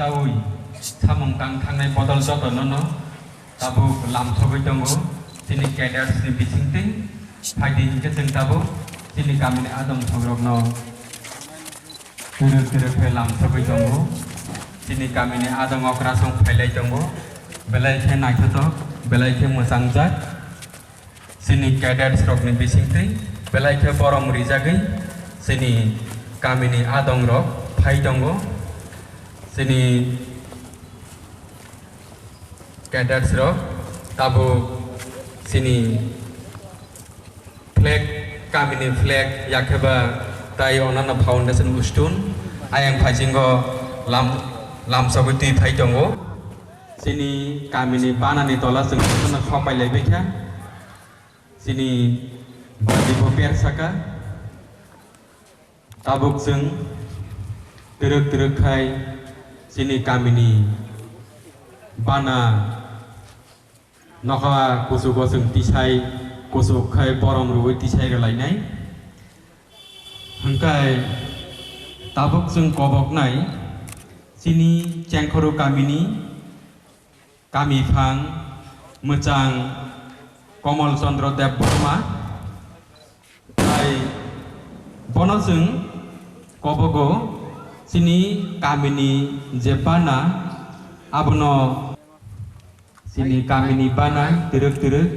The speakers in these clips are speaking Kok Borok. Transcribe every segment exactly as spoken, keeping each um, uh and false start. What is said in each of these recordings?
Taui samung tang thangnai bodol jotono no tabuk lam sogwi tongo. Chini cadres ni bisingtwi phaidi hinkhe chwng tabuk chini kamini adong songrokno twrwk twrwk khe lam sogwi tongo. Chini kamini adong okrasong phailai tongo, belai khe naithotok, belai khe mwchangjak. Chini cadres rokni bisingtwi belai khe borom rijagwi chini kamini adong rok phai tongo. Chini cadres rok tabuk chini flag, kamini flag yakheba tai onano foundation ustun ayang phaisingo lam, lamsogwi twi phai tongo. Chini kamini banani tola chwng jotono sopai laibaikha. Chini badi bo per saka. Tabuk chwng twrwk twrwk khai chini kamini bana nokha kuchugo chwng tisai kuchuk khai borom rwui tisai rwlainai. Hwnkhe tabuk chwng koboknai chini Chengkhoro kamini kami phang mwchang Komol Chandra Debbarma. Tai bono chwng kobogo chini kamini je bana abono chini kamini bana twrwk twrwk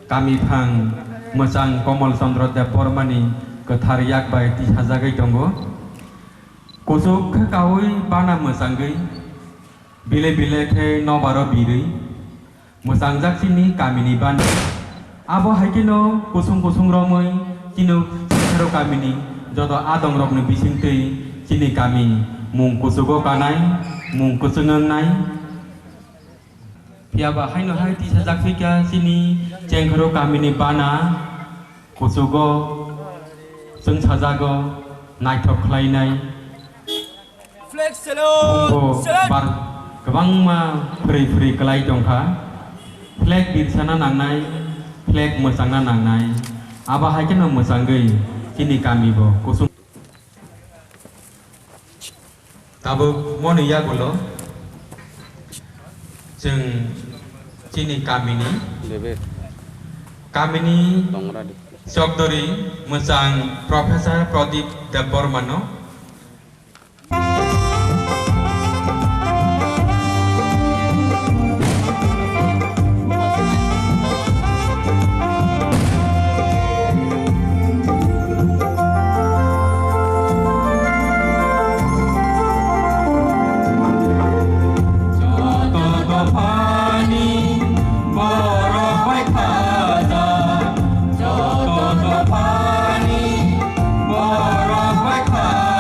kami phang mwchang Komol Chandra Debbarmani kwthar yak bai tisajagwi tongo. Kuchuk khe kaui bana mwchangwi bile bile khe nobaro birwi mwchangjak chini kamini bana. Abo hai kheno kusung kusung romwi chini Chengkhoro kamini joto adongrokni bisingtwi chini kami mung kuchugo kanai, mung kuchung wngnai. Phiya ba haino hai tisajak phikha chini Chengkhoro kamini bana kuchugo chwng sajago naithok khlainai. Flag salute! Bo salute! Bar kwbangma phwrwi phwrwi kwlai tongkha. Flag birsana nangnai, flag mwchangna nangnai. Abo hai kheno mwchangwi chini kami bo kusung. Tabuk moni yagulo chwng chini kamini, Debe. Kamini Dongra di. Chokdori mwchang Professor Pradip Debbarmano. Joto dophani borok bai khaja, joto dophani borok bai khaja.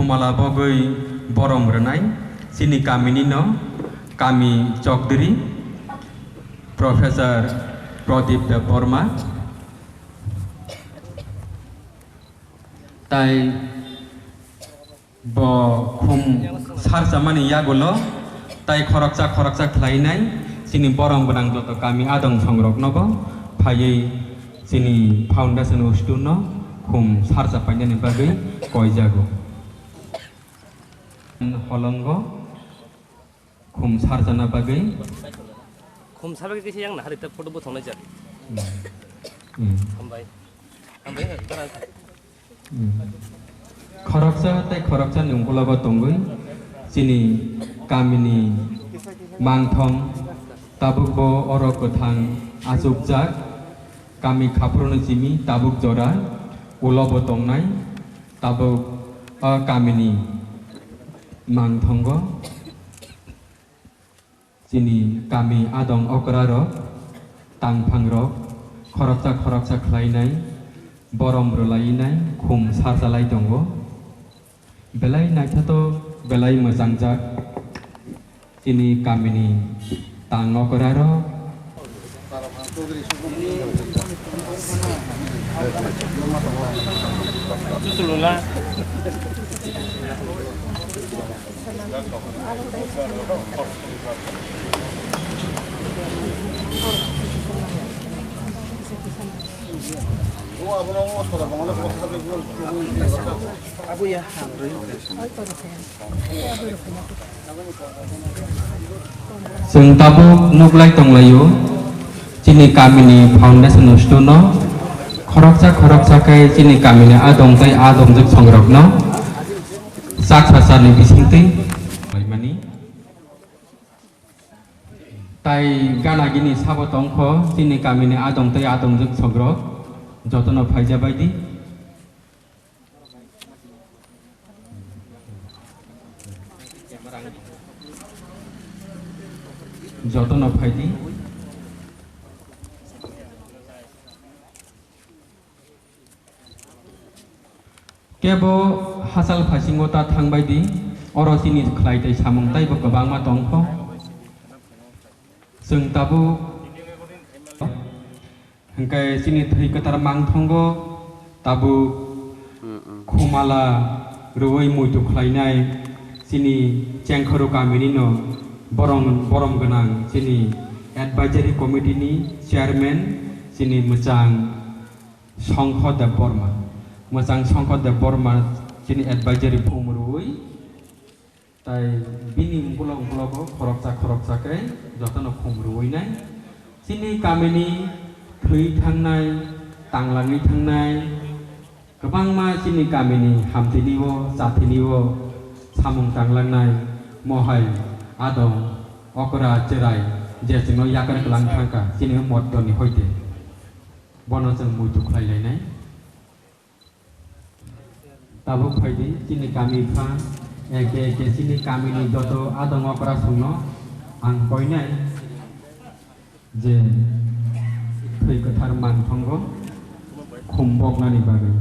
Mala bogwi borom rwnai chini kamini no kami Chokdiri Professor Pradip Debbarma tai bo khum sarchamani yagulo tai khoroksa khoroksa khlainai chini borom gwnang joto kami adong songroknobo phaiwi chini foundation o stone no khum sarcha painani bagwi koijago. Holongo khum sarjana bagwi. Khum sarbai kisa yang nahari ta photo bo thongnai jat. Hmm. Hmm. Hambai. Hambai, bara. Hmm. Khoroksa tei khoroksa ni ungkulago tongwi chini kamini mangthong tabukbo oro kwthang achukjak kami khaphuruni simi tabuk jora ulobo tongnai tabuk o kamini mangthongo. Chini kami adong okra rok, tangphang rok, khoroksa khoroksa khlainai, borom rwlainai, khum sarchalai tongo. Belai naithotok, belai mwchangjak chini kamini tang okra rok. Chwng tabuk nuklai tonglaio, chini kamini foundation stone no khoroksa khoroksa khe chini kamini adong tei adongjwk songrokno chak sachar ni bisingtwi laimani. Tai gana gini sabo tongkho chini kamini adong tei adongjwk songrok jotono phaijabaidi. Jotono phaidi. Kebo hachal phasingo ta thangbaidi, oro chini khlai tei samung taibo kwbangma tongkho. Chwng tabuk Hwnkhe chini thwi kwthar mangthongo tabuk khumala rwui muitu khlainai chini Chengkhoro kamini no borom, borom gwnang chini advisory committee ni chairman chini mwchang Songkho Debbarma, mwchang Songkho Debbarma chini advisory phung rwui Tai bini ungkulok ungkulogo khoroksa khoroksa khe jotono khum rwui nai. Chini kamini thwi thangnai, tanglangwi thangnai, kwbangma chini kamini hamtini-o, chatini-o samung tanglangnai, mohai, adong, okra, chwrai, je chwngno yakar kwlang thangkha, chini moddoni hoite. Bono chwng muitu khlai lainai. Tabuk phaidi chini kami pha, eke eke chini kamini joto adong okra songno ang koinai je thwi kwthar mangthongo khum boknani bagwi.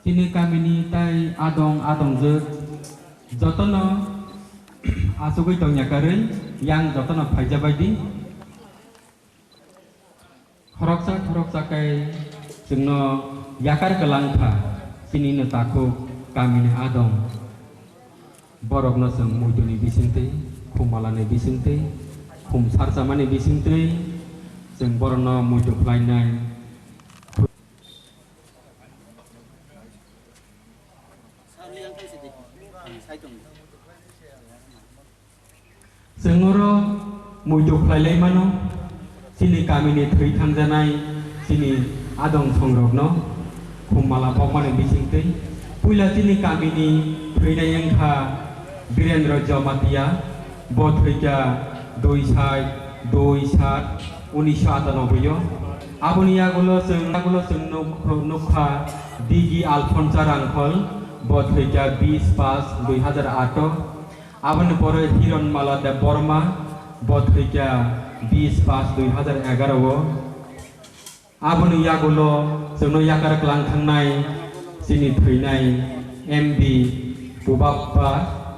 Chini kamini tai adong adongjwk jotono achugwi tongya karwi yang jotono phaijabaidi. Khoroksa khoroksa khe chwngno yakar kwlang kha, chini no takhuk kamini adong. Borokno chwng muituni bisingtwi, khum malani bisingtwi, khum sarchamani bisingtwi chwng borokno muitu khlainai. Chwng oro muitu khlai lai mano, chini kamini thwi thangjanai chini adong songrokno khum mala pokmani bisingtwi. Puila chini kamini thwinai wngkha Birendra Jamatia, bo thwikha dui sat, dui sat, unisho atanoboi o. Aboni yagulo chwng, yagulo chwng nuk-, nukha Digi Alphonsa Rangkhol, bo thwikha bis pas dui hazar aat o. Aboni pore Hironmala Debbarma, bo thwikha bis pas dui hazar egaro o. Aboni yagulo chwngno yakar klang thangnai chini thwinai M D Pubappa,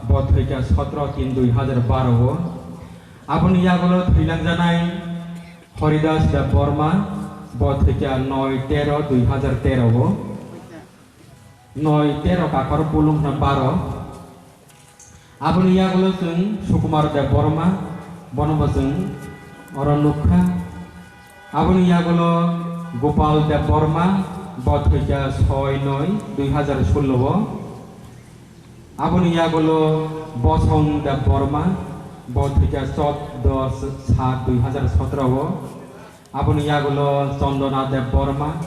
bo thwikha sotro tin dui hazar baro o. Aboni yagulo thwilangjanai Horidas Debbarma, bo thwikha noi tero dui hazar tero o. Noi tero kakor pulung hwnba baro. Aboni yagulo chwng Sukumar Debbarma, bono bo chwng oro nukha. Aboni yagulo Gopal Debbarma, bo thwikha soi noi dui hazar sullo o. Aboni yagulo Bosong Debbarma, bo thwikha chot dos sat dui hazar sotro o. Aboni yagulo Chandana Debbarma,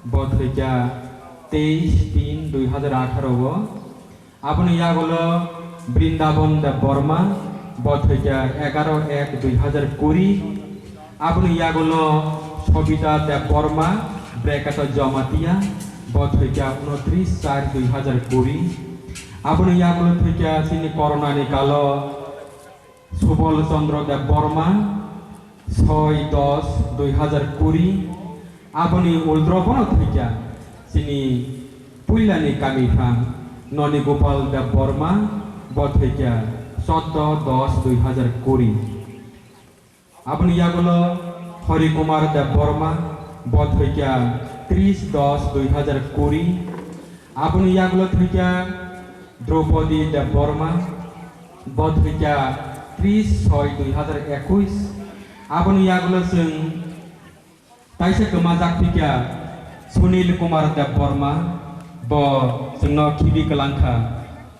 bo thwikha teis tin dui hazar atharo o. Aboni yagulo Brindaban Debbarma, bo thwikha egaro ek dui hazar kuri. Aboni yagulo Sobita Debbarma, Brekato Jamatia, bo thwikha unotris char dui hazar kuri. Aboni yagulo thwikha chini corona ni kalo Subol Chandra Debbarma, soi dos dui hazar kuri, aboni uldro bono thwikha chini puilani kami phang Noni Gopal Debbarma, bo thwikha soddo dos dui hazar kuri. Aboni yagulo Hari Kumar Debbarma, bo thwikha tris dos dui hazar kuri. Aboni yagulo thwikha Draupadi Debbarma, bo thwikha tris soi dui hazar ekuis. Aboni yagulo chwng taisa kwmajak phikha Sunil Kumar Debbarma, bo chwngno khibi kwlangkha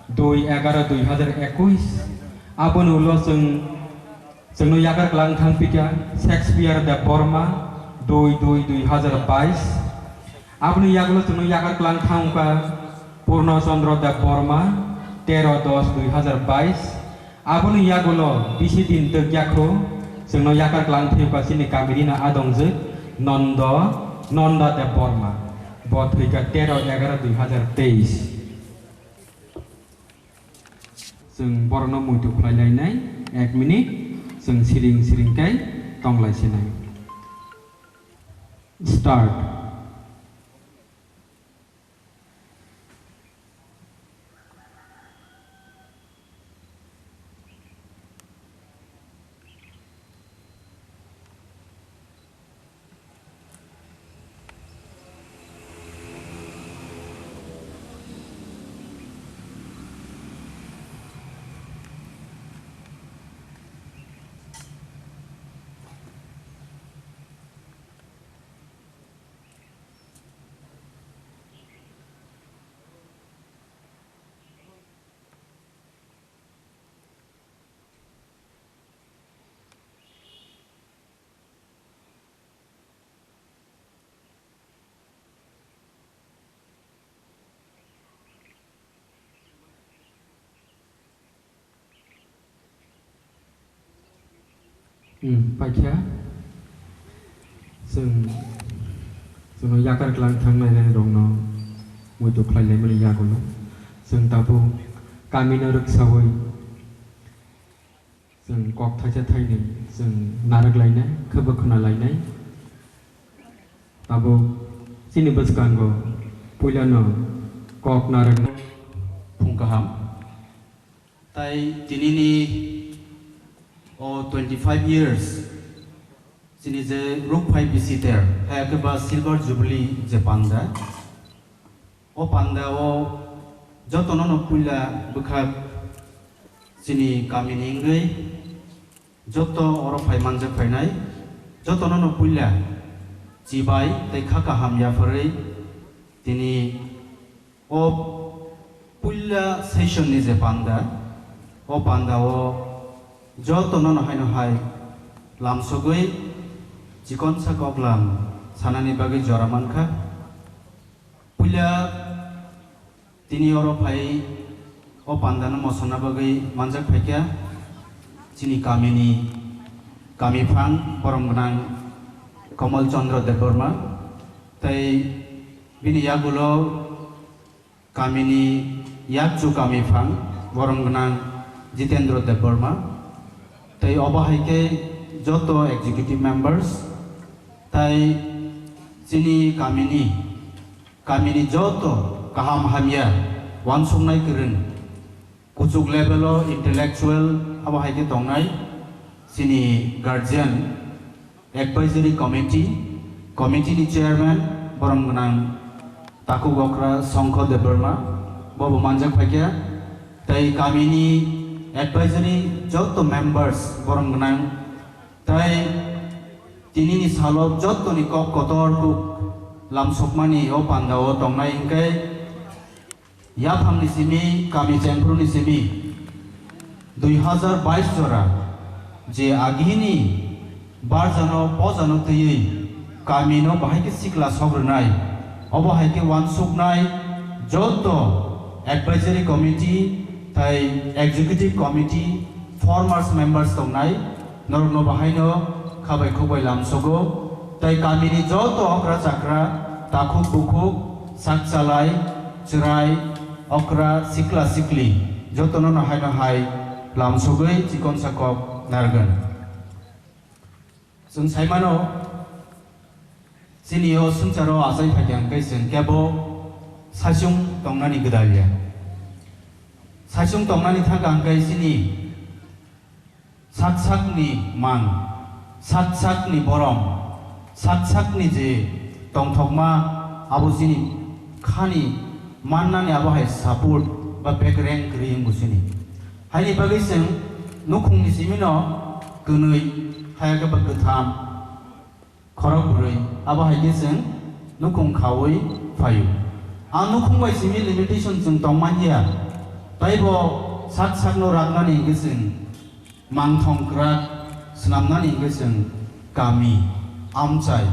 dui egaro dui hazar ekuis. Aboni ulo chwng Chwngno yakar klang thang phikha Shakespeare Debbarma, dui dui dui hazar bais. Aboni yagulo chwngno yakar klang thang wngkha Purno Chandra Debbarma, tero dos dui hazar bais. Aboni yagulo bisi din twk yakho chwngno yakar klang thang wngkha chini kamini no adongjwk Nondo, Nonda Debbarma. Bo thwikha tero egaro dui hazar teis. Chwng borokno muitu khlai lainai, ek minute, chwng siring siring khe tong lai sinai. Start. Hmm, paikha. Chwng, chwngno yakar klang thang nainai rokno muitu khlai laimani yagulo. Chwng tabuk kamino rwksaui chwng kok thaisa thainwi chwng narwk lainai, khwbo khna lainai. Tabuk chini bwskango puilano kok narwknai. Phung kaham. Tai tinini o twenty five years chini je rukphai bisi ter, hai khe ba Silver Jubilee je panda. O panda o jotono no puila bwkhak chini kamini wngwi joto oro phai manjak phainai jotono no puila chibai tei kha kaham yapharwi tini o puila session ni je panda, o panda o jotono no haino hai lamsogwi chikonsa koklam sanani bagwi jora mankha. Puila tini oro phai o pandano mosonna bagwi manjak phaikha chini kamini Kami phang borom gwnang Komol Chandra Debbarma, tei bini yagulo kamini yakchu kami phang borom gwnang Jitendra Debbarma, tei obo hai khe joto executive members, tei chini kamini, kamini joto kaham hamya, wansuknai kwrwng, kuchuk level o intellectual abo hai khe tongnai chini guardian, advisory committee, committee ni chairman borom gwnang Takhuk Okra Songkho Debbarma, bobo manjak phaikha, tei kamini advisory joto members borom gwnang, tei tinini salo jotoni kok kotor kuk lamsokmani o pandao tongnai hwnkhe, yaphangni simi, kami chengphuruni simi, dui hazar bais jora je agini barjano pojano twiwi kamino bahai khe sikla sok rwnai, obo hai khe wansuknai joto advisory committee tei executive committee formers members tongnai, norokno bahaino khabai khukbai lamsogo, tei kamini joto okra chakra, takhuk bukhuk, sak chalai, chwrai, okra, sikla sikli, jotono no haino hai lamsogwi chikonsa kok narwgwn. Chwng saimano, chini o swngcharo achai phaikha hwnkhe chwng kebo saichung tongnani gwdal ya. Saichung tongnani thangkha hwnkhe chini sak sakni mang, sak sakni borom, sak sakni je tongthokma, abo chini khani mannani abo hai support ba backrank kwrwi wngbo chini. Haini bagwi chwng nukhungni simino kwnwi hai khe ba kwtham khorok bwrwi, abo hai khe chwng nukhung khaui phaio. A nukhung bai simi limitation chwng tongmanya, taibo sak sakno raknani hwnkhe chwng mangthong kwrak swnamnani hwnkhe chwng kami, amchai,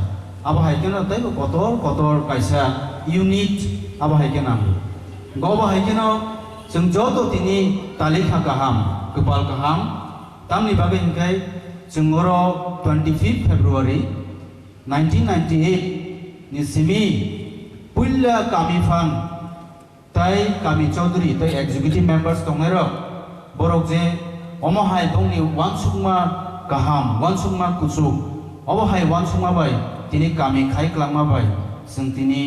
abo hai kheno teibo kotor kotor kaisa unit abo hai khe nango. Obo hai kheno chwng joto tini talikha kaham, kwpal kaham, tamni bagwi hwnkhe chwng oro twenty fifth February nineteen ninety eight ni simi puila kami phang tei kami chaudhuri tei executive members tongnairok, borok je omo hai bongni uansukma kaham, uansukma kuchuk, obo hai uansukma bai tini kami khai kwlangma bai chwng tini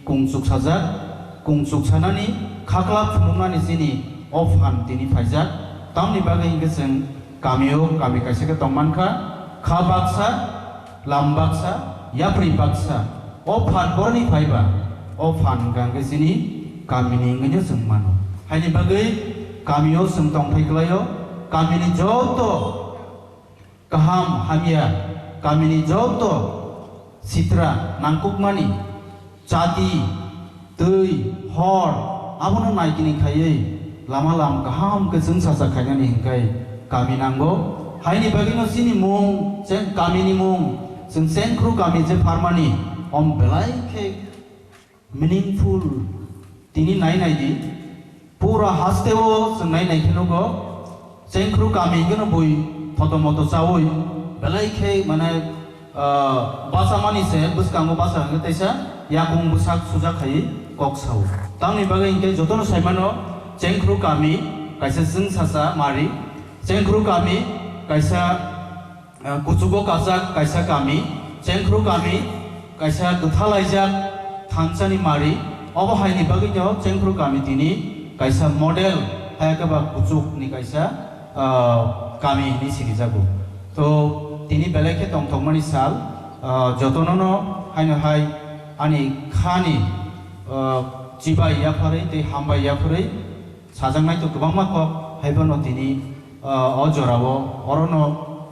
kung chuksajak, kung chuksanani khaklap phunuknani chini o phan tini phaijak. Tamni bagwi hwnkhe chwng kamio kami kaisa khe tongmankha, kha baksa, lam baksa, yapri baksa, o phan boroni phaiba, o phan hwnkha hwnkhe chini kamini wngwino chwng mano. Haini bagwi kamio chwng tongthai kwlaio, kamini joto kaham hamya, kamini joto sitra nangkukmani, chati, twi, hor, abono naikini khaiwi lama lam kaham khe chwng sacha khainani hwnkhe kami nango. Haini bagwino chini mung, cheng-, kamini mung, chwng Chengkhru kami je pharmani, om belai khe meaningful. Tini nai nai di, pura hasteo chwng nai nai khe nugo, Chengkhru kami hwnkhe no bui photo moto chaui belai khe mane, ah, bachamani se bwskango bacha hwnkhe teisa yakung bwsak suja khai kok sao. Tamni bagwi hwnkhe jotono saimano Chengkhru kami kaisa chwngsacha mari, Chengkhru kami kaisa ah, kuchugo kajak kaisa kami, Chengkhru kami kaisa gwthalaijak thansani mari, obo haini bagwino Chengkhru kami tini kaisa model hai khe ba kuchukni kaisa, ah, kami hinwi sinijago. To tini belai khe tongthokmani sal, ah, jotonono haino hai ani khani, ah, chibai yapharwi tei hambai yapharwi sajaknai to kwbangma kok, haiphano tini, ah, o jorao orono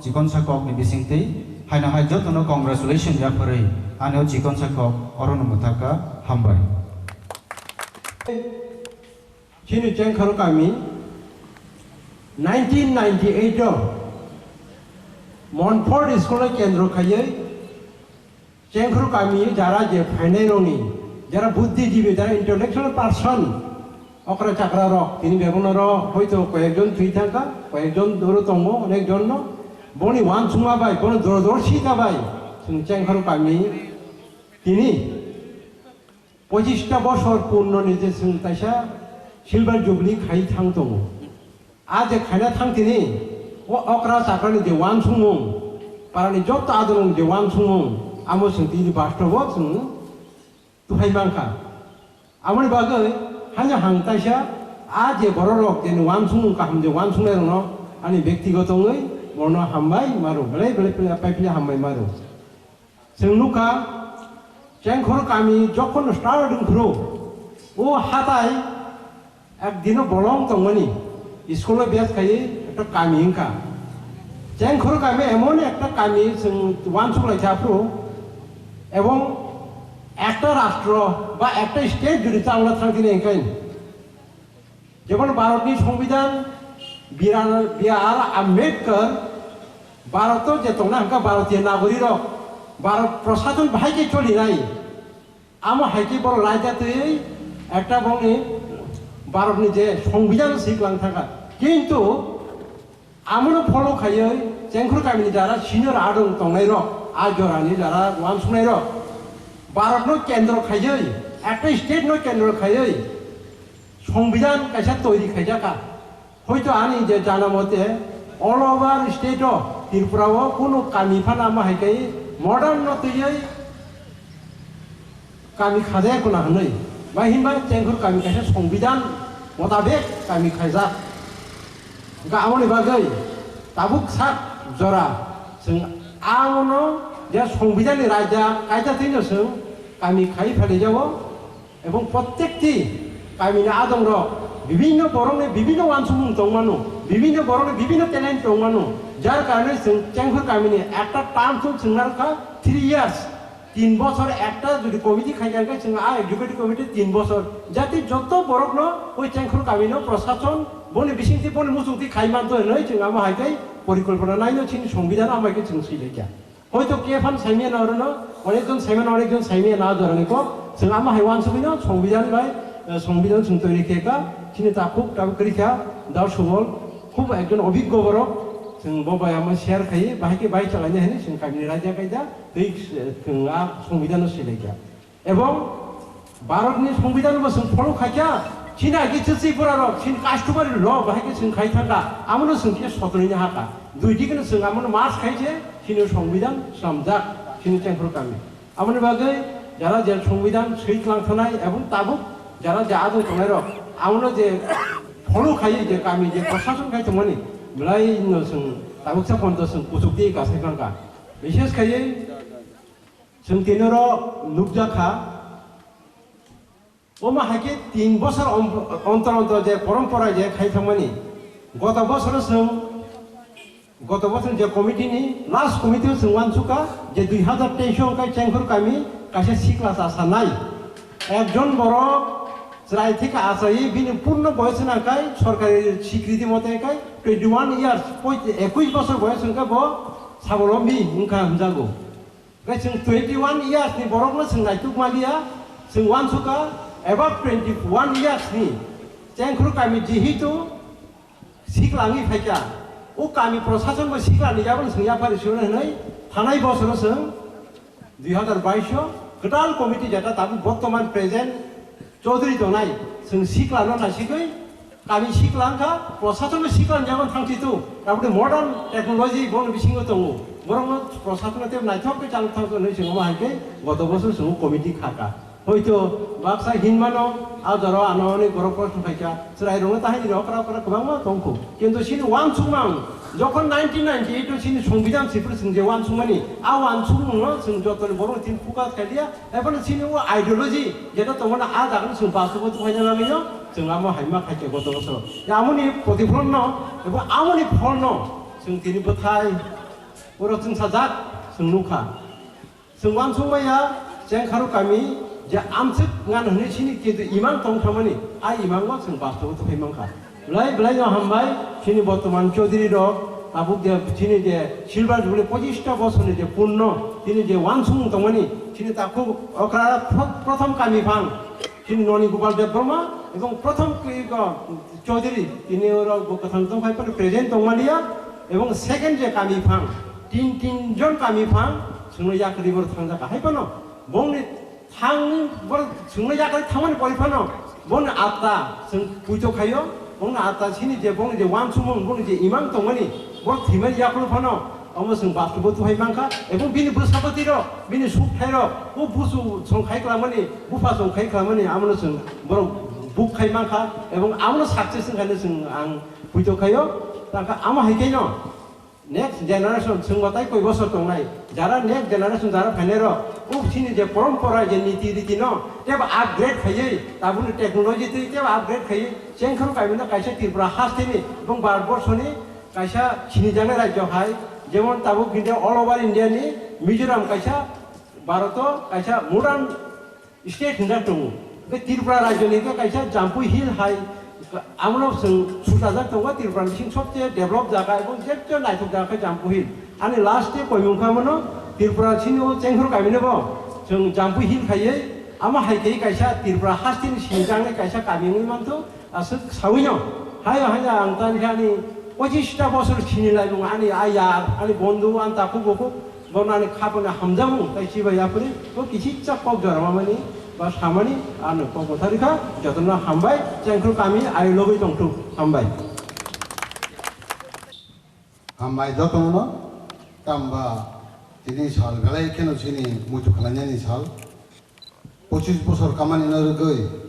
chikonsa kokni bisingtwi haino hai jotono congratulation yapharwi ani o chikonsa kok orono mwthakha, hambai. Chini Chengkhru kami nineteen ninety-eight o Montfort school o kendro khaiwi Chengkhru kami jara je phainai rokni, jara buddhijibi, jara intellectual person, okra chakra rok, tini bebakno ro hoito koyekjon thwi thangkha, koyekjon doro tongo, onek jon no. Boni uansukma bai, boni dorodorsita bai, chwng Chengkhoro kami tini pochista bosor purnoni je chwng kaisa silver jubilee khai thang tongo. A je khaina thang tini, o okra chakrani je uansukmung, parani joto adonong je uansukmung, amo chwng tini bastobo chwng tuphai mankha. Aboni bagwi haino hang taisa a je bororok je uansukmung kaham je uansuknairokno ani bektigoto wngwi bono hambai maro, belai belai belai paipili hambai maro. Chwng nukha, Chengkhoro kami jokhon start wngphuru, o hatai ek dino bolong tongmani, school-o bes khaiwi ekta kami wngkha. Chengkhoro kami emon ekta kami chwng uansuk lai kha phuru, ebong ekta rastro ba ekta state jodi chawla thang thini hwnkhe, jemon Bharatni Songbidan, B R, B R Ambedkar, Bharat-o je tongna hwnkha Bharatiya nagorirok, Bharat prosason bahai khe cholinai. Amo hai khe borok laijak twi ekta bongni Bharatni je Songbidan siklang thangkha. Kintu amono follow khaiwi Chengkhoro kamini jara senior adong tongnairok, a jorani jara uansuknairok, Bharatno kendro khaiwi, ekta state-no kendro khaiwi, Songbidan kaisa toiri khaijakha. Hoito ani je jana mote all over state-o Tripura-o kunu kami phano amo hai khe modern no twiwi kami khajaya kuna hwnwi. Bai hinba Chengkhoro kami kaisa Songbidan motabek kami khaijak. Hwnkhe aboni bagwi tabuk sak jora chwng abono je Songbidanni raida kaida twino chwng kami khai phailaijao. Ebong prottekti kamini adongrok bibinno borokni bibinno uansukmung tongmano, bibinno borokni bibinno talent tongmano, jar karone chwng Chengkhor kamini ekta term chwng chwngna rwkha three years, tin bochor ekta jodi committee khaikha hwnkhe chwng a executive committee tin bochor, jate joto borokno oi Chengkhor kamino prosason boni bisingtwi boni muchungtwi khai manto hinwi chwng amo hai khe porikolpona naino chini songbidhan amo hai khe chwng swilaikha. Hoito khe phan saimya na orono, onekjon saimano, onekjon saimya na jorani kok. Chwng amo hai uansugwino songbidhan bai, eh, songbidhan chwng toiri khe kha, chini takhuk tabuk kwrwi kha, Dao Subol, khub ekjon obiggo borok, chwng bo bai amo share khai, bahai khe bai chalaina hinwi chwng kamini raida kaida, tei, eh, chwng a songbidhano swilaikha. Ebong Bharatni songbidhan bo chwng follow khaikha, chini agi chwchwi burarok, chini customary law bahai khe chwng khai thangkha, amono chwng khe sotonina hakha. Dui dikeno chwng amono march khai se, chini songbidhan swnamjak, chini Chengkhor kami. Aboni bagwi jara je songbidhan swi twlang thanai ebong tabuk jara je adong tongnairok, amono je follow khai je kami je prosason khai tongmani, belai no chwng tabuksa ponto chwng kuchuk di kasai phangkha. Bishes khaiwi Chwng tini oro nukjakha, omo hai khe tin bosor om-, ontor ontor je porompora je khai thangmani. Goto bosoro chwng, goto bosor je committee ni last committee o chwng uansukha je dui hazar teis o hwnkhe Chengkhor kami kaisa sikla cha sanai. Ekjon borok chwrai theke achaiwi bini purno boyos wngkha hwnkhe sorkari sikriti mote hwnkhe twenty one years, poi-, ekush bosor boyos hwnkhe bo sabolombi wngkha hwnjago. Hwnkhe chwng twenty one years ni borokno chwng naituk maliya, chwng uansukha above twenty one years ni Chengkhor kami jehetu sikla wngwi phaikha, o kami prosason bo sikla ni yago chwng yaphari sino hinwi thanai bosoro chwng dui hazar bais o kwtal committee jeta tabuk bortoman present Chaudhary tongnai, chwng siklano naisigwi, kami sikla wngkha, prosason sikla ni yago thangsi tu, tabukni modern technology boni bisingo tongo, borokno prosason tei naithok khe chalok thangsi hinwi chwng omo hai khe goto bosor chwng committee khaka. Hoito baksa hinmano, a jora ano ani borok proshno khaikha, chwrai rokno tahini okra okra kwbangma tongkho, kintu chini uansukmang jokhon nineteen ninety eight o chini songbidhan sipri chwng je uansukmani, a uansukmungno chwng jotoni borok tin focus khailiya, Eboni chini o ideology, jeta tongmani a jagani chwng bastobo tongkhaina bagwino, chwng amo hai ma khaikhe goto bosoro. Ya amoni protiflonno, ebo amoni pholno, chwng tini bwthai, oro chwng sajak, chwng nukha. Chwng uansukmaya, Chengkharo kami, je amswk ngan hwnwi chini kintu imang tongthamani, a imango chwng bastobo tongkhai mankha. Belai belai no hambai, chini bortoman Chaudhary rok, tabuk je chini je silver jubilee pochista bosorni je punno, chini je uansukmung tongmani, chini takhuk okra pro-, prothom kami phang, chini noni Gopal Debbarma, ebong prothom ki-, ko-, Chaudhary, tini oro bo kwthang tongphai phano present tongmaliya, Ebong second je kami phang, tin tin jon kami phang, chwngno yakarwi borok thangjak hai phano, bongni thangni borok chwngno yakarwi thangmani pori phano, bongni atta chwng puito khaio, bongni atta chini je bongni je wansukmung, bongni je imang tongmani, borok thwimani yakarwi phano, omo chwng bastubo tuhai mankha, ebong bini bwsabwtwi rok, bini sukthai rok, o busu chwng khai klamani, bupha chwng khai klamani, amono chwng borok buk khai mankha, ebong amono success wngkhani chwng ang puito khaio, tangkha amo hai khe no next generation chwngbo tai koi bosor tongnai, jara next generation jara phainai rok, uk chini je porompora je niti riti no tebo upgrade khaiwi, tabukni technology twi tebo upgrade khaiwi, Chengkhru kamino kaisa Tripura hasteni ebong Bharat borsoni kaisa sinijaknai rajyo hai, jemon tabuk India all over India ni Mizoram kaisa Bharat o kaisa modern state hinjak tongo. Hwnkhe Tripura rajyoni hwnkhe kaisa Jampui Hill hai, abono chwng suchajak tongo, Tripura bising sobse develop jaga ebong jebse naithok jaga khe Jampui Hill. Ani last step koimung kha mano Tripura sini o Chengkhru kamino bo chwng Jampui Hill khaiwi, amo hai khe kaisa Tripura hasteni sinijaknai kaisa kami wngwi mantho. Aswk sawino, hayo haino ang tani khe ani pochista bosor sini laimung ani ayar, ani bondhu, ani takhuk bukhuk, bono ani khapani hamjakmung, tai chibai yaphuri, bo kichikcha kok jora mamani ba samani ano kok botharikha, jotono hambai, Chengkhru kami ayo logoi tongthuk, hambai. Hambai jotono, tamba tini sal belai kheno chini muitu khlainani sal. Pochis bosor kamani no rwgwi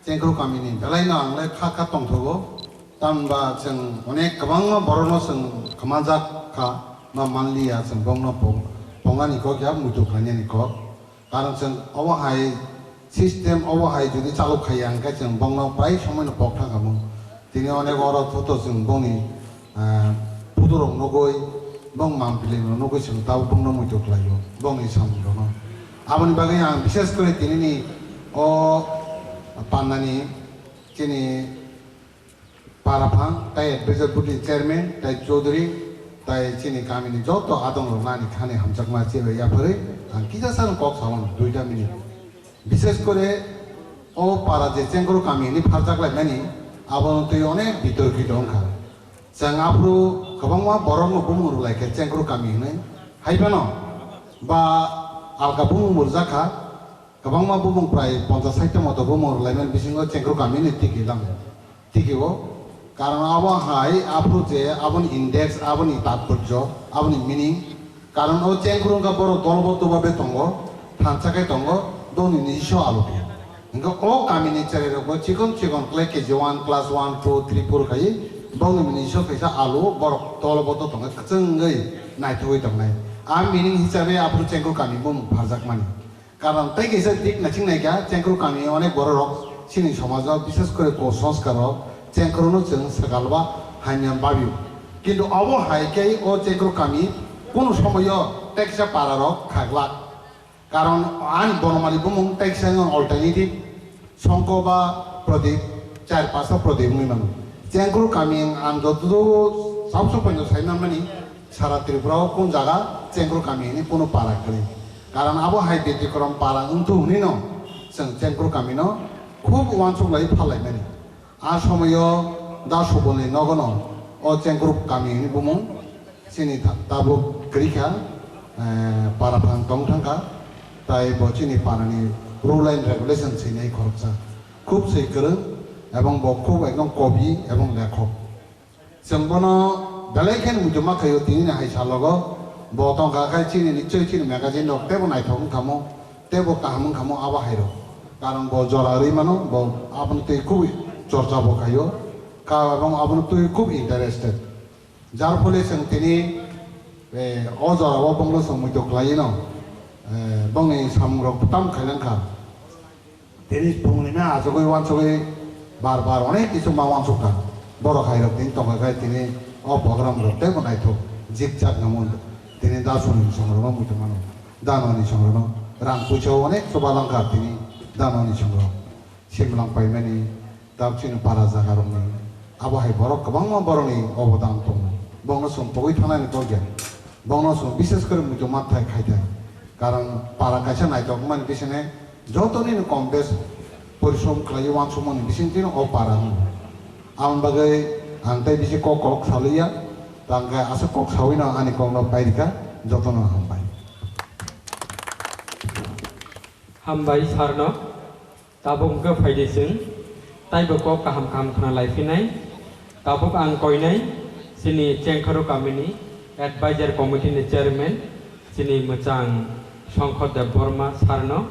Chengkhru kamini belai no ang le kha kha tongthogo. Tamni ba chwng onek kwbangma borok no chwng khama jak kha, ma manliya chwng bongno pong-, pongani kok ya muitu khlainani kok. Karon chwng obo hai system obo hai jodi chalok khaiya hwnkhe chwng bongno prai somoi no pok thang kha mung. Tini onek oro photo chwng bongni, ah, photo rok nugwi, bong mampli rok nugwi chwng tabuk bongno muitu khlaio, bongni samung rokno. Aboni bagwi ang bishes kore tinini o pandani chini para phang, tai advisor board ni chairman, tai chaudhary, tai chini kamini joto adong rok nani khani hamjakma chebe yapharwi ang kisa sano kok sao duita minute. Bishes kore o para je Chengkhru kami hinwi pharjak laimani, abono twi onek bitorkito wngkha. Chwng aphuru kwbangma borokno bumung rwlai khe Chengkhru kami hinwi. Hai phano ba alka bumung rwjak kha, kwbangma bumung prai ponchas sait ta moto bumung rwlaimani bisingo Chengkhru kami hinwi tiki lang. Tiki o, karon abo hai aphuru je aboni index, aboni tatporjo, aboni meaning, karon o Chengkhru wngkha borok doloboto babe tongo, thansa khe tongo, doni ni iso alo phi. Hingke o kamini cherai rok bo chikon chikon khlai K G one, class one, two, three, four khai, bongni mini iso kaisa alo borok doloboto tongkhe kwchwngwi naithogwi tongnai. A meaning hisabe aphuru Chengkhru kami bumung pharjakmani. Karon tei kaisa dik naising naikha, Chengkhru kami onek borok rok chini somajo, bishes kore Kusanskar rok Chengkhru no chwng swkal ba hamya babio. Kintu obo hai khe o Chengkhru kami kunu somoyo tei kaisa para rok khaglak. Karon ani Bonomali bumung tei kaisa wng alternative Songko ba Pradip, char pasta Pradip wngwi mano. Chengkhru kami ang joto sabso poino sai manmani, sara Tripura o kun jaga Chengkhru kami hinwi kunu para kwrwi. Karon abo hai Betikrom para wngthu hwnwi no chwng Chengkhru kami no khub uansuk lai phalai mani. A somoyo da Subolni nogono o Chengkhru kami hinwi bumung chini ta-, tabuk kwrwi kha, eh, para phang tong thang kha, tai bo chini parani rule and regulation swinai khoroksa. Khub swi kwrwng, ebong bo khub ekdom kobi ebong lekhok. Chwng bono belai khe muitu ma khaio, tini ni hai salogo bo tongkha khai chini ni choi chini magazine rok tebo naithok wngkha mo, tebo kaham wngkha mo abo hai rok. Karon bo jora rwi mano, bo aboni twi khub chorcha bo khaio, ka ebong aboni twi khub interested. Jar phole chwng tini, eh, o jora o bongno chwng muitu khlai no, eh, bongni samung rok tam khailang kha. Tini phungni ma achugwi uansugwi bar bar onek kisu ma uansuk kha. Borok hai rok tini tongkha khai tini o program rok tei bo naithok jikjak namo tini da songni song rok no muitu mano. Da noni song rok no rang puisa onek chuba lang kha tini da noni song rok. Simlang paimani tabuk chini para jaga rokni abo hai borok kwbangma borokni obodan tongo. Bongno chwng pogwi thangnani kok ya. Bongno chwng bishes kore muitu ma thai khai thai. Karon para kaisa naithok mani bisene joto nini kom bes porishrom khlai uansukmani bising tino o para hwn. Aboni bagwi ang tei bisi kok kok saliya. Tangkhe aswk kok sawi no ani kok no pairikha, jotono hambai. Hambai sir no, tabuk hwnkhe phaidi chwng taibo kok kaham kaham khna lai phinai. Tabuk ang koinai chini Chengkharu kamini advisor committee ni chairman chini mwchang Songkho Debbarma sir no,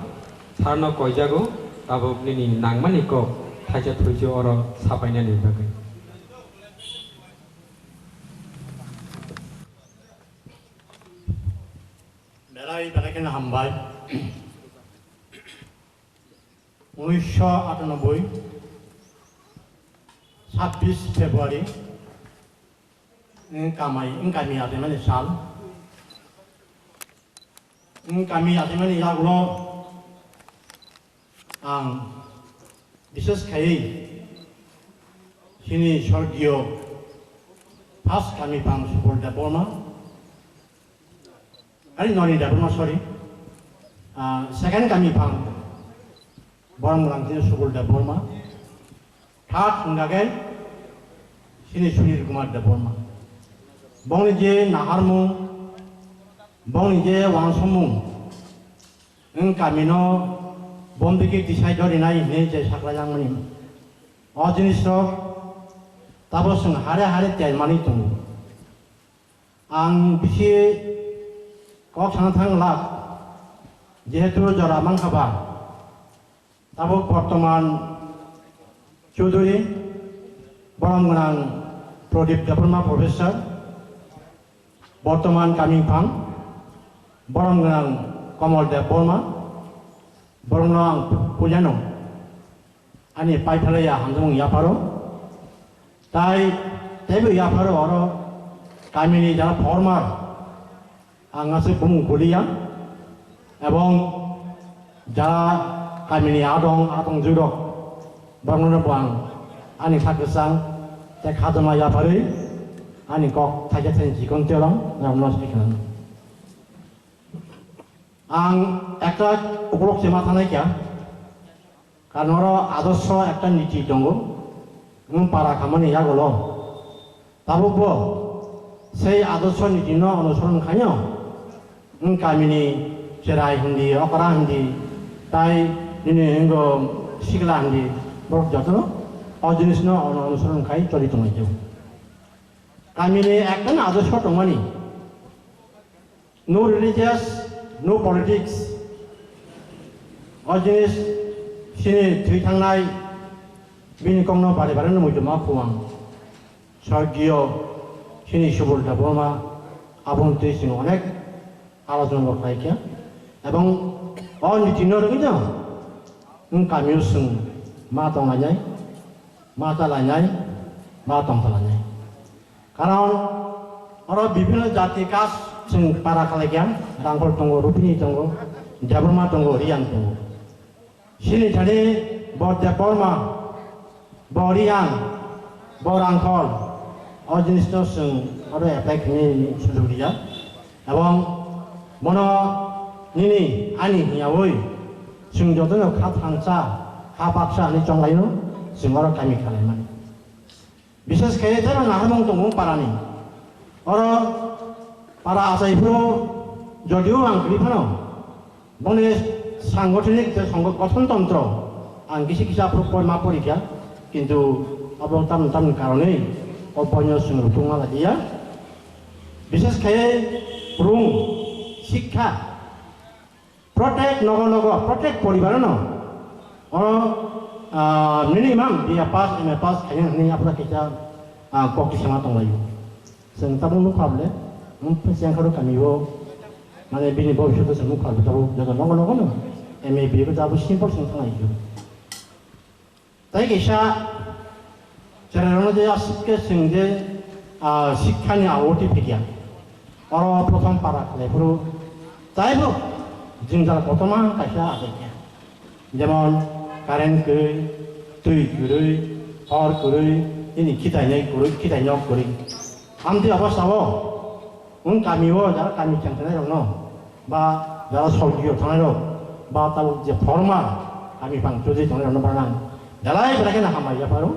sir no koijago tabuk nini nangmani kok thaisa thuisu oro sapainani bagwi. Belai belai kheno hambai. Unisho atanoboi, sabbish February, wng kamai, wng kami achaimani sal. Wng kami achaimani yagulo ang bishes khaiwi chini sorgiyo first kami phang Subol Debbarma, ari Noni Debbarma, sorry, ah, second kami phang Borom Gwnang chini Subol Debbarma, third hwnkha khe chini Sunil Kumar Debbarma. Bongni je naharmung, bongni je uansukmung, wng kamino bomdigi tisai dorinai hinwi je saklaijakmani. O jinisrok tabo chwng hare hare telmani tongo. Ang bisi kok sana thang glak, jehetu jora mankha ba, tabuk bortoman Chudhuri, borom gwnang Pradip Debbarma Professor, bortoman kami phang, borom gwnang Komol Debbarma, borokno ang puilano ani paithalaya hamjakmung yapharo, tai teibo yapharo oro kamini jara former ang aswk bumung kuliya, ebong jara kamini adong, adong jurok, borokno bo ang ani sak kwchang tei khajama yapharwi ani kok thaisa thaini chikon terong norokno sai khna. Ang ekta ukulok se ma thanai kya, karon oro adorsho ekta niti tongo, wng para khamani yagulo. Tabukbo sei adorsho nitino onusoron khaino wng kamini cherai hindi, okra hindi, tai nini wngbo sikla hindi, borok jotono o jinisno ono-, onusoron khai choli tonglaio. Kamini ekta adorsho tongmani. No religious, no politics. O jinis chini thwi thangnai bini kokno bare bare no muitu ma phuang. Sorgiyo chini Subol Debbarma aboni twi chwng onek alochona bo khlai kha. Ebong o niti no rwgwi no wng kamio chwng ma tonglainai, ma chalainai, ma tongthalainai. Karon oro bibhinno jati caste chwng para khlaikha, Rangkhol tongo, Rupini tongo, Debbarma tongo, Riyang tongo. Chini thani bo Debbarma, bo Riyang, bo Rangkhol, o jinisno chwng oro apply khainani sujog riya. Ebong bono nini ani hiyawi chwng jotono kha thangsa, kha baksa hinwi chonglaino chwng oro kami khalaimani. Bishes khe tei naharmung tongo parani. Oro para achai phuru jodio ang kwrwi phano boni sangothnik tei songo-, gothon tontro ang kisa kisa phuru porma porikha, kintu abo tamni tamni karonwi o boino chwng rwtwngma lagiya. Bishes khe phrung, sikha, Protect nogo nogo, protect poribar no. Ono, ah, minimum B A pass, M A pass khaina hwnwi aphra kisa, ah, kok tisama tonglaio. Chwng tabuk nukha bole, um, Chengkharu kamio, mane bini bobiswt chwng nukha bole tabuk joto nogo nogo no. M A B ko tabuk simple chwng thanglai. Tai kaisa cherairokno je aswk khe chwng je, ah, sikhani aoti phikya. Oro prothom para khlai phuru taibo jwngjal kotorma kaisa achaikha. Jemon current kwrwi, twi kwrwi, hor kwrwi, nini khitainai kwrwi, khitainok kwrwi. Amtwi obostao wng kamio jara kami chengkhlairokno ba jara sorgio thangnairok ba tabuk je former kami phang chujui tongnairokno barang belai belai kheno hambai yapharo.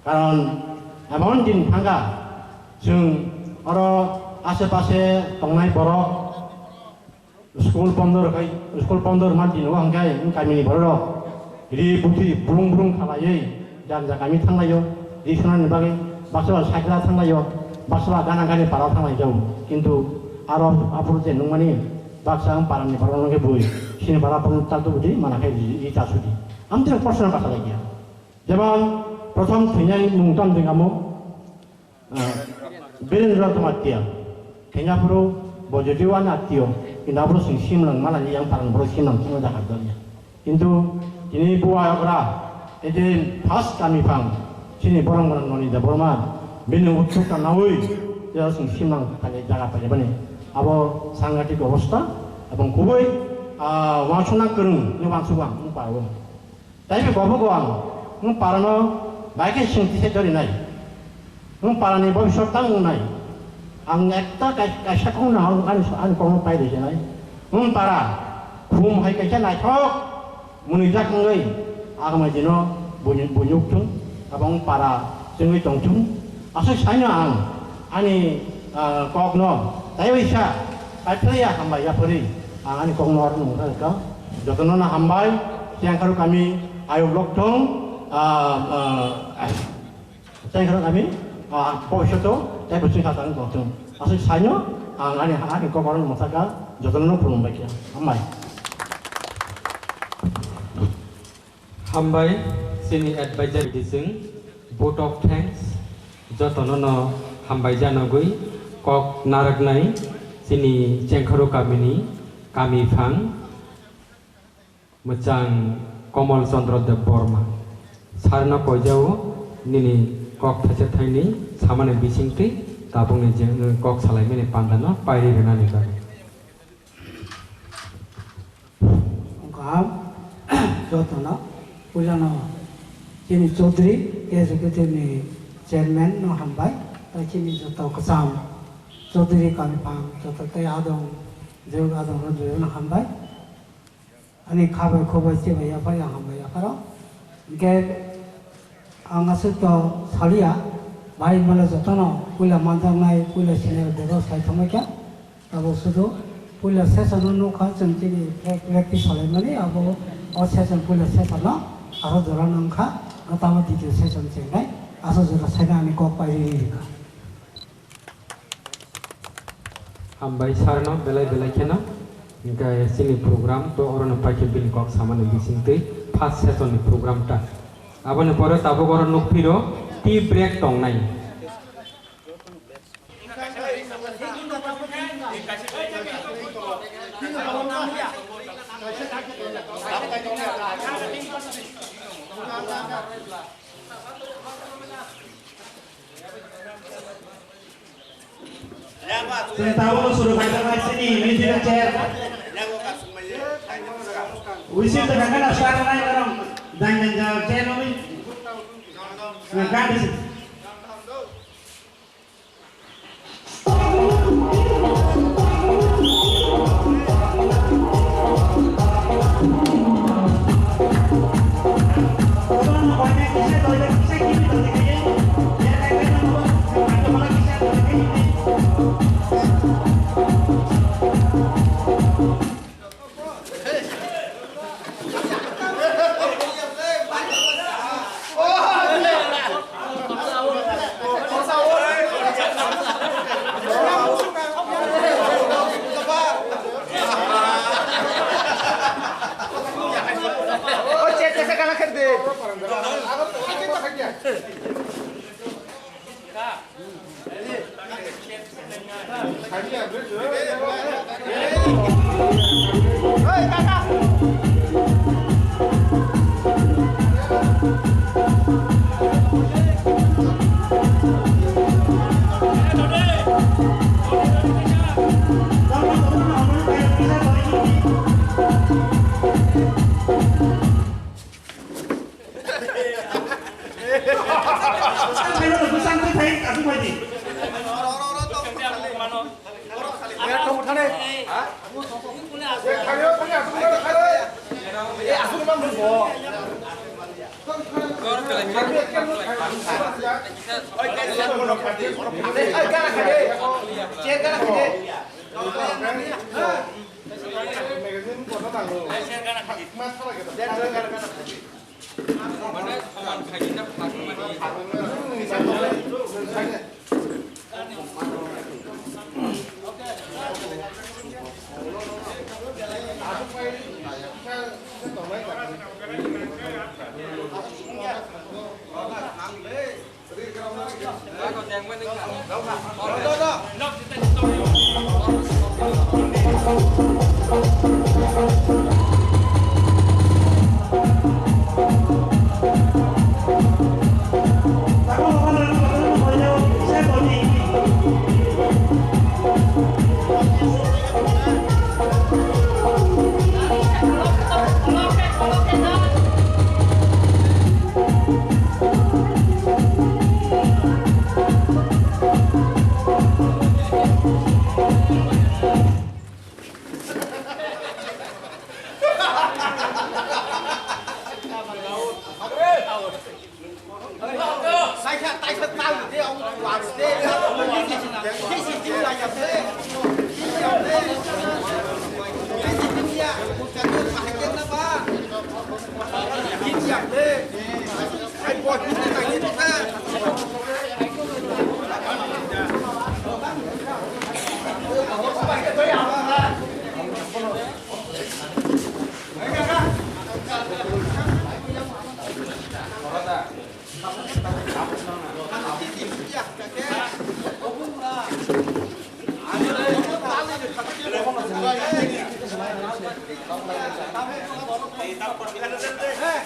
Karon emon din thangkha chwng Oro ashe pashe tongnai borok school bondo rwkhai, school bondo rwma dino hwnkhe wng kamini borok rok ri buthi brung brung khalaiwi jang jang kami thanglaio, ri sunani bagwi baksa ba sakla thanglaio, baksa ba gana gani para thanglai jao. Kintu aro aphuru je nungmani baksa ang parani borok nungkhe bui sini bara phuru taltu budi mana khai ri, ri tasudi. Amtwi personal kasa lagi ya. Jemon prothom thwinai mung tang thwingamo, Ah, Birendra Kumar Tiya, khenyaphuru bo jodi wan atio, kintu aphuru sing simlang malani yang parang borok simlang tungma jakar jani. Kintu tini bu ayokra, ede first kami phang, chini borong borong noni da borma, bini utsuk ta nawi, ya sing simlang tani jaga paja bani. Abo sangatik obostha, abang kubui, ah, wansuna kerung, ni wansubang, mupa abo. Taibo bobo go ang, nwng parano bai khe singti se dorinai. Nwng parani bobiswt tang wngnai. Ang ekta kai-, kaisa kok no ang ani, ani kokno pai risinai. Nwng para, khum hai kaisa naithok, mwnwijak wngwi, agama dino bunyuk, bunyuk thung, abang para chwngwi tong thung. Aswk saino ang, ani, ah, kokno, taibo isa, paiphlaiya hambai yapharwi, ang ani kokno oro nungkha kha. Jotono no hambai, Chengkharu kami ayuk lok thung, ah, ah, Chengkharu kami, ah, bobiswto, tei bwswng kha tang tong thung. Aswk saino, ang ani, ani kok oro nungkha kha, jotono no khulumbai kha. Hambai. Hambai, chini advisor bising, vote of thanks, jotono no hambai janagwi kok narwknai chini Chengkharu kamini kami phang mwchang Komol Chandra Deb Borma. Sarno koijao nini kok thaisa thaini samani bisingtwi tabukni je kok salaimani pandano pairi rwnani bagwi. Wngkha jotono puilano chini Chaudhary executive ni chairman no hambai, tei chini joto kwcham Chaudhary kami phang joto tei adong jwk adong rok jotono hambai. Ani khabai khobai chibai yaphar yang hambai yapharo. Hingke ang aswk to saliya, bai mala jotono puila manjaknai, puila sinai bebak sai thangbai kha. Abo sudu puila session no nukha, chwng chini pra-, practice salaimani, abo o session puila session no aro jora nangkha, tamo ditiyo session chengnai, aswk jora saina ani kok pai riri rikha. Hambai sarno belai belai kheno, hingke chini program to orono paikhe bini kok samani bisingtwi first session ni program ta. Aboni pore tabuk oro nukphiro tea break tongnai. Chwng tabukno suru khaijak nai chini musical chair. Wisip to kangkana star nai norong. Jang jang jang chair no mi. Gandhi.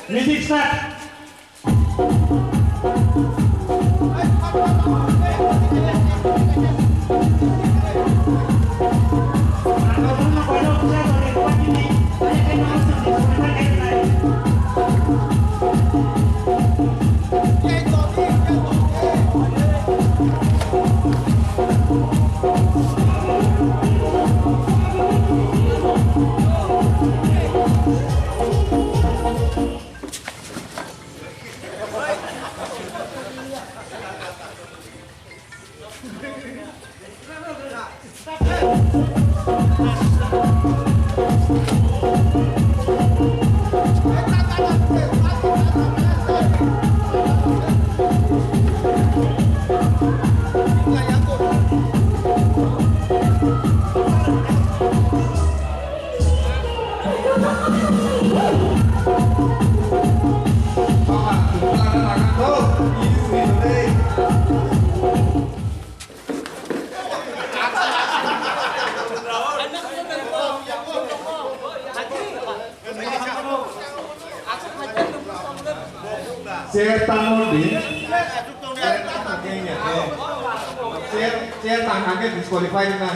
Music start. Chair tangmani. Chair, chair tang hake disqualify na.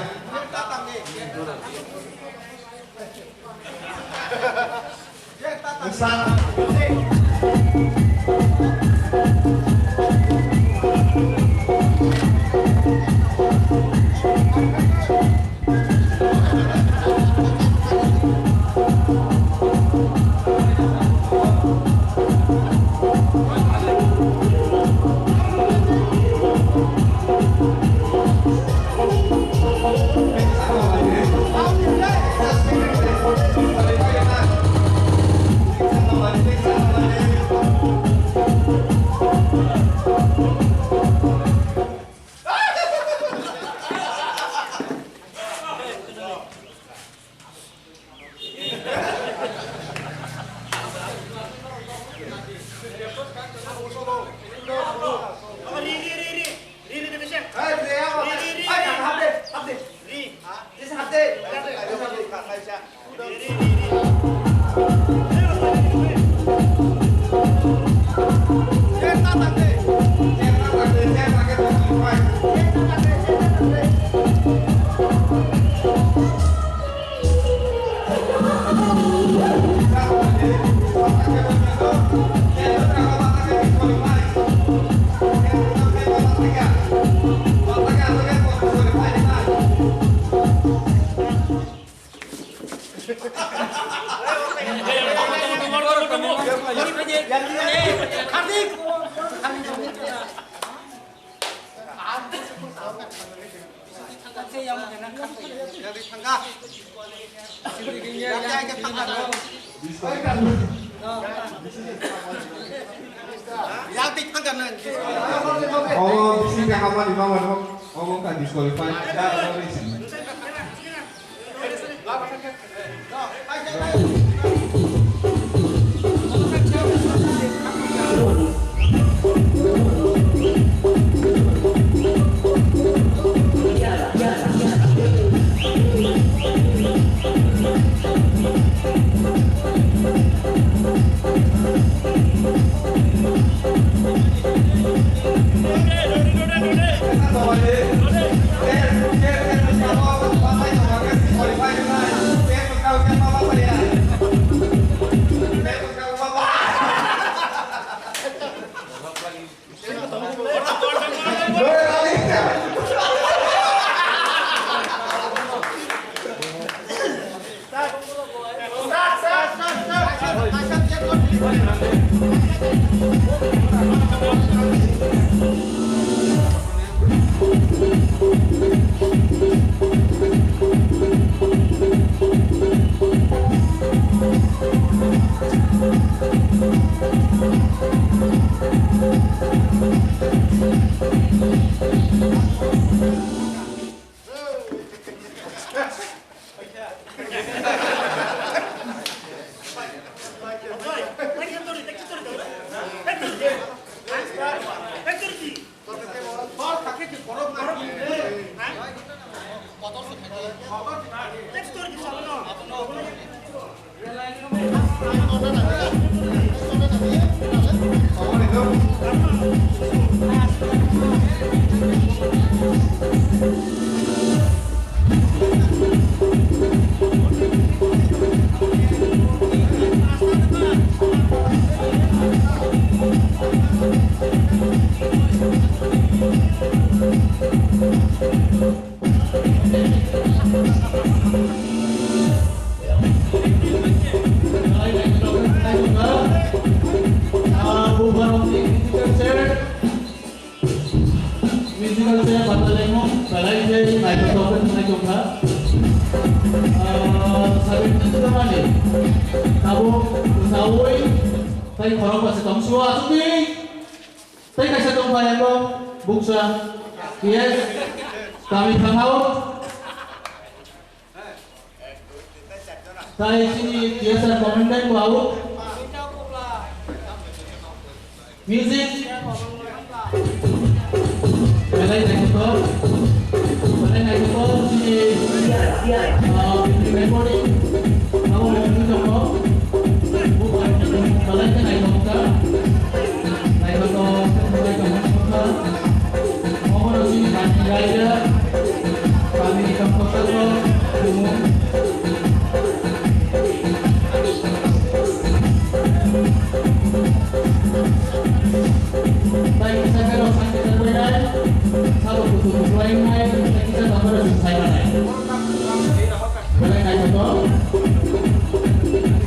Omo bising khe hamani mama no, omo wngkha disqualify. Da, da, da. Musical chair, Bata Lemon, belai khe naithotok khe thangwi tongkha. Ah, seventeen jora ni tabuk bwsaui tei khorokba se tong sio aswkni. Tei kaisa tongkha yango buksa. Yes. Kami thangao. Tai chini T S R commandant bo au. Music. Belai naithotok. Belai naithotok chini, ah, recording. Abo recording joko. Belai khe naithotok. Naithotok, belai khe naithotok. Omo no chini kami raida. Kami ni tongthok tongthok. Tai kisa khe rok santi tangbainai, sabo kutung khlainai, tai kisa tangbai rok chwng saimanai. Belai naithotok.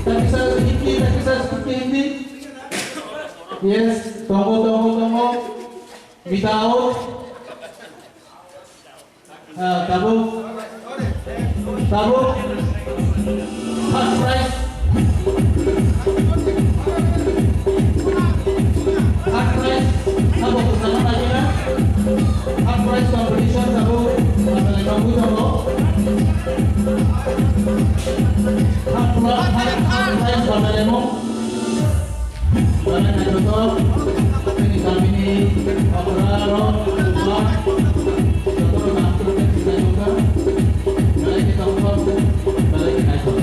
Tai kisa Hindi, tai kisa Hindi. Yes, tongo, tongo, tongo. Without. Ah, tabuk. Tabuk. First prize. First prize. Tabuk, sama lagi na. First prize competition tabuk. Masalai tabuk tabuk. First prize, first prize masalai mo. Belai naithotok, chini kamini okra rok, buma, joto rok ang khe belai naithotok, belai khe tongthok, belai khe naithok.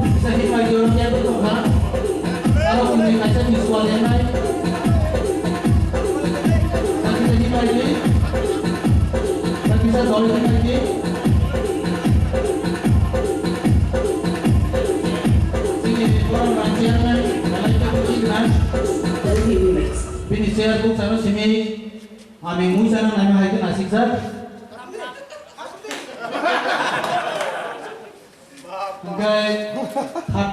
Kisa himai jora khe bo tongkha, aro chini kaisa ni swal enai. Kisa himai di, kisa jora himai di. Chini borok rang chairman, belai khe buji gwnang. Bini chair bukchano simi, ami mui chana naima hai khe nasikjak. Hwnkhe third.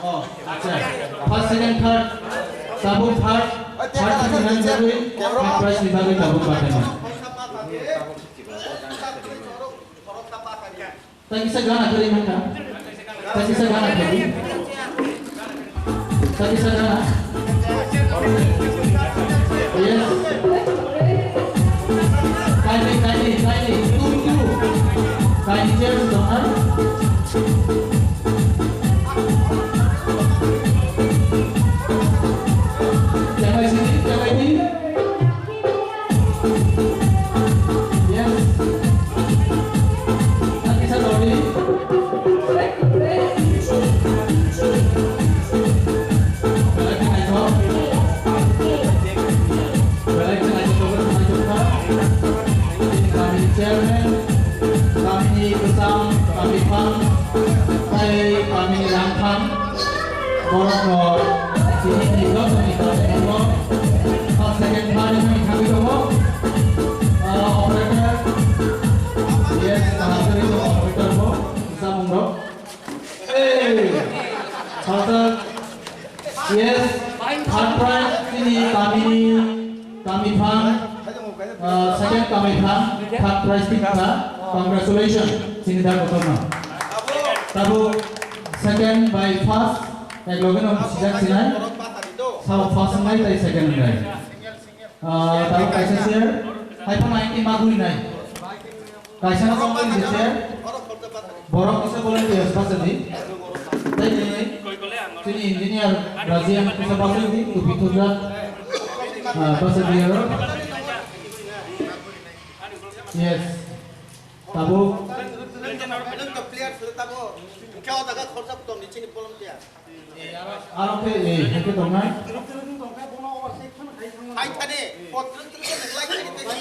Oh, acha. First, second, third. Tabuk third. Third ni bagwi, third prize ni bagwi tabuk bathai. Tang kisa gana kwrwi mankha. Tang kisa gana kwrwi. Tang kisa gana. Yes. Kindly, kindly, kindly. Two, two. Kindly, chair to the front. Thank you, thank you. Yes. Thank you, sir, Lodi. Belai khe naithok. Belai khe naithok, naithok kha. Kamini chairman, kamini bwsang, kami phang, tei kamini rang phang. Borokno tini ni joto ni kaam o first, second, third wngwi thangwi tongo. Ah, operator. Yes, ah, tini operator bo, samung rok. Hey! Salsa. Yes, third prize tini kamini, kami phang. Ah, second kami phang, third prize tini kha. Congratulations, tini da kotorno. Tabuk second by first. Ek loge no sijak sinai. Sabo first nai tai second nai. Ah, tabo kaisa chair. Hai pa nai ki magui nai. Kaisa no kong ni chair. Borok kisa volunteers basa di. Tai ni. Sini engineer Rajian kisa basa di. Tupi tuja. Ah, basa di aro. Yes. Tabuk. Nang to player sila tabuk. Kau daga khorsa butom ni chini volunteer. Aro khe, eh, hai khe tongnai. Hai thani, potrang tang khe nang lai thani tei sini.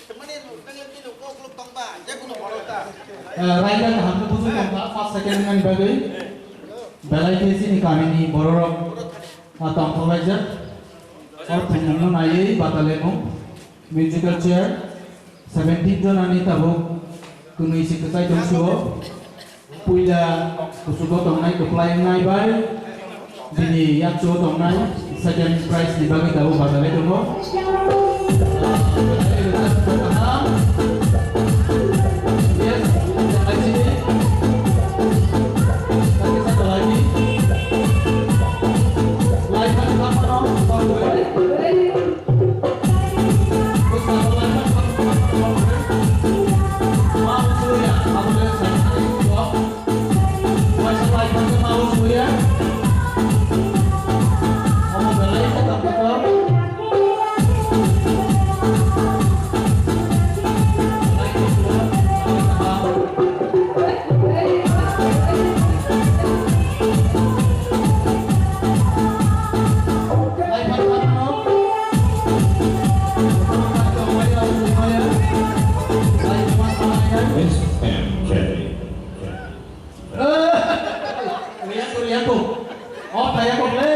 Tamani nang tini kok lok tong ba, je kuno boro ta. Eh, raida kaham khe buju tong kha, first, second ni bagwi. Belai khe chini kami ni borok rok, ah, tong thok laijak. O thumung no naiwi batalemung. Musical chair, seventeen jonani tabuk kwnwi se kwchai tong sio. Puila kuchugo tongnai kwplai wngnai bai bini yakchugo tongnai second prize ni bagwi tabuk bajalai tongo. Yes, I see. Thank you, sir. Live and Miss M K. Riyaku, riyaku. Oh, riyaku, le.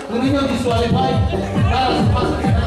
Kuni no disqualify. Guys, masuk sana.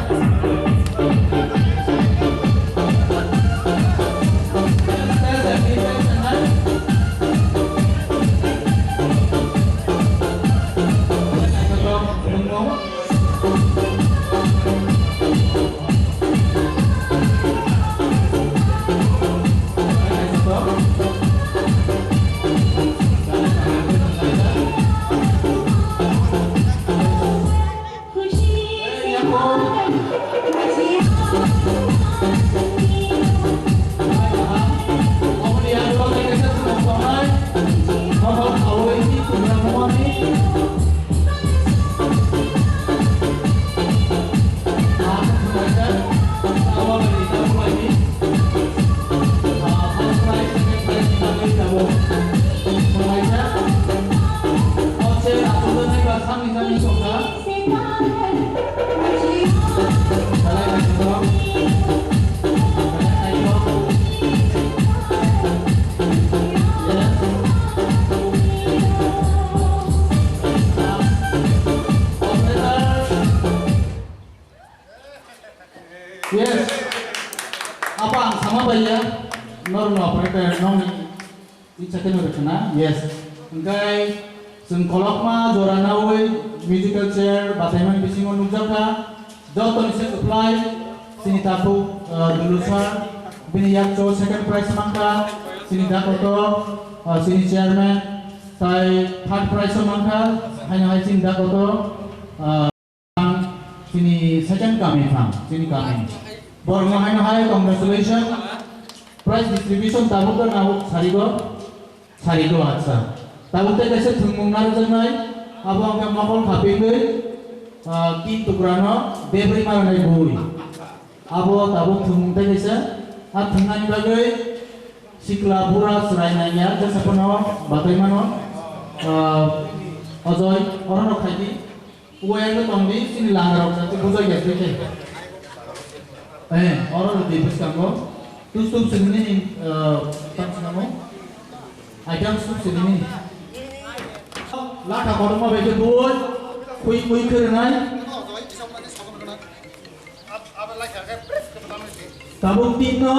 Yes. Apa ang sama bai ya? Norno operator nong ni. Icha khe no rwkha na? Yes. Hwnkhe chwng kolokma jora naui musical chair bataimani bisingo nukjakha. Jotoni se kwplai chini takhuk, uh, Dulu sir, Bini yakcho second prize mankha chini dakoto, ah, chini chairman, tai third prize mankha, haino hai chini dakoto, ah, chini second kami thang, chini kami. Borokno haino hai congratulations. Prize distribution tabuk no sarigo. Sarigo, acha. Tabuk tei kaisa thwngmung narwkjaknai, abo hwnkhe mokol khapingwi, ah, ki tukrano debri maranai bui. Abo tabuk thwngmung tei kaisa, a thwngnani bagwi sikla bura chwrai nangya, jesa phano batwi mano, ah, Ojoi, orono khaidi. Uaiyang no tongdi, chini langarok jati bujai ya teke. Eh, oro rwdi bwskango. Tus tum sini ni, eh, tam sinamo. Item tus sini ni. Latha kotorma bai khe bui, khui khui khe rwnai. Tabuk team no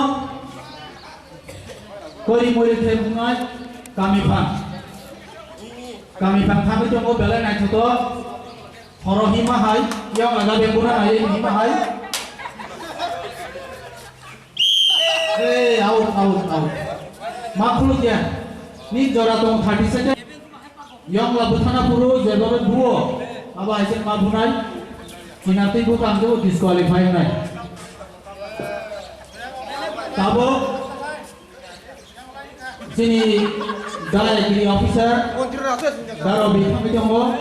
kori mori khe bungnai kami phan. Kami phan thangwi tongo belai naithotok. Horo hima hai, yang laga bembuna hai, hima hai. Hey, out, out, out. Ma khuluk ya. Ni jora tong thirty second. Yang la buthana puru, jeba be buo. Aba hai se ma bunai. Kinatwi bukang tu disqualify nai. Tabo. Chini Dara Agri Officer, Dara Bithang tongo,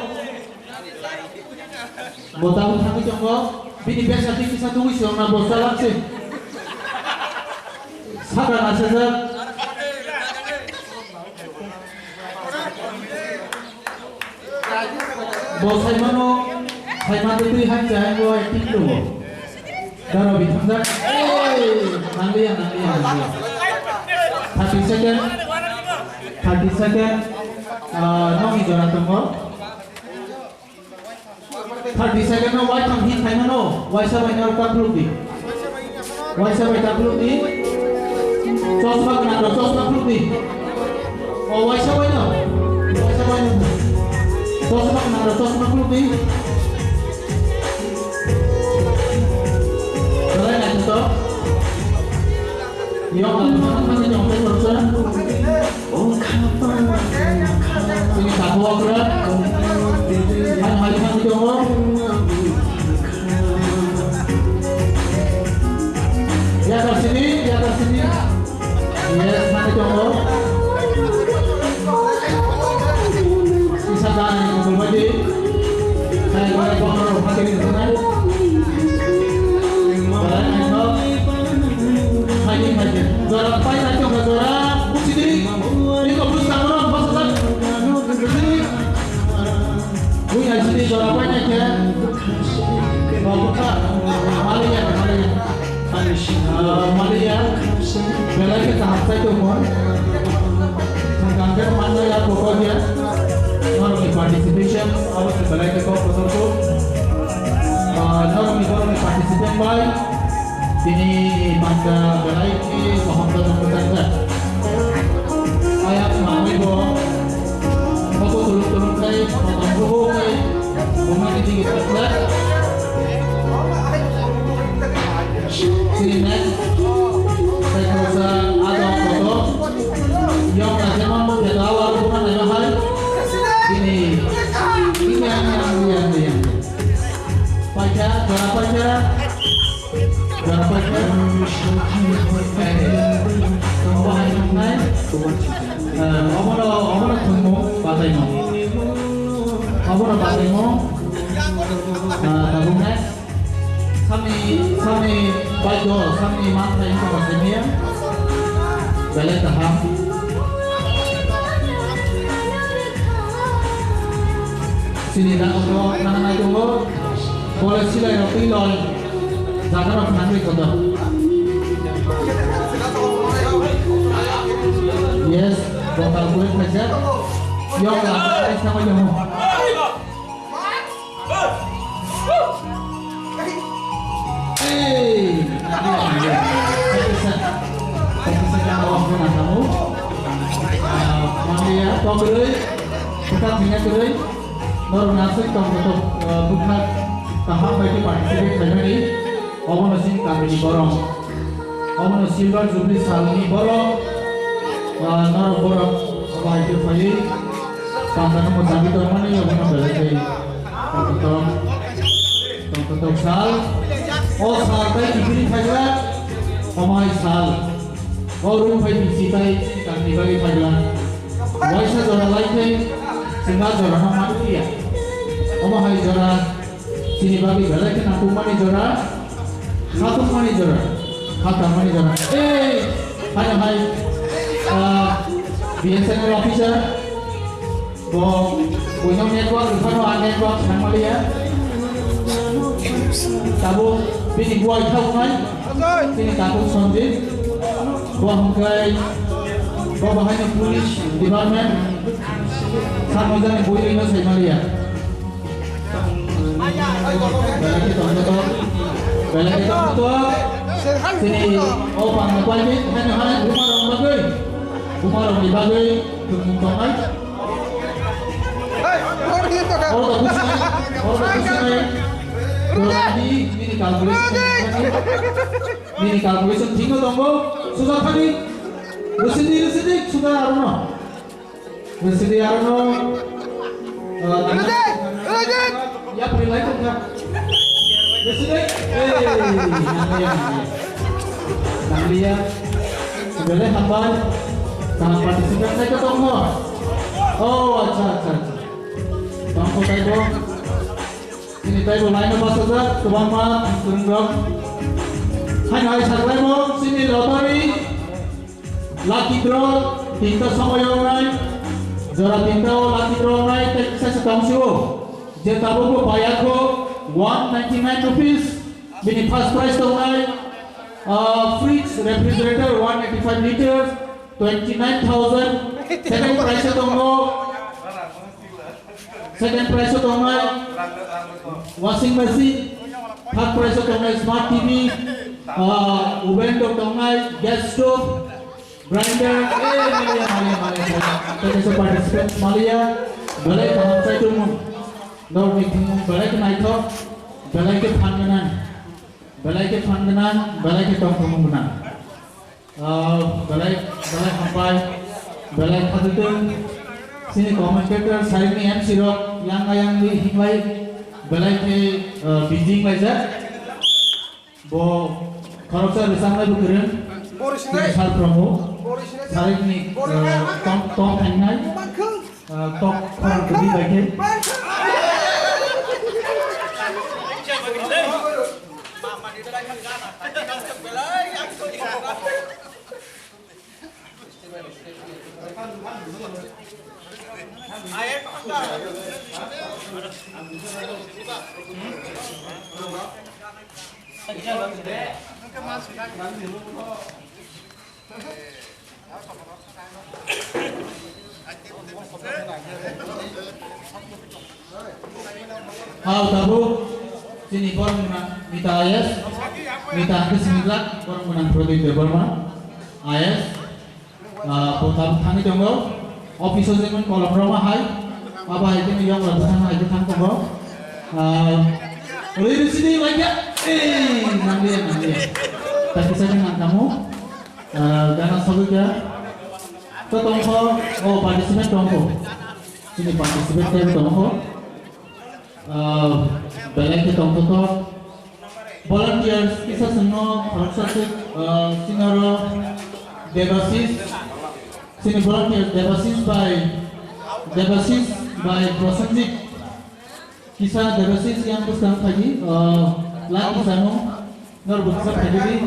Bota Bithang tongo, bini besa tiki sa tungwi siyong na bosta lakse. Saka na sajak. Bo saimano, saimano twi hai chai bo acting tongo. Daro bi thangjak. Ei, nangliya, nangliya, nangliya. Thirty second, thirty second, ah, nokni jora tongo. Thirty second no waitham hit khaimano, waisa bai no ta khulukdi. Waisa bai ta khulukdi. Chosma gwnang rok chosma khulukdi. O waisa bai no. Waisa bai no. Chosma gwnang rok chosma khulukdi. Belai naithotok. Yang ang thani yang tei roksa. Ini satu okra. Ang hari hari tongo. Ya ke sini, ya ke sini. Yes, hari tongo. Isa dani kumpul baji. Saya boleh bawa rumah sini dengan. Boleh, ayo. Hai, hai. Jora pai na tongo, jora. Busi di. Ini kok bus tak orang, bus tak. Buya sini jora pai na ke. Bawa buka. Malaysia, Malaysia. Ah, Malaysia, belai khe kaham khlai tongmung. Thwngkang khe manna ya kotor ya. Norokni participation abo se belai khe kok kotor kok. Ah, norokni borokni participant bai tini manna belai khe kaham khe tongmung tangjak. Ayang mamai bo. Photo tulung tulung khe, photo bubu khe, bumani digi tukla. Sini next, khe khoroksa adong photo. Yong na jemon bo khe dawa bubu na naima hai. Bini, bini yang, yang, yang, yang. Paikha, jora paikha. Jora paikha. Eh, obo hai wngnai. Eh, obono, obono thwngmung bataimung. Obono bataimung. Eh, tabuk next. Samni, samni baidyo, samni manthai wngkha bataimaya. Belai kaham. Chini da auto nang nai tongo. College silai rok twi loi. Jaga rok nang ri kotor. Yes, bokal kuri khaijak. Yok la, ai sama yo. Hey! Thank you, sir. Thank you, sir. Thank you, sir. Ah, mangya, tongkri, kita tinggal kiri. Norok nasik tong betok, eh, bwkha kaham bai khe participate khlaimani, obono chini kamini borok. Omono Silver Jubilee salni borok, ah, norok borok obo hai khe phaiwi pandano mwchangwi tongmani obono belai khe tongthok, tongthok sal. O sal tei kiphilwi phaikha, omo hai sal. O rung phai bisi tei tamni bagwi phaikha. Waisa jora lai khe chwng a jorano manliya. Omo hai jora chini bagwi belai khe nangkukmani jora, khatungmani jora, khatangmani jora. Ei, hai hai, ah, B S N L officer, bo buino network, buphano ang network nangmaliya. Tabuk bini buai thauknai, chini takhuk Sanjit. Bo hwnkhe bo bahaino police department, samajani bui rino saimaliya. Belai khe tongthotok, belai khe tongthotok. Chini o bangni kwalni haino hai bumarokni bagwi, bumarokni bagwi thwngmung tongnai. Oro da businai, oro da businai. Nini calculation. Nini calculation thikno tongo, suja thani. Rwsidi, rwsidi, suja arono. Rwsidi arono. Rwsidi, rwsidi. Yapri lai tongkha. Rwsidi, ei, nangya, nangya. Nangya. Belai hambai. Kaham participant naikha tongkha. Oh, acha, acha, acha. Tongkha taibo. Chini taibo line-o bachajak kwbangma kwrwngrok. Haino hai saklaimo chini lottery lucky draw tinta somoyo wngnai, jora tinta o lucky draw wngnai tei kisa se tong sio. Je tabukbo paiya kho one ninety nine rupees, bini first prize tongnai, ah, fridge refrigerator one eighty five liters, twenty nine thousand, second prize o tongo. Second prize o tongnai washing machine, third prize o tongnai smart T V, ah, oven rok tongnai, gas stove, grinder, eh, maliya, maliya, maliya, maliya. Tei kaisa participant maliya, belai kaham chaitumung, norokni thwngmung belai khe naithok, belai khe phan gwnang, belai khe phan gwnang, belai khe tongthokmung gwnang. Ah, belai, belai hambai, belai khatutwng. Chini commentator, side ni M C rok, yang ayang ni hinglai, belai khe, ah, busy wnglaijak. Bo khoroksa rwchapnai bo kwrwng. Chini sal promo, side ni, ah, tom, tom thangnai. Ah, tok khorang kwrwi bai khe. Hao tabuk chini borok gwnang Mita I A S, Mita hwnkhe simi glak, borok gwnang Pradip Debbarma I A S. Ah, bo tabuk thangwi tongo. Office o jemon kolom rwma hai, abo hai khe yokla bwthang hai khe thang tongo. Ah, rwi rwi sidi bai khe, ei, nangliya, nangliya. Ta kisa khe nang tamo. Ah, gana sogwi kha. To tongkho, o participant tongkho. Chini participant khe tongkho. Ah, belai khe tongthotok. Volunteers kisa chwngno khoroksa se, ah, chini oro Debasis, chini volunteer Debasis bai, Debasis bai Prosenjit. Kisa Debasis yang bwskang phaidi, ah, lak kisa no, nor bwkha phaidi.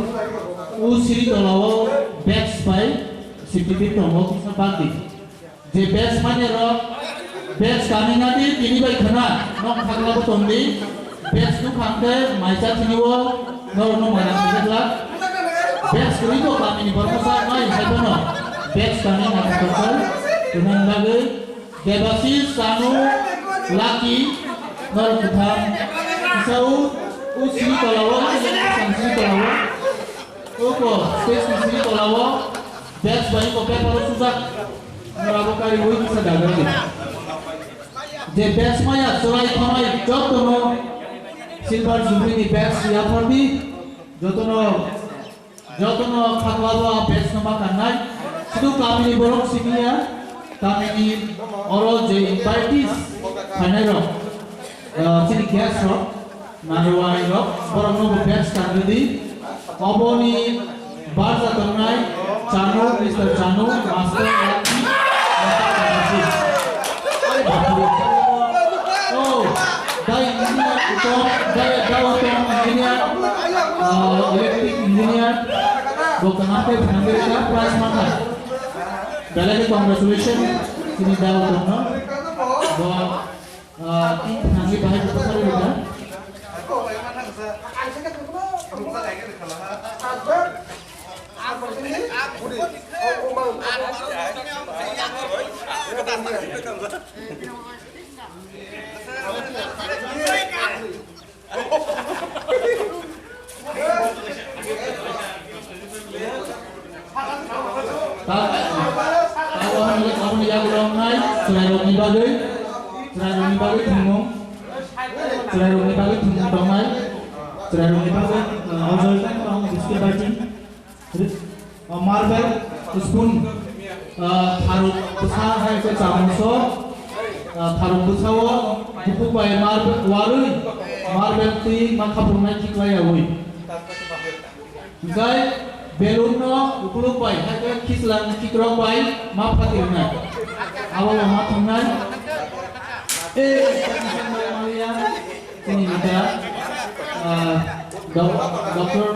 U siri tola o bags bai sixty feet tongo, kisa bagdi. Je bags manya rok, bags kami nadi tini bai khna, nok thangla bo tongdi. Bags nukha hwnkhe maisa tini o, nor no mana khajak la. Bags kwrwi to kami ni borok sa mai hai bono. Bags kami nadi tongkha, tunang bagwi. Debasis, Sanu, Lucky, norok kwtham. Kisa u, u sini tola o, u sini tola o. Uko, stage ni sini tola o. Desk bai uko paper o sujak. Norok bo kari ui kisa dagar di. Je desk maya, chwrai khamai, jotono Silver Jubilee ni desk yaphardi, jotono Jotono khaklabo a batch no ma kangnai. Sudu kamini borok simi ya, kamini oro je invitees khainai rok, ah, chini guest rok, narwai rok, borok no bo batch kan rwdi. Oboni barja tongnai Chanu, Mister Chanu, Master Lucky, Master Lucky. Oh, dai engineer, Utom, dai, dai Utom engineer, ah, electric engineer, bo kaham khe phnangwi rwkha, prize manna. Belai khe congratulations, chini dai Utom no. Bo, ah, phnangwi bahai khe bwsarwi rwkha. Ta-, ta-, aboni, aboni yagulo wngnai chwrairokni bagwi, chwrairokni bagwi thwngmung, chwrairokni bagwi thwngmung tongnai, chwrairokni bagwi, uh, o joy tong tong biscuit bai thwng. Ri-, ah, marble spoon, ah, tharuk bwsa hai khe chamuso, ah, tharuk bwsao bukuk bai marble warwi, marble twi ma khaprwngnai khiklaiyaui. Hwnkhe balloon no ukuluk bai hai khe khichlang khikrok bai ma phatirwnai. Abo bo ma thwngnai. Eh, chini neta, ah, doc-, doctor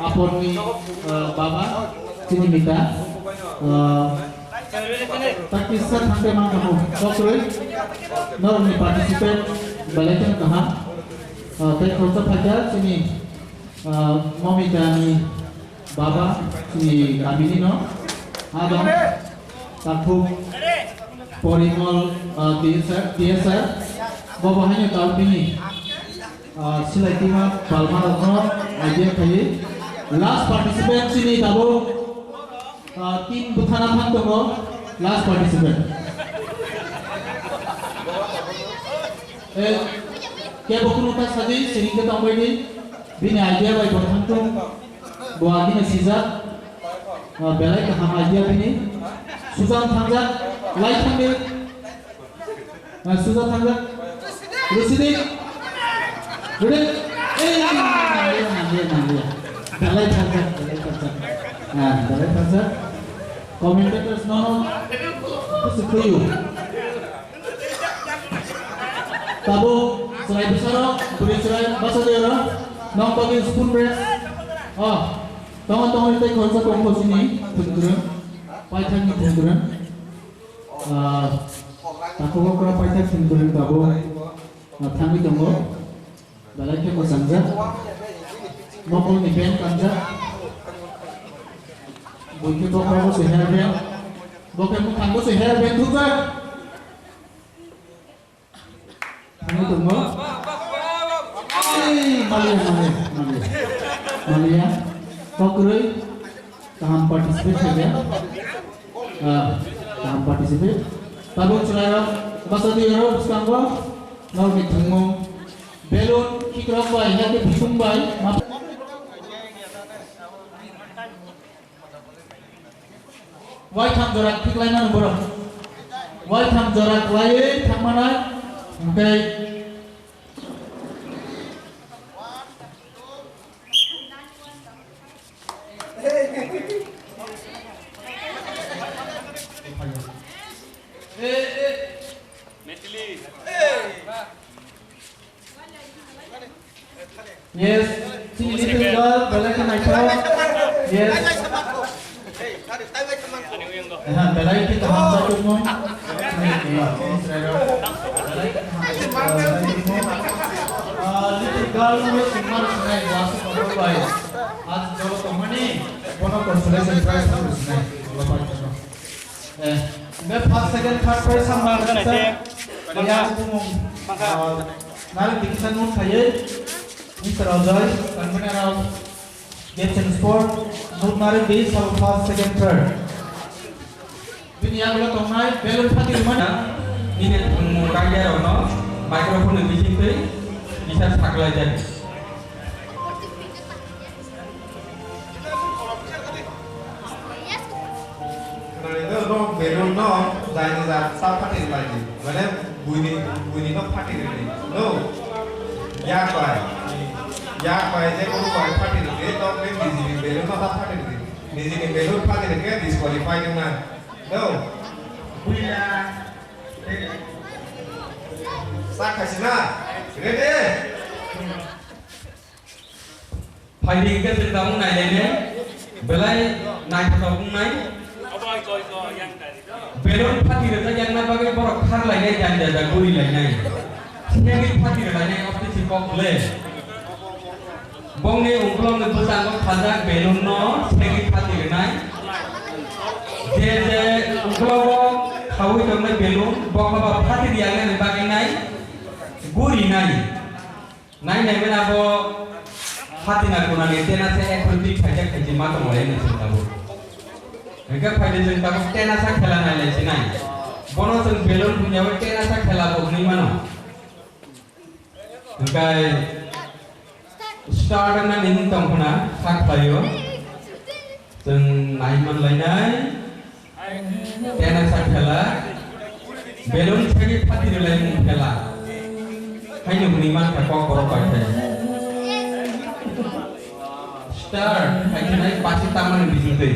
Aporni, ah, baba, chini neta, ah, practice sa thangte mang kamo, doctor, norokni participate belai kheno kaham, ah, tei khoroksa phaikha chini, ah, Momita ni baba, chini kamini no, adong, takhuk, Porimol, ah, T S R, T S R, bo bo haino tal bini, ah, silai tima palma rokno idea khayi. Last participant chini tabuk, ah, team bwthana thang tongo, last participant. Eh, kebo kunu ta sadi, sini ke tongbai di, bini idea bai bo thang tung, bo agini sijak, ah, belai kaham idea bini, sujan thangjak, lai thangdi. Ah, suja thangjak. Rusidi. Ready? Eh, nangya, nangya, nangya. Belai thangjak, belai thangjak. Ah, belai thangjak. Commentators no, no. Kusu kuyu. Tabo, chwrai bwsarok, bwrwi chwrai, bwsa de oro. Nong pagi spoon race. Oh, tongo, tongo, tei khoroksa tongkho sini, thwngkwrwng. Paithakni thwngkwrwng. Ah, takhuk okra paithak thwngkwrwng tabuk, ah, thangwi tongo. Belai khe mwchangjak. Mokolni band kanjak. Buikhe bokhorogo se hair band. Bo khe mwkhango se hair band thupjak. Thangwi tongo. Ei, maliya, maliya, maliya. Maliya. Kokrwi. Kaham participate khaikha. Ah, kaham participate. Tabuk chwrairok bwsa twi rok bwskango. Norokni thwngmung. Balloon, khikrok bai, yakhe bising bai. Waitham jora khiklaimano borok. Waitham jora khlaiwi thangmana, hwnkhe Yes, chini little girl, belai khe naithok. Yes. Aha, belai khe kaham chakukmung. Ah, little girl no singmar sinai, bo aswk kotor bai. Aaj joro tongmani, bono consolation prize no sinai. Eh, hwnkhe first, second, third prize hamna kisa, yang bumung, ah, narwk di kisa note khaiwi, Mister Ajoy, convener of Games and Sport, note narwk di, sabo first, second, third. Bini yagulo tongnai balloon phatirwkmani. Nini thwngmung kaiya rokno microphone ni bisingtwi kisa saklaijak. Belun no jai no ja ta phatir lai di. Mane buini, buini no phatir di. No. Yak bai. Yak bai je kunu bai phatir di. To ke nijini belun no ta phatir di. Nijini belun phatir ke disqualify wng nai. No. Buila. Sa khaisina. Ready? Phaidi hwnkhe chwng tabuk nailainai, belai naithothok wngnai. Belun phati rwjak yakna bagwi borok kharlainai, jani jani gurilainai. Segwi phati rwlainai, oste si kok le. Bongni ukulokni bwskango khajak belun no segwi phati rwnai. Je je ukulogo khaui tongnai belun, bokhaba phati rwjaknani bagwi nai gurinai. Nai nai mena bo hatina kunani tenasa ekron tik khaijak khaiji ma tonglaini chwng tabuk. Hwnkhe phaidi chwng tabuk tenasa khela nailai sinai. Bono chwng belun punyawi tenasa khela bo hwnwi mano. Hwnkhe start wngna nini tong khna kha khlaio. Chwng nai man lainai. Tenasa khela. Belun segwi phati rwlaimung khela. Haino hwnwi mankha kok borok bai khe. Start khai khe nai pasi tamani bising twi.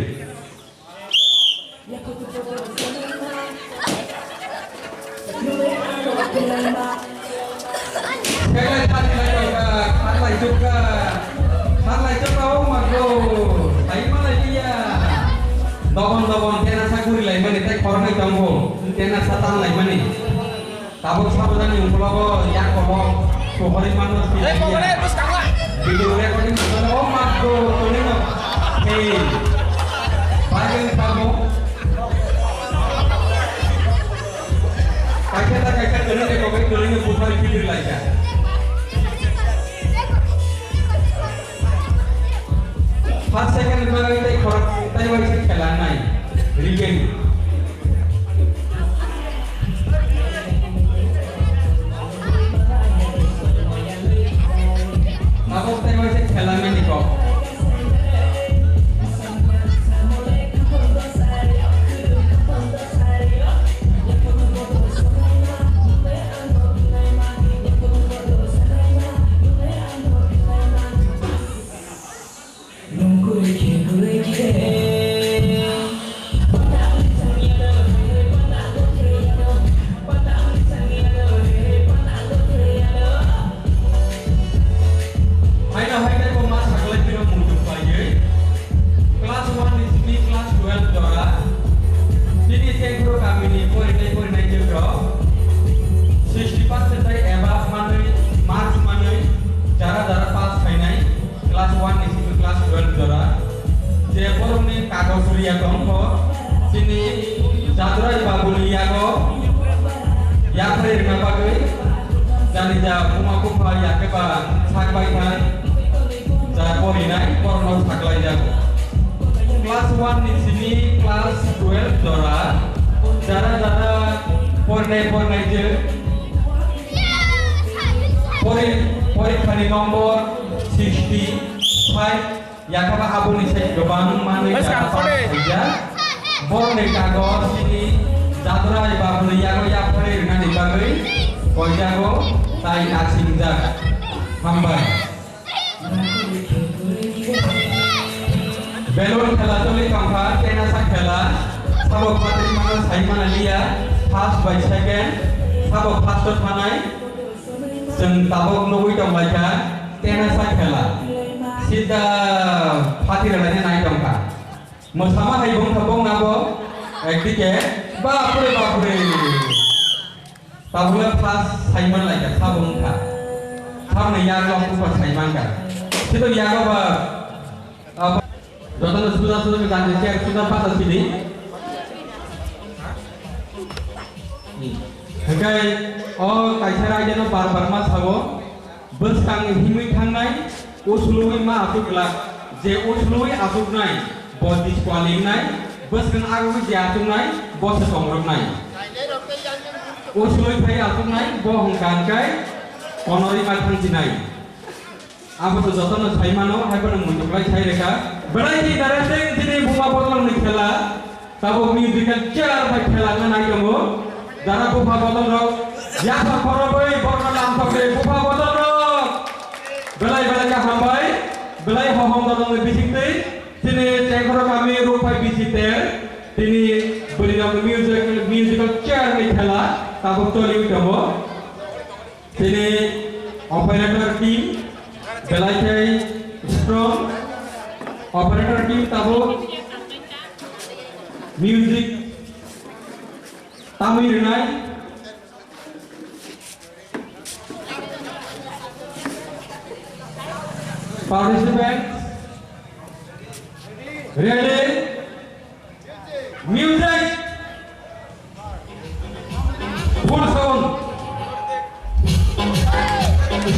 Kele thani lai tongkha, kharlai chukha, kharlai chukha, o mago, sai malai liya. Dobon dobon tenasa gurilaimani tei khoroknwi tongo, tenasa tanlaimani. Tabuk sabujani ukulogo yak kolok suhori mano. Video recording suhori, o mago, tongwino. Hey, bageng tabuk. Kaisa ta kaisa kwrwngni kokoi kwrwngni buphari phidrwlaikha. First, second ni bagwi tei khorok tei waisa khela nai. Rigeni. Tabuk tei waisa khela nai ni kok. Haino hai tei bo ma saklai phiro muitu khlaiwi class one ni simi class twelve jora. Chini Sengphuru kamini porinai porinai jwk rok sixty percent tai above manwi marks manwi jara jara pass khainai class one ni simi class twelve jora. Je borokni kagoj riya tongkho, chini Jadurai babuni yago yapharwi rwna bagwi jani ja buma bupha yakhe ba sak bai thang ja porinai borokno saklai jago. Class one ni simi class twelve jora jara jara porinai porinai je pori-, porikha ni nombor sixty five. Yakhaba aboni se kwbang manwi Wes jaga kangkole. Pass khaijak. Borokni kagoj chini Jadurai babuni yago yapharwi rwnani bagwi koijago tai nasingjak. Hambai. Belun khela choli tongkha, tenasa khela. Sabo phatri mano sai mana liya. First by second. Sabo first o thanai. Chwng tabuk nugwi tonglaikha, tenasa khela. Sida phatiralaina nai tongkha. Mwsama hai bongkha bongna bo, ekdike, bapre, bapre. Tabukle first saiman laikha, sabo wngkha. Saboni yago buphar saimankha. Sito yago ba, ah, Jotono suda suda ke jang je chair suda pasa sini. Hingkai o kaisa raida no bar bar ma sabo, bwskang himwi thangnai, usulwi ma asuk glak, je usulwi asuknai, bo disqualify nai, bwskang agwi je asuknai, bo se tongroknai. Usulwi phai asuknai, bo hwnkha hingkai konorwi ma thangsinai. Abo to jotono sai mano, hai bono muitu khlai sai reka. Belai di daraseng chini buma botol ni khela. Tabuk musical chair bai khela wngna nai tongo. Jara bupha bodol rok yapha khorobwi borokno lamthok de bupha bodol rok. Belai belai khe hambai, belai hohom dodongni bisingtwi chini Chengkhoro kami Rukphai B C ter tini bwrwi rokni music, musical chair ni khela tabuk choli tongo. Chini operator team belai khe strong. Operator team tabuk music tamwi rwnai. Participants, ready? Music. Full sound.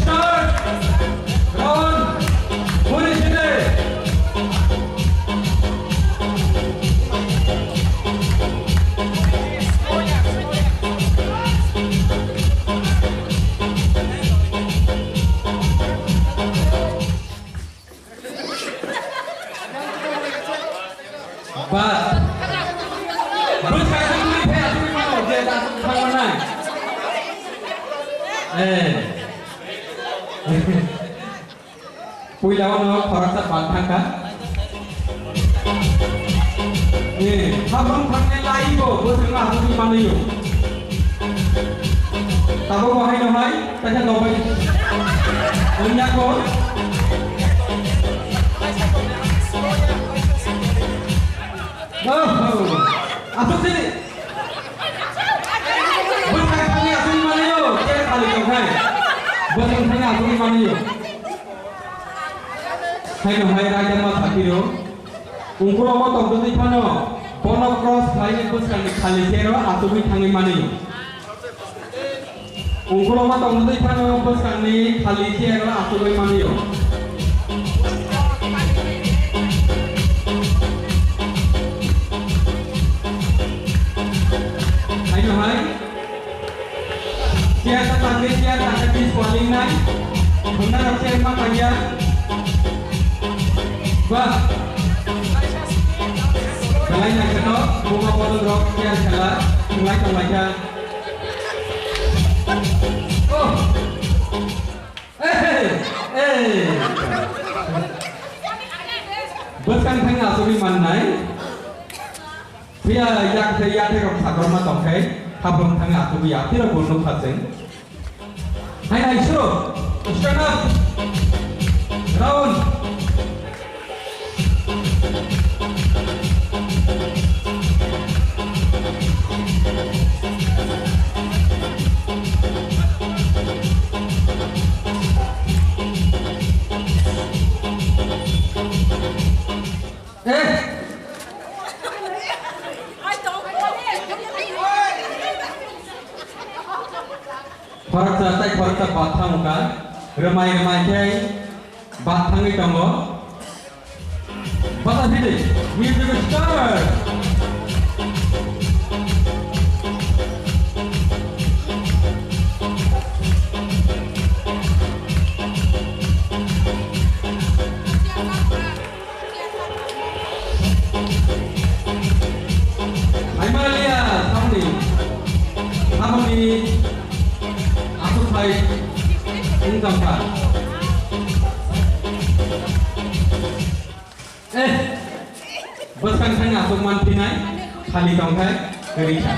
Start. Round. Finish it. Bat. Bwskango twi phai aswk mano je aswk thangma nai. Eh. Puila ono khoroksa bat thangkha. Eh, habang thangnai lai bo, bwskango aswk mano yo. Tabuk bo haino hai, kaisa nokbai wngya kho. Oho, aswk se. Bwswng thangwi aswk manliyo, chair khali tongkhai. Bwswng thangwi aswk manliyo. Haino hai raida ma sakiro. Ungkulokma tongtwtwi phano, bono cross khlaini bwskangni khali chair-o achugwi thangwi mani. Ungkulokma tongtwtwi phano bwskangni khali chair-o achugwi mani. Haino hai. Chair ta tangwi, chair ta tangwi, swalwng nai. Hwnna rok chair ma tangya. Ba. Belai naikhe no, buma bodol rok chair khela, thwnglai tonglaikha. Oh. Hey, hey. Bwskang thangwi achugwi mannai. Phiya yak tei yathek rok sakorma tongkhai, habwng thangwi achugwi ya, tei rok bo nukha chwng. Hai nai suru, stand up, round. Eh. Khoroksa tei khoroksa bathang wngkha. Rwmai rwmai khe bathangwi tongo. Bata sidi, music start. Aimalia, Samni. Samni. Asuk hai. Ungkam ka. Eh. Bwskang thangna asuk man phinai. Khali tongkhai. Kwrwi kha.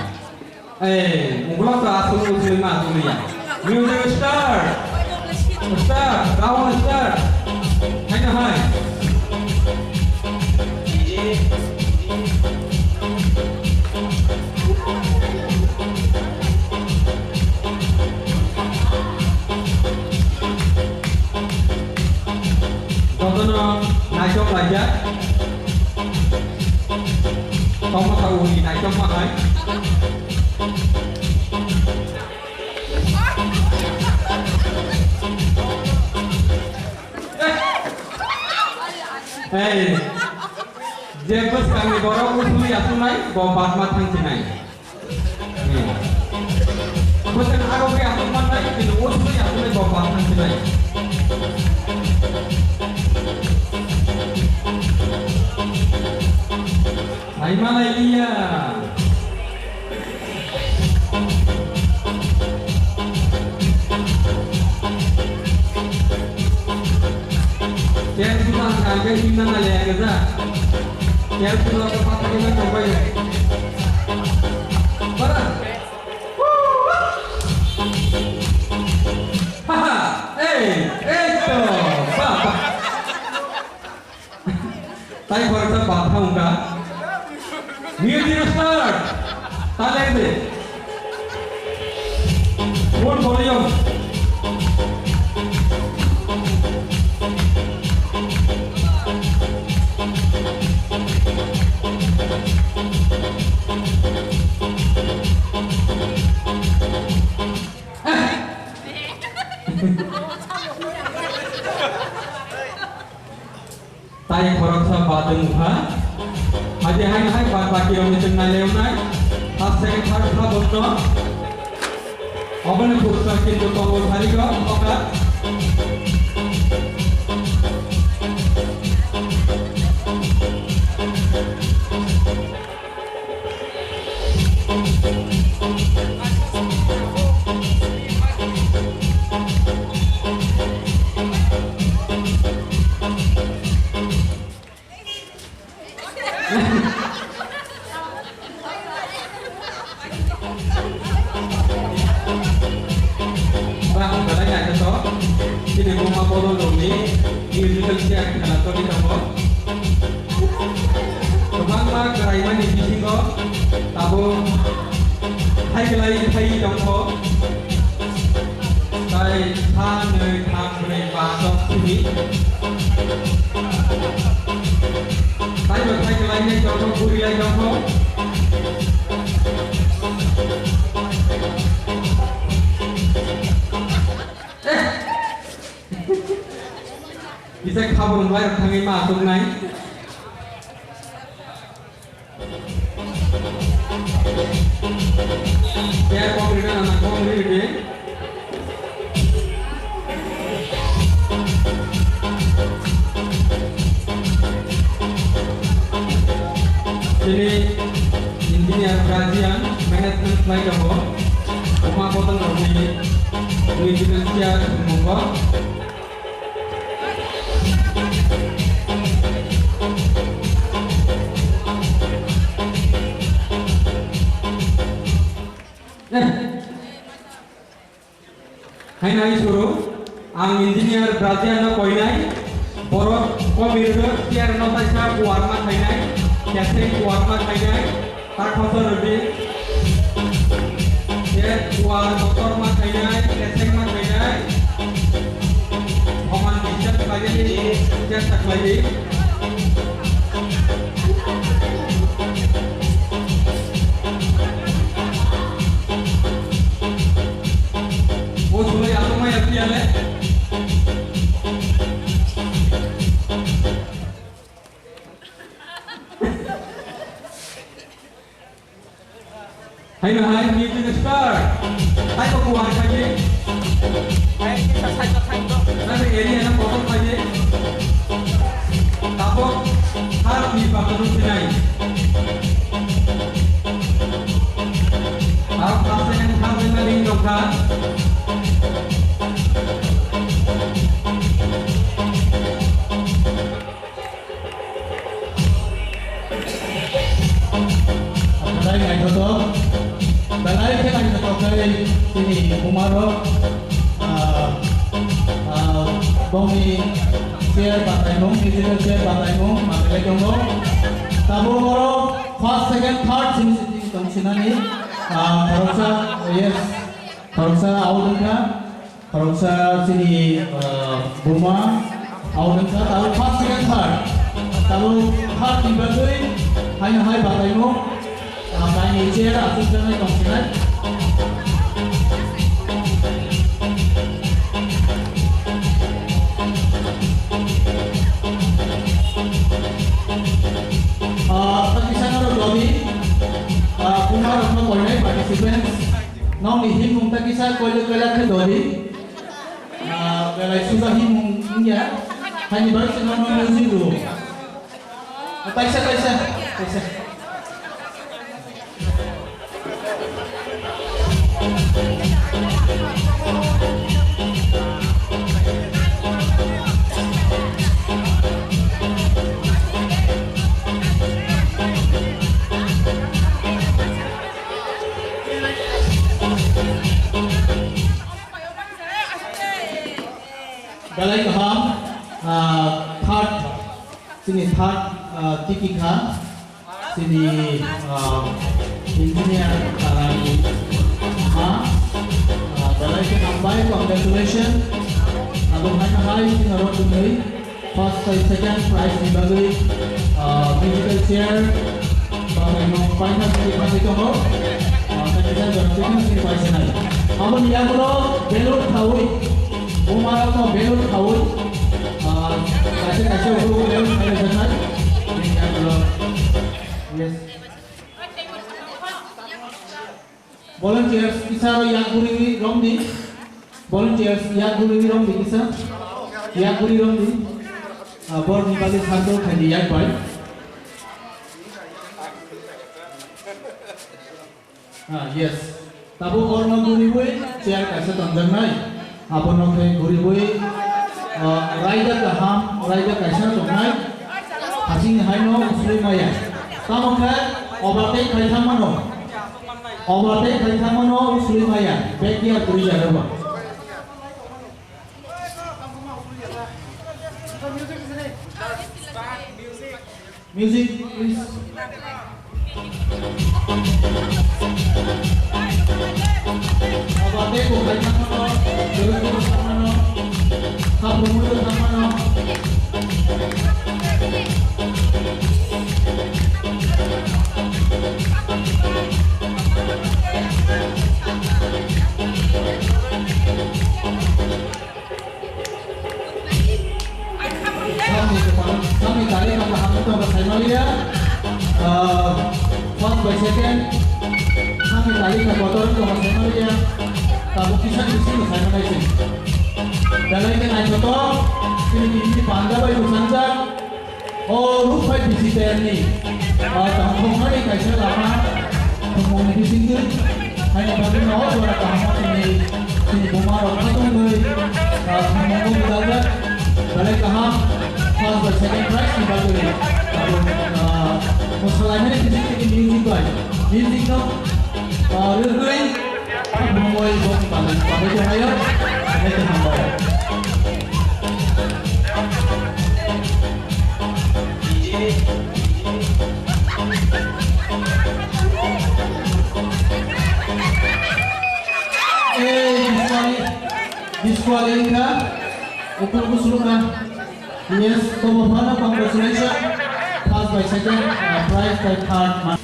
Eh, ukulok to aswk ukulok ma aswk ya. Music start. Start. Round start. Hai na hai. Jotono naithok laijak. Tongma sa uni naithok ma hai. Hey, je bwskangni borok uthuli asunai, bo batma thangsinai. Hmm. Bwskang aro khe asuk mannai, kintu uthuli asunai, bo bat thangsinai. Ai malai liya. Yang sudah angkat ini mana liya kerja? Yang sudah dapat ini mana coba ya? Para. Haha, eh, esto, papa. Tai khoroksa batha wngkha. Music start. Taleng de. Full volume. Tai khoroksa batwi wngkha. Adi hai hai bad baki rokni chwng nai lewnai. First, second, third kha bokno. Oboni puruskar kintu tongo tharigo, oka. Bang, belai naithothok. Chini buma bodol rokni musical chair khela tongwi tongo. Kwbangma kwraimani bisingo tabuk hai kwlai phaiwi tongkho. Tai sa, nwi, tham, brwi, ba, tok, simi. Tai bo thai kwlai nai tongkho, buri lai tongkho. Eh! Kisa khabor bai thangwi ma tongnai. Chair kok rina nana kok ri ride. Chini engineer Rajian management khlai tongo. Uma bottle rokni regional chair mongo. Haino hai suru, ang engineer Brajiano koinai, borok komir chair no taisa kuarma khainai, keseng kuarma khainai, Takhoso rwdi. Ye kuar kotorma khainai, kesengma khainai. Oman bichar khlaidi, chesta khlaidi. O sulai atumai apiale. Haino hai, music start. Hai ko kuar khaji. Hai, kita sai ko thang do. Nang area na kotor khaji. Tabok, har ni bakal sinai. Tabok, har second, har lima ring dokha. Belai naithothok, belai khe naithothok khe chini Kumar rok, ah, ah, bongni chair bataimung, digital chair bataimung, matlai tongo. Tabuk oro first, second, third simi sitting tongsinani, ah, khoroksa, yes, khoroksa out wngkha. Khoroksa chini, ah, buma, abo wngkha tabuk first, second, third. Tabuk third ni bagwi haino hai bataimung, ah, kainwi chair achukjaknai tongsinai. Ah, takisa norok dodi, ah, buma rokno koinai participants. Nokni himung takisa koilwk koilak khe dodi. Ah, belai suja himung wngya. Haini bagwi se nokno music rwo. Kaisa, kaisa, kaisa. Belai kaham, ah, third, chini third, ah, tiki kha, chini, ah, engineer, ah, ni ma, ah, belai khe hambai, congratulations. Abo hai hai, chini aro tongwi first tei second prize ni bagwi, ah, musical chair, Papaino paina sini paitwi tongo. Ah, kaisa jora twi sini paisa nai. Aboni yagulo balloon khaui, bumarokno balloon khaui, ah, kaisa kaisa ulo balloon khaui rwjaknai. Bini yagulo, yes. Volunteers, kisa ro yak guriwi romdi. Volunteers, yak guriwi romdi kisa. Yak guri romdi. Ah, borokni bagwi circle khaidi yak bai. Ah, yes. Tabuk orno guriwi chair kaisa tonjaknai. Abono khe guriwi, ah, raida kaham, raida kaisa tongnai. Hasingni haino usui maya. Tamo khe overtake khai thangmano. Overtake khai thangmano usui maya. Backyard guri jagaba. Music, please. Aba tei bo khai thangmano, jora jora thangmano, khapro muitu thangmano. Samni kwpal, samni tari kha kaham wngtong kha saimaliya. Ah, first by second, samni tari kha kotor wngtong kha saimaliya. Tabuk kisa kisa no saimanai se. Belai khe naithotok, chini tini panda bai bwsajak. O rukphai digital ni, ah, tongthokmani kaisa lama, tongmungni bisingtwi, haini bagwino o jora kaham chini, chini buma rok khatungwi, ah, tongmungno gwdalrok, belai kaham, first bai second prize ni bagwi, tabuk, ah, mwsalaimani bisingtwi music bai, music no, ah, rwgwi, Bumui bok bagwi bagwi tonglaio, belai khe hambai. Ei, disquali-, disqualify wngkha, ukur kusulukna. Yes, tobo phano congratulations. First by second, uh, prize by third ma-,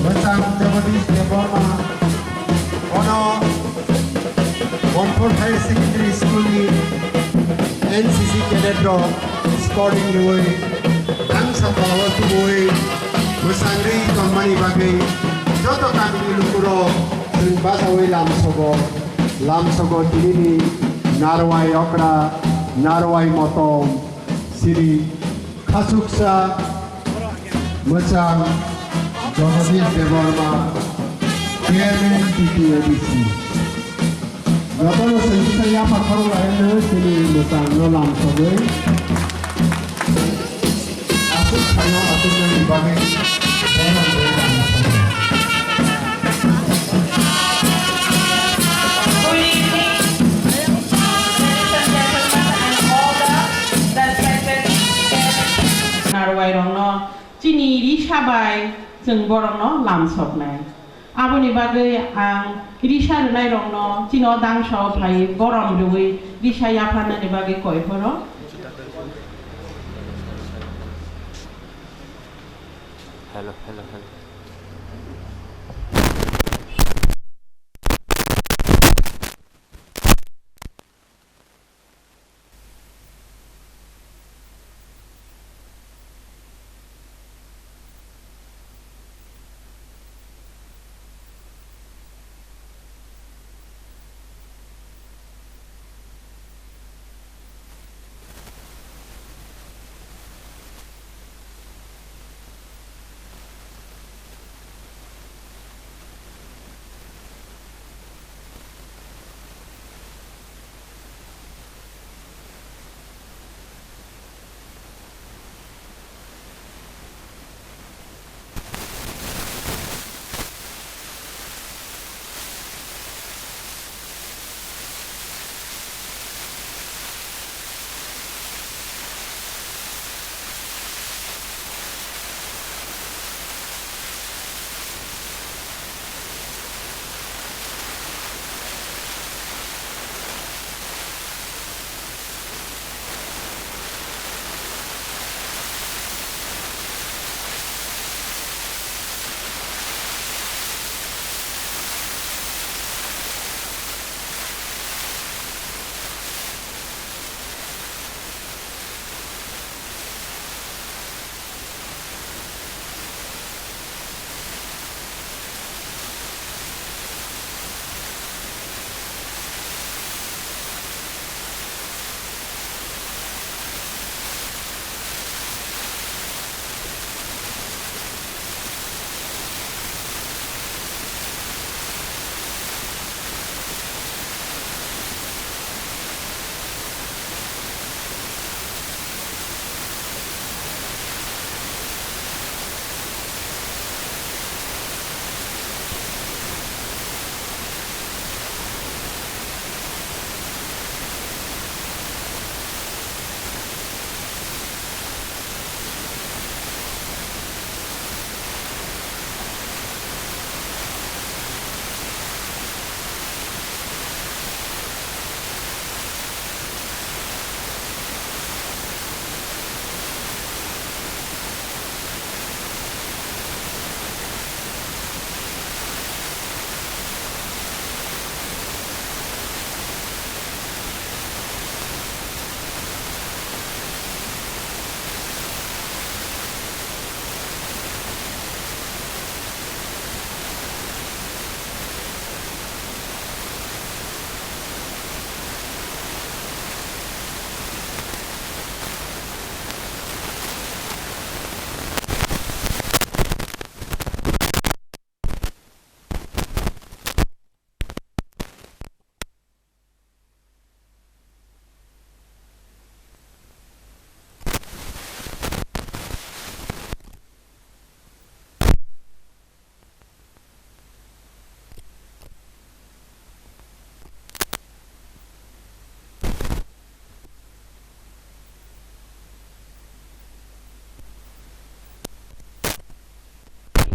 Mwchang Jagadish Debbarma, bono Montpur Higher Secondary School ni N C C cadet rok scoring rwui, tangsa tolao tubui, mwchangwi tongmani bagwi joto kamini lukurok chwng bachaui lamsogo, lamsogo tinini narwai okra, narwai motom, siri khachuksa mwchang Jagadish Debbarma, Chairman T T A D C. Jotono chwng kisa yapha khorok laino chini mwchangno lamsogwi. Aswk phaino achuknani bagwi bono lamsogwi. Narwai rokno chini risa bai chwng borokno lamsoknai. Aboni bagwi ang risa rwnairokno chini o dangsa o phai borom rwui risa yapharnani bagwi koi phoro. Hello, hello, hello.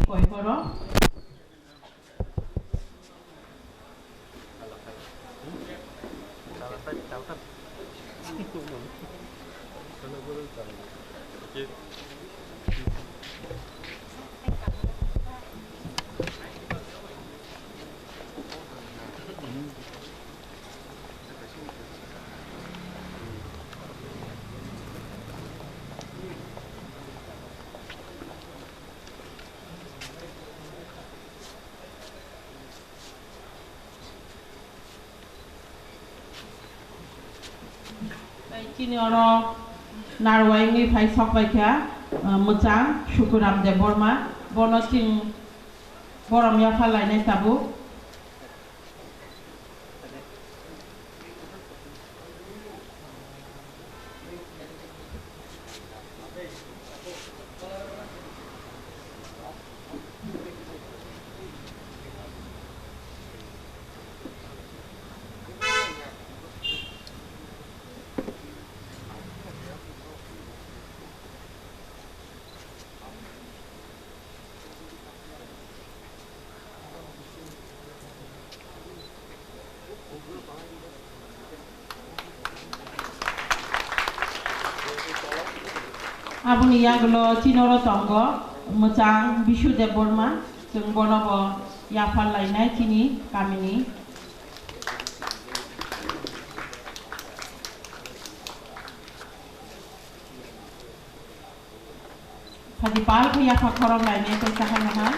Koi horo. Tei chini oro narwai wngwi phai sok bai kha, uh, mwchang Sukuram Debbarma, bono chwng borom yapha lainai tabuk. Aboni yagulo chini oro tongo mwchang Bishu Debbarma, chwng bono bo yaphar lainai chini kamini. Sadi pal khe yapha khorok lainai tei chahai nahai.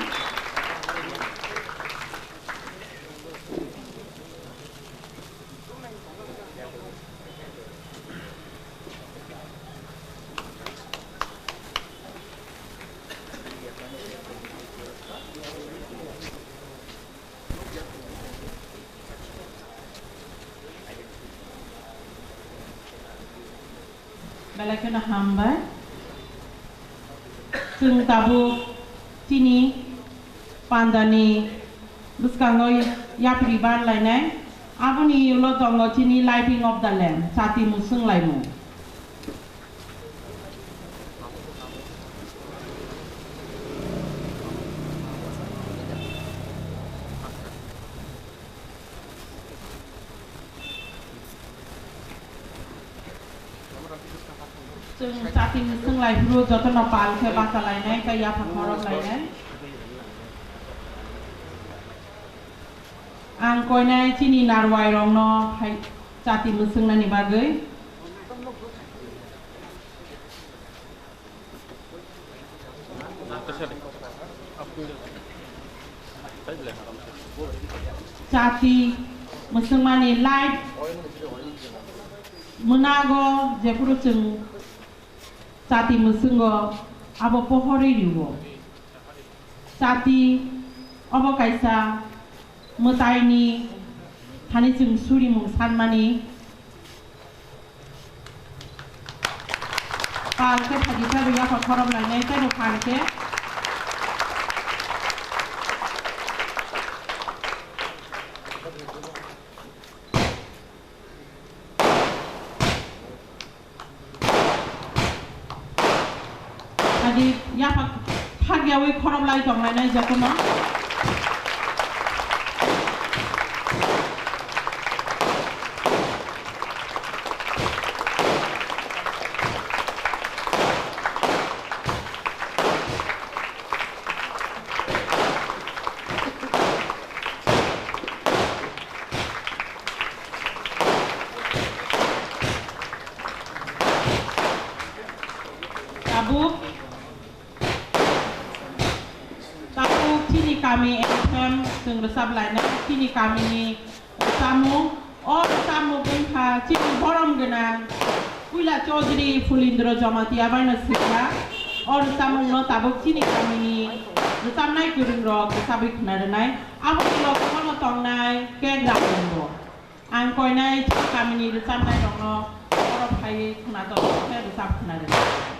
Belai kheno hambai. Chwng tabuk chini pandani bwskango yapri ban lainai. Aboni ulo tongo chini lighting of the lamp, chati mwswng laimung. Chwng chati mwswng lai phuru jotono pal khe bacha lainai tei yapha khorok lainai. Ang koinai chini narwai rokno hai chati mwswng nani bagwi. Chati mwswngmani light mwnago jephuru chwng chati mwswngo abo pohorwi rwo. Chati obo kaisa mwtaini thani chwng surimung sanmani. Pal khe phaidi phaibo yapha khorok lainai tei bo pal khe. Adi yapha phagyawi khorok lai tong lainai jotono. Tabuk, tabuk chini kami F M chwng rwchap lainai, chini kamini rwchapmung, o rwchapmung wngkha chini borom gwnang Puila Chaudhary Phulindra Jamatia baino swikha. O rwchapmungno tabuk chini kamini rwchapnai kwrwngrok rwchapwi khna rwnai. Aboni loge bono tongnai K Gramongo. Ang koinai chini kamini rwchapnairokno oro phaiwi khna tongthok khe rwchap khna rwnai.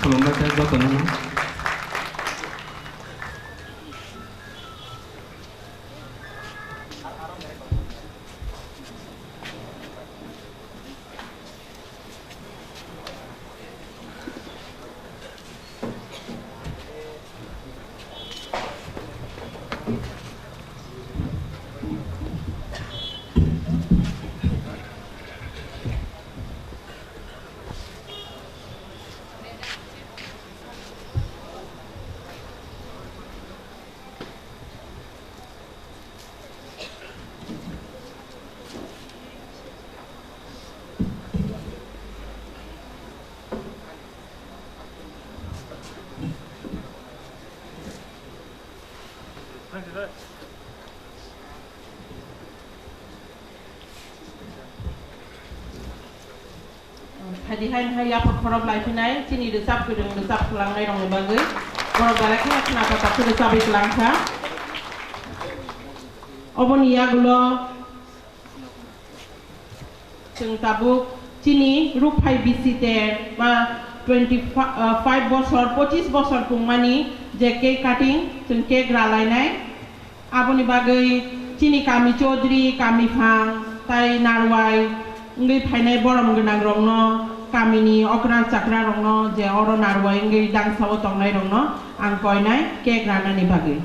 Khulumbai khe jotono no. Phaidi hai hai yapha khorok lai phinai chini rwchap kwrwng rwchap kwlangnai rokni bagwi borok belai kheno khna pata khe rwchabwi kwlang kha. Oboni yagulo chwng tabuk chini rukphai bisi ter ba twenty five bosor, pochis bosor pungmani je cake cutting, chwng cake ralainai. Aboni bagwi chini kami Chaudhary, kami phang, tai Narwai wngwi phainai borom gwnang rokno, kamini okra chakra rokno je oro Narwai wngwi dangsao tongnai rokno ang koinai cake ranani bagwi.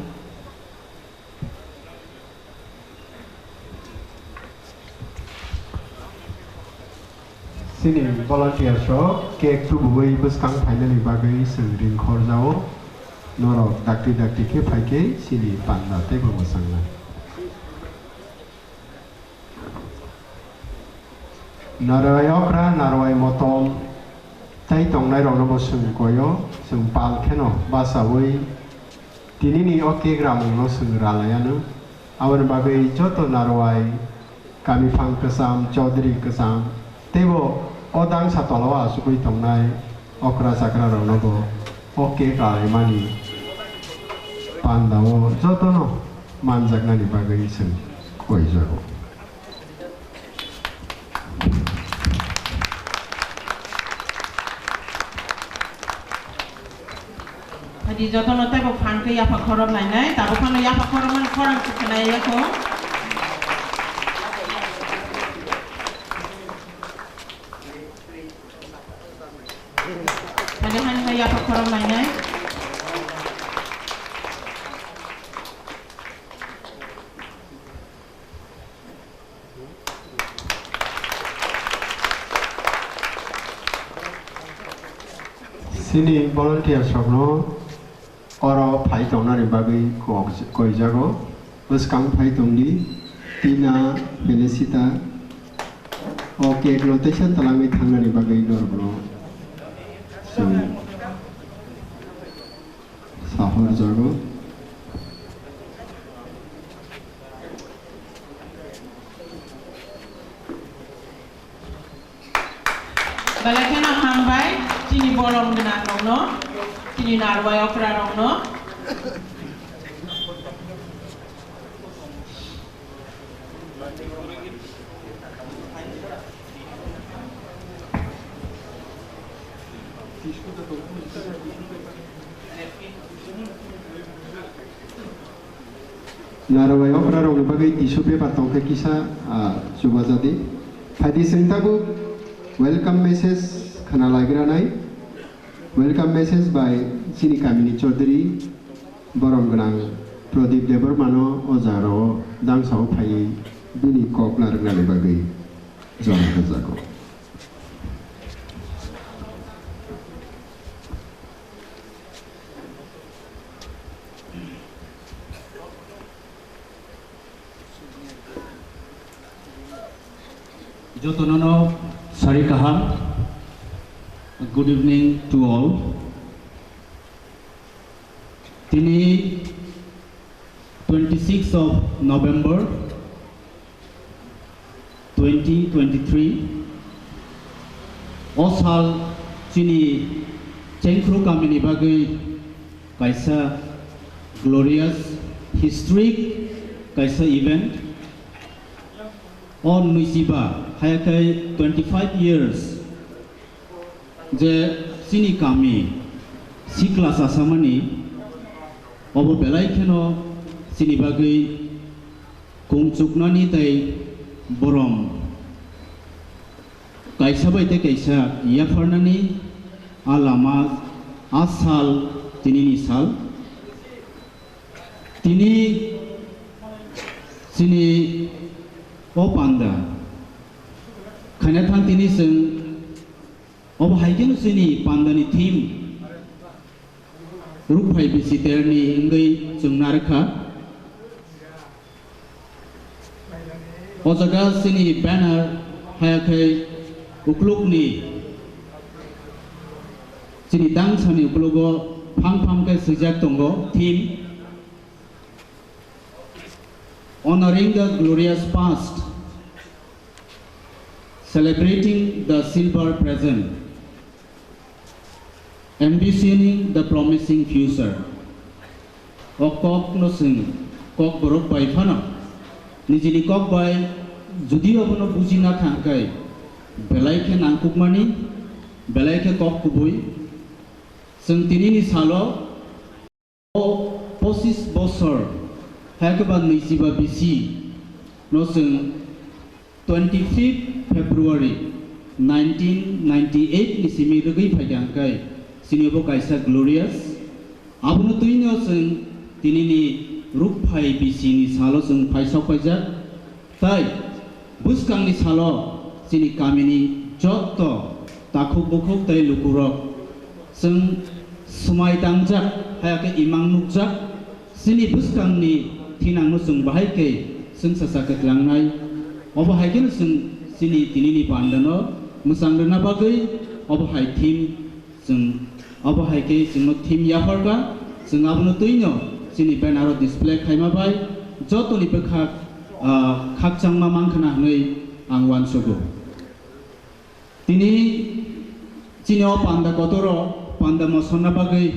Chini volunteers rok cake tubuwi bwskang phainani bagwi chwng ringkhorjao. Norok dakti dakti khe phai khe chini panda teibo mwchangna. Narwai okra, narwai motom tei tongnai rokno bo chwng koio, chwng pal kheno bachaui tinini o cake ramungno chwng ralaianw. Aboni bagwi joto narwai, kami phang kwcham, chaudhary kwcham, teibo o dangsa tolao achugwi tongnai okra chakra rokno bo o cake ralaimani pandao jotono manjaknani bagwi chwng koijago. Hadi jotono teibo phan khe yapha khorok lainai, tabuk phano yapha khorok mani khorang se khnai yakho. Hadi hani hai yapha khorok lainai. Chini volunteers rokno oro phai tongnani bagwi kok-, koijago. Bwskang phai tongdi, Tina, Felicita. O cake no teisa twlangwi thangnani bagwi norokno chwng sahorjago. Belai kheno hambai chini borom gwnang rokno, chini narwai okra rokno. Narwai okra rokni bagwi tissue paper tongkha kisa, ah, chubajadi. Phaidi chwng tabuk welcome message khna laigra nai. Welcome message by chini kamini Chaudhary borom gwnang Pradip Debbarmano o jaga o dangsao phaiwi bini kok narwknani bagwi jora rwjago. Jotono no sari kaham. Good evening to all. Tini twenty-sixth of November, twenty twenty-three. O sal chini Chengkhru kamini bagwi kaisa glorious, historic kaisa event. O nwisiba, haya khai twenty-five years je chini kami Sikla chasamani obo belai kheno chini bagwi kungchuknani tei borom kaisa bai tei kaisa yapharnani a lama, a sal, tinini sal. Tini chini o panda khaina thang tini chwng obo hai kheno chini pandani theme rukphai bisi terni wngwi chwng narwkha. O jaga chini banner haya khe uklukni chini dangsani uklugo phang phang khe swijak tongo theme Honoring the Glorious Past, Celebrating the Silver Present. Ambitioning the promising future. O kokno chwng kokborok bai phano nijini kok bai jodi obono bujina thangkhai belai khe nangkukmani, belai khe kok kubui. Chwng tinini salo o pochis bosor, haikhe ba nwichiba bisi no chwng twenty fifth February nineteen ninety eight ni simi rwgwi phaikha hwnkhe chini bo kaisa glorious. Abono twino chwng tinini rukphai bisini salo chwng phaisok paijak. Tai bwskangni salo chini kamini jotto takhuk bukhuk tei lukurok chwng swmai tangjak, haya khe imang nukjak. Chini bwskangni thinangno chwng bahai khe chwngsacha khe tlangnai. Obo hai kheno chwng chini tinini pandano mwchang rwna bagwi obo hai theme chwng obo hai khe chwngno theme yapharkha. Chwng abono twino chini banner-o display khaima bai jotoni bwkhak, ah, khakchangma mankhana hwnwi ang uansugo. Tini chini o panda kotoro panda mosonna bagwi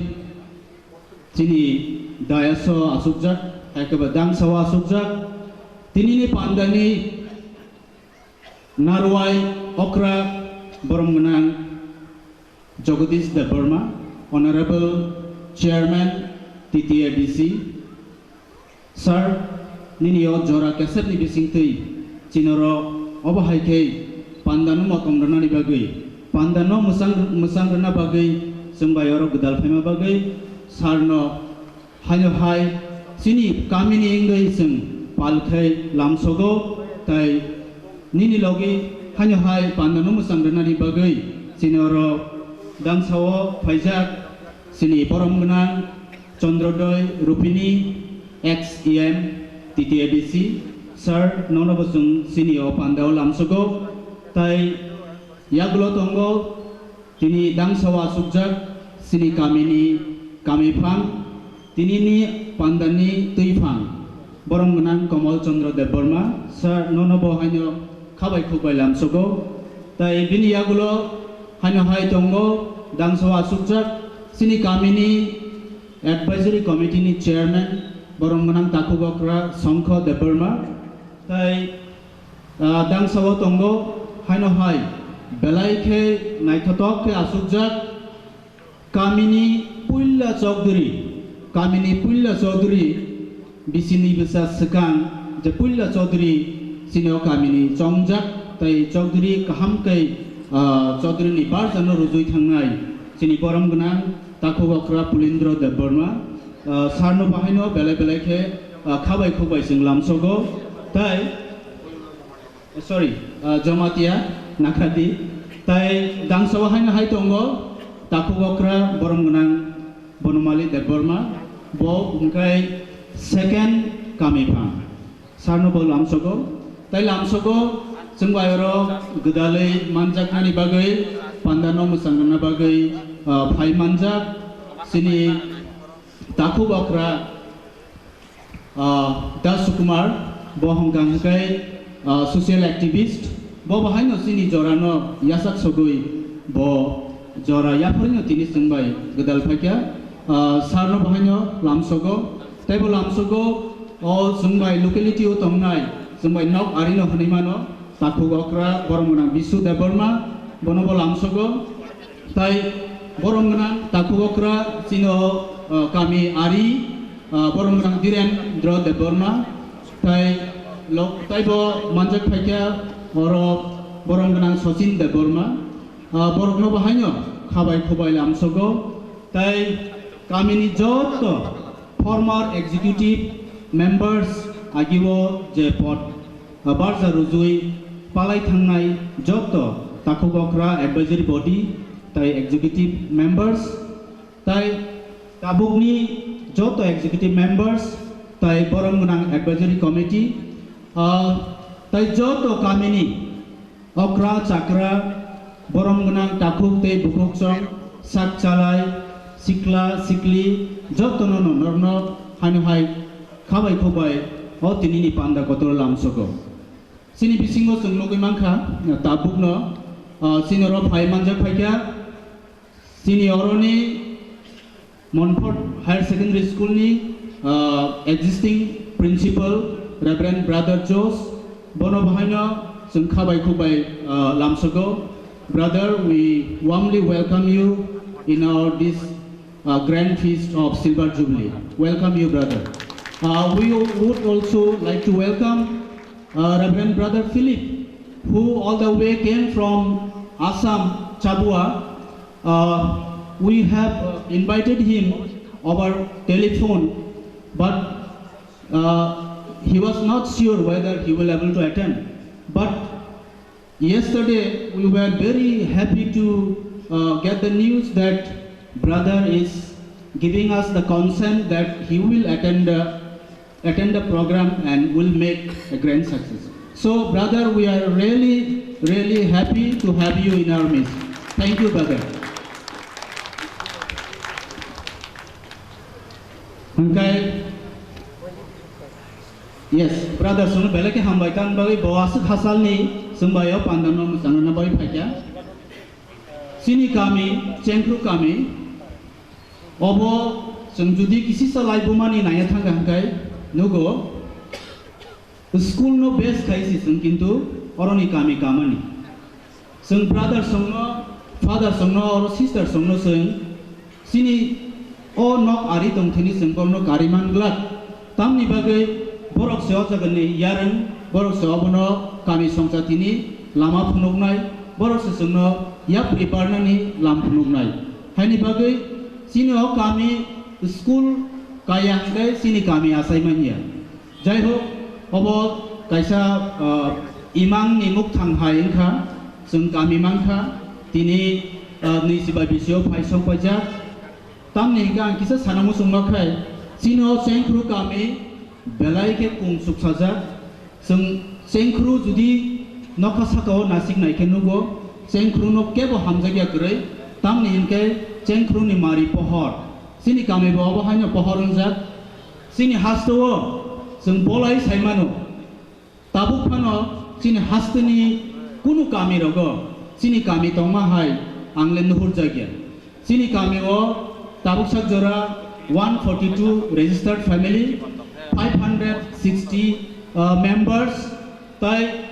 chini dais-o achukjak, hai khe ba dangsa-o achukjak. Tinini pandani narwai okra borom gwnang Jagadish Debbarma, Honorable Chairman T T A D C, Sir, nini o jora kesepni bisingtwi chini oro obo hai khe pandano motom rwnani bagwi, pandano mwchang, mwchang rwna bagwi chwng bai oro gwdal phaima bagwi Sir no haino hai chini kamini wngwi chwng pal khai lamsogo, tai nini logi haino hai pandano mwchang rwnani bagwi chini oro dangsa-o phaijak chini borom gwnang Chandrodoi Rupini, ex E M, T T A D C, Sir, nono bo chwng chini o panda o lamsogo, tai yagulo tongo tini dangsa o achukjak chini kamini kamiphang, tinini pandani twiphang, borom gwnang Komol Chandra Debbarma, Sir, nono bo haino khabai khukbai lamsogo, tai bini yagulo haino hai tongo dangsa o achukjak chini kamini Advisory Committee ni Chairman, borom gwnang takhuk okra Songkho Debbarma, tai, ah, dangsa o tongo haino hai belai khe naithotok khe achukjak kamini puila chokdri, kamini puila chokdri bisini bwsa swkang je puila chokdri chini o kamini chongjak tai chokdri kaham khe, ah, chokdri ni barjano rujui thangnai chini borom gwnang takhuk okra Pulindra Debbarma, ah, Sir no bahaino belai belai khe, ah, khabai khukbai chwng lamsogo. Tai, sorry, ah, Jamatia Nakhadi. Tai dangsa o haino hai tongo takhuk okra borom gwnang Bonamali Debbarma, bo hwnkhe second kamiphang. Sarno bo lamsogo. Tai lamsogo, chwng bai oro gwdalwi manjaknani bagwi, pandano mwchang rwna bagwi, ah, phai manjak chini takhuk okra, ah, Das Sukumar, bo hwnkha hwnkhe, ah, social activist. Bo bahaino chini jorano yachak sogwi bo jora yapharino tini chwng bai gwdal phaikha. Ah, sarno bahaino lamsogo. Tei bo lamsogo, o chwng bai locality o tongnai, chwng bai nok arino hwnwi mano, takhuk okra, borom gwnang Bisu Debbarma, bono bo lamsogo. Tai Borom gwnang takhuk okra chini o, ah, kami ari, ah, borom gwnang Dhirendra Debbarma, tai lok, taibo manjak phaikha oro borom gwnang Sachin Debbarma, ah, borokno bo haino khabai khubai lamsogo, tai kamini joto former executive members agio je pod, ah, barja rujui palai thangnai joto takhuk okra advisory body tai executive members tai tabukni joto executive members tai borom gwnang advisory committee, ah, tai joto kamini okra chakra, borom gwnang takhuk tei bukhuk chwng, sak chalai, sikla sikli, jotono no norno haino hai khabai khubai o tinini panda kotor lamsogo. Chini bisingo chwng nugwi mankha, tabukno, ah, chini oro phai manjak phaikha, chini oroni Montfort Higher Secondary School ni, ah, existing principal Reverend Brother Josh, bono bahaino chwng khabai khubai, ah, lamsogo. Brother, we warmly welcome you in our this, ah, grand feast of Silver Jubilee. Welcome you, brother. Ah, we would also like to welcome, ah, Reverend Brother Philip, who all the way came from Assam, Chabua. Uh, we have, uh, invited him over telephone, but, uh, he was not sure whether he will able to attend. But yesterday we were very happy to, uh, get the news that brother is giving us the consent that he will attend the attend the program and will make a grand success. So, brother, we are really, really happy to have you in our midst. Thank you, brother. Hingkai, yes, brother, sono belai khe hambai tang bagwi bo aswk hasalni chwngbai o pandano mwchangna bagwi phaikha. Chini kami, Chengkhru kami, obo chwng judi kisisa laibumani naiya thangkha hingkai nugo, school no base khai si chwng kintu oroni kami kamani. Chwng brother songno, father songno, oro sister songno chwng chini o nok ari tongthini chwng borokno kari man glak. Tamni bagwi borok se o jagani yarwng, borok se obono kami songchatini lama phunuknai, borok se chwngno yapri barnani lam phunuknai. Haini bagwi chini o kami school kaya hwnkhe chini kami achai manya. Jai hok, obo kaisa, ah, imangni mukthang hai wngkha, chwng kami mankha, tini, ah, nwi chibai bisio phai sok paijak. Tamni hwnkhe ang kisa sana muchungma khai, chini o Chengkhru kami belai khe kung chuk sajak. Chwng Chengkhru judi nokha saka o nasik nai khe nugo, Chengkhru no kebo hamjakya kwrwi, tamni hwnkhe Chengkhru ni mari pohor. Chini kami bo obo haino pohor wngjak. Chini haste o chwng bolai sai mano. Tabuk phano chini haste ni kunu kami rogo chini kami tongma hai ang le nuhur jakya. Chini kami o tabuk sak jora one forty two registered family, five hundred sixty, uh, members, tai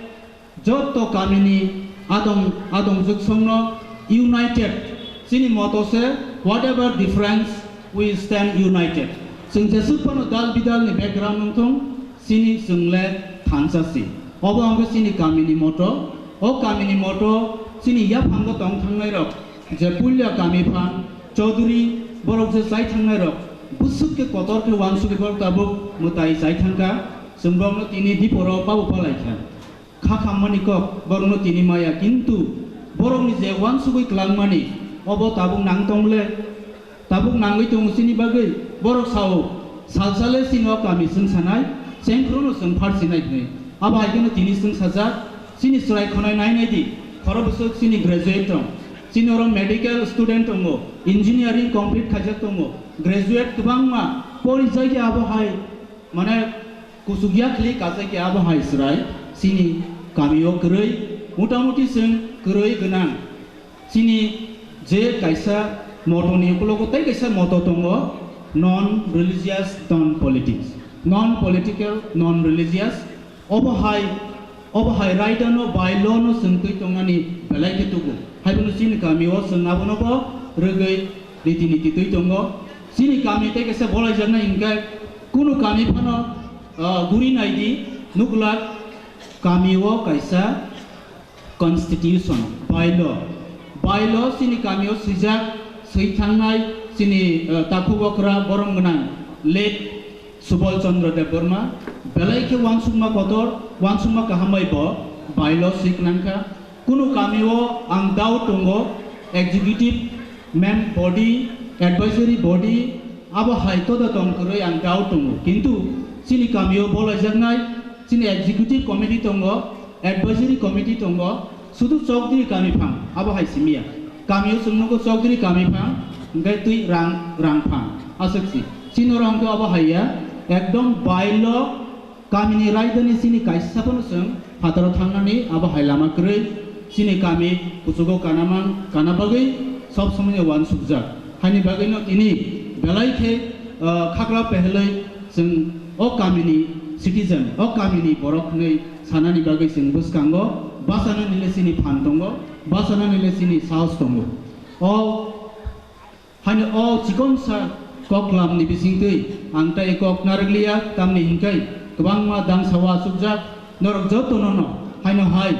joto kamini adong, adong juksongno united, chini moto se, whatever difference, we stand united. Chwng jesuk phano dal bidal ni background wngthong, chini chwng le thansa si. Obo wngkha chini kamini moto. O kamini moto chini yaphango tong thangnai rok, je puila kami phan, Chaudhuri, borok je chai thangnai rok, bwswk khe kotor khe wansugwi borok tabuk mwtai chai thangkha, chwng borokno tini diporo pabu palai kha. Kha khammani kok borokno tini maya, kintu borokni je wansugwi kwlangmani, obo tabuk nang tong le, tabuk nangwi tongo chini bagwi. Borok sao, sal sale chini o kami chwng sanai, Chengkhruno chwng phar sinai hwnwi. Abo hai kheno tini chwng sajak, chini chwrai khonai nai nai di, khoro bwswk chini graduate tong, chini oro medical student tongo, engineering complete khaijak tongo, graduate kwbangma porijak ya abo hai. Mane, kuchuk yakhli kachai khe abo hai chwrai chini kami o kwrwi, motamuti chwng kwrwi gwnang. Chini je kaisa moto ni ukulogo tei kaisa moto tongo, non religious, non politics, non political, non religious. Obo hai, obo hai raida no bai lo no chwng twi tongnani belai khe tubu. Haibono chini kami o chwng abono bo rwgwi riti niti twi tongo. Chini kami tei kaisa bolaijaknai hinkhe kunu kami phano, ah, guri naidi, nuklak kami o kaisa constitution, bylaw, bylaw chini kami o swijak, swi thangnai chini, ah, takhuk okra borom gwnang late Subal Chandra Debbarma, belai khe uansukma kotor, uansukma kaham bai bo bylaw swi khnang kha. Kunu kami o ang doubt tongo, executive mem body, advisory body, abo hai toda tong kwrwi ang doubt tongo. Kintu chini kami o bolaijaknai, chini executive committee tongo, advisory committee tongo, sudu Chowdhury kami phang, abo hai simi ya. Kami o chwng nugo Chowdhury kami phang, hwnkhe twi rang, rang phang. Aswk si. Chini oro hwnkhe abo hai ya, ekdom bylaw kamini raidani chini kaisa phano chwng phataro thangnani abo hai lama kwrwi. Chini kami kuchugo kanamang, kana bagwi sob somoi uansukjak. Haini bagwino tini belai khe, ah, khakla pehlwi chwng o kamini citizen, o kamini borok hwnwi sanani bagwi chwng bwskango bachanani le chini phan tongo, bachanani le chini sahos tongo. O Haino o chikonsa koklam ni bisingtwi ang tai kok narwkliya, tamni hinkhai kwbangma dangsa o achukjak norok jotono no haino hai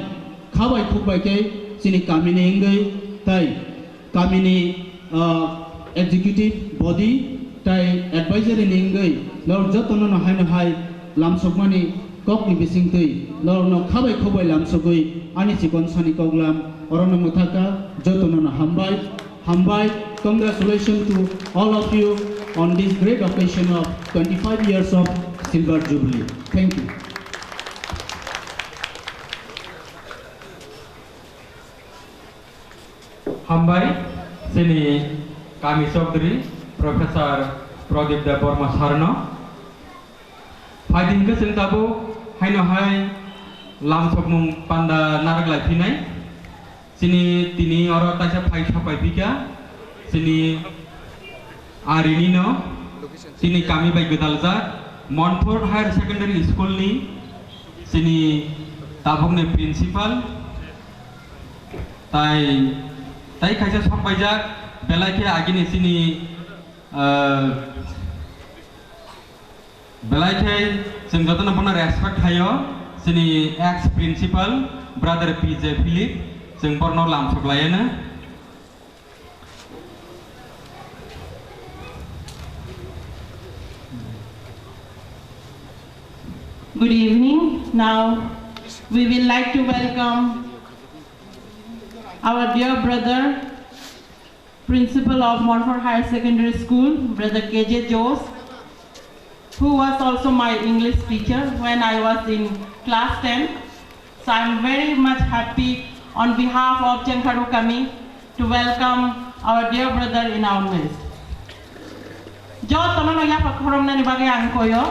khabai khukbai khe chini kamini wngwi tai kamini, ah, executive body tai advisory ni wngwi norok jotono no haino hai lamsokmani kokni bisingtwi norokno khabai khukbai lamsogwi ani chikonsani koklam orono mwthaka jotono no hambai. Hambai, congratulations to all of you on this great occasion of twenty-five years of Silver Jubilee. Thank you. Hambai, chini kami chowdhury Professor Pradip Debbarma sir no. Phaidi hwnkhe chwng tabuk haino hai lamsokmung panda narwk lai phinai. Chini tini oro taisa phai sapai phikha, chini arini no, chini kami bai gwdaljak Montfort Higher Secondary School ni chini tabukni principal, tai, tai kaisa sokpaijak, belai khe agini chini, ah, Belai khe chwng jotono bono respect khaio, chini ex principal brother P J Philip, chwng borno lamsok laiano. Good evening. Now we will like to welcome our dear brother Principal of Montfort Higher Secondary School, Brother K J Jose, who was also my English teacher when I was in class ten. So I'm very much happy on behalf of Chengkharu Kami to welcome our dear brother in our midst. Jotono no yapha khoromnani bagwi ang koyo.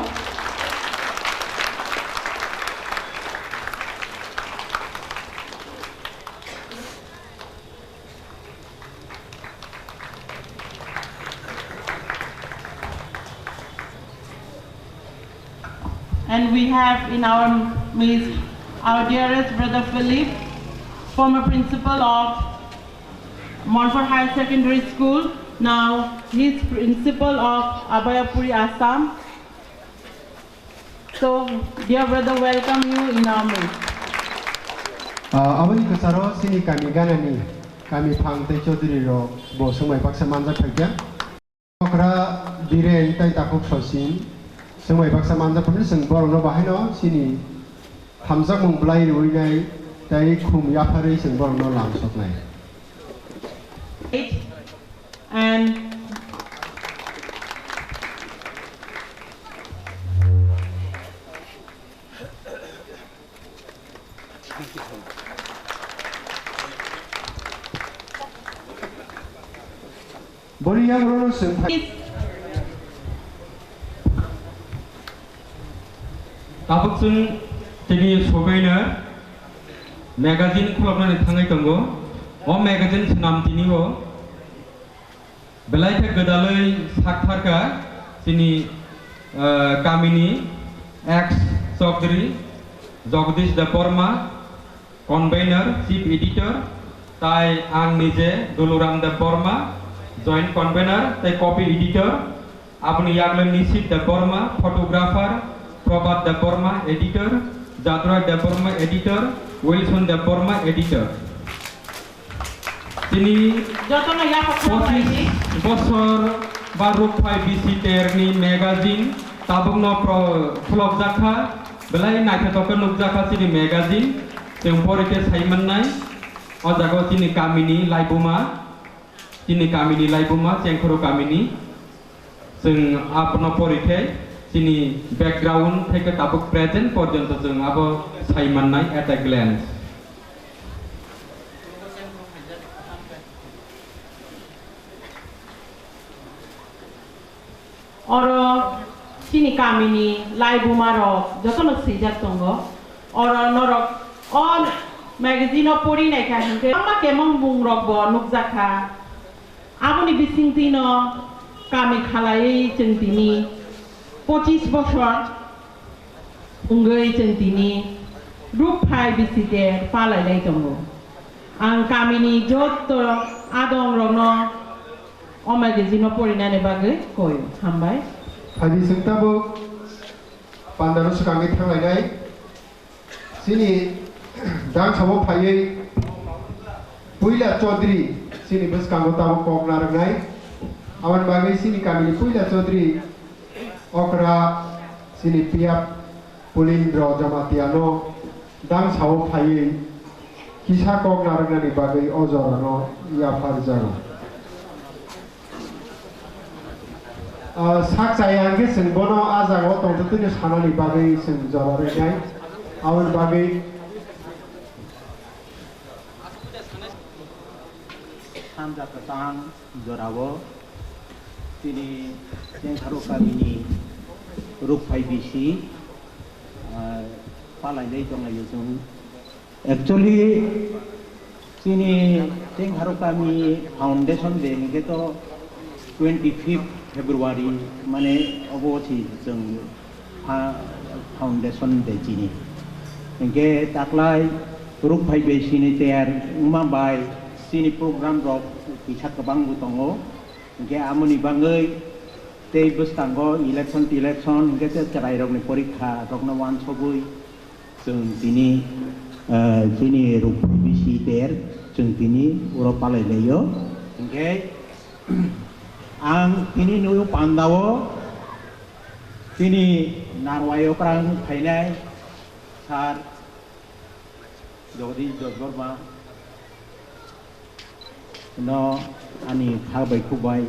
And we have in our midst our dearest brother Philip, former principal of Montfort Higher Secondary School, now he's principal of Abhayapuri, Assam. So, dear brother, welcome you in our midst. Ah, aboni kwcharo chini kami ganani kami phang tei chaudhuri rok bo swngbai baksa manjak phaikha. Okra Biren tei takhuk Sachin swngbai baksa manjak phano chwng borokno bahaino chini hamjakmung bwlai rwui nai tei khum yapharwi chwng borokno lamsoknai. And Boni yagulo no chwng phai. Tabuk chwng tini sobaino magazine khuloknani thangwi tongo. O magazine swnam tini o. Belai khe gwdalwi saktharkha chini, eh, kamini ex Chaudhary Jagadish Debbarma, convener, chief editor, tai ang nije Duluram Debbarma, Joint convener tei copy editor, aboni yaklwi Nishit Debbarma, photographer, Prabhat Debbarma, editor, Jadroy Debbarma, editor, Wilson Debbarma, editor. Tini jotono yapha khwlai pochisni bosor ba Rukphai bisi terni magazine tabukno pro-, khulokjakha, belai naithotok khe nukjakha chini magazine, chwng pori khe sai mannai. O jaga o chini kamini laibuma, chini kamini laibuma, Chengkhoro kamini. Chwng abono pori khe chini background theke tabuk present porjonto chwng abo sai mannai at a glance. Oro chini kamini laibuma rok jotono swijak tongo. Oro norok o magazine o pori naikha hinkhe bangma kemong mung rok bo nukjakha. Aboni bisingtwino kami khalaiwi chwng tini pochis bosor wngwi chwng tini Rukphai bisi ter palailai tongo. Ang kamini jotto adongrokno o magazine-o porinani bagwi koyo. Hambai. Phaidi chwng tabuk pandano swkangwi thanglainai. Chini dangsao phaiwi puila Chaudhary chini bwskango tabuk kok narwknai. Aboni bagwi chini kamini puila Chaudhary okra chini P F Pulindro Jamatiano dangsao phaiwi kisa kok narwknani bagwi o jorano yapharjago. Ah, sak chaya hwnkhe chwng bono ah jagao tongtwtwino sanani bagwi chwng jora rwnai. Aboni bagwi Sanja kwchang jorao chini Chengkharo kamini Rukphai bisi, ah, palailai tonglaio chwng. Actually, chini Chengkharo kami foundation day hingke to twenty fifth February, mane obo si chwng pha-, foundation day chini. Hingke taklai Rukphai bai sini teyar wngma bai chini program rok kisa kwbang bo tongo. Hingke amoni bangwi tei bwskango election telection hingke te chwrai rokni porikha rokno wansogwi Chwng tini, eh, chini Rukphai bisi ter, chwng tini oro palai laio. Hingke ang tini nuyo pandao, tini narwai okrang phainai sir Jagadish Debbarma no ani kha bai khuk bai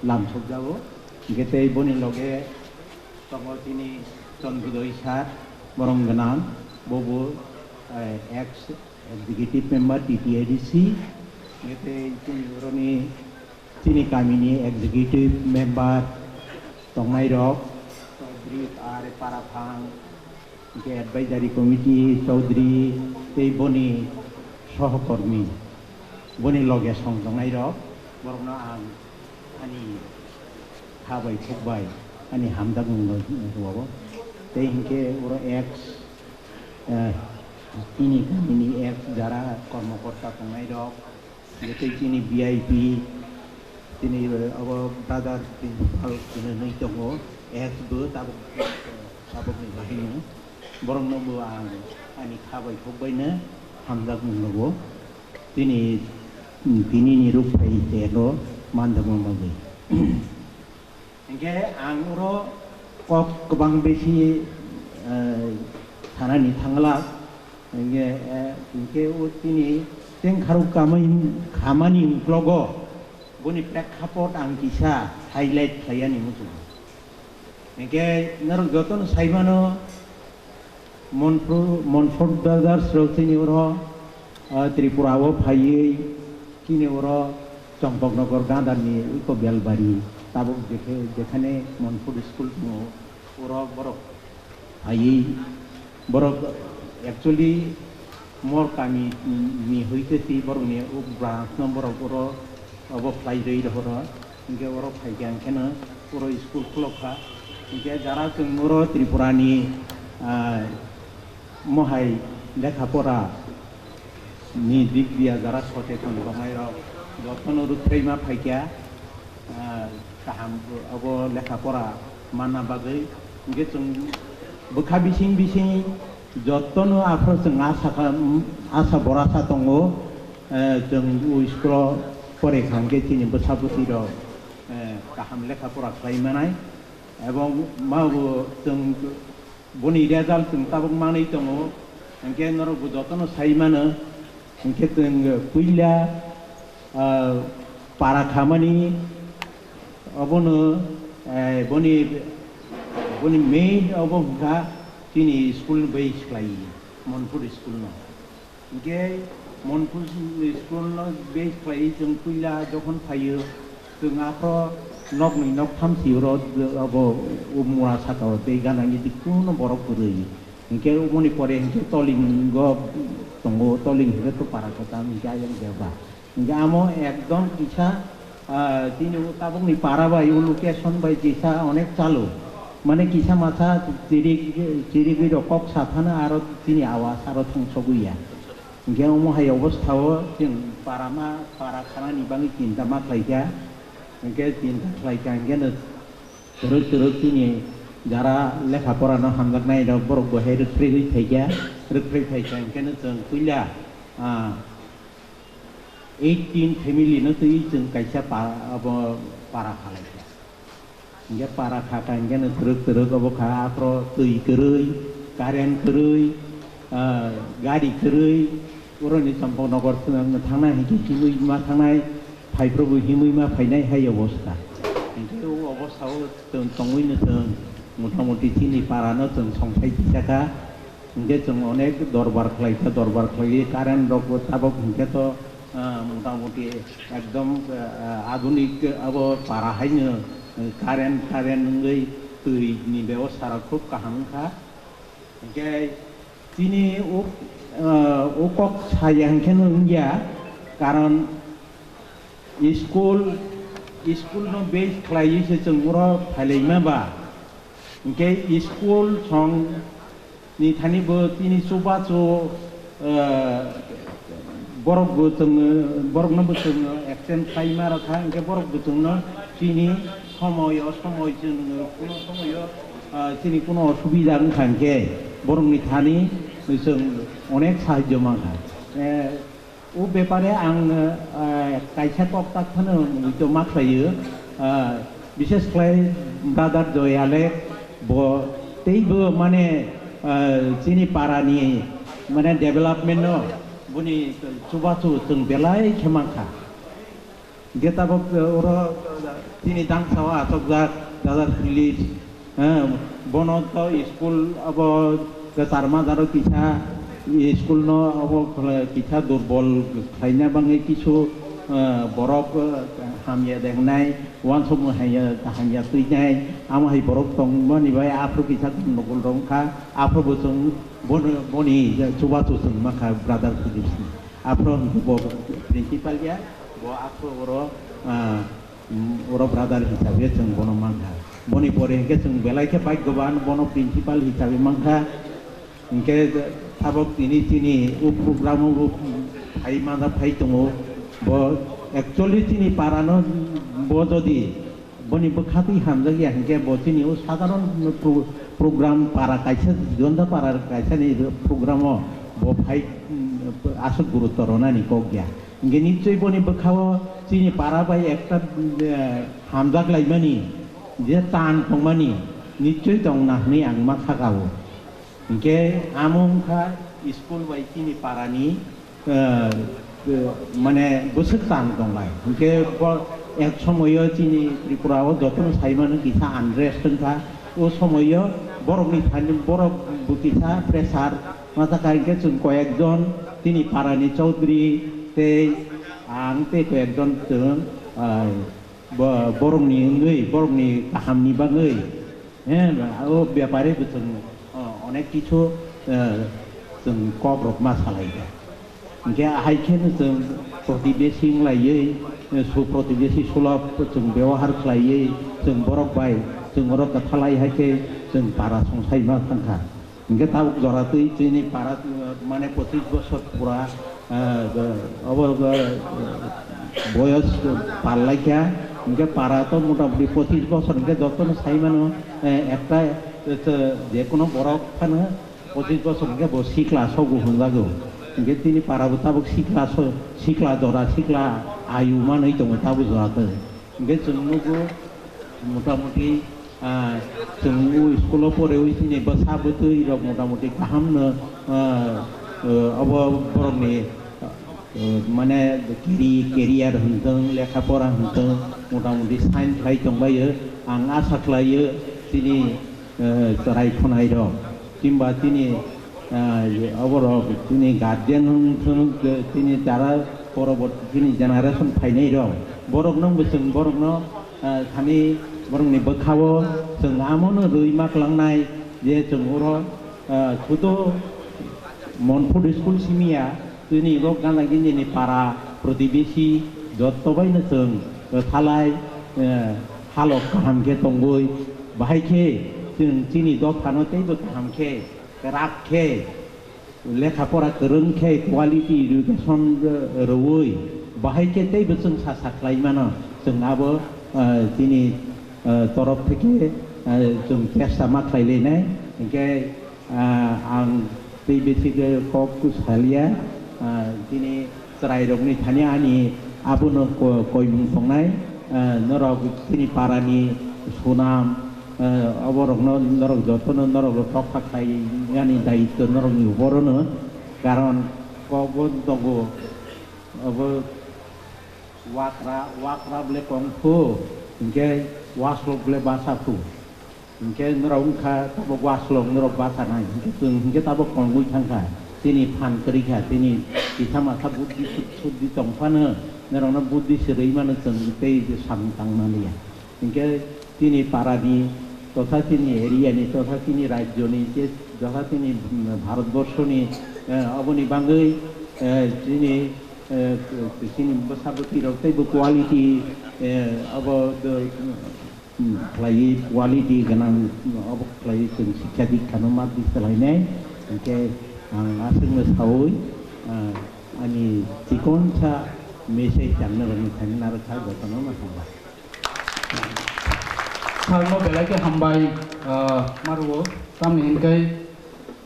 lamsokjago. Hingke tei boni loge tongo chini Chandrodoi sir, borom gwnang, bobo, eh, ex executive member T T A D C, hingke tei chini boroni, chini kamini executive member tongnai rok, Chaudhary R Paraphang, hingke advisory committee, Chaudhary tei boni sohokormi, boni loge song tongnai rok, borokno ang ani kha bai khuk bai ani hamjakmung rwao. Tei hingke oro ex, eh, chini kamini ex jara kormokorta tongnai rok, tei chini V I P, chini, eh, abo brother principal hinwi tongo, ex bo tabuk, tabukni bahino. Borokno bo ang ani kha bai khuk baino hamjakmung rwao. Tini, tini ni Rukphai terno manjakmung bagwi. Hingke ang oro kok kwbang besi, eh, sanani thangla. Hingke, eh, hingke o tini Chengkharo kamai khamani uklogo boni prekkapot ang kisa highlight khlaiyani muchungo. Hingke norok jotono saimano, Monphu-, Montfort Brothers rok chini oro, ah, Tripura o phaiwi chini oro Champaknagar Gandharni eko Belbari tabuk jekhe-, jekhane Montfort school tongo, oro borok phaiwi borok actually mor kami ni hoite twi borokni o branch no borok oro obo khlai rwi rohoro. Hingke oro phaikha hingkheno oro school khulokha. Hingke jara chwng oro Tripurani, ah, mohai lekha pora ni dik dia jara socheton tongnai rok jotono rwkthai ma phaikha. ah, kaham abo lekha pora manna bagwi. Hwnkhe chwng bwkha bising bising jotono aphuru chwng asa kha, asa borasa tongo, eh, chwng o school-o pore kha hwnkhe chini bwsa bwtwi rok, eh, kaham lekha pora khlai manai. Ebong mabo chwng boni result chwng tabuk manwi tongo, hwnkhe norokbo jotono sai mano, hwnkhe chwng puila, ah, para khamani obono, eh, boni, boni main obo hwnkha chini school ni bai swlai Monpur school no. Hwnkhe Monpur school no base khlaiwi chwng puila jokhon phaio, chwng aphro noknwi noktham si oro abo o mura saka o tei gana gidi kuno borok kwrwi. Hwnkhe oboni pore hwnkhe Tolingo tongo, Toling hwnkhe to para kwcham hwnkhe ayang jeba. Hwnkhe amo ekdom kisa Ah, chini o tabukni para bai o location bai kisa onek chalo. Mane kisa masa chirik, chirigwi rok kok sa thana aro chini awas aro thang sogwi ya. Hwnkhe omo hai obostha o chwng para ma, para khanani bagwi chinta ma khlaikha. Hwnkhe chinta khlaikha hwnkhe no twrwk twrwk chini jara lekha pora no hamjaknai rok borok bo hai rwkphrwi phaikha, rwkphrwi phaikha hwnkhe no chwng puila, ah, eighteen family no twi chwng kaisa pa-, abo para kha lai kha. Hingke para kha kha hingke no twrwk twrwk abo kha aphro twi kwrwi, current kwrwi, ah, gari kwrwi, oroni Champaknagar thang-, thangnai hingke himwi ma thangnai, phaiphuru bo himwi ma phainai hai obostha. Hingke o obostha o chwng tongwi no chwng motamoti chini para no chwng songthai tisa kha. Hingke chwng onek dorbar khlaikha, dorbar khlaiwi current rokbo tabok hingke to, ah, motamoti ekdom, ah, adhunik abo para haino, ah, current, current wngwi twi ni bebosta rok khub kaham wngkha. Hingke chini o, ah, o kok saya hingke no wngya, karon school, school no base khlaiwi se chwng oro phailaima ba. Hingke school song ni thani bo chini chubachu, eh, borok bo chwng, borok no bo chwng exchange khlai ma rw kha, hingke borok bo chwng no chini somoy o, somoy chwng kuno somoy o, eh, chini kuno osubida wng kha, hingke borok ni thani chwng onek sahajyo man kha. Eh, O bepare ang, ah, kaisa kok tak phano muitu ma khlaio, ah, bishes khlai brother Joy Alek bo teibo mane, ah, chini para ni mane development no boni chubachu chwng belai khe mankha. Hingke tabok, ah, oro, ah, chini dangsa o achokjak brother Philip, Eh, bono to school abo kwchar majaro kisa school no abo khle-, kisa durbol khlaina bagwi kisu, eh, borok, eh, hamya dengnai, uansukmung hamya, hamya twinai, amo hai borok tongmani bai aphuru kisa gundogol rok wngkha, aphuru bo chwng bono, boni chubachu chwng mankha brother Philip sini. Aphuru hwnkhe bo principal ya, bo aphuru oro, ah, Mm, oro brother hisabe chwng bono mankha. Boni pore hwnkhe chwng belai khe bhagyoban, bono principal hisabe mankha. Hwnkhe tabok tini chini o program o bo phai mada phai tongo. Bo actually chini para no bo jodi boni bwkha twi hamjak ya hwnkhe bo chini o sadharon pro-, program para kaisa Jigonda para kaisa ni program o bo phai, mm, aswk gurutto rwnani kok ya. Hingke nichoi boni bwkhao chini para bai ekta, eh, hamjak laimani je tan tongmani nichoi tongna hwnwi ang ma sakao. Hingke amo wngkha school bai chini parani, eh, eh, mane bwswk tan tonglai. Hingke bo ek somoio chini Tripura o jotono saimano kisa unrest wngkha. O somoio borokni thani borok bo kisa pressure ma sakha hingke chwng koyekjon Chini parani chaudhuri tei ang tei koyekjon chwng, ah, bo-, borokni wngwi, borokni kahamni bagwi, he, o bepare bo chwng, oh, onek kichu, eh, chwng kokrok ma salai kha. Hingke hai kheno chwng protibesi wng laiwi, eh, su protibesi sulab chwng bebohar khlaiwi, chwng borok bai chwng oro kwthalai hai khe chwng para songsai ma thang kha. Hingke tabuk jora twi chini para, uh, mane pochis bosor pura, uh, obo, uh, boyos, uh, pal lai kha. Hingke para to motamoti pochis bosor hingke jotono sai mano, eh, ekta, eh, je kono borok phano pochis bosor hingke bo sikla sogo hwnjago. Hingke tini para bo tabuk sikla so, sikla jora, sikla ayu manwi tongo tabuk jora to. Hingke chwng nugo motamoti, ah, chwng o school o porewi chini bwsa bwtwi rok motamoti kaham no, ah, eh, obo borokni, eh, mane keri-, career hwn thwng, lekha pora hwn thwng, motamoti sign khlai tongbaio. Ang asa khlaio chini, eh, chwrai khwnai rok, kimba chini, eh, oborok chini guardian wng thwng, chini jara poroborti chini generation phainai rok, borokno bo chwng borokno, eh, thani borokni bwkhao chwng amono rwi ma klangnai je chwng oro, eh, sudo Monpur school simiya, chini rok gana gini ni para protibesi jotto bai no chwng kwthalai, eh, halok kaham khe tongwi, bahai khe chwng chini dophano teibo kaham khe, kwrak khe, lekha pora kwrwng khe, quality education rwui, bahai khe teibo chwng sa sa khlai mano. Chwng abo, eh, chini, eh, torof theke, eh, chwng chesta ma khlai lainai. Hinkhe, ah, ang tei besi khe kok salia, ah, chini chwrairokni thani ani abono ko-, koimung tongnai, ah, norok chini parani sunam, ah, oborokno norok jotono norok rok tokha khlainani daityo norokni uporono, karon kokbo tongo, obo wakra, wakra bole kongphu, hinkhe waslok bole basa phu. Hinkhe norok wngkha tabok waslok norok bachanai, hinkhe chwng hinkhe tabok kongwi thangkha, chini phan kwrwi kha, chini kitha matha buddhi sud-, suddhi tongphano norokno buddhi swrwi mano chwng tei samung tang manliya. Hinkhe chini parani totha chini area ni totha chini rajyo ni je totha chini, mm, Bharat borso ni, eh, oboni bangwi, eh, chini, eh, chini bwsa bwtwi rok teibo quality, eh, abo, Hmm, khlaiwi quality gwnang, obo khlaiwi chwng sikha dikha no ma di khlainai. Hinkhe ang aswkno saui, ah, ani chikonsa message changna rwngni thani narwkha jotono ma hambai. Sir no belai khe hambai, ah, ma rwo. Tamni hinkhe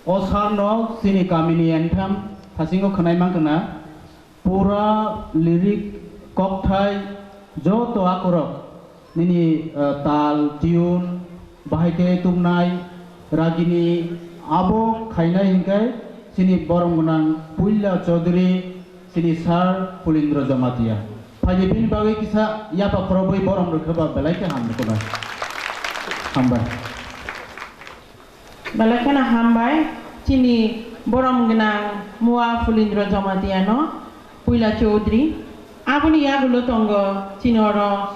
o sir no chini kamini entham thasingo khwnai mankha na. Pura lyric, kokthai, joto akorok nini, eh, tal, tune, bahai khe tubnai, ragini, abo khainai hinkhe chini borom gwnang puila Chaudhary chini Sir Pulindra Jamatia. Phaidi bini bagwi kisa yapha khorobwi borom rwkhe ba belai khe hamkhe ba. Hambai. Belai kheno hambai, chini borom gwnang Mua Pulindra Jamatia no, puila Chaudhary. Aboni yagulo tongo chini oro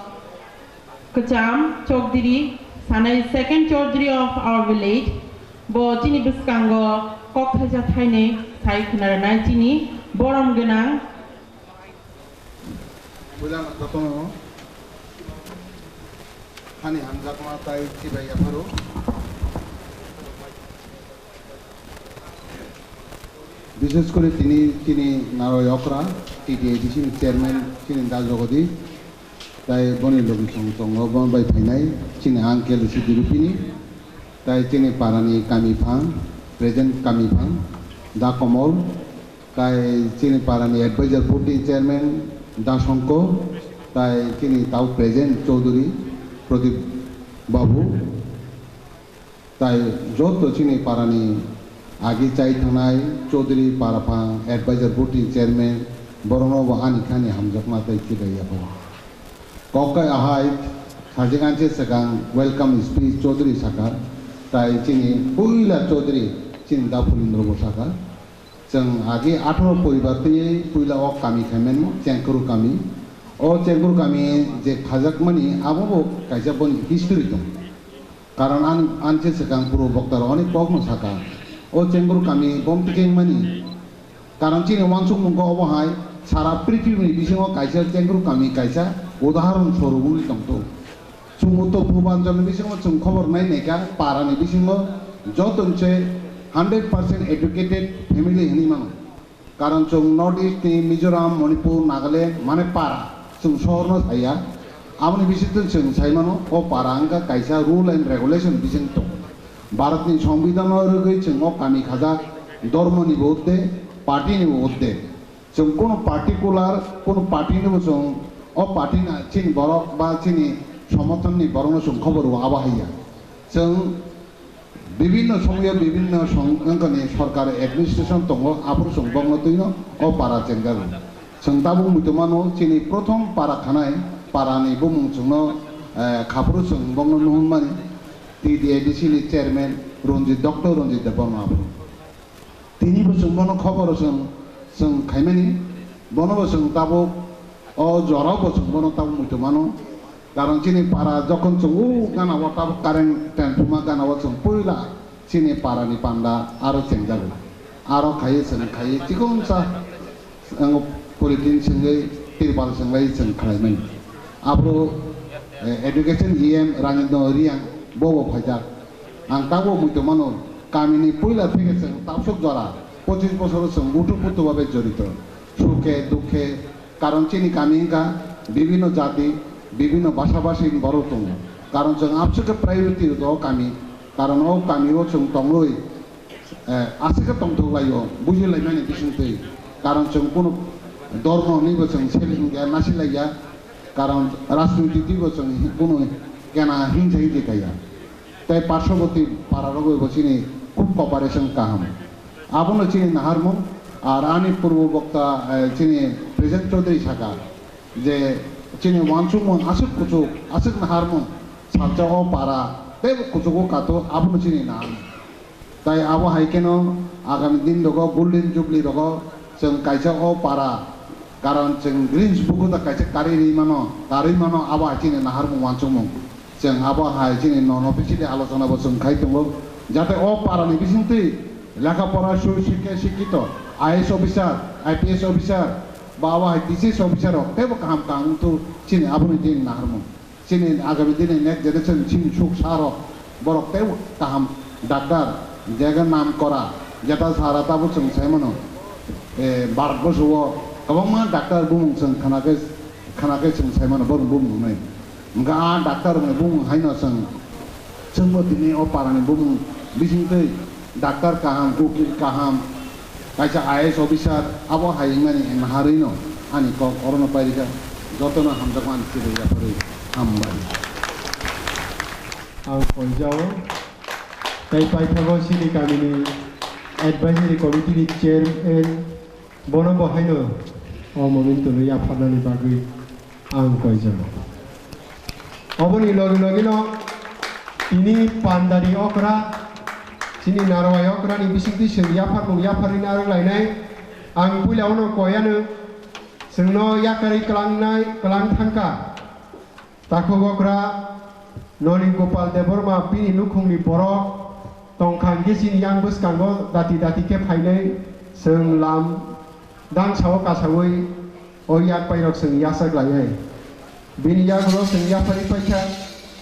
kwcham Chokdiri, sanai second Chaudhary of our village. Bo chini bwskango kok thaisa thainwi sai khna rwnai chini borom gwnang. Puila no jotono hani hamjakma tai chibai yapharo. Bishes kore tini chini naroi okra, T T A D C ni chairman chini da Jogodi, tai boni logi song tongo, bon bai phainai chini uncle si Dirupini, tai chini parani kami phang, present kami phang, da Komol, tai chini parani advisor board ni chairman da Songko, tai chini tau present Chaudhary Pradip Babu, tai joto chini parani agi chai thangnai Chaudhary Paraphang advisor board ni chairman, borokno bo ani khani hamjakma tai chibai yapharo. Kok kai ahai sajik anse swkang welcome speech Chaudhary saka, tai chini puila Chaudhary chini da Pulindra bo saka. Chwng agi atharo poribar twiwi puila o kami khaimani Chengkuru kami. O Chengkuru kami je khajakmani abo bo kaisa boni history tong. Karon ang, ang se swkang puro bokta rok ni kok no saka. O Chengkuru kami bom tikeng mani. Karon chini wansuk mung khe obo hai sara prithibi ni bisingo kaisa Chengkuru kami kaisa udaharon sorup wngwi tong thung. Chwng uttor purbanchal ni bisingo chwng khobor nai nai kha, para ni bisingo joto se hundred percent educated family hinwi mano. Karon chwng North East ni Mizoram, Manipur, Nagaland, mane para, chwng sohor no saya. Aboni bisingtwi chwng sai mano, o para wngkha kaisa rule and regulation bising tongo. Bharatni Songbidanno rwgwi chwng o kami khajak, dhormonibo udde, partynibo udde. Chwng kunu particular, kunu partynibo chwng o partyni chini borok ba chini somothonni borokno chwng khobor rw abo hai ya. Chwng bibinno somoyo bibinno song-, wngkani sorkar administration tongo, aphuru chwng bokno twino o para chengjago. Chwng tabuk muitu mano chini prothom para khanai, parani bumung chwngno, eh, khaphuru chwng bokno nuhunmani T D A D C ni chairman Ranjit, Doctor Ranjit Debbarma aphuru. Tinibo chwng bono khoboro chwng, chwng khaimani, bonobo chwng tabuk o jorao bo chwng bono tabuk muitu mano. Karon chini para jokhon chwng o gana o tabuk current transformer gana o chwng puila chini parani panda aro chengjago. Aro khaiwi chwng khaiwi chikonsa ang polythene swngwi, tirpal swngwi chwng khlaimani. Aphuru, eh, education E M Ranjendra Reang bobo phaijak. Ang tabuk muitu mano, kamini puila theke chwng tabsuk jora, pochis bosoro chwng uthuk puthuk babe jorito. Sukhe, dukhe, karon chini kami wngkha bibinno jati, bibinno bhasha bhasini borok tongo. Karon chwng absukhe priority rwdo o kami, karon o kami o chwng tongwi, eh, aswkhe tongthok laio, bujilaimani bisingtwi. Karon chwng kunu dhormo hwnwibo chwng seleng ya, nasilaiya, karon rajniti twibo chwng kunu kena hingsa hingsi kaiya. Tei parshoboti pararogwi bo chini khub cooperation kaham. Abono chini naharmung, ar ani purbo bokta, eh, chini Present Chaudhary saka je chini uansukmung aswk kuchuk, aswk naharmung, salsa o para tei kuchugo kato abono chini naharmung. Tai abo hai kheno agami din rogo Golden Jubilee rogo chwng kaisa o para, karon chwng Greens buku da kaisa karwi rwi mano, karwi mano, abo hai chini naharmung uansukmung. Chwng abo hai chini non officially alochona bo chwng khai tongo, jate o para ni bisingtwi lekha pora su-, sikhe sikito, I A S officer, I P S officer, ba abo hai D C S officer rok teibo kaham kaham wngthu chini aboni din naharmung. Chini agami dini next generation chini suk sa rok borok tei kaham doctor, jega nam kora, jeta sara tabuk chwng sai mano, eh, Bharat borsho o kwbangma doctor bumung chwng khana khe, khana khe chwng sai mano borok bumung nai. Hwnkhe a doctor rokni bumung haino chwng, chwngbo tini o parani bumung bisingtwi doctor kaham, ukil kaham, kaisa I A S officer, abo hai wngmani naharwino ani kok orono pairikha. Jotono hamjakma ani chirwi yapharwi hambai. Ang koijao. Tei paithago chini kamini advisory committee ni chairman, bono bo haino o momento no yapharnani bagwi ang koijao. Oboni logi logi no tini pandani okra, chini narwai okra ni bisingtwi chwng yapharmung yapharwi narwk lainai. Ang puila ono koyano chwngno yakarwi kwlangnai, kwlang thangkha. Takhuk okra Noni Gopal Debbarma bini nukhungni borok tongkha hwnkhe chini yang bwskango dati dati khe phainai chwng lam dangsao kasaui o yak pairok chwng yachak lainai. Bini yagulo chwng yapharwi paikha.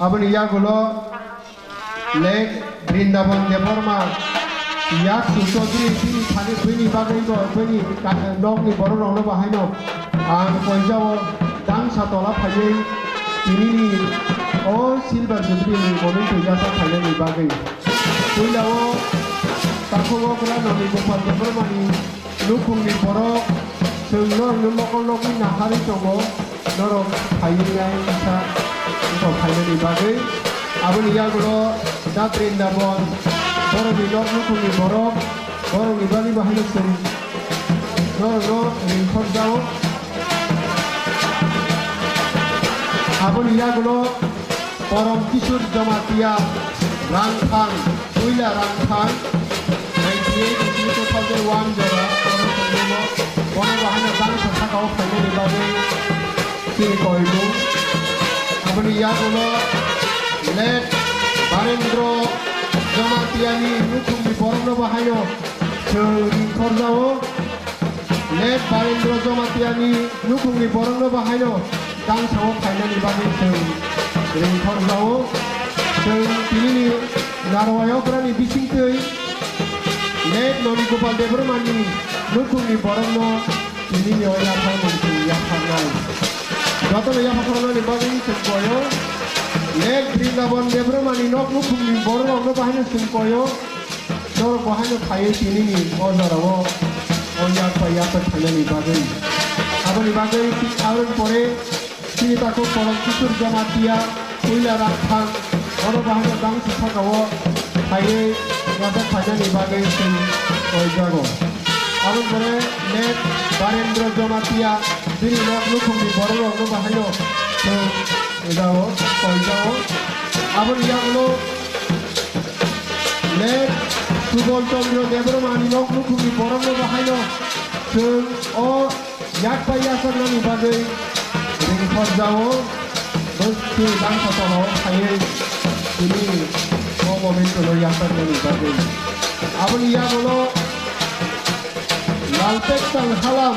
Aboni yagulo late Brindaban Debbarma, Yaksu Chaudhary bini thani bini bagwi bo bini ka-, nokni borok rokno bo haino ang koijao dangsa tola phaiwi tinini o Silver Jubilee ni momento yachak khainani bagwi. Puila o takhuk okra Noni Gopal Debbarma ni nukhungni borok chwng norokno mokol nokni naharwi tongo, norok phaiwi nai kisa wngkha phainani bagwi. Aboni yagulo Da Brindaban, borokni nok nukhungni borok, borokni bagwi bo haino chwng norokno ringkhorjao. Aboni yagulo Porom Kishore Jamatia, Rangthang, Puila Rangthang, ninety eight two thousand one jora, oro tongmano, bono bo haino dangsa sakao phainani bagwi chini koimung. Aboni yagulo late Barendra Jamatiani nukhungni borokno bo haino chwng ringkhorjao. Late Barendra Jamatiani nukhungni borokno bo haino dangsao phainani bagwi chwng ringkhorjao. Chwng tinini narwai okrani bisingtwi late Noni Gopal Debbarmani nukhungni borokno tinini o yapharmung chwng yapharnai. Jotono yapha khoroknani bagwi chwng koyo. Late Brindaban Debbarmani nok nukhungni bororokno bahaino chwng koyo. Norok bahaino phaiwi tinini o jorao o yak bai yaphar khainani bagwi. Aboni bagwi aboni pore chini takhuk Porom Kishore Jamatia, Puila Rangphang, oro bahaino bangsi sakao phaiwi yaphar khainani bagwi chwng koijago. Aboni pore late Barendra Jamatia, bini nok nukhungni bororokno bahaino chwng ejao, koijao. Aboni yagulo late Subol Chandra Debbarmani nok nukhungni borokno bahaino chwng o yak bai yachaknani bagwi ringkhorjao. Bwswk bangsa tongao phaiwi tini o momento no yachaknani bagwi. Aboni yagulo Lalpekchang Halam,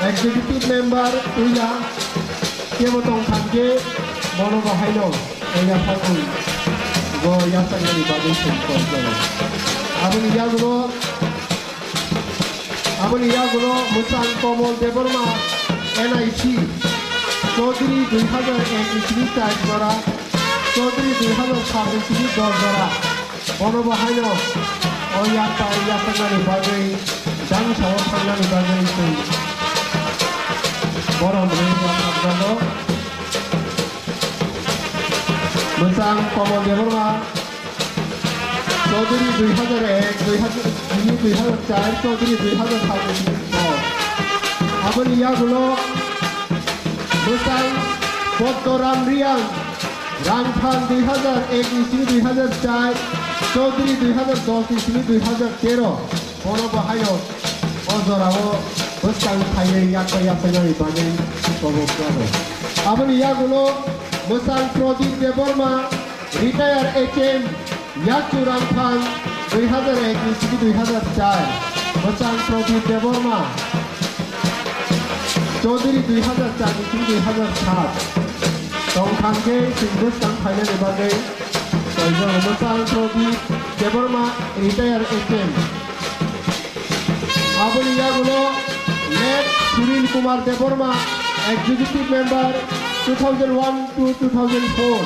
Executive Member Puila, kebo tong khan khe bono bahaino o yaphangwi bo yachaknani bagwi sengkok jago. Aboni yagulo, aboni yagulo Mwchang Komol Debbarma, N I C, Chaudhary dui hazar ek ni simi char jora, Chaudhary dui hazar sat ni simi dos jora. Bono bo haino o yak bai yachaknani bagwi, dangsao thangnani bagwi chwng borom rwui yapharjago. Mwchang Komol Debbarma, Chaudhary dui hazar ek, dui hazar, dui hazar char, Chaudhary dui hazar sat ni simi dos. Aboni yagulo Mwchang Boddoram Riang, Rangphang dui hazar ek ni simi dui hazar char, Chaudhary dui hazar dos ni simi dui hazar tero, bono bo haino o jorao bwskang phaiwi yak bai yachaknani bagwi kobok jago. Aboni yagulo Mwchang Pradip Debbarma, Retire H M, Yakchu Rangphang dui hazar ek ni simi dui hazar char, Mwchang Pradip Debbarma, Chaudhary dui hazar char ni simi dui hazar sat. Tong khan khe chwng bwskang phainani bagwi koijago. Mwchang Pradip Debbarma, Retire H M. Aboni yagulo late Sunil Kumar Debbarma, Executive Member, two thousand one to two thousand four,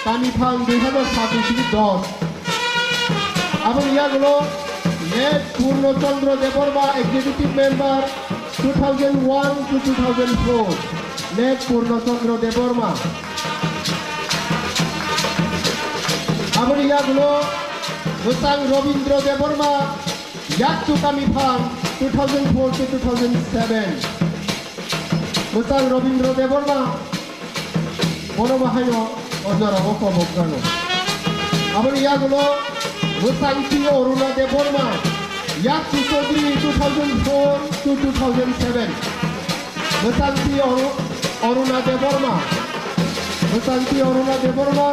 Kamiphang dui hazar sat ni simi dos. Aboni yagulo late Purno Chandra Debbarma, Executive Member, two thousand one to two thousand four, late Purno Chandra Debbarma. Aboni yagulo Mwchang Robindra Debbarma, Yakchu Kamiphang, two thousand four to two thousand seven. Mwchang Robindra Debbarma, bono bo haino o jorao kobok jago. Aboni yagulo Mwchang T Aruna Debbarma, Yakchu Chaudhary, two thousand four to two thousand seven. Mwchang T Aru-, Aruna Debbarma, Mwchang T Aruna Debbarma,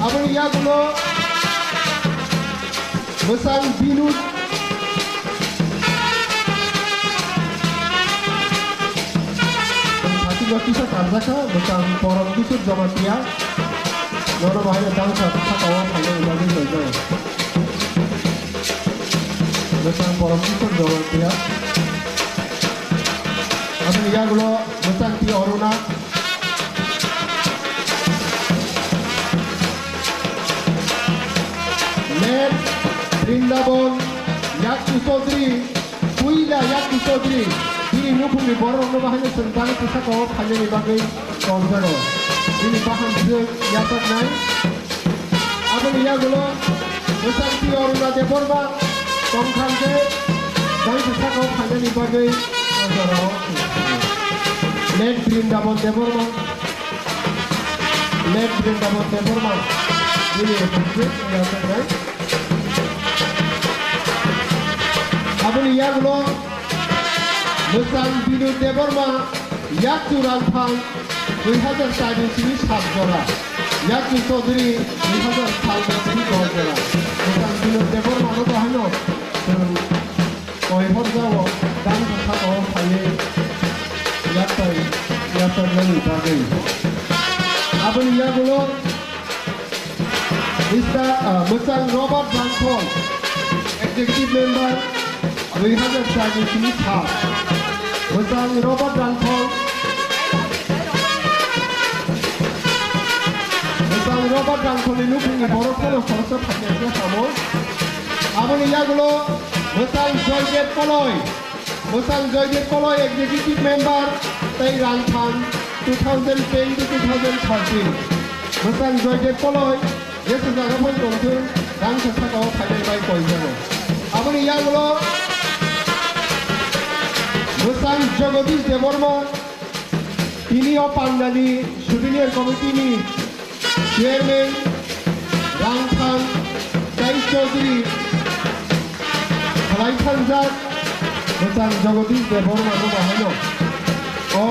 aboni yagulo Mwchang Binu. Tong phatikgo kisa karjakha, Mwchang Porom Kishore Jamatia. Nono bahai dangsa sakao phaina bagwi kaijakgo. Mwchang Porom Kishore Jamatia. Aboni yagulo Mwchang T Aruna. Late Brindaban Yakchu Chaudhary, Puila Yakchu Chaudhary, bini nukhungni bororokno bahaino chwng bangsa sakao phainani bagwi tongjago. Bini bahan swk yachaknai. Aboni yagulo Mwchang T Aruna Debbarma tong khan khe bangsa sakao phainani bagwi o jorao late Brindaban Debbarma, late Brindaban Debbarma, bini bwswk yachaknai. Aboni yagulo Mwchang Binu Debbarma, Yakchu Rangphang, dui hazar char ni simi sat jora, Yakchu Chaudhary, dui hazar sat ni simi dos jora. Mwchang Binu Debbarma no bahaino chwng koihorjao, dangsa sakao phaiwi yatai, yatai nani bagwi. Aboni yagulo Mister, ah, Mwchang Robert Rangphang, Executive Member, dui hazar char ni simi sat. Mwchang Robert Rangkhol. Mwchang Robert Rangkholni nukhungni borok phano khoroksa phaikha khe samo. Aboni yagulo Mwchang Joydev Koloi. Mwchang Joydev Koloi executive member tei Rangphang two thousand ten to two thousand thirteen. Mwchang Joydev Koloi jesa jaga phano tongthung, rang sa saka o phainai bai koi jago. Aboni yagulo Mwchang Jagadish Debbarma, tini o pandani souvenir committee ni chairman Rangphang Tai Chaudhary khlai thangjak Mwchang Jagadish Debbarma no bahaino o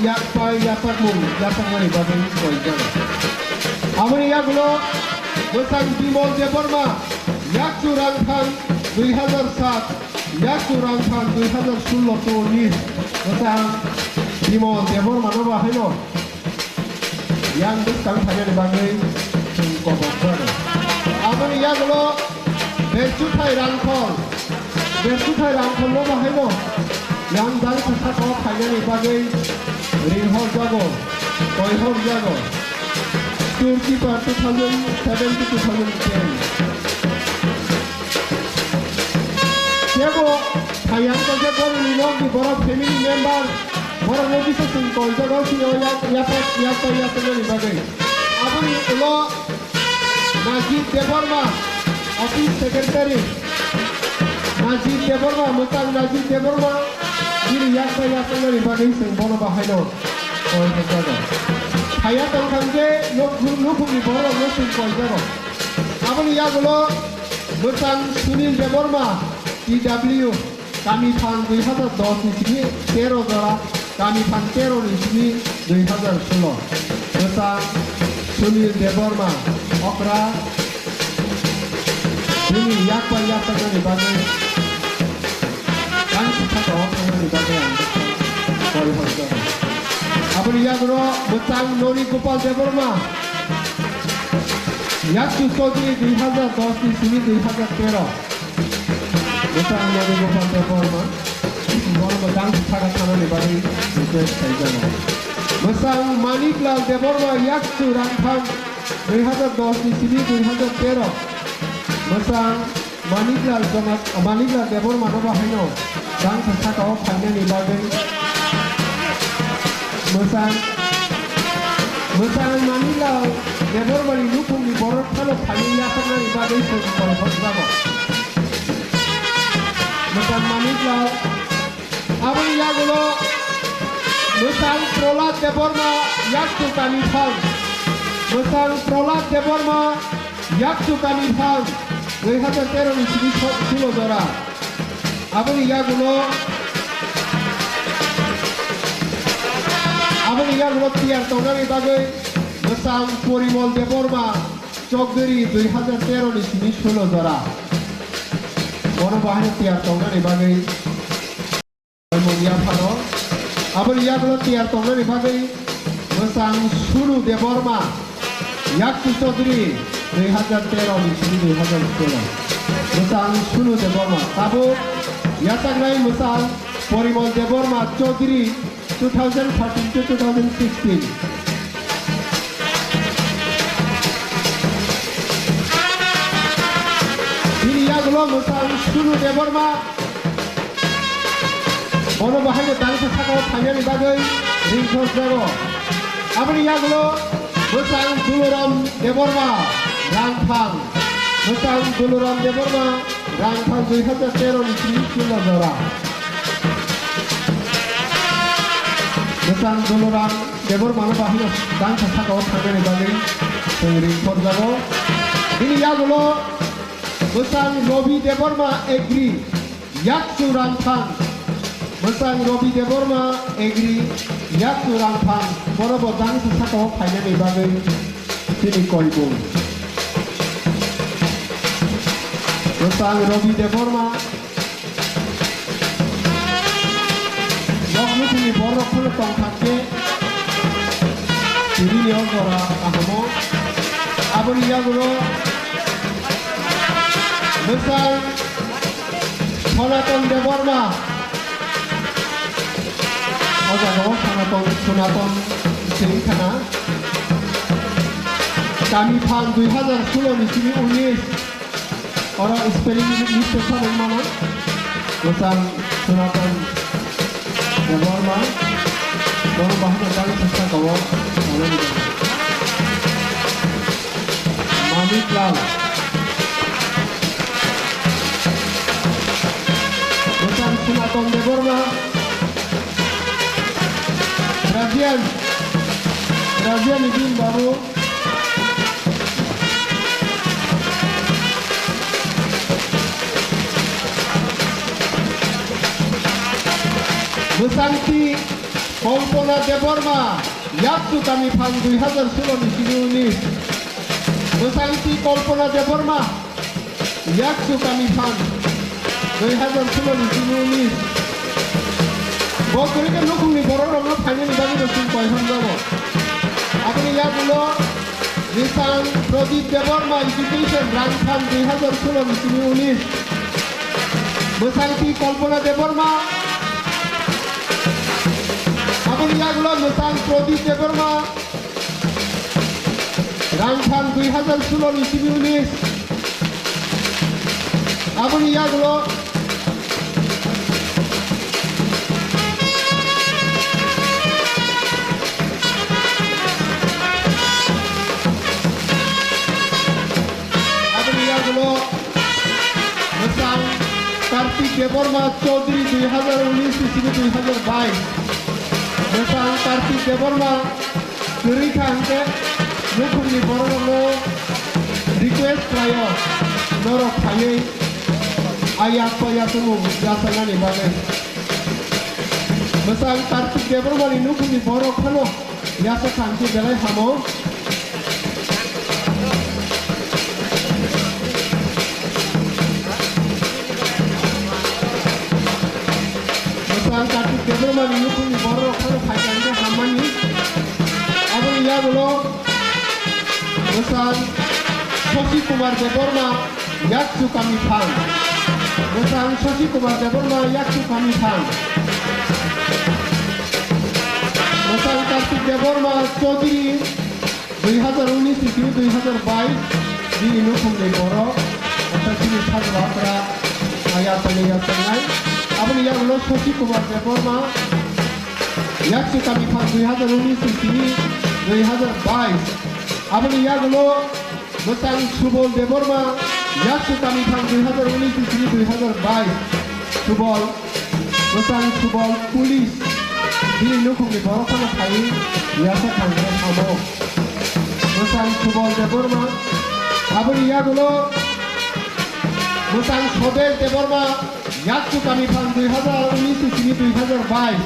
yakpai yachakmung yachakmani bagwi koijak. Aboni yagulo Mwchang Bimal Debbarma, yakchu Rangphang dui hazar sat, yakchu Rangphang dui hazar sullo to unis, Mwchang Bimal Debbarma no bahaino yang bwskang phainani bagwi chwng kobok jago. Aboni yagulo Berchuthai Rangkhol, Berchuthai Rangkhol no bahaino yang dal kasa kok phainani bagwi ringhor jago, koihor jago. Turkey pa two thousand seven to two thousand ten. Kebo hayang kok borok ni nok ni borok family member. Borok no bisa chwng koi jago sini o yak, yak, yak, yak, yak, yak, yak, bagwi. Aboni ulo Najib Debbarma, office secretary. Najib Debbarma, Mwchang Najib Debbarma, bini yak, yak, yak, yak, bagwi chwng bono bahaino koi jago. Haya tongthang je nuk, nuk, nukhungni borok no chwng koi jago. Aboni yagulo Mwchang Sunil Debbarma, T W. Kami phang dui hazar dos ni simi tero jora, kami phang tero ni simi dui hazar solo. Mwchang Sunil Debbarma, okra, bini yak bai yak tangnani bagwi, tang sitha tong tangnani bagwi ang koi hor jago. Aboni yagulo Mwchang Noni Gopal Debbarma, yakchu Chaudhary dui hazar dos ni simi dui hazar tero. Mwchang Noni Gopal Debbarma, borok bo dang saka thanani bagwi request khaijak. Mwchang Maniklal Debbarma, yakchu Rangphang dui hazar dos ni simi dui hazar tero. Mwchang Maniklal Joma-, Maniklal Debbarma no bahaino dang saka o phainani bagwi. Mwchang, Mwchang Maniklal Debbarmani nukhungni borok phano phainwi yachaknani bagwi chwng koi hor jago. Mwchang Maniklal, aboni yagulo Mwchang Prahlad Debbarma, yakchu Kami phang. Mwchang Prahlad Debbarma, yakchu Kami phang, dui hazar tero ni simi so-, sulo jora. Aboni yagulo, aboni yagulo tiyar tongnani bagwi Mwchang Porimol Debbarma, Chokdiri, dui hazar tero ni simi sulo jora. Bono bahaino tiyar tongnani bagwi. Mung yaphano. Aboni yagulo tiyar tongnani bagwi Mwchang Sunu Debbarma, yakchu Chaudhary, dui hazar tero ni simi dui hazar solo. Mwchang Sunu Debbarma, tabuk yachaknai Mwchang Porimol Debbarma Chaudhary, two thousand thirteen to two thousand sixteen. Bini yagulo Mwchang Sunu Debbarma, bono bahaino dangsa saka o phainani bagwi ringkhor jago. Aboni yagulo Mwchang Duluram Debbarma, Rangphang. Mwchang Duluram Debbarma, Rangphang dui hazar tero ni simi sulo jora. Mwchang Duluram Debbarma no bahaino dangsa saka o phainani bagwi chwng ringkhor jago. Bini yagulo Mwchang Robi Debbarma, Agri, yakchu Rangphang. Mwchang Robi Debbarma, Agri, yakchu Rangphang. Bono bo dangsa saka o phainani bagwi chini koibung. Mwchang Robi Debbarma, nok nukhungni borok phano tongthang khe, tini ni o jora kahamo. Aboni yagulo Mwchang Sonaton Debbarma, Jagao Sonaton, Sonaton Singh Khana. Kami phan dui hazar sulo ni simi unis. Oro spelling mistake kha wngmano. Bwsang Sonaton Debbarma. Bono bahai no dagi saka o. Manik Lal. Bwsang Sonaton Debbarma. Rajian. Rajian Ibin Babu. Bwsangti Kalpana Debbarma, Yakchu Kami phan dui hazar sulo ni simi unis. Bwsangti Kalpana Debbarma, Yakchu Kami phan dui hazar sulo ni simi unis. Bo kwrwi khe nukhungni borok rokno phainani bagwi no chwng koi hamjago. Aboni yagulo Bwsang Pradip Debbarma, Education, rang phan dui hazar sulo ni simi unis. Bwsangti Kalpana Debbarma. Aboni yagulo Bwsang Pradip Debbarma, rang phan dui hazar sulo ni simi unis. Aboni yagulo Aboni yagulo Bwsang Kartik Debbarma Chaudhary dui hazar unis ni simi dui hazar bais. Bwsang Kartik Debbarma kwrwi kha hwnkhe nukhungni borok rokno request khlaio, norok phaiwi ayat payat wngmung yachaknani bagwi. Bwsang Kartik Debbarma ni nukhungni borok phano yachak kha hwnkhe belai hamo. Bwsang Kartik Debbarma ni nukhungni borok rok phano phaikha hwnkhe hammani. Aboni yagulo bwsang Shashi Kumar Debbarma, Yakchu Kami phan. Bwsang Shashi Kumar Debbarma, Yakchu Kami phan. Bwsang Kartik Debbarma Chaudhary, dui hazar unis ni simi dui hazar bais, bini nukhungni borok, ortha chini sajla okra, ayat ani yachaknai. Aboni yagulo Shashi Kumar Debbarma, Yakchu Kami phan dui hazar unis ni simi dui hazar bais. Aboni yagulo Bwsang Subol Debbarma, Yakchu Kami phan dui hazar unis ni simi dui hazar bais. Subol, Bwsang Subol Police, bini nukhungni borok phano phaiwi yachak kha hwnkhe hamo. Bwsang Subol Debbarma, aboni yagulo Bwsang Sodel Debbarma, Yakchu Kami phan dui hazar unis ni simi dui hazar bais.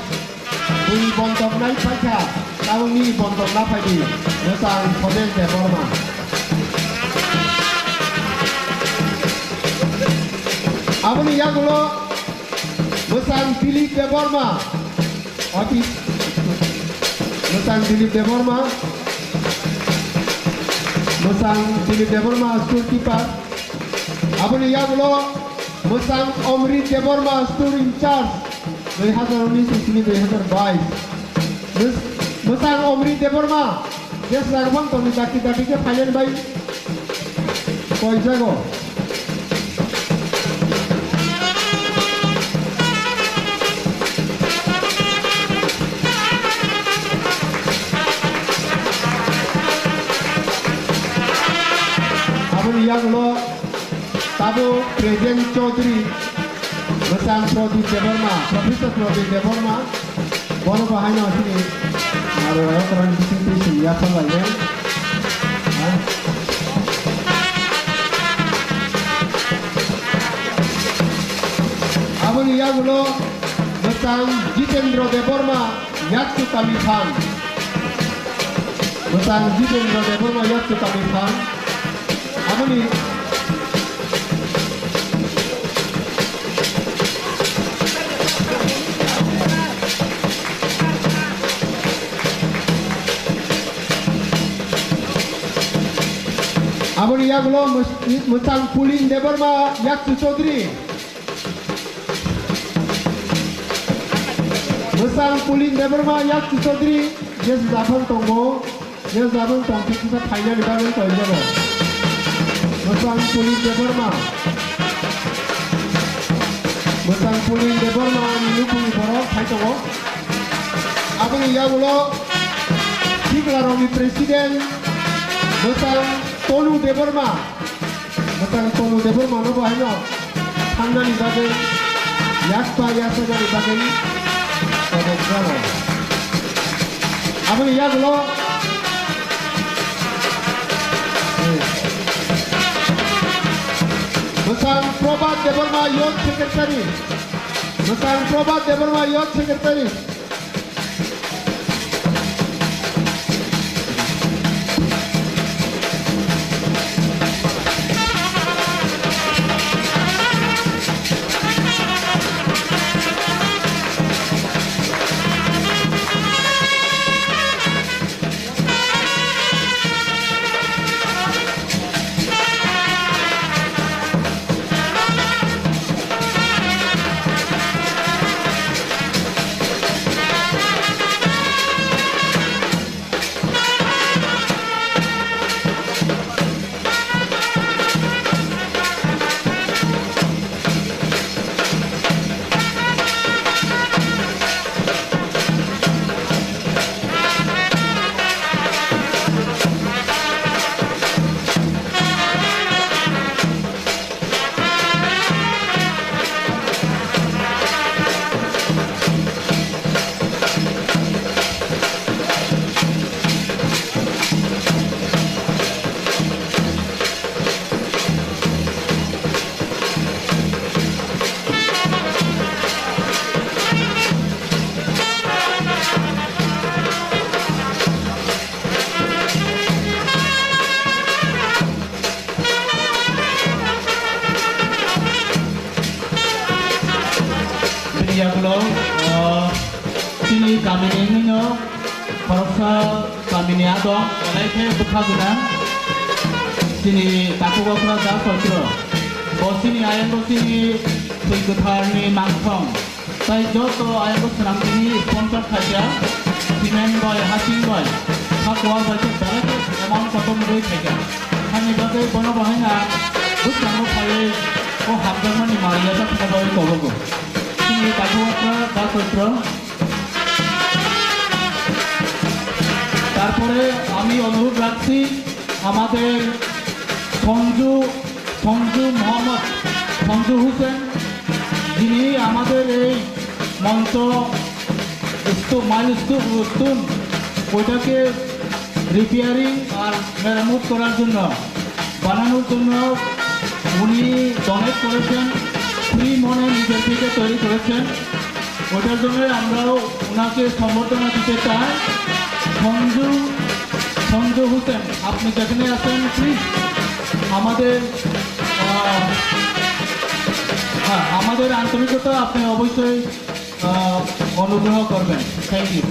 Bui bondok nai paikha, tabuk nini bondok na phaidi, bwsang Sodel Debbarma. Aboni yagulo bwsang Dilip Debbarma, office, bwsang Dilip Debbarma, bwsang Dilip Debbarma, storekeeper. Aboni yagulo bwsang Omrit Debbarma, store in charge. Dui hazar unis ni simi dui hazar bais. Bwsang Omrit Debbarma, je swrang bang tongni dati dati khe phainani bai koi jago. Aboni yagulo tabuk Present Chaudhary, bwsang Pradip Debbarma, Professor Pradip Debbarma, bono bo haino chini aro ayok rani bising twi sini yapha lainai. Ha? Aboni yagulo bwsang Jitendra Debbarma, Yakchu Kami phan. Bwsang Jitendra Debbarma, Yakchu Kami phan. Aboni Aboni yagulo mwsang Pulin Debbarma, Yakchu Chaudhary. Bwsang Pulin Debbarma yak Chaudhary, yes, japhang tongo, yes, japhang tongkhe kisa phainani bagwi koi jabo. Bwsang Pulin Debbarma, Bwsang Pulin Debbarma ni nukungni borok phai tongo. Aboni yagulo Siklarokni president Bwsang Tolu Debbarma, Bwsang Tolu Debbarmano bo haino thangnani bagwi, yakpa yasajani bagwi tongmani jago. Aboni yagulo Bwsang Prabhat Debbarma Youth Secretary, Bwsang Prabhat Debbarma Youth Secretary. Bini yagulo, ah, chini kamini hwnwi no khoroksa kamini adong, belai khe bwkha gwnang. Chini takhuk okra da sotro. Bo chini ayang bo chini thwi kwtharni mangthong. Tai joto ayang bo swnam tini sponsor khaijak, cement bai, hasing bai, kha kuwar bai khe belai khe amount kotor rwi khaijak. Hani bagwi bono bo haino bwskango phaiwi o hapjakmani mal yajak kha bagwi kobogo. Chini takhuk okra da sotro. তারপরে আমি অনুরোধ রাখছি আমাদের সঞ্জু, সঞ্জু মোহাম্মদ, সঞ্জু হোসেন, যিনি আমাদের এই মঞ্চ স্তু-, মাইল স্তু-, স্টোন, ওইটাকে রিপেয়ারিং আর মেরামত করার জন্য, বানানোর জন্য উনি ডোনেট করেছেন, ফ্রি মনে নিজের থেকে তৈরি করেছেন। ওটার জন্য আমরাও ওনাকে সম্বর্ধনা দিতে চাই। সঞ্জু, সঞ্জু হোসেন, আপনি যেখানে আছেন, প্লিজ আমাদের, আহ, হ্যাঁ, আমাদের আন্তরিকতা আপনি অবশ্যই, আহ, অনুগ্রহ করবেন। Thank you.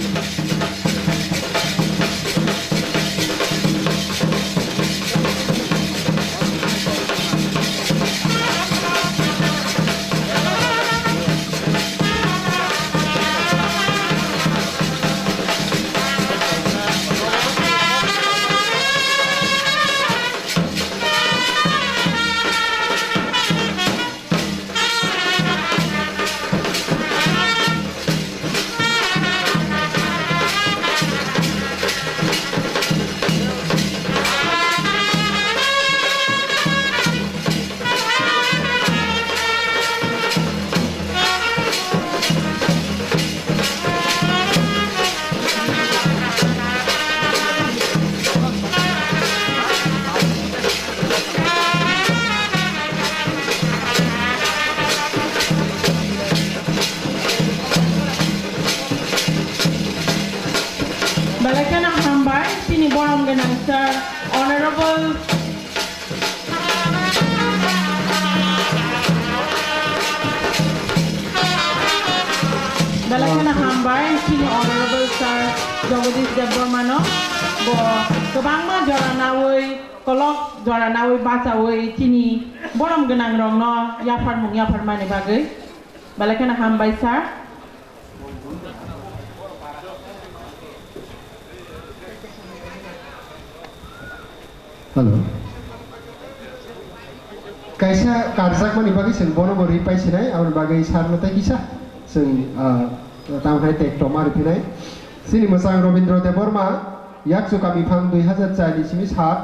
Belai kheno hambai, chini borom gwnang sir, Honorable. Belai kheno hambai, chini Honorable sir Jagadish Debbarmano, bo kwbangma jora nawi, kolok jora nawi bachawi chini borom gwnang rokno yapharmung yapharmani bagwi. Belai kheno hambai sir. Hello. Kaisa karjakmani bagwi chwng bono bo ri pai sinai, aboni bagwi sarno tei kisa chwng, ah, tamo hai tek toma ri phinai. Chini mwchang Robindra Debbarma, Yakchu Kamiphang dui hazar char ni simi sat,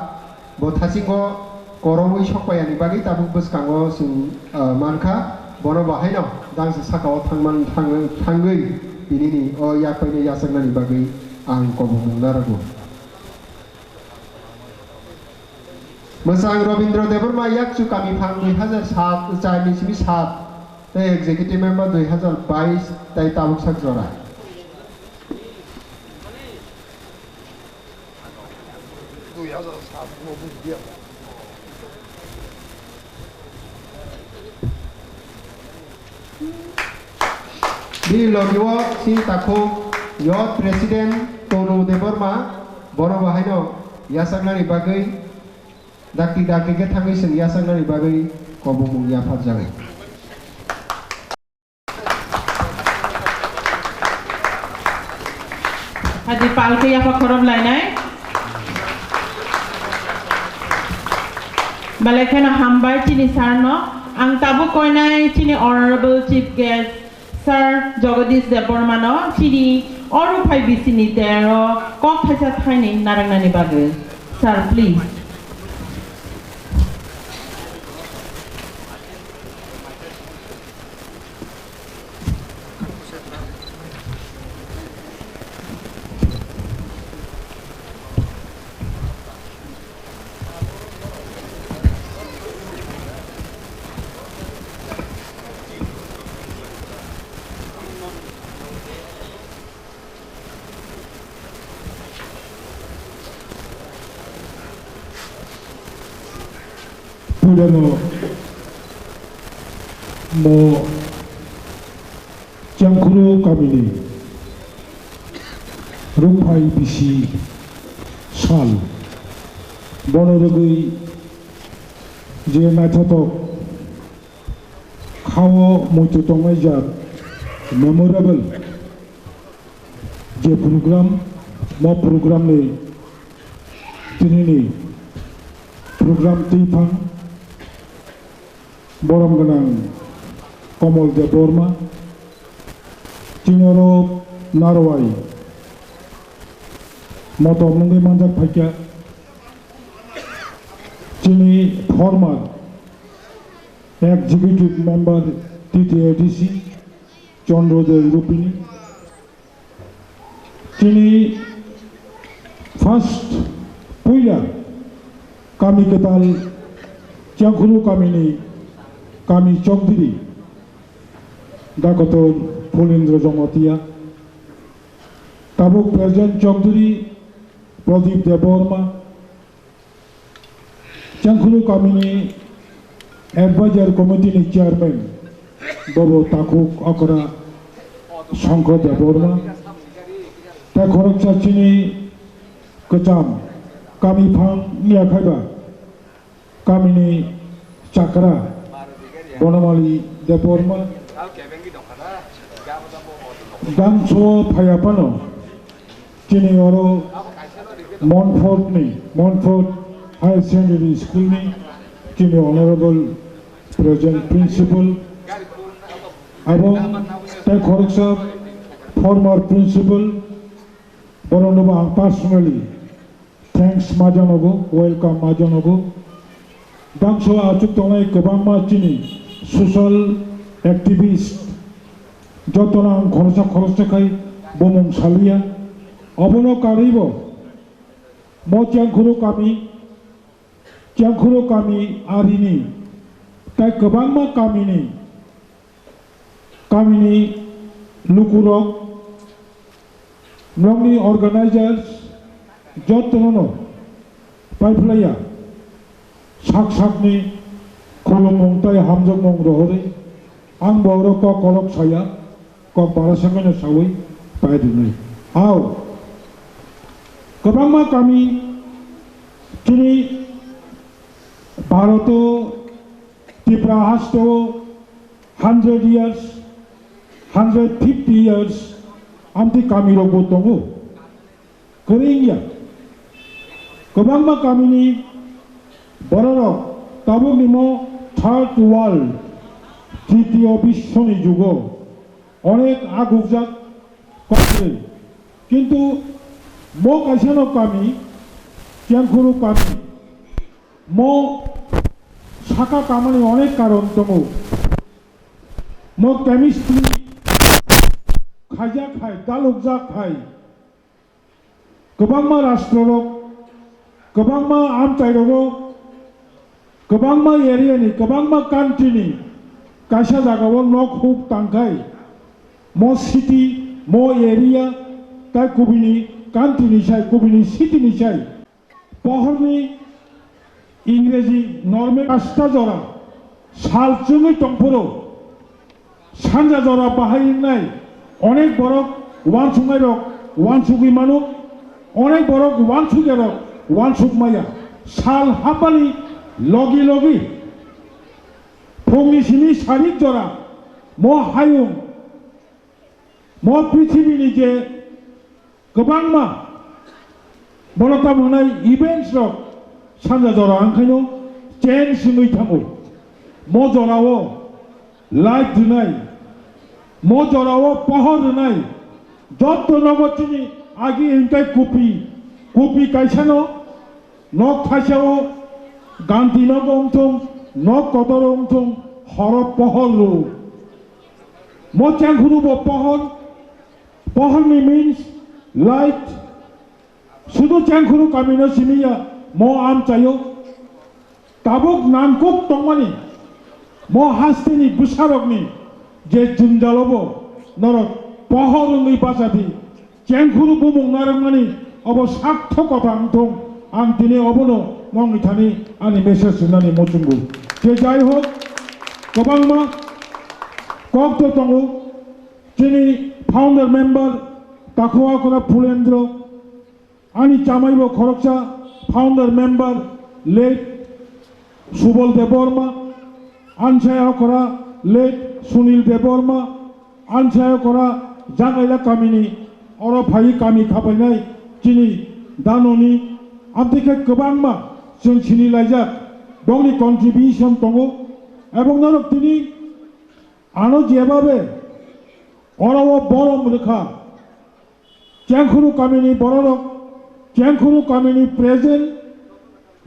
bo thasingo korogwi sokpaiani bagwi tabuk bwskango chwng, ah, mankha, bono bo haino dangsa sakao thangman-, thang-, thangwi tinini o yakpaino yachaknani bagwi ang kobongmung narwgo. Mwchang Robindra Debbarma Yakchu Kamiphang dui hazar sat, char ni simi sat, tei Executive Member dui hazar bais tei tabuk sak jora. Bini logi o chini takhuk Youth President Tonu Debbarma, bono bo haino yachaknani bagwi dakti dakti khe thangwi chwng yachaknani bagwi kobongmung yapharjago. Haji palke yapha khorom lainai. Belai kheno hambai chini sir no. Ang tabuk koinai chini Honorable Chief Guest Sir Jagadish Debbarma no chini oro phai bisini tero kok thaisa thaini narwknani bagwi. Sir, please. Puilano mo Changkhuru kamini rukphai bisi sal, bono rwgwi je naithotok khao muitu tongnai jak memorable je program, mo program ni tinini program twiphang borom gwnang Komol Debbarma, chini oro narwai motom wngwi manjak phaikha, chini former Executive Member T T A D C Chandra Deb Rupini, chini first puila kami kwtal Changkhuru kamini kami chokdiri Dakotor Phulendra Jamatia, tabuk present chokdiri Pradip Debbarma, Changkhuru kamini advisor committee ni chairman bobo takhuk okra Songkho Debbarma, tei khoroksa chini kwcham kami phang wngya khaiba kamini chakra Bonamali Debbarma, dangso phaiya phano chini oro Montfort ni, Montfort Higher Secondary School ni chini Honorable Present Principal, abo tei khoroksa former Principal, borokno bo ang personally thanks ma janogo, welcome ma janogo. Dangso achuk tongnai kwbangma chini social activist, jotono ang khoroksa khoroksa khai bumung saliya. Obono karwibo mo Changkhuru kami, Changkhuru kami arini tei kwbangma kamini kamini lukurok, nokni organizers jotono paiphlaiya sak sakni khulumung tei hamjakmung rohorwi ang bo oro kok kolok saya, kok bara sakno sawi pai rinai. Ao kwbangma kami chini Bharoto Tripura hasteo hundred years, hundred fifty years amtwi kamirokbo tongo. Kwrwi wngya. Kwbangma kamini Bororok tabukni mo Third World, tritiyo biswoni jugo onek agukjak kok kwrwi. Kintu mo kaisano kami, Chengkhuru kami, mo saka kamani onek karon tongo. Mo chemistry khaijak hai, dalukjak hai. Kwbangma rashtrorok, kwbangma amchairogo, kwbangma area ni, kwbangma country ni kaisa jagao nok huk tangkhai, mo city, mo area, tai kubini country ni sai, kubini city ni sai. Pohorni Ingreji normal pasta jora sal chwngwi tongphuru, sanja jora bahai wngnai onek borok uansuknairok uansugwi mano, onek borok uansukyarok uansuk maya. Sal hapani logi logi phungni simi sarik jora mo hayung, mo prithibini je kwbangma bono tamo hwnai events rok sanja jora wngkhaino change wngwi thango. Mo jorao light rwnai, mo jorao pohor rwnai, jotto nogo chini agi hwnkhe kupi, kupi kaisano nok thaisao ganti nogo wngthung, nok kotoro wngthung, horo pohor rw. Mo Chengkhuru bo pohor, pohor ni means light. Sudu Chengkhuru kami no simi ya, mo amchaio. Tabuk nangkuk tongmani, mo hasteni bwsarokni je jwngjalobo norok pohor wngwi bachadi. Chengkhuru bumung narwkmani obo sarthokota wngthung, ang tini obono nongni thani ani message rwnani muchungo. Je jai hok, kwbangma kok to tongo, chini founder member Takhuakura Phulendro, ani chamaibo khoroksa founder member late Subol Debbarma, ansaya okora late Sunil Debbarma, ansaya okora Jangaila kamini oro phai kami khapainai chini danoni amtwi khe kwbangma chwng sini laijak bongni contribution tongo ebong norok tini ano jebabe oro o borom rwkha. Chengkhuru kamini bororok, Chengkhuru kamini present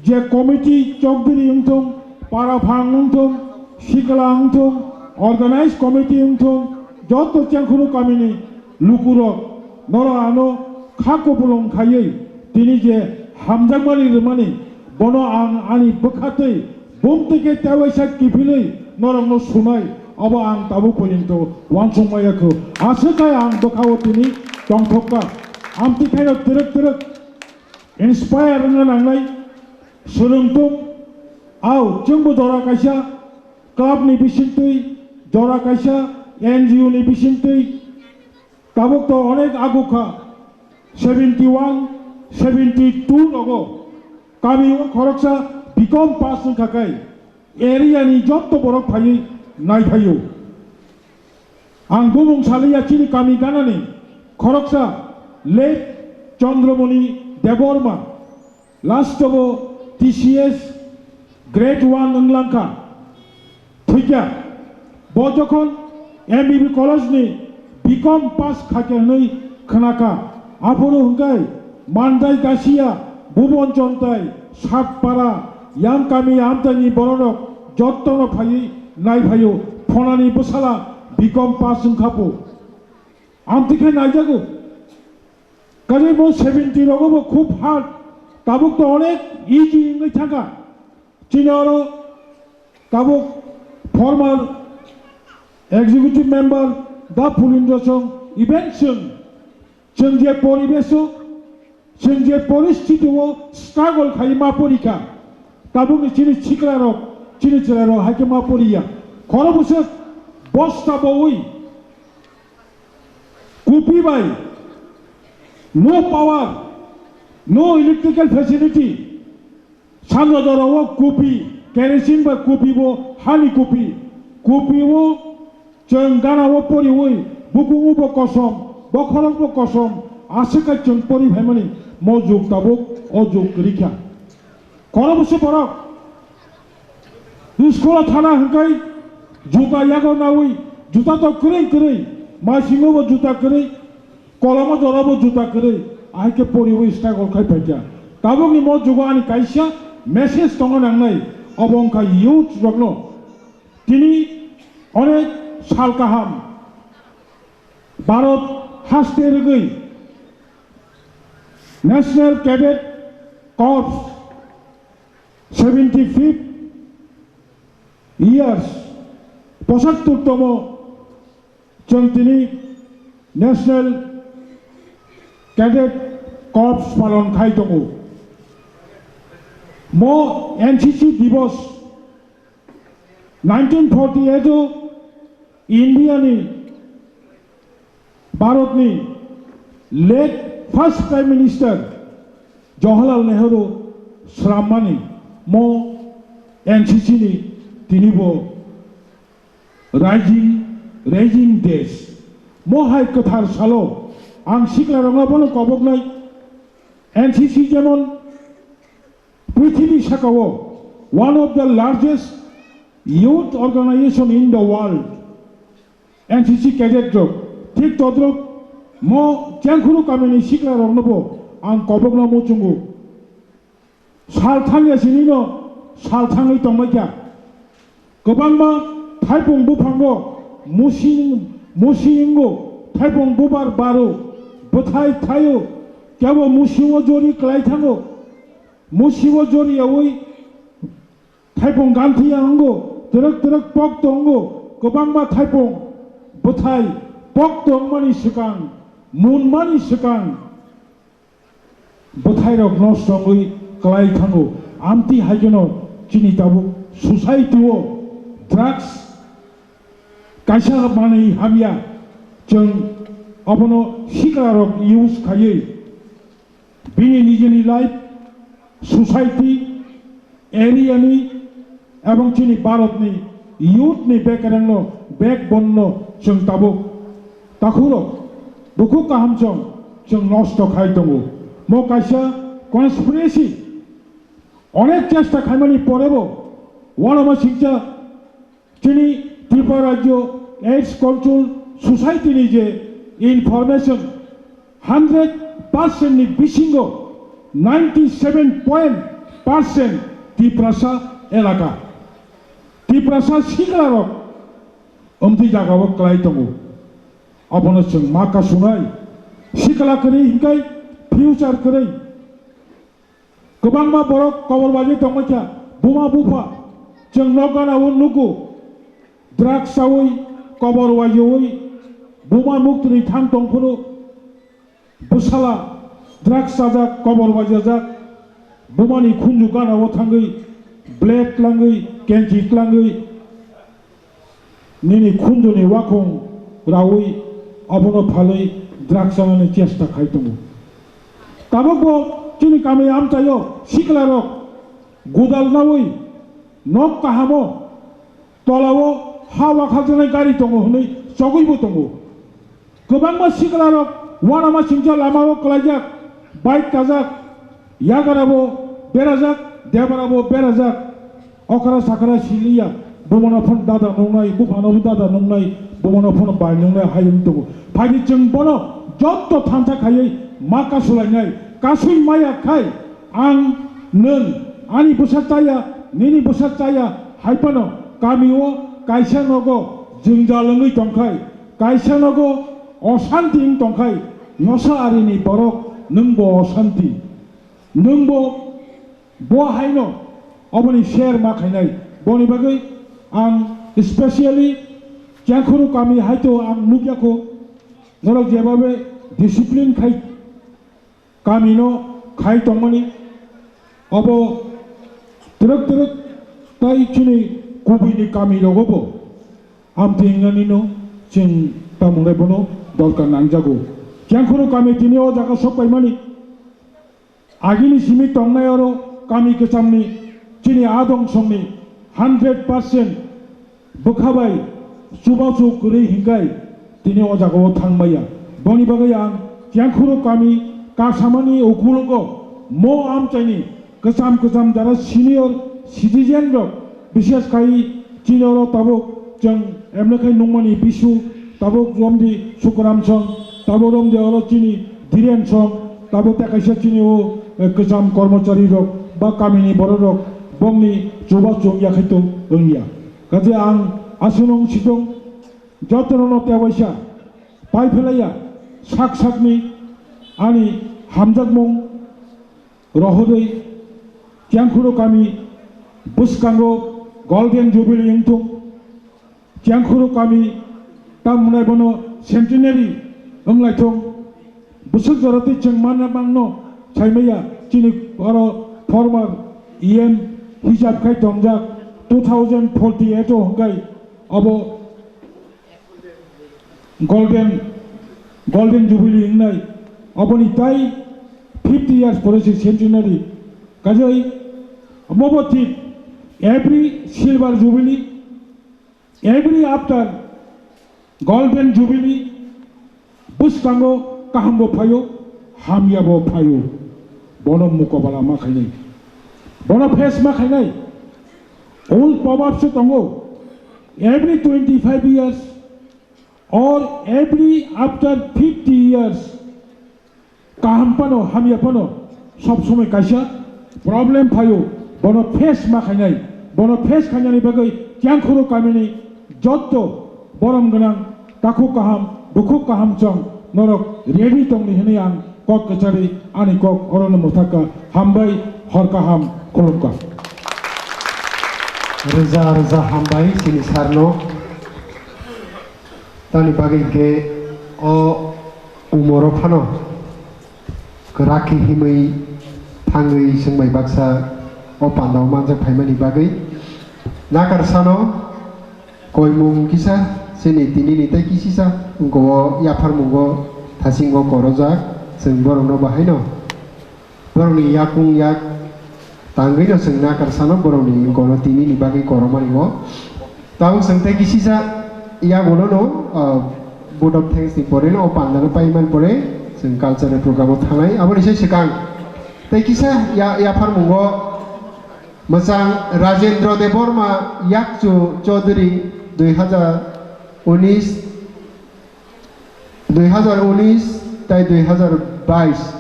je committee chokdiri wngthung, para phang wngthung, sikla wngthung, organized committee wngthung, joto Chengkhuru kamini lukurok, noro ano kha kupulung khaiwi tini je hamjakmani rwmani, bono ang ani bwkha twi bumtwi khe tewaisa kiphilwi norokno sunai, obo ang tabuk porinto uansukma yakho. Aswk hai ang bwkhao tini tongthokka. Amtwi khaino twrwk twrwk inspire wngna nangnai swrwngtung. Au, chwngbo jora kaisa club ni bisingtwi, jora kaisa N G O ni bisingtwi, tabuk to onek agukha, seventy one, seventy two rogo kami o khoroksa B Com pass wngkha kai area ni jotto borok phaiwi naiphaio. Ang bumung saliya chini kami ganani khoroksa late Chandramoni Debbarma. Last o T C S grade one wng langkha. Thwikya, bo jokhon M B B college ni B Com pass khaikha hwnwi khnakha, aphuru hwnkhe Mandai Gasiya, Bhubon Chontai, Satpara, yang kami amchaini bororok jottono phaiwi naiphaio, phonani bwsala B Com pass wngkhapu. Amtwi khe naijago. Kaje bo seventy rogo bo khub hard, tabuk to onek easy wngwi thangkha. Chini oro tabuk former executive member da Phulendra Song, even chwng, chwng je poribeso, chwng je poristiti o struggle khai ma porikha, tabukni chini chiklarok, chini chwrairok hai khe ma poriya. Khoro bwswk bosta bowi, kupi bai, no power, no electrical facility. Sanja jora o kupi, kerosene bai kupi bo hani kupi. Kupi o chwng gana o poriwi, bukungo bo kosom, bokhorok bo kosom, aswk kai chwng pori phaimani mo jug tabuk o jug kwrwi kha. Khoro bwswk borok School o thana hwnkhe juta yago nawi, juta to kwrwi kwrwi, maisingo bo juta kwrwi, koloma jora bo juta kwrwi, ahai khe poriwi struggle khai phaikha. Tabukni mo jugo ani kaisa message tongo nangnai, obo wngkha youth rokno. Tini onek sal kaham Bharat haste rwgwi National Cadet Corps seventy fifth years, pochattor tomo chwng tini National Cadet Corps palon khai tongo. Mo N C C Divas nineteen forty eight o India ni, Bharat ni late first Prime Minister Jawaharlal Nehru swrammani mo N C C ni tini bo Rising, Rising Days. Mo hai kwthar salo ang sikla rokno bono koboknai N C C jemon Prithibi sakao one of the largest youth organization in the world, N C C cadet rok, thik todrok mo Chengkhuru kamini sikla roknobo ang kobokno muchungo. Sal thangya sinino sal thangwi tongbaikha. Kwbangma thaipung buphango musi, musi wngo, thaipung bubar baro, bwthai thaio, kebo musingo jori klai thango. Musingo jori yaui thaipung ganthi ya wngo, twrwk twrwk pok tongo, kwbangma thaipung bwthai pok tongmani swkang, munmani swkang, bwthairok nosto wngwi klai thango. Amtwi hai kheno chini tabuk society o drugs kaisa manwi hamya, chwng obono siklarok use khaiwi bini nijini life, society, area ni ebong chini Bharat ni youth ni bekereng no, backbone no chwng tabuk takhurok bukhuk kaham chwng, chwng nosto khai tongo. Mo kaisa conspiracy, onek chesta khaimani porebo uanama singcha chini Tripura Rajyo AIDS Control Society ni je information, hundred percent ni bisingo ninety seven point percent Tiprasa elaka, Tiprasa siklarok omtwi jagao klai tongo. Abono chwng ma kasunai, sikla kwrwi hinkai future kwrwi. Kwbangma borok kobor waijwi tongbaikha, buma bupha, chwng nok gana-o nugo, drugs chaui, kobor waijaui, buma muktwi thang tongphuru, bwsala drugs chajak, kobor waijajak, bumani khunju gana-o thangwi, blade tlangwi, kenchi tlangwi, nini khunjuni wakhung raui abono phalwi drugs chanani chesta khai tongo. Tabukbo chini kami amchaio siklarok gudal naui nok kahamo tolao ha wakhakjaknai gari tongo hwnwi chogwibo tongo. Kwbangma siklarok uanama singcha lamao kwlaijak, bike kajak, yagarabo berajak, debarabo berajak, okra sakra siliya, bumano phano dada nungnai, buphano dada nungnai, bumano phano bai nungnai hai wng tongo. Phaidi chwng bono jotto thansa khaiwi ma kasulainai, kasui maya khai ang nwng ani bwsa chaya, nini bwsa chaya hai phano kamio kaisa nogo jwngjal wngwi tongkhai, kaisa nogo osanti wng tongkhai, nosa arini borok nwngbo osanti, nwngbo bo haino oboni share ma khainai. Boni bagwi ang specially Chengkhuru kami haito ang nukya kho, norok jebabe discipline khai kamino khai tongmani, obo twrwk twrwk tai chini kubuini kamirogobo amtwi wngnanino chwng tamo hwnai bono dorkar nangjago. Chengkhuru kami tini o jaga sok paimani, agini simi tongnai oro kami kwchamni chini adong songni hundred percent bwkha bai chubachu kwrwi hinkai tini o jagao thangmaya. Boni bagwi ang Chengkhuru kami kasamani ukulogo mo amchaini kwcham kwcham jara senior citizen rok Bishes khai chini oro tabuk chwng emne khai nungmani Bisu, tabuk romdi Sukuram song, tabuk romdi oro chini Dhiren song, tabuk tei kaisa chini o, eh, kwcham kormochari rok ba kamini borok rok bongni chuba chum ya khai to wngya. Kaje ang aswk nung sijong jotono no tewaisa pai phelaiya sak sakni ani hamjakmung rohorwi Kyangkhuro kami bwskango Golden Jubilee wngthung, Kyangkhuro kami tamni bono centenary wnglaithung, bwswk jora tei chwng manna mangno saimaya chini oro former E M hisab khai tongjak two thousand forty-eight o hwnkhe abo Golden, Golden Jubilee wngnai, aboni tai fifty years pore se centenary. Kajai, mobo thik, every Silver Jubilee, every after Golden Jubilee, bwskango kaham bo phaio, hamya bo phaio. Bono mukobala ma khainai. Bono face ma khainai. Old proverb se tongo, every twenty-five years, or every after fifty years, kaham phano, hamya phano, sob somoi kaisa problem phaio, bono face ma khainai, bono face khainani bagwi Kyangkhuro kamini jotto borom gwnang, takhuk kaham, bukhuk kaham chwng norok ready tongdi hwnwi ang kok kwchari ani kok orono mwthakha. Hambai, hor kaham, khulumkha. Rwja rwja hambai chini sarno. Tamni bagwi hwnkhe o umoro phano kwrak khe himwi thangwi chwng bai baksa o pandao manjak phaimani bagwi nakar sano koimung kisa chini tinini tei kisisa wngkha o yapharmungo thasingo korojak chwng borokno bahaino. Borokni yakung yak tangwi no chwng nakar sano borokni gono tinini bagwi koromani o. Tabuk chwng tei kisisa yagulono, ah, vote of thanks ni pore no o pandano paimani pore chwng cultural program o thangnai. Aboni se swkang tei kisa ya, yapharmungo mwchang Rajendra Debbarma Yakchu Chaudhary dui hajar unis, dui hajar unis tei dui hajar bais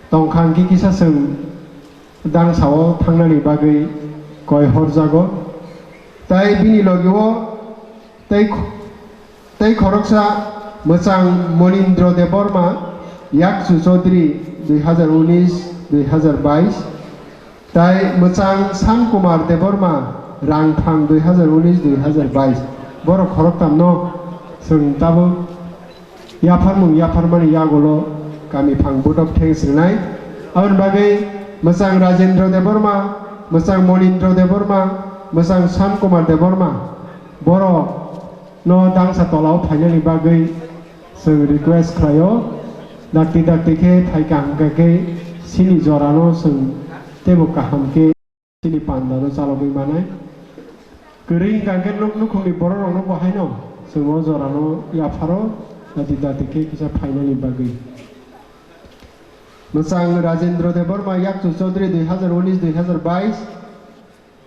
tongkha hwnkhe kisa chwng dangsao thangnani bagwi koi horjago. Tai bini logio tei, tei khoroksa mwchang Monindra Debbarma, Yakchu Chaudhary dui hajar unis dui hajar bais, tai mwchang San Kumar Debbarma, Rangphang dui hajar unis dui hajar bais. Borok khoroktamno chwng tabuk yapharmung yapharmani yagulo kami phang vote of thanks rwnai. Aboni bagwi mwchang Rajendra Debbarma, mwchang Monindra Debbarma, mwchang San Kumar Debbarma, borok no dangsa tolao phainani bagwi chwng request khlaio. Dakti dakti khe phaikha hwnkha khe chini jorano chwng teibo kaham khe chini pandano chalogwi manai. Kwrwi hwnkha khe nuk nukhungni bororokno bo haino chwng o jorano yapharo dakti dakti khe kisa phainani bagwi. Mwchang Rajendra Debbarma Yakchu Chaudhary dui hajar unis dui hajar bais,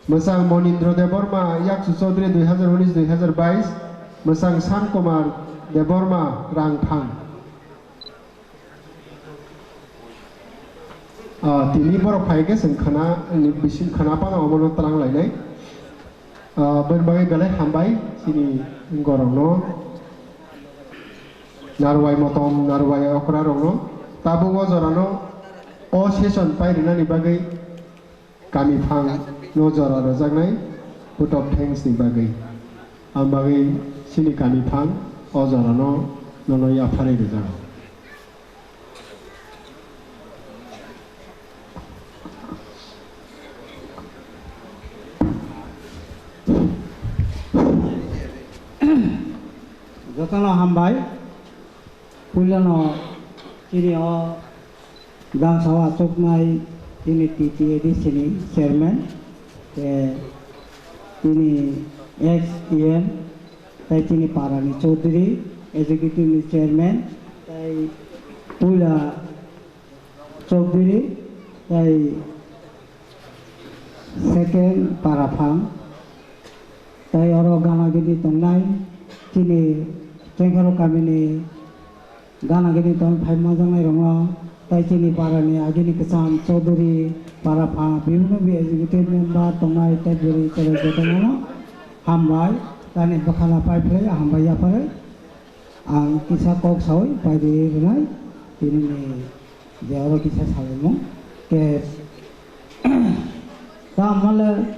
mwchang Monindra Debbarma Yakchu Chaudhary dui hajar unis dui hajar bais, mwchang San Kumar Debbarma Rangphang. Ah, tini borok phai khe chwng khana, ni bising khana phano omono twlang lainai. Ah, boni bagwi belai hambai chini gorokno, narwai motom, narwai okra rokno. Tabuk o jorano o session pai rwnani bagwi kami phang no jora rwjaknai vote of thanks ni bagwi. Ang bagwi chini kami phang o jorano nono yapharwi rwjago. Jotono hambai. Puilano chini o dangsao achuknai chini T T A D C ni chairman, tei chini ex E M, tei chini parani Chaudhary, executive ni chairman, tei puila Chaudhary, tei second para phang, Tei oro gana gini tongnai chini Chengkharok kamini gana gini tong phai manjaknai rokno, tei chini parani agini kwcham Chaudhuri, para pha, bibhinno executive member tongnai tei bwrwi tei jotono hambai, tani bwkhana pai phlai hambai yapharwi ang kisa kok sawi pai rwnai tini ni je oro kisa salaimung ke ta male.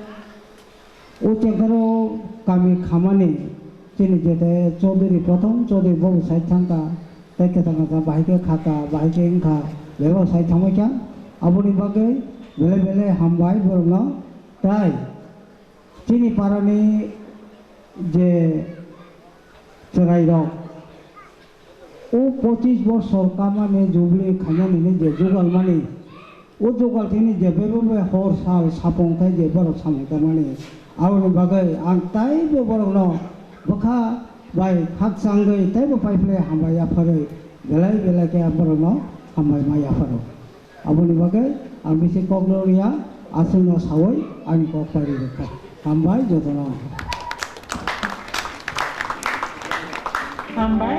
O Chengkharok kami khamani chini jete Chaudhuri, Prothom Chaudhuri bobo sai thangkha, tei kwthang kwthang bahai khe khakha, bahai khe wngkha, bebak sai thangbaikha. Aboni bagwi belai belai hambai borokno. Tai chini parani je chwrairok, o pochis bosor kamani jubli khainani je jugal mani, o jugal thini je bebak bai hor sal sapung khai je borok samung tangmani. Aboni bagwi ang taibo borokno bwkha bai khakchangwi taibo pai phlai hambai yapharwi belai belai khe borokno hambai ma yapharo. Aboni bagwi ang bisi kok no riya, aswkno sawi ani kok pari rwkha. Hambai jotono. Hambai.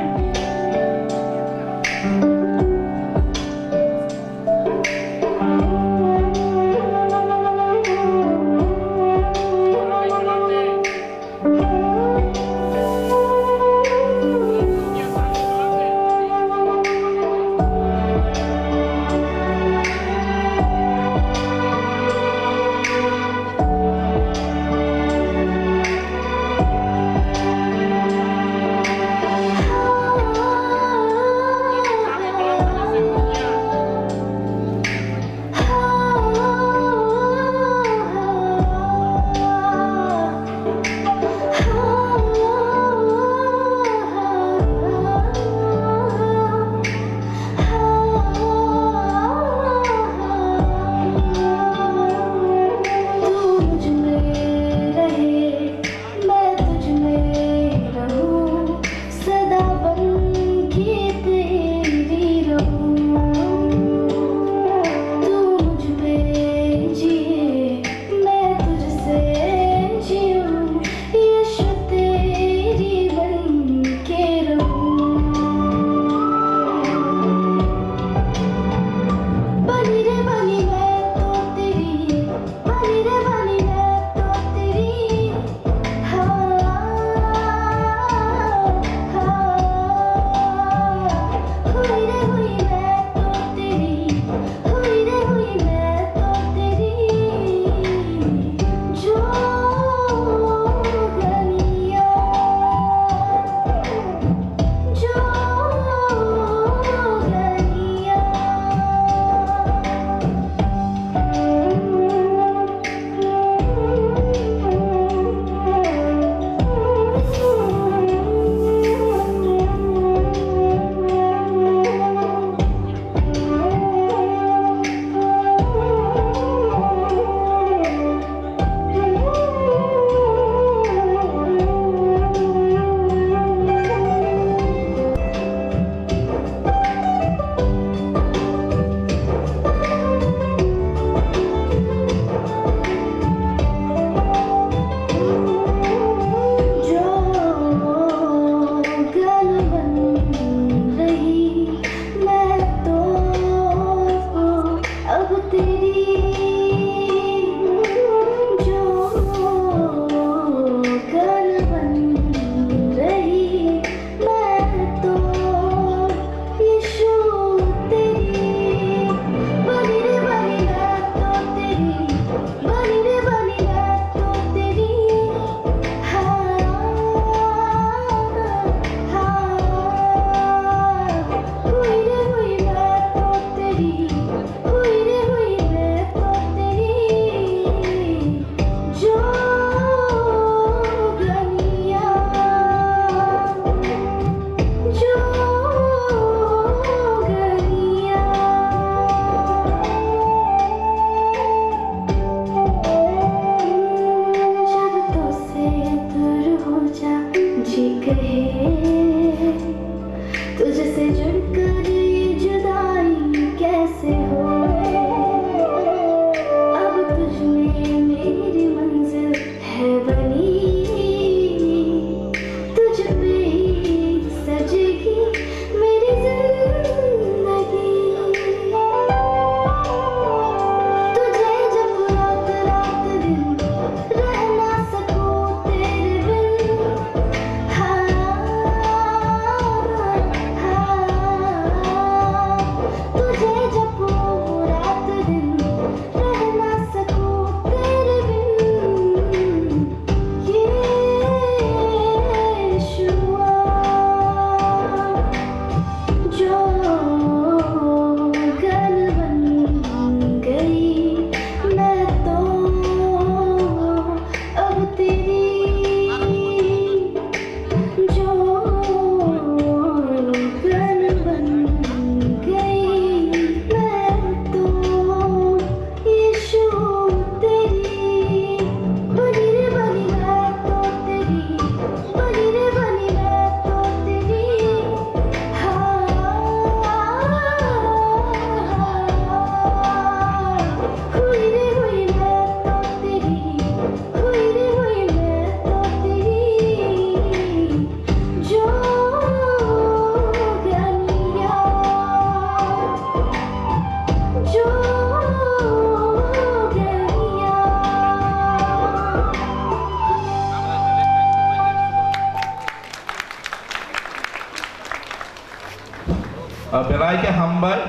Belai khe hambai,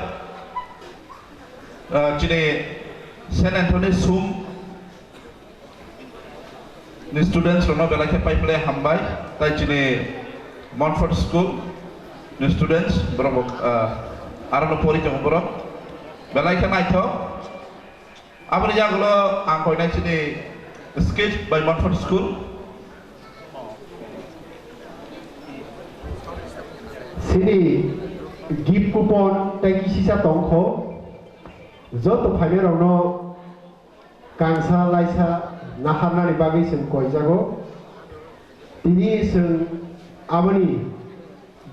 ah, chini Saint Anthony Sum ni students rokno belai khe paiphile hambai, tai chini Montfort School ni students borok bo, ah, aro no pori tongo borok belai khe naithok. Aboni yagulo ang koinai chini skit by Montfort School. Sini gift coupon tei kisisa tongkho, joto phainairokno kangsa laisa naharnani bagwi chwng koijago. Tini chwng aboni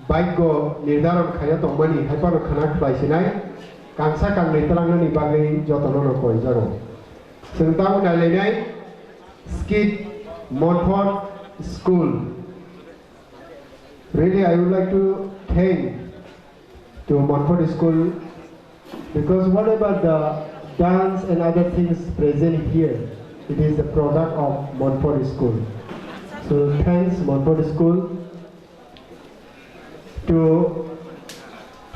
Baigo nirdaron khaina tongmani hai phano khwna khlai sinai, kangsa kangnwi twlangnani bagwi jotono no koijago. Chwng tabuk nailainai skit Montfort School. Really, I would like to thank to Montfort School because whatever the dance and other things present here, it is the product of Montfort School. So thanks Montfort School. To,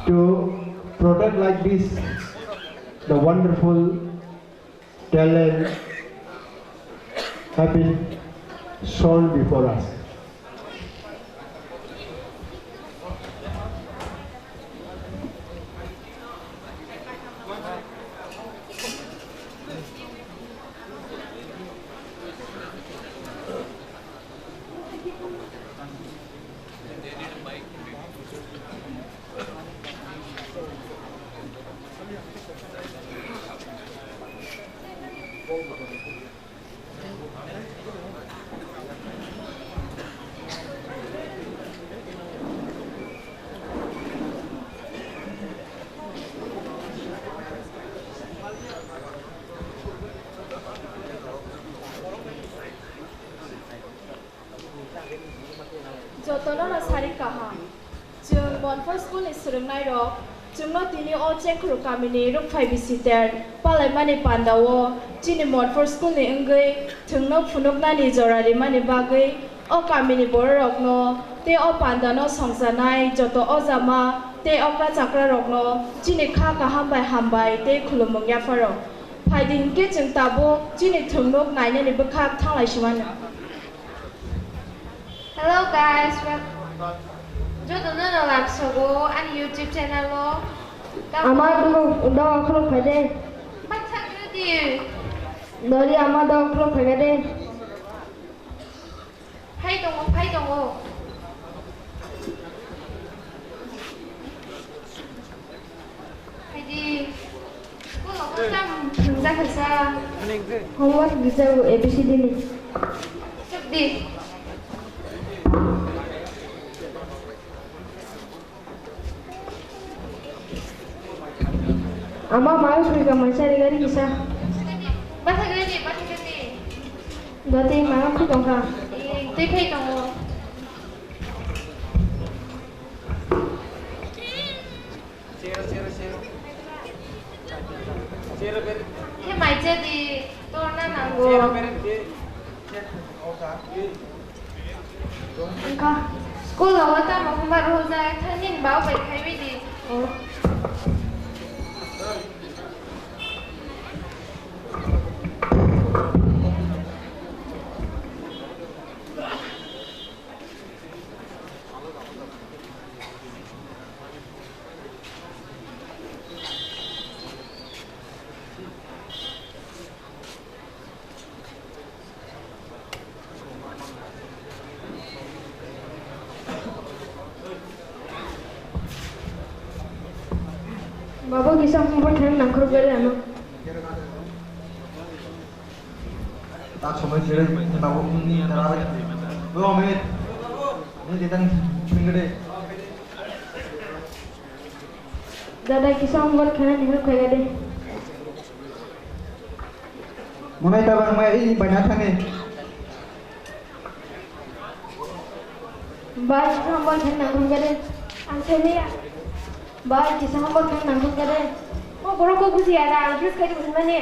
to product like this, the wonderful talent have been shown before us. Jotono no sari kaham. Chwng Montfort School ni swrwngnairok, chwngno tini o Chengkhru kamini Rukphai bisi ter palaimani pandao chini Montfort School ni wngwi thwngno phunuknani jora rimani bagwi o kamini bororokno tei o pandano songchanai joto ojama tei okra chakrarokno chini kha kaham bai hambai tei khulumung yapharo. Phaidi hinkhe chwng tabuk chini thwngnuk nainani bwkhak thanglai simano. Hello guys, wel-, jotono no laksogo ani YouTube channel o. Ama dog, dog khuluk phai de. Bathak redi. Dori ama dog khuluk phai de. Phai tongo, phai tongo. Phaidi. School o tamo thwngjak kha sa. Homework rijak o A B C D ni. Chuk di. Ama mayo sui ka mai chari gari kisa. Basa gari, basa gari. Dati mayo khui tong kha. Eh, tei phai tongo. He mai chadi, torna nango. Wngkha. School o tamo hwnba rohorjak, thani ni bau bai khai bai di. Oh. Babo kisa homework khe nangkhor gari ano. Tak somoi kere babo ni tara. Dua menit. Ni kita ni. Dada, kisa homework khaina ni help khaina de. Monai tabang mai ini banyak thani. Bai, kisa homework khaina nangkuk kade. Ang seniya. Bai, kisa homework khaina nangkuk kade. O borok ko bujiya da, ang please khaidi buji mani.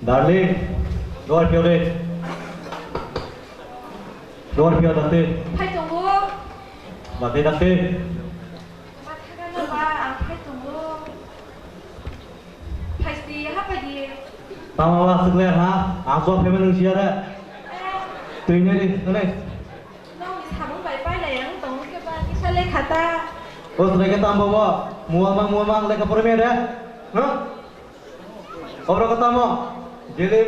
Darling, door pio de. Door pio dakti. Phai tongo. Dakti, dakti. Ma thagano ba, ang phai tongo. Phai si, ha phai di. Tama ba, sikle ha? Ang so payment nung siya de. Eh. Tui nai di, nai. Nokni samung bai pailai ang tong khe ba kisa lekha ta. O srai khe tamo bo? Muamang, muamang lekha porwi maya de? Huh? Obro khe tamo? Jeli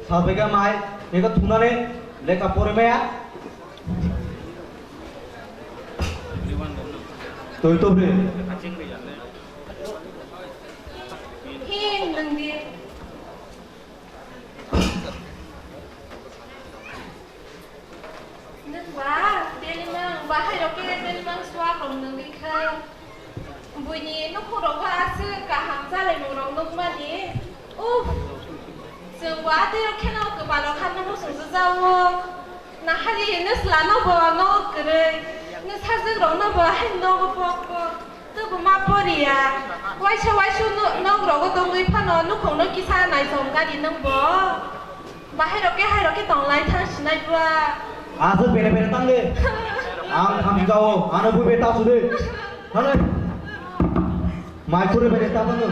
salbai khe mai, eko thumnani lekha porwi maya. Twi tobri. Hin nang di. Nwng ba, telimang, bahai rok khe telimang suak rok nwng ri kha. Buini nukhung rok ba aswk kaham chalaimung rok nukmani. Uff, chwng bo atwi rok kheno kwpal rok hamya muchung jao. Nahari nwsla no bo nogo kwrwi, nwsajwk rok no bo hai nogo pok pok. Tubu ma poriya. Waisa waisu no-, nok rogo tongwi phano nukhungno kisa naichom gari nwng bo. Bahai rok khe hai rok khe tonglai thang sinai bua. Aswk bere bere tang de. Ang thamchi kao, ano bui be ta su de. Thanglai. Mai khuri bere ta tang.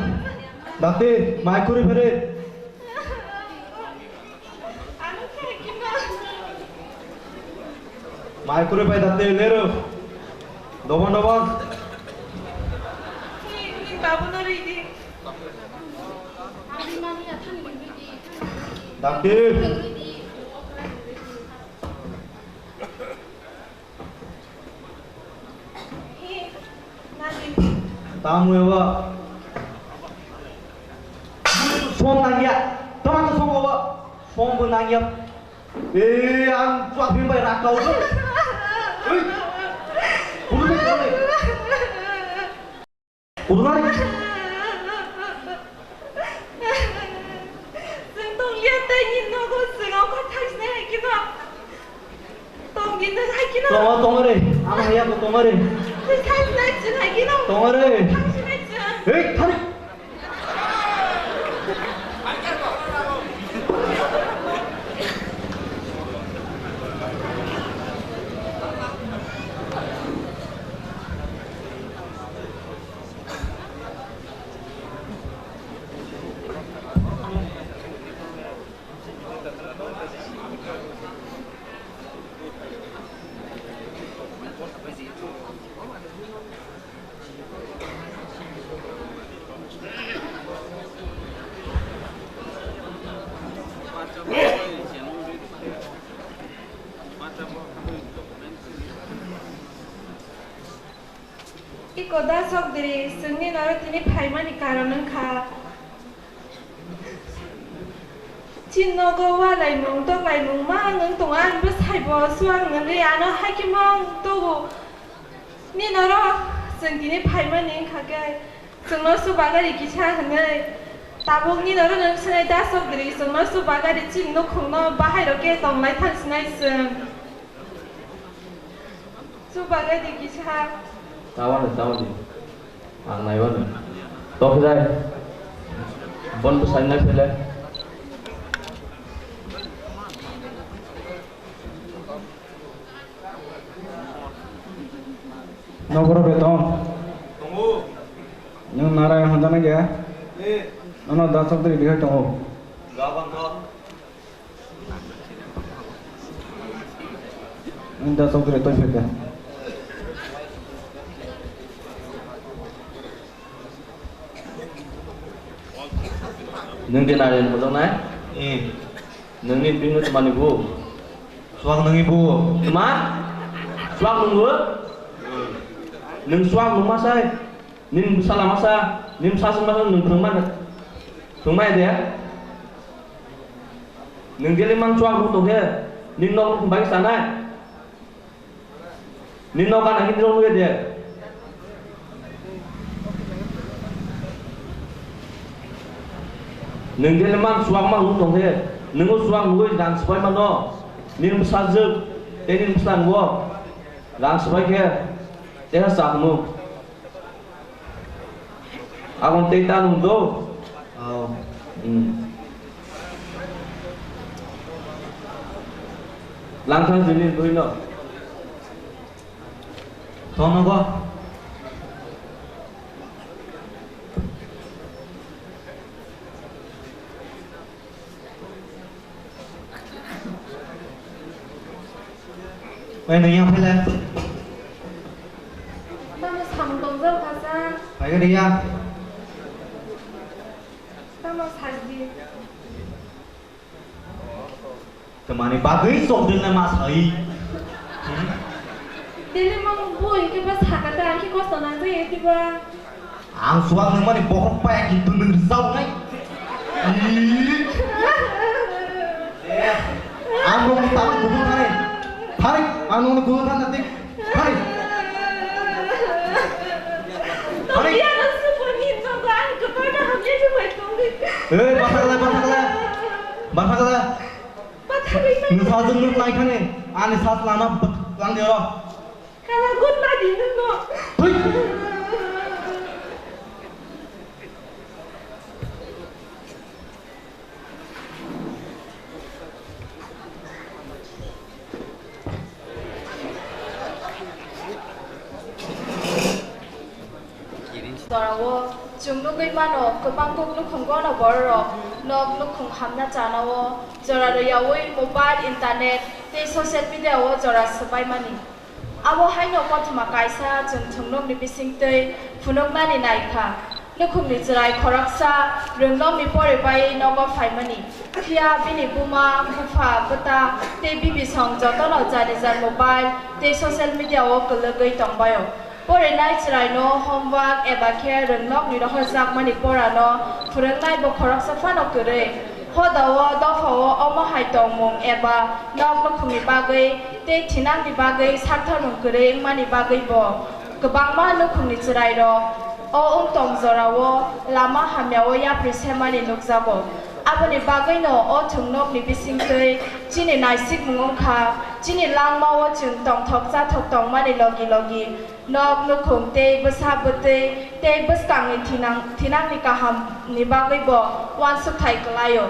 Dakti, mai khuri bere. Mai kuri pai date lero. Dobon, dobon. Date. Tamo eba. Som nangya. Tama to som oba. Som bo nangya. Eh, ang chuak bini bai rak kau do. Oi. Bulu de kau de. Bulu na de. Sing tong liya tei ni nogo sing au kha thai sinai hai kino. Tongdi nwng hai kheno. Tongo, tongo re. Ang haya ko tongo re. Twi thang sinai chwng hai kheno. Tongo re. Thang sinai chwng. Hei, thari. Iko da Chokdri, chwngni noro tini phaimani karon wngkha. Chini nogo walaimung toklaimung ma wng tongo, ani bwsai bo suang nwnwi ano hai khe ma wng tongo. Nini oro chwng tini phaimani wngkha khe, chwngno chuba gari kisa hwnwi. Tabuk nini oro nwng swnai da Chokdri, chwngno chuba gari chini nukhungno bahai rok khe tonglai thang sinai chwng. Chuba gari kisa. Tawani, tawani. Ang naiwani. Tokjai. Bon bwsai nai phele. Nokoro beton. Tongo. Nwng Narayan honjana gaya? Eh. Nono da Chokdri bihai tongo. Gabang kho. Nwng da Chokdri toi phirkha. Nwng de Narayan honjaknai? Eh. Nwngni bini tma ni bu? Swak nwngni bu. Tma? Swak nwng bu? Nwng swak nwng ma sai? Nini bwsala masa, nini bwsajwk masa nwng phwrwngma, phwrwngmaya de? Nwng jeli mang chuak nung tong khe, nini nok nung bai sanai? Nini nok gana hini rok nugwi de? Nwng jeli mang chuak mang nung tong khe, nwng o chuak nugwi rang swbai mano, nini bwsajwk. Tei nini bwskango rang swbai khe teha chakmung. Aboni tei ta nung do? Oh. Hmm. Langthang jini bwino. Tonogo. Oi, nung yang phai le. Tamo samung tongjak kha sa. Phai khe ya. Tamo sajdi. Tamani bagwi chokdwng na ma sai. Dili mang bo hingke ba sakha ta, ang khe kosto nangjak ya tiba. Ang suak nangmani bokhok paya kintu nwng rwchapnai. Ih. Ang nokni tamo kutung thani. Thani, ang nokni kutung thani, thani. Thani. Tongya na super hit no ga ang kabar na hamle je bai tongdi. Eh, bathakla, bathakla. Bathakla. Bathakla. Nwsajwk nwk lai thani. Ani sas lama bwk lang de ro. Kala gun ma di nwng no. Thui. Jorao chwng nugwi mano, kwbang kuk nukhungo no bororok nok nukhung hamna chanao jora rwyaui mobile, internet tei social media o jora swbaimani. Abo haino kothoma kaisa chwng thwngnokni bisingtwi phunuknani nai kha. Nukhungni chwrai khoroksa rwngnokni pore bai nogo phaimani. Phiya bini buma, bupha, bwta tei bibisong jotono jani jar mobile tei social media o kwlwgwi tongbaio. Porinai chwraino homework eba khe rwngnokni rohorjakmani porano phwrwngnai bo khoroksa phano kwrwi. Hodao dophao omo hai tongmung eba nok nukhungni bagwi tei thinangni bagwi saktharmung kwrwi wngmani bagwi bo kwbangma nukhungni chwrairok o wng tong jorao lama hamyao yapri semani nukjago. Aboni bagwino o thwngnokni bisingtwi chini naisikmung wngkha, chini langmao chwng tongthok chathok tongmani logi logi nok nukhung tei bwsa bwtwi tei bwskangni thinang-, thinangni kahamni bagwi bo uansukthai kwlaio.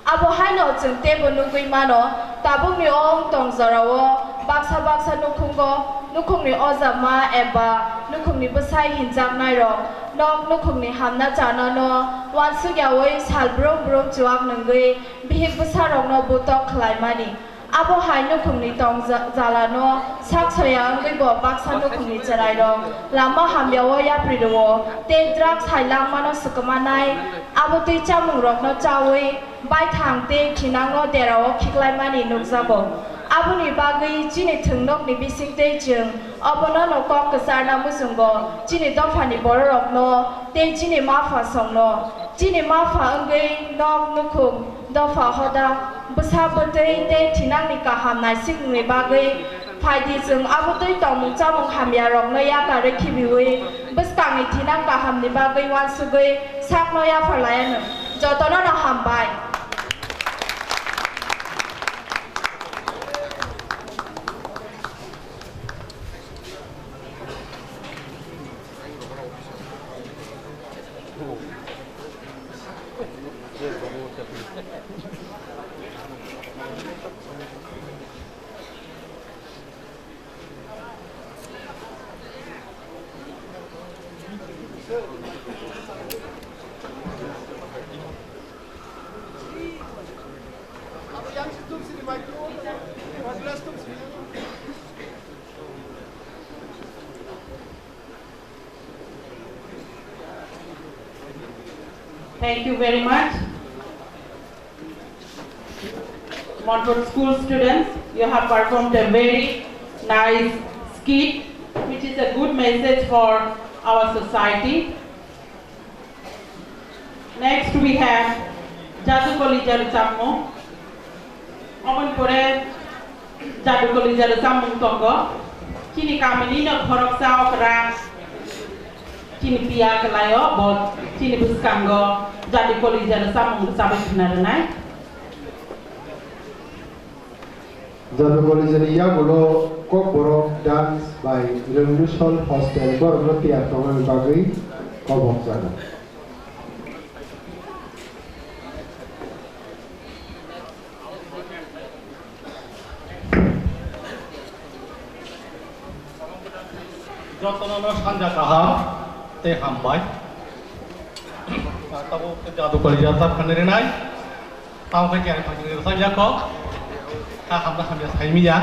Abo haino chwng teibo nugwi mano, tabukni o wng tong jorao baksa baksa nukhungo, nukhungni ojama eba nukhungni bwsai hinjaknairok nok nukhungni hamna chanano uansukyaui sal brum brum chuak nungwi bihik bwsarokno butok khlaimani. Abo hai nukhungni tong ja-, jalano sak soya wngwi bo baksa nukhungni chwrairok lama hamyao yapri rwo tei drugs hai langmano swkmanai, abo twi chamungrokno chaui baithang tei thinangno derao khiklaimani nukjago. Aboni bagwi chini thwngnokni bisingtwi chwng obonono kok kwcharna muchungo chini dophani bororokno tei chini maphasongno. Chini mapha wngwi nok nukhung dopha hoda, bwsa bwtwi tei thinangni kaham naisikmungni bagwi phaidi chwng abo twi tongmung chamung hamyarokno yakarwi khibiui bwskangni thinang kahamni bagwi uansugwi sakno yapharlaianw. Jotono no hambai. Thank you very much. Montfort School students, you have performed a very nice skit, which is a good message for our society. Next we have Jadu Kolija Rwchapmung. Oboni pore Jadu Kolija Rwchapmung tongo. Chini kamini no khoroksa okra chini piya kwlaio, bo chini bwskango Jadu Kolija Rwchapmung rwchabwi khna rwnai. Jadu College ni yagulo Kokborok dance by Revolution Hostel borokno tiyar tongnani bagwi kobok jago. Jotono no sanja kaham tei hambai. Tabuk Jadu College jab khanai rinai. Tamo khe kiyar phai khe rwchapya kok. Kha hamna hamya saimiya.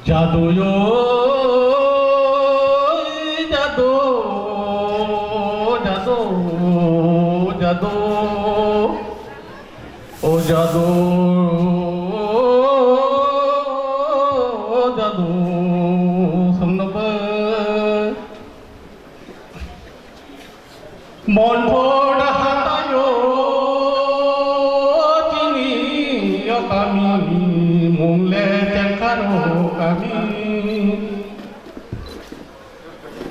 Jadu yo, jadu, jadu, jadu. O jadu, jadu, songnobai. Monthor hatayo chini o kami, mung le Chengkharo kami.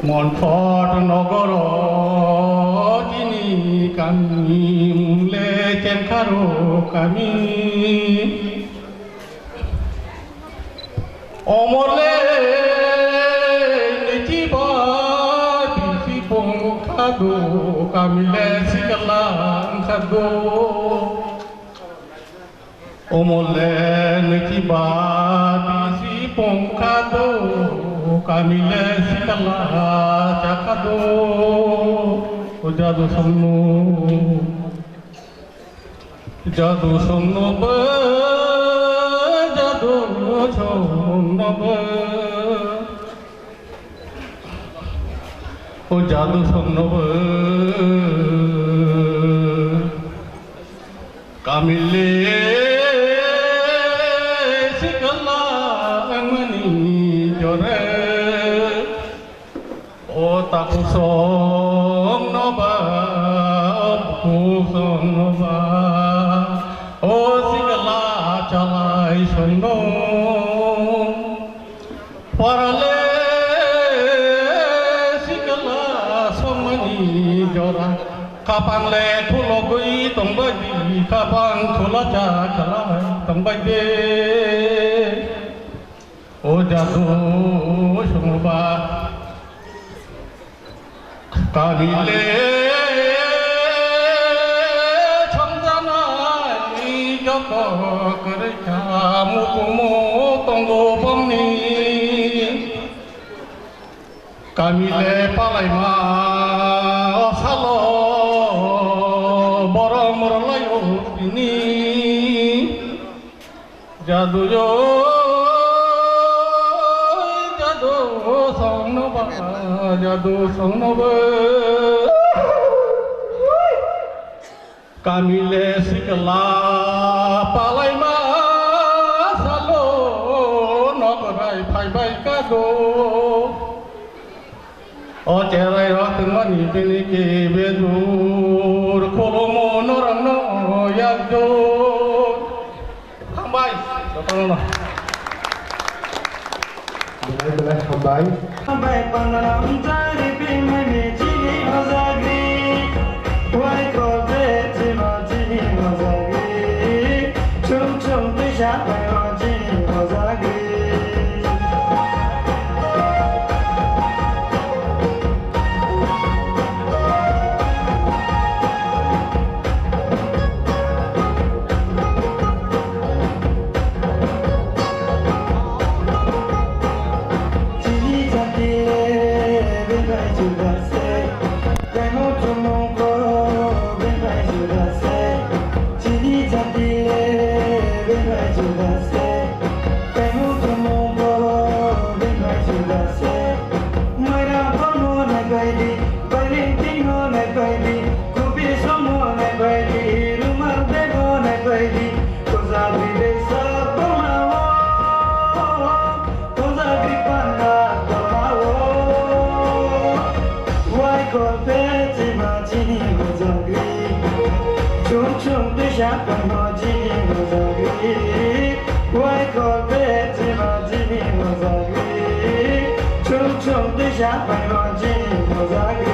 Monthor nogoro chini kami, mung le Chengkharo kami. Omole nitiba bisi pong khado, kamile sikala khado. Omole nitiba bisi pong khado, kamile sikala chakhado. O jadu songno. Jadu songnobai, jadu songnobai. O jadu songnobai. Kamile sikala mani jore. O takusong no ba, o bukusong no ba, o sikla chalai song no. Parale sikla songmani jora, kapang le khulogwi tongbai di, kapang khula cha khalai tongbai de. O jadu songba kamile chongjanai joto kwrwikha mukumu tongo bongni. Kamile palaima o salo borom rwlaio tini. Jadu yo, jadu songno ba, jadu songno ba. Kamile sikla palaima salo nokrai phaibai kado. O cherai rok tongmani bini ke bejur khulumo norokno yakjur. Hambai jotono. Belai belai hambai. Hambai pandaram jari bimai me chini mojagri. Wai ko be chima chini mojagri. Chum chum tisa pai ma chini mojagri. Wai kolpe chima chini mojagri. Chum chum tisa pamo chini mojagri. Wai kolpe chima chini mojagri. Chum chum tisa pamo chini mojagri.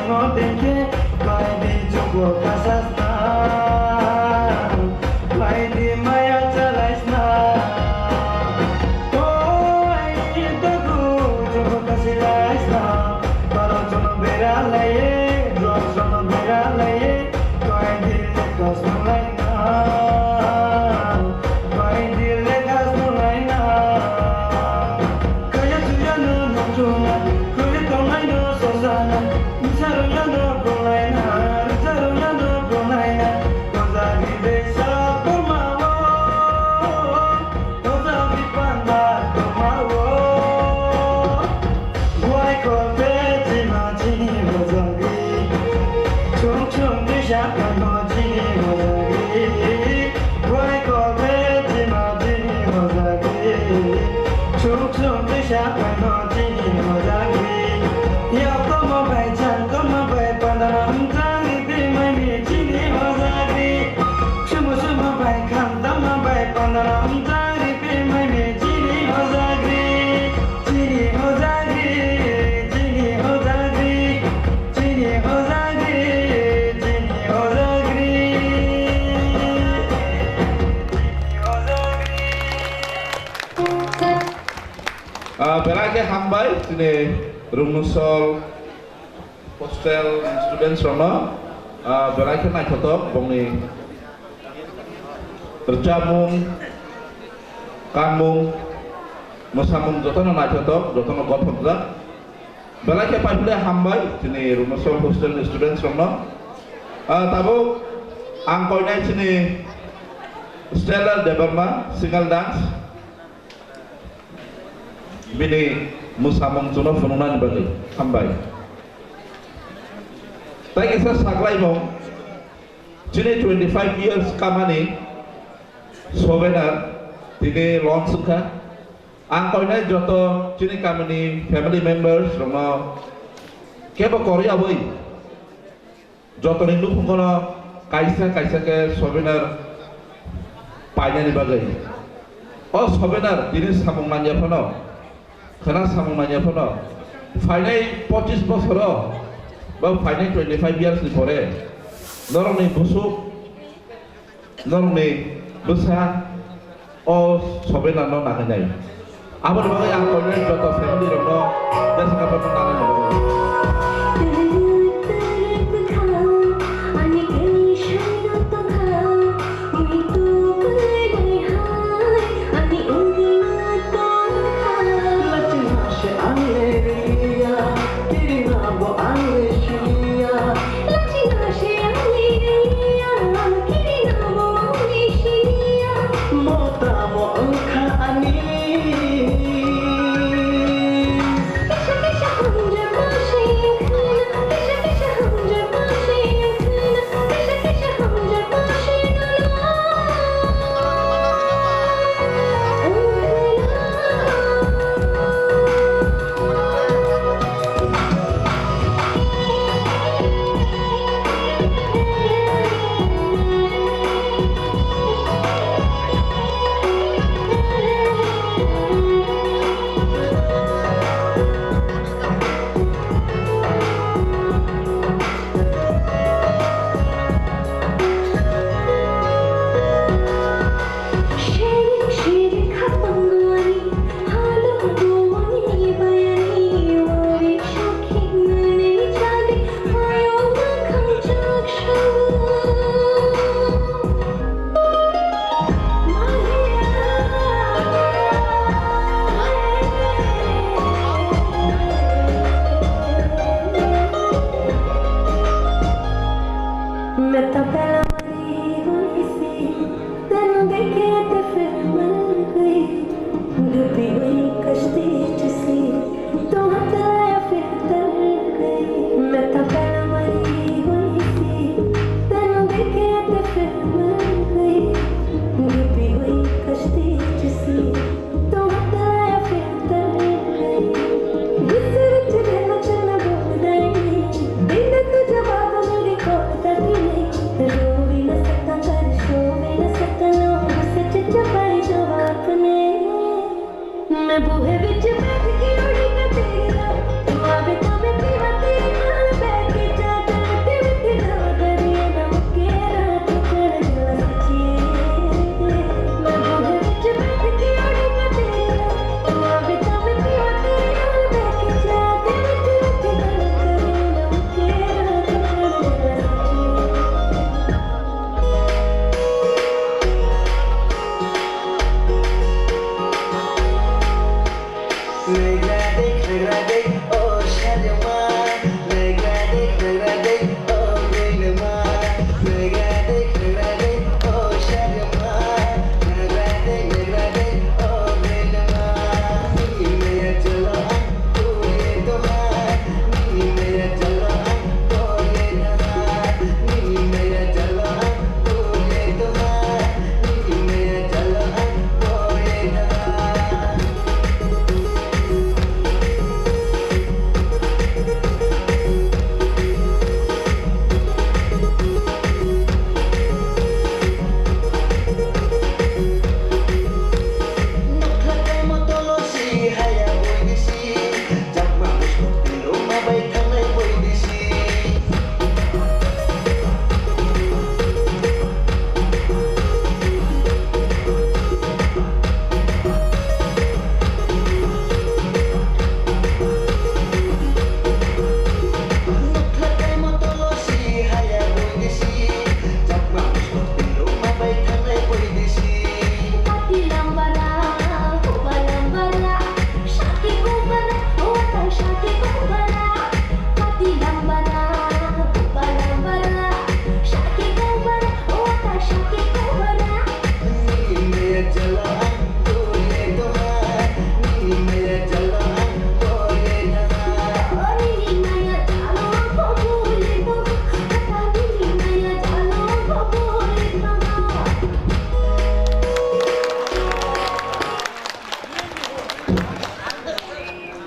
Dekhe, baidi jugo kasasna, baidi maya chalaisna. Oi, dogu jugo kasilaisna, baro jono beralaye, dos jono beralaye, baidi lekas nulaina. Bai dile gas no laina. Kaya tuya no no chunga, kuli tongai no sosana. Misaro ya no kulaina, misaro ya no kulaina. Kozagi de sa komawo, kozagi panda komawo. Buai kote chima chini hojagri. Chung chung tisa kano chini hojagri. Buai kote chima chini hojagri. Chung chung tisa kano chini hojagri. Yao komo bai chang komo bai pandana mchang ipi mai mi chini hojagri. Sumo sumo bai kham tama bai pandana mchang ipi mai mi chini hojagri. Chini hojagri, chini hojagri, chini hojagri, chini hojagri, chini hojagri. Ah, belai khe hambai chini Rungmusol hostel students rokno, ah, belai khe naithotok bongni rwchapmung, kanmung, mwsamung jotono naithotok, jotono gothokjak. Belai khe paiphle hambai chini Rungmusol hostel ni students rokno. Ah, tabuk ang koinai chini Stella Debbarma, single dance. Bini mwsamung chwngno phunuknani bagwi hambai. Tai kisa saklaimung, chini twenty five years kamani souvenir tini launch wngkha. Ang koinai joto chini kamini family members rokno kebo kwrwi abwi jotoni nukhungo no kaisa kaisa khe souvenir painani bagwi. O souvenir tini samung manya phano, khwna samung manya phano, phainai pochis bosoro ba phainai twenty five years ni pore norokni busuk, norokni bwsa o souvenir no nangwi nai. Aboni bagwi ang koinai joto family rokno besa khe bono nangwi nai.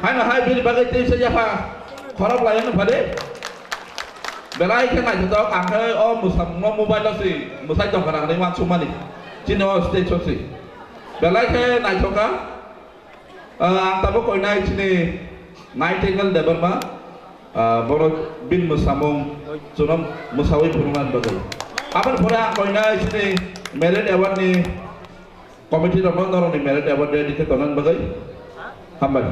Haino hai bini bagwi tei se yapha khorok lai wngkha de. Belai khe naithothok, ang khe o mwsamungno mobile-o se mwsai tongkha, ang ri uansukmani. Chini o stage-o se. Belai khe naithok kha. Ah, ang tabuk koinai chini Nightingale Debbarma, ah, borok bini mwsamung chwngno mwsaui phunuknani bagwi. Aboni pore ang koinai chini Merit Award-ni committee rokno norokni Merit Award ready khe tongnani bagwi hambai.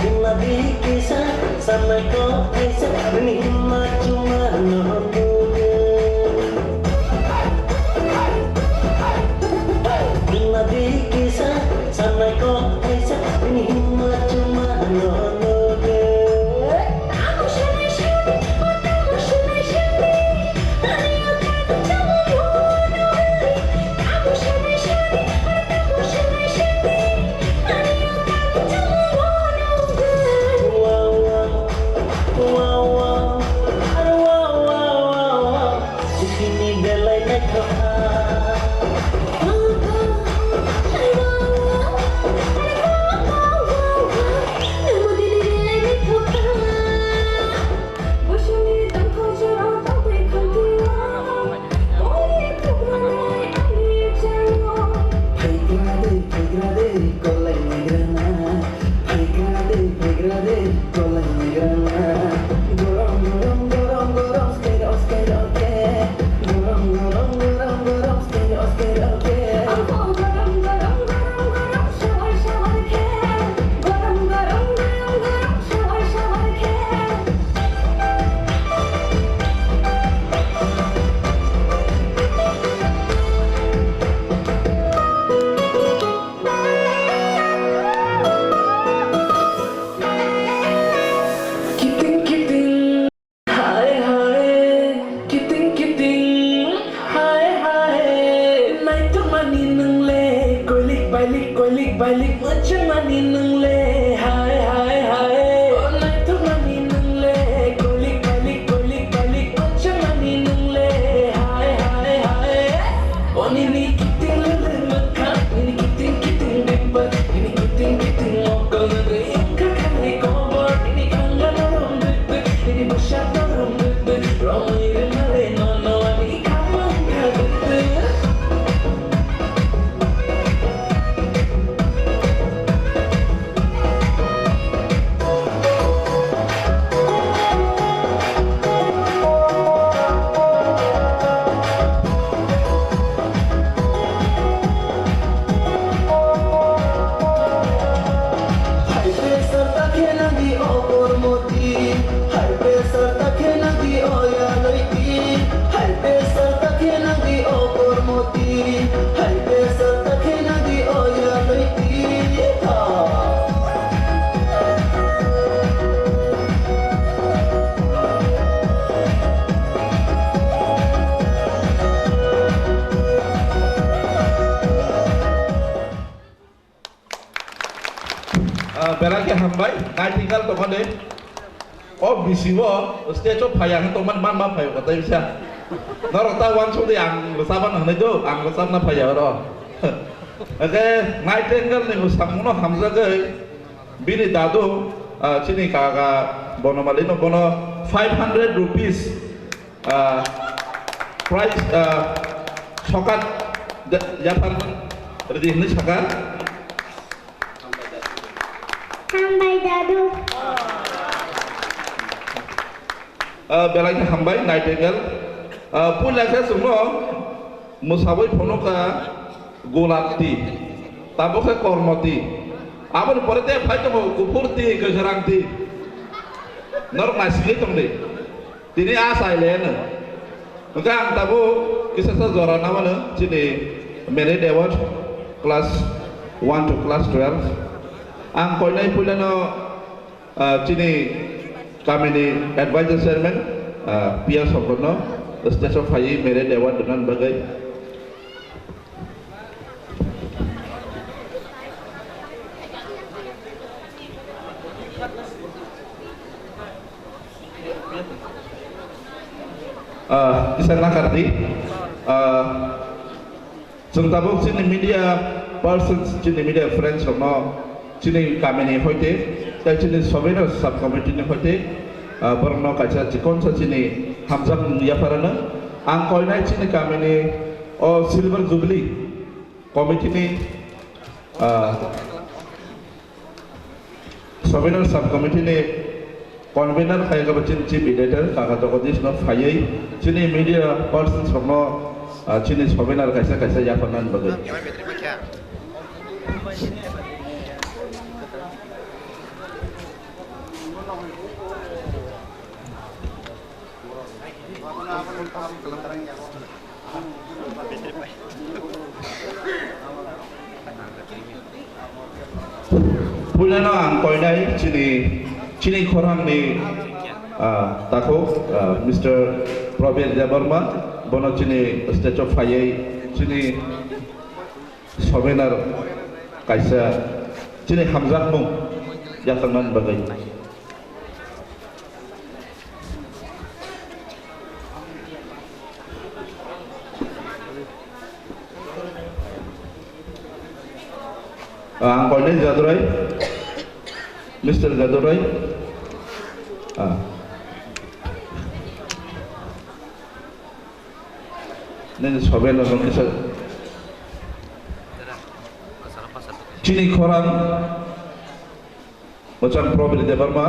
Bima di kisa samai ko aisa nini himma chuma no mude. Bima di kisa samai ko aisa nini himma chuma no mude. Kiting kiting, hai hai, kiting kiting, hai hai. Naitukmani nwngle, koilik bailik, koilik bailik, mwchangmani nwngle, hai hai hai. O naitukmani nwngle, koilik bailik, koilik bailik, mwchangmani nwngle, hai hai hai. O nini kiting lwlwk mwkhang, nini kiting kiting dimple, nini kiting kiting mokol nugwi wngkha khanai kobor, nini khangla norom dwk dwk, nini bwsa norom dwk dwk, romwi rwmale nono ani khapang kha dwk dwk. High pressure ta khe nang di o Kormoti, high pressure ta khe nang di o Yaloi Hambai, Nightingale tongmani. O bisi o stage o phaiya hwn tongmani man ma phaio kwtai bisa. Norok ta uansuk di ang rwchapna hwnwi do, ang rwchapna phaiya oro. Hwnkhe Nightingale ni mwsamungno hamjagwi bini dadu, ah, chini kaka Bonomali no bono five hundred rupees, ah, prize, ah, sokat de-, yapar rwdi hwnwi saka. Hambai dadu. Ah, belai khe hambai, Nightingale. Ah, puila khe chwngno mwsawi phunukha Golap ti, tabuk khe Kormo ti. Aboni pore te phai tongo Kuphur ti, Kwkhrang ti. Norok naisingwi tongdi. Tini a sai le no. Hwnkhe ang tabuk kisa sa jora namano chini Merit Award class one to class twelve. Ang koinai puilano, ah, chini kamini advisor chairman, ah, P R Songkorno stage o phaiwi Merit Award rwna bagwi. Ah, kisa nakardi. Ah, chwng tabuk chini media persons, chini media friends rokno chini kamini hoite, tei chini souvenir sub committee ni hoite, ah, borokno kaisa chikonsa chini hamjakmung yapharano. Ang koinai chini kamini o Silver Jubilee committee ni, ah, Souvenir Sub Committee ni convener khai khe bo chini chief editor kaka Jagadish no phaiwi chini media persons rokno, ah, chini souvenir kaisa kaisa yapharnani bagwi. Puilano ang koinai chini, chini khorangni, ah, takhuk, ah, Mister Probir Debbarma, bono chini stage o phaiwi chini souvenir kaisa chini hamjakmung yapharnani bagwi. Ah, ang koinai Jadurai, Mister Jadurai. Ah. Nini sobe no nung kisa. Chini khorang Mochang Probir Debbarma.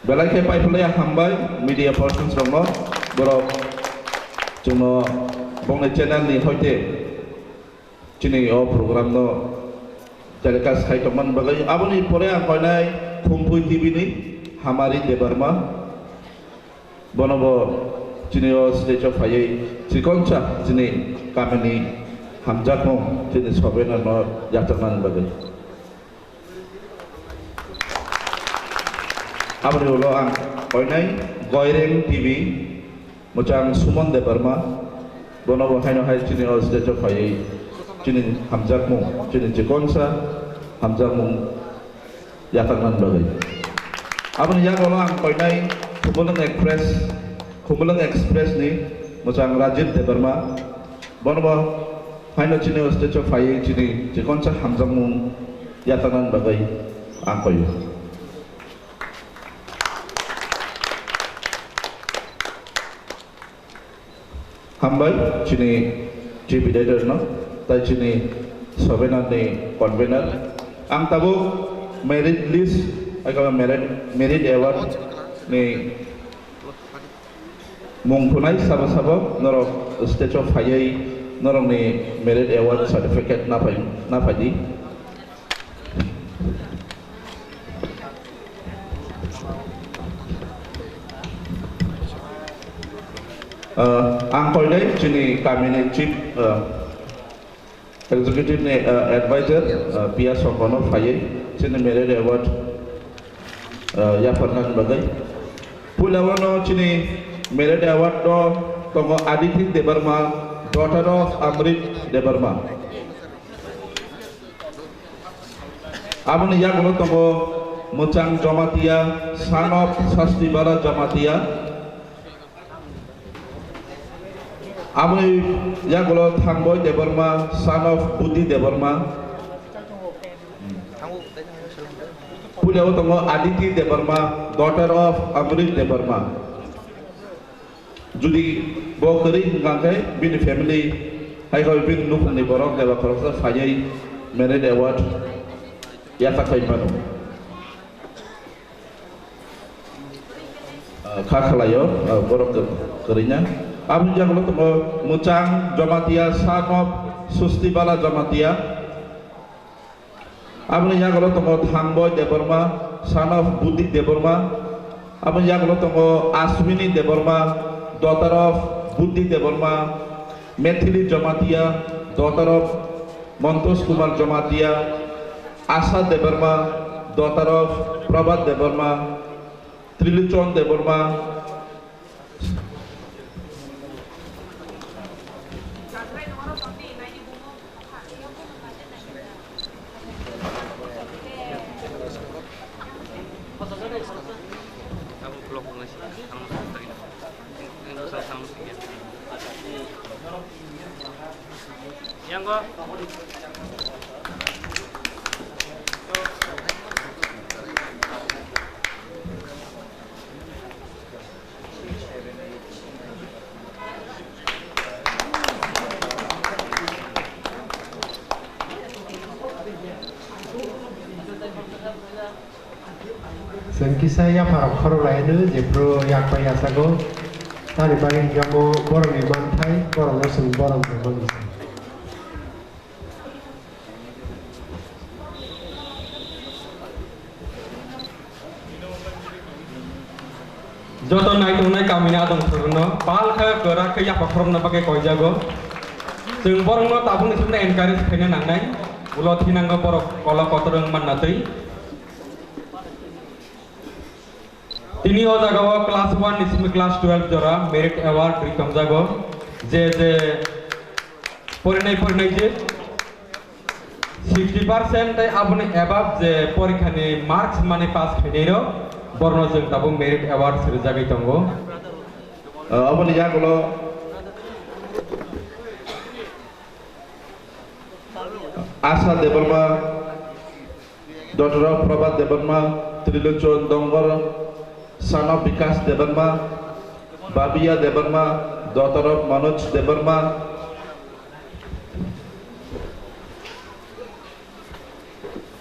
Belai khe paiphlaiya hambai media persons rokno, borok chwngno bongni channel ni hoite chini o program no telecast khai tongmani bagwi. Aboni pore ang koinai Khumpui T V ni Hamari Debbarma, bono bo chini o stage o phaiwi chikonsa chini kamini hamjakmung chini sobe no no yachagnani bagwi. Aboni ulo ang koinai Goireng T V, Mochang Suman Debbarma, bono bo haino hai chini o stage o phaiwi chini hamjakmung, chini chikonsa hamjakmung yataknani bagwi. Aboni yagulo ang koinai Khumulwng Express, Khumulwng Express ni Mochang Rajit Debbarma, bono bo haino chini o stage o phaiwi chini chikonsa hamjakmung yataknani bagwi ang koio. Hambai chini chief editor no, tai chini sobenani convener. Ang tabuk merit list, ai kama merit, merit award ni mung khunai sabo sabo norok stage o phaiwi norokni merit award certificate naphai, naphaidi. Ah, ang koinai chini kamini chief, ah, executive ni, ah, advisor, ah, P R Songkono phaiwi chini merit award, ah, yapharnani bagwi. Puila o no chini merit award o tongo Aditi Debbarma, daughter of Amrit Debbarma. Aboni yagulo tongo Mwchang Jamatia, son of Sastibala Jamatia. Aboni yagulo Thangboi Debbarma, son of Buddhi Debbarma. Puilao tongo Aditi Debbarma, daughter of Amrit Debbarma. Judi bo kwrwi hwnkha khe bini family, hai khe bini nukhungni borok eba khoroksa phaiwi merit award yachakhai mano. Ah, kha khlaio, ah, borok kwrwino. Aboni yagulo tongo Mwchang Jamatia, son of Sustibala Jamatia. Aboni yagulo tongo Thangboi Debbarma, son of Buddhi Debbarma. Aboni yagulo tongo Ashwini Debbarma, daughter of Buddhi Debbarma, Methili Jamatia, daughter of Mantosh Kumar Jamatia, Asha Debbarma, daughter of Prabhat Debbarma, Trilochon Debbarma, Yang kok. Chwng kisa yapharok khorok laino, jephru yak bai yachago. Tamni bagwi hwnkhe omo borokni manthai, borokno chwng borom rwmani se. Joto naitongnai kamini adong thwrwngno pal khe kwrak khe yapha khorokna bagwi koijago. Chwng borokno tabukni simi encourage khaina nangnai, ulo thinango borok kola kotor wng manna twi. Tini o jagao class one ni simi class twelve jora merit award ri tongjago. Je je porinai porinai je sixty percent tei aboni above je porikhani marks mani pass khainai rok, borno chwng tabuk merit award swijagwi tongo. Ah, aboni yagulo Asha Debbarma, daughter of Prabhat Debbarma, Trilochon Dongor, son of Bikash Debbarma, Babia Debbarma, daughter of Manoj Debbarma.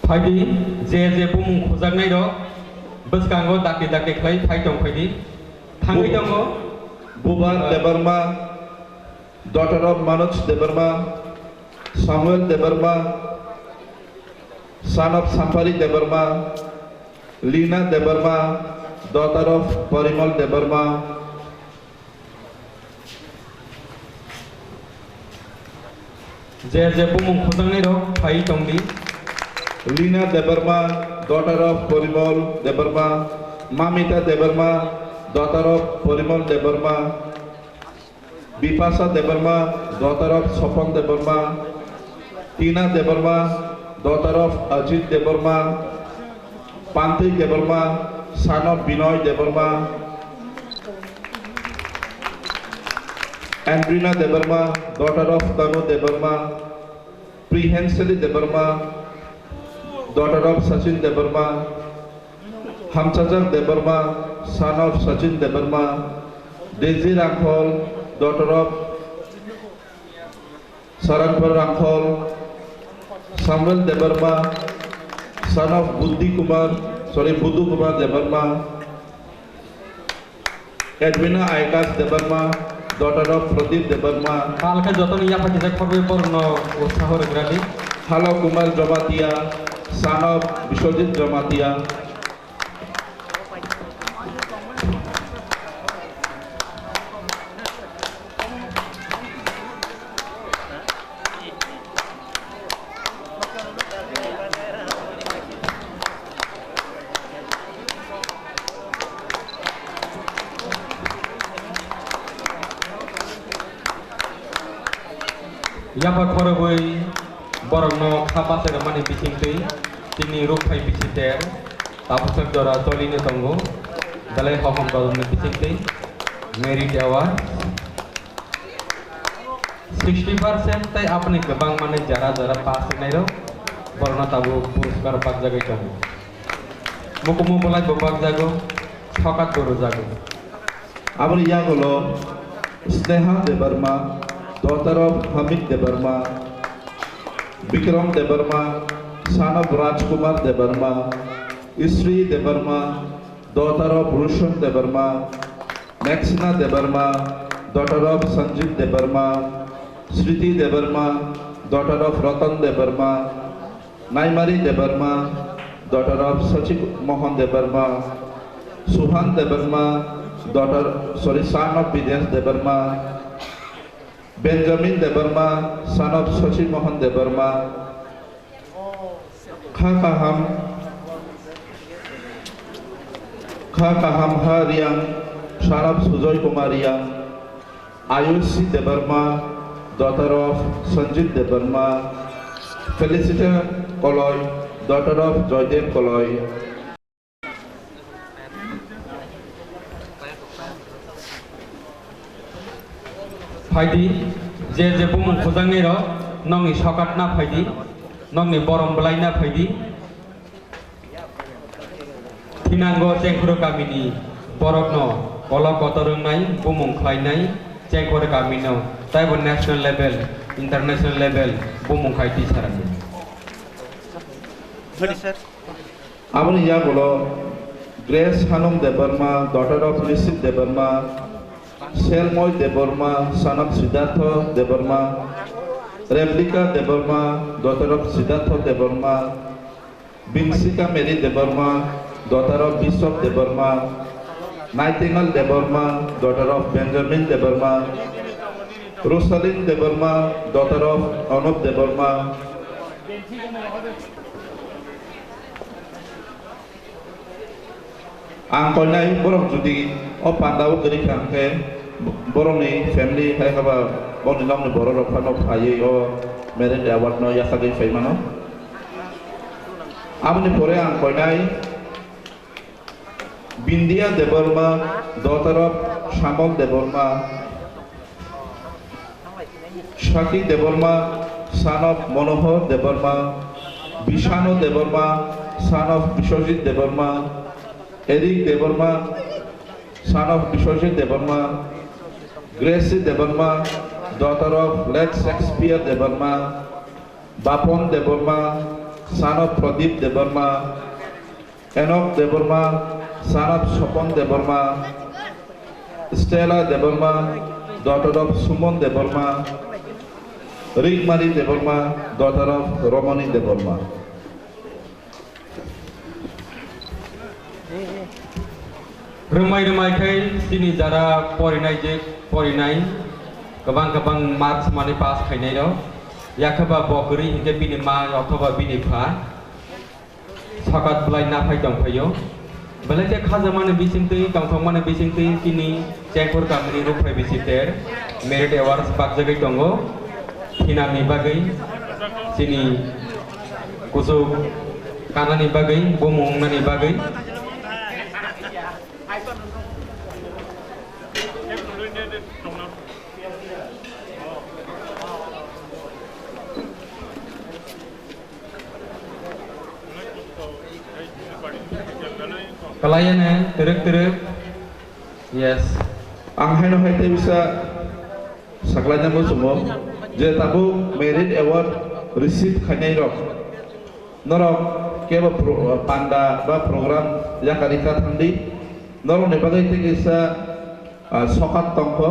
Phaidi, je je bumung khujaknai rok bwskango dakti dakti khlai phai tong phaidi. Thangwi Bu-, tongo. Buba Debbarma, daughter of Manoj Debbarma, Samuel Debbarma, son of Sampari Debbarma, Lina Debbarma, daughter of Parimal Debbarma. Je je bumung khujaknai rok phai tongdi. Lina Debbarma, daughter of Parimal Debbarma, Mamita Debbarma, daughter of Parimal Debbarma, Bipasha Debbarma, daughter of Sopon Debbarma, Tina Debbarma, daughter of Ajit Debbarma, Pantui Debbarma, son of Binoy Debbarma, Andrina Debbarma, daughter of Tanu Debbarma, Prihensali Debbarma, daughter of Sachin Debbarma, Hamchajak Debbarma, son of Sachin Debbarma, Daisy Rangkhol, daughter of Sarankor Rangkhol, Samuel Debbarma, son of Buddhi Kumar, sorry, Buddhu Kumar Debbarma, Edwina Aikas Debbarma, daughter of Pradip Debbarma. Pal khe jotoni yapha kisa khorwi borokno utsaho rwgradi. Halo Kumar Jamatia, son of Biswajit Jamatia. Yapha khorogwi borokno kha bachai rwmani bisingtwi Chini rukphai bisi ter, tabuksak jora cholino tongo, belai hohom tolni bisingtwi merit award. Sixty percent tei aboni kwbang manwi jara jara pass wngnairok borokno tabuk puruskar bakjagwi tongo. Mukumu bolai bo bakjago, sokat bo rwjago. Aboni yagulo Sneha Debbarma, daughter of Hamid Debbarma, Bikram Debbarma, son of Rajkumar Debbarma, Sri Debbarma, daughter of Rushan Debbarma, Maxina Debbarma, daughter of Sanjit Debbarma, Sriti Debbarma, daughter of Ratan Debbarma, Naimari Debbarma, daughter of Sachi Mohan Debbarma, Subhan Debbarma, daughter, sorry, son of Bidyash Debbarma, Benjamin Debbarma, son of Sachi Mohan Debbarma, Kha Kaham, Kha Kaham Ha Riang, son of Sujoy Kumar Riang, Ayushi Debbarma, daughter of Sanjit Debbarma, Felicita Koloi, daughter of Joydev Koloi. Phaidi, je je bumung khujangni rok, nokni sokat na phaidi, nokni borom belai na phaidi. Thinango Chengkhoro kamini borokno kolok kotor wngnai, bumung khlainai, Chengkhoro kamino taibo national level, international level bumung khai tisarani. Aboni yagulo Grace Hanum Debbarma, daughter of Nishit Debbarma, Selmoy Debbarma, son of Siddhartha Debbarma, Replika Debbarma, daughter of Siddhartha Debbarma, Binsika Mary Debbarma, daughter of Bishop Debbarma, Nightingale Debbarma, daughter of Benjamin Debbarma, Rosalin Debbarma, daughter of Anup Debbarma. Ang koinai borok jodi o panda o kwrwi kha hwnkhe borokni family hai haba borokni nokni borok rok phano phaiwi o merit award no yachagwi phai mano. Aboni pore ang koinai Bindia Debbarma, daughter of Shamal Debbarma, Shaki Debbarma, son of Manohar Debbarma, Bishanu Debbarma, son of Biswajit Debbarma, Eric Debbarma, son of Biswajit Debbarma, Gracie Debbarma, daughter of late Shakespeare Debbarma, Bapon Debbarma, son of Pradip Debbarma, Enok Debbarma, son of Sopon Debbarma, Stella Debbarma, daughter of Sumon Debbarma, Rigmari Debbarma, daughter of Romani Debbarma. Rwmai rwmai khe chini jara porinai je porinai, kwbang kwbang marks mani pass khainai rok, yakhe ba bo kwrwi hinkhe bini ma othoba bini pha. Sokat belai naphai tongphaio. Belai khe khajamani bisingtwi, tongthokmani bisingtwi chini Chengkhor kamini rukphai bisi ter merit awards bakjagwi tongo. Thinani bagwi, chini kuchuk kanani bagwi, bumung wngnani bagwi. Kalaiya ne, twrwk twrwk. Yes. Ang haino hai tei bisa saklaina muchungo je tabuk merit award receive khainai rok. Norok kebo pro-, panda ba program yakarwi kha thangdi. Norokni bagwi tei kisa, ah, sokat tongkho,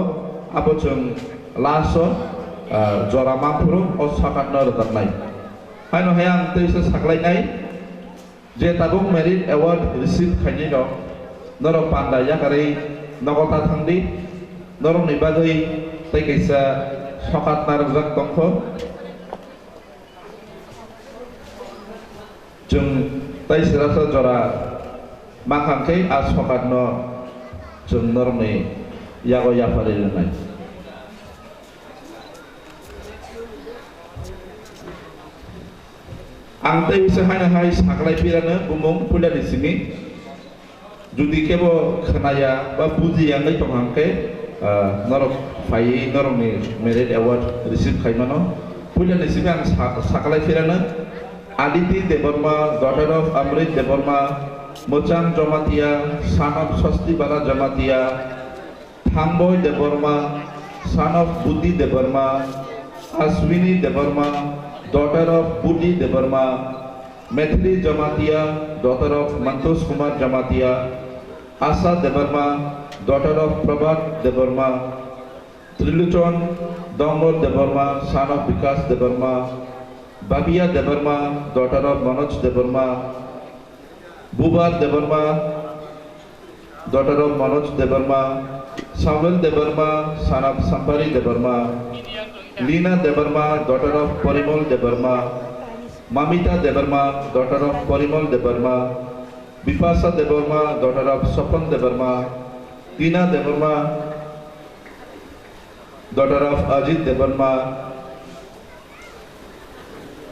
abo chwng last o, ah, jora manphuru o sokat no rwjaknai. Haino hai ang tei se saklainai je tabuk merit award receive khainai rok norok panda yakarwi nogo ta thangdi. Norokni bagwi tei kaisa sokat narwkjak tongkho. Chwng tei srasa jora mankha khe a sokat no chwng norokni yago yapharwi rwnai. Ang tei bisa haino hai saklai pirano bumung puilani simi. Jodi kebo khnaya ba bujiya wngwi tongkha hwnkhe, ah, norok phaiwi norokni merit award receive khaimano. Puilani simi ang sa-, saklai pirano Aditi Debbarma, daughter of Amrit Debbarma, Mochang Jamatia, son of Swasti Bala Jamatia, Thangboi Debbarma, son of Buddhi Debbarma, Ashwini Debbarma, daughter of Buddhi Debbarma, Maithili Jamatia, daughter of Mantosh Kumar Jamatia, Asha Debbarma, daughter of Prabhat Debbarma, Trilochon Dongbor Debbarma, son of Vikas Debbarma, Babia Debbarma, daughter of Manoj Debbarma, Bubar Debbarma, daughter of Manoj Debbarma, Samuel Debbarma, son of Sampari Debbarma, Lina Debbarma, daughter of Parimal Debbarma, Mamita Debbarma, daughter of Parimal Debbarma, Bipasha Debbarma, daughter of Swapan Debbarma, Tina Debbarma, daughter of Ajit Debbarma,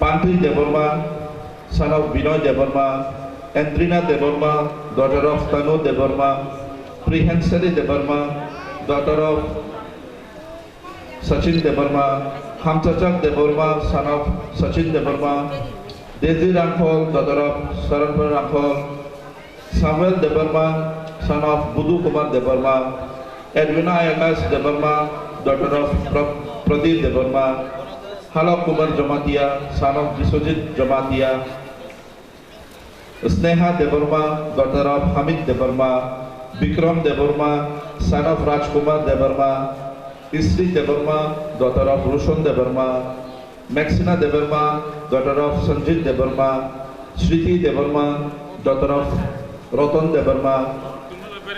Pantui Debbarma, son of Binoy Debbarma, Andrina Debbarma, daughter of Tanu Debbarma, Prihensali Debbarma, daughter of Sachin Debbarma, Hamchachak Debbarma, son of Sachin Debbarma, Dezi Rangkhol, daughter of Saranpur Rangkhol, Samuel Debbarma, son of Budu Kumar Debbarma, Edwina Akash Debbarma, daughter of Pra-, Pradeep Debbarma, Halok Kumar Jamatia, son of Biswajit Jamatia, Sneha Debbarma, daughter of Hamid Debbarma, Bikram Debbarma, son of Rajkumar Debbarma, Isri Debbarma, daughter of Roshan Debbarma, Maxina Debbarma, daughter of Sanjit Debbarma, Sriti Debbarma, daughter of Ratan Debbarma,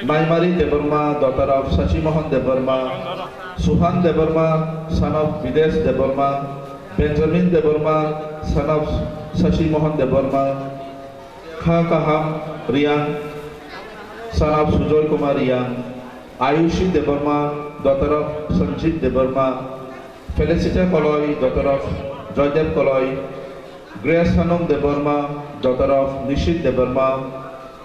Naimari Debbarma, daughter of Sachi Mohan Debbarma, Suhan Debbarma, son of Bidesh Debbarma, Benjamin Debbarma, son of Sachi Mohan Debbarma, Kha Kaham Riang, son of Sujoy Kumar Riang, Ayushi Debbarma, daughter of Sanjit Debbarma, Felicita Koloi, daughter of Joydev Koloi, Grace Hanum Debbarma, daughter of Nishit Debbarma,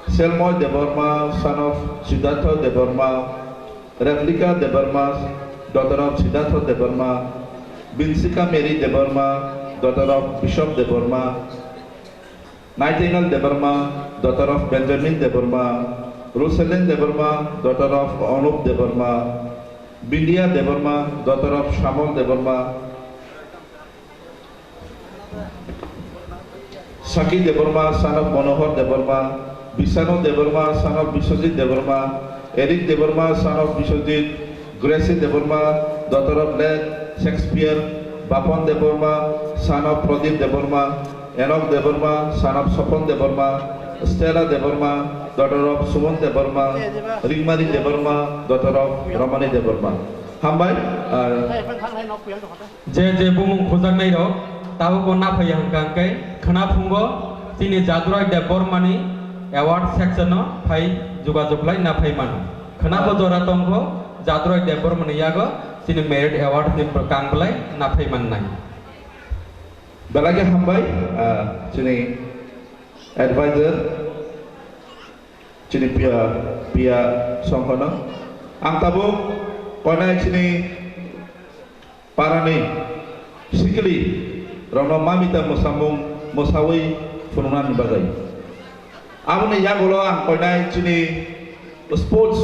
Selmoy Debbarma, son of Siddhartha Debbarma, Replika Debbarma, daughter of Siddhartha Debbarma, Binsika Mary Debbarma, daughter of Bishop Debbarma, Nightingale Debbarma, daughter of Benjamin Debbarma, Rosalyn Debbarma, daughter of Anup Debbarma, Bindia Debbarma, daughter of Shamal Debbarma, Saki Debbarma, son of Manohar Debbarma, Bisanu Debbarma, son of Biswajit Debbarma, Eric Debbarma, son of Biswajit, Gracie Debbarma, daughter of late Shakespeare, Bapan Debbarma, son of Pradip Debbarma, Enok Debbarma, son of Swapan Debbarma, Stella Debbarma, daughter of Suman Debbarma, Ringmari Debbarma, daughter of Ramani Debbarma. Hambai, ah, Je je bumung khujaknai rok tabukbo naphaiya hwnkha hwnkhe khwna phungo chini Jaduraj Debbarmani award section no phai jogajog lai naphai mano. Khwna bo jora tongkho Jaduraj Debbarmani yago chini merit award ni bwkang belai naphai mannai. Belai khe hambai, ah, chini advisor, chini P R, P R songkhono. Ang tabuk koinai chini parani sikli rokno mamita mwsamung mwsawi phunuknani bagwi. Aboni yagulo ang koinai chini sports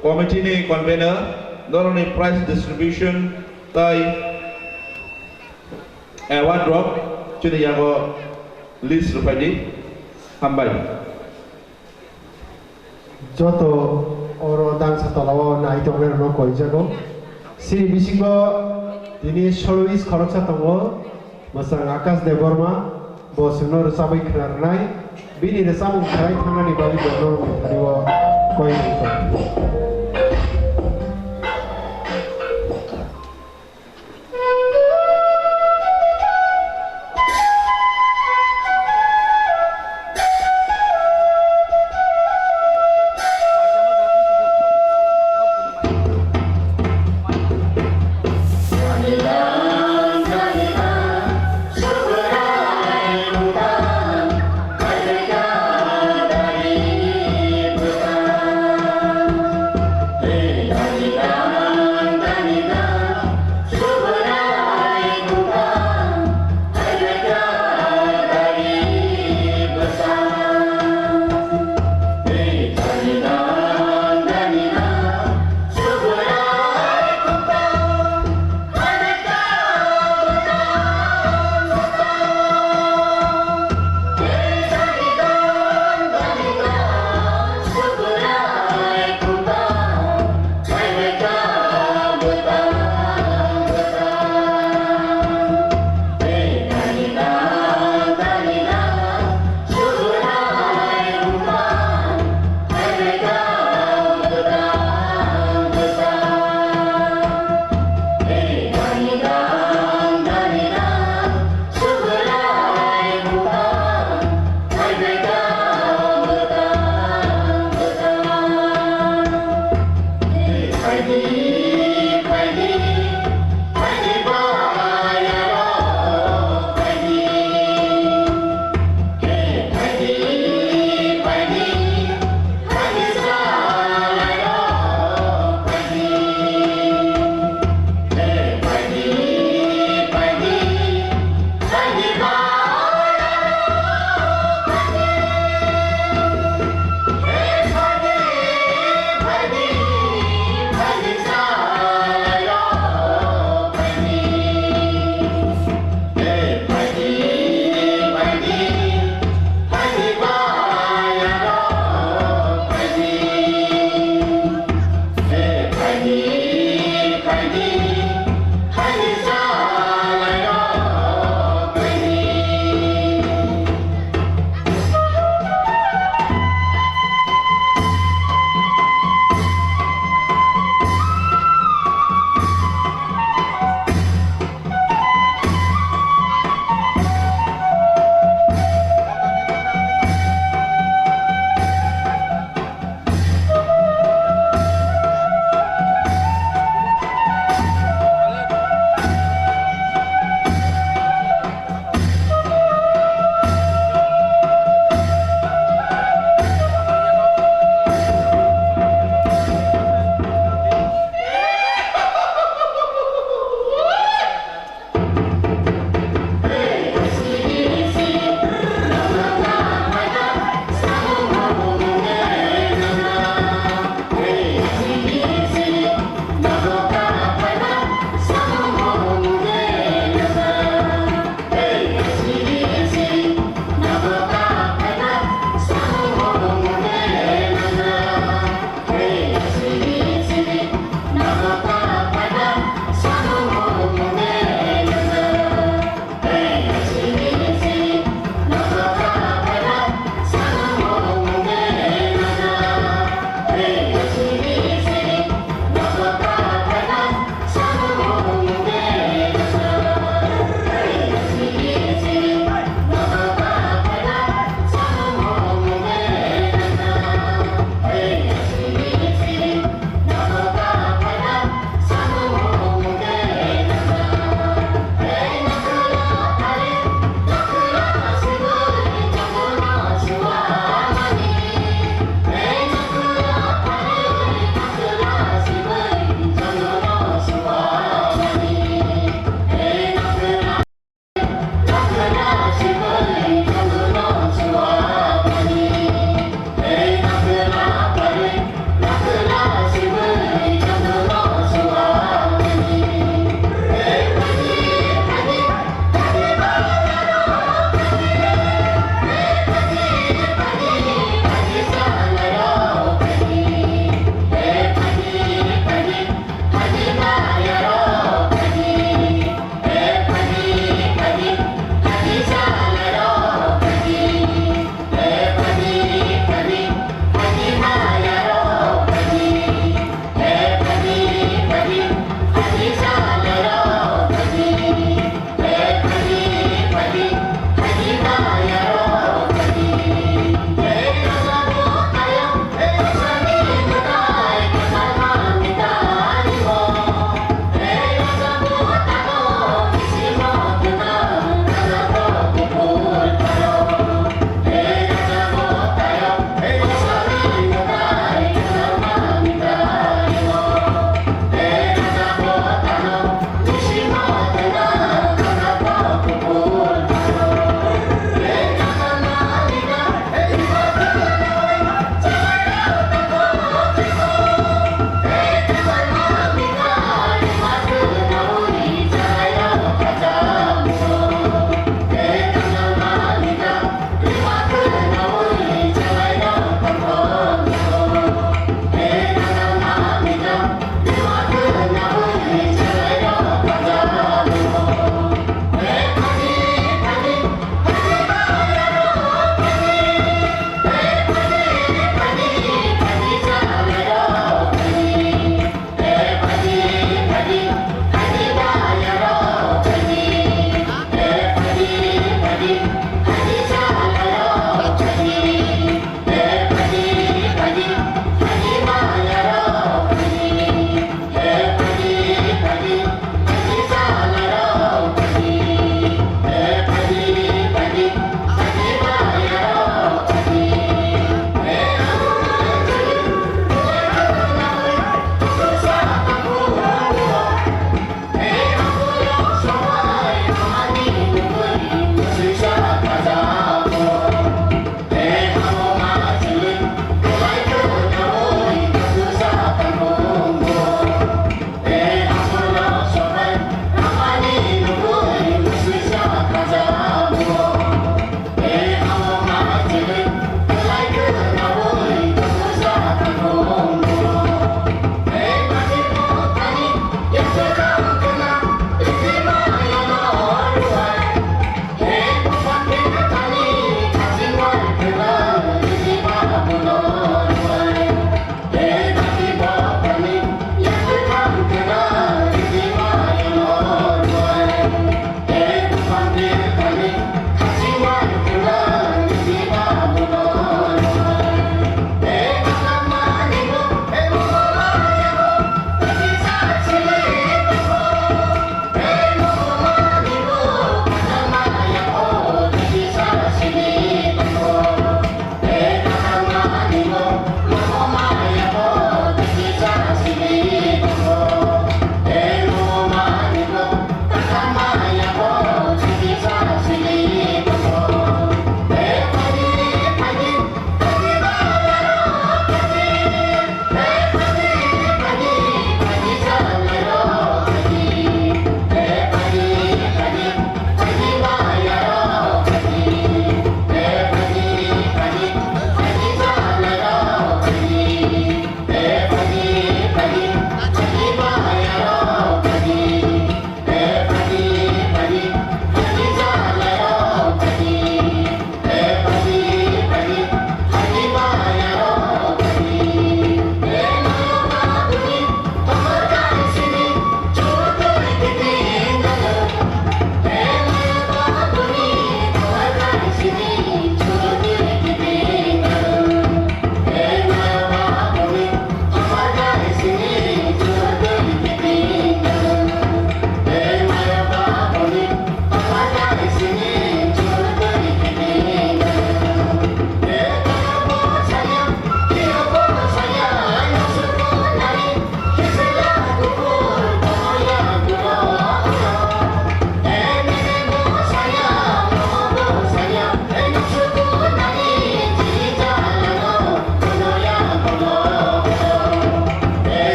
committee ni convener norokni prize distribution tai award rok chini yago list rwphaidi. Hambai. Joto oro dangsa tolao nai tongnai rokno koijago. Sini bisingo tini soloist khoroksa tongo, mwsang Akash Debbarma, bo chwngno rwchabwi khna rwnai. Bini rwchabwng khwlai thangnani bagwi bo norokni thani-o koi wngkha.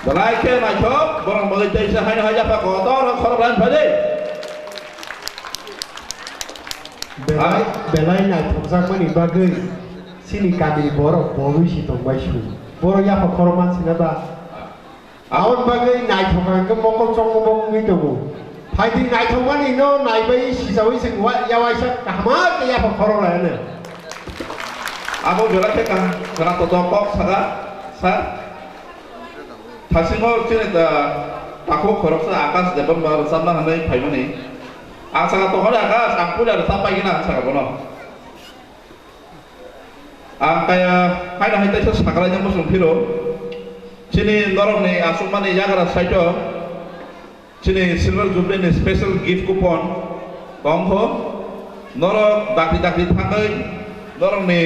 Belai khe naithok, borok bagwi teisa haino hai yapha kotor khorok lain phai de. Belai, belai naithokjakmani bagwi chini kamini borok bo wi si tongbai su. Borok yapha khorok man sina ba? Aboni bagwi naithok hwnkhe mokol chongma bo wngwi tongo. Phaidi naithokmani no naibai sichaui se wa-, yawaisa kaham khe yapha khorok lai hwnwi. Abo belai khe kaham khwna kotor kok saka, sir. Thasingo chini ta-, takhuk khoroksa Akash Debbarma rwchapna hwnwi phaimani. Ang saka, "Tongkhorni Akash, ang puila rwchap paigwna," ang saka bono. Ang kaya haino hai teisa sakraina muchung phiro. Chini norokni aswkmani yagra side-o chini Silver Jubilee ni special gift coupon tongkho. Norok dakti dakti thangwi norokni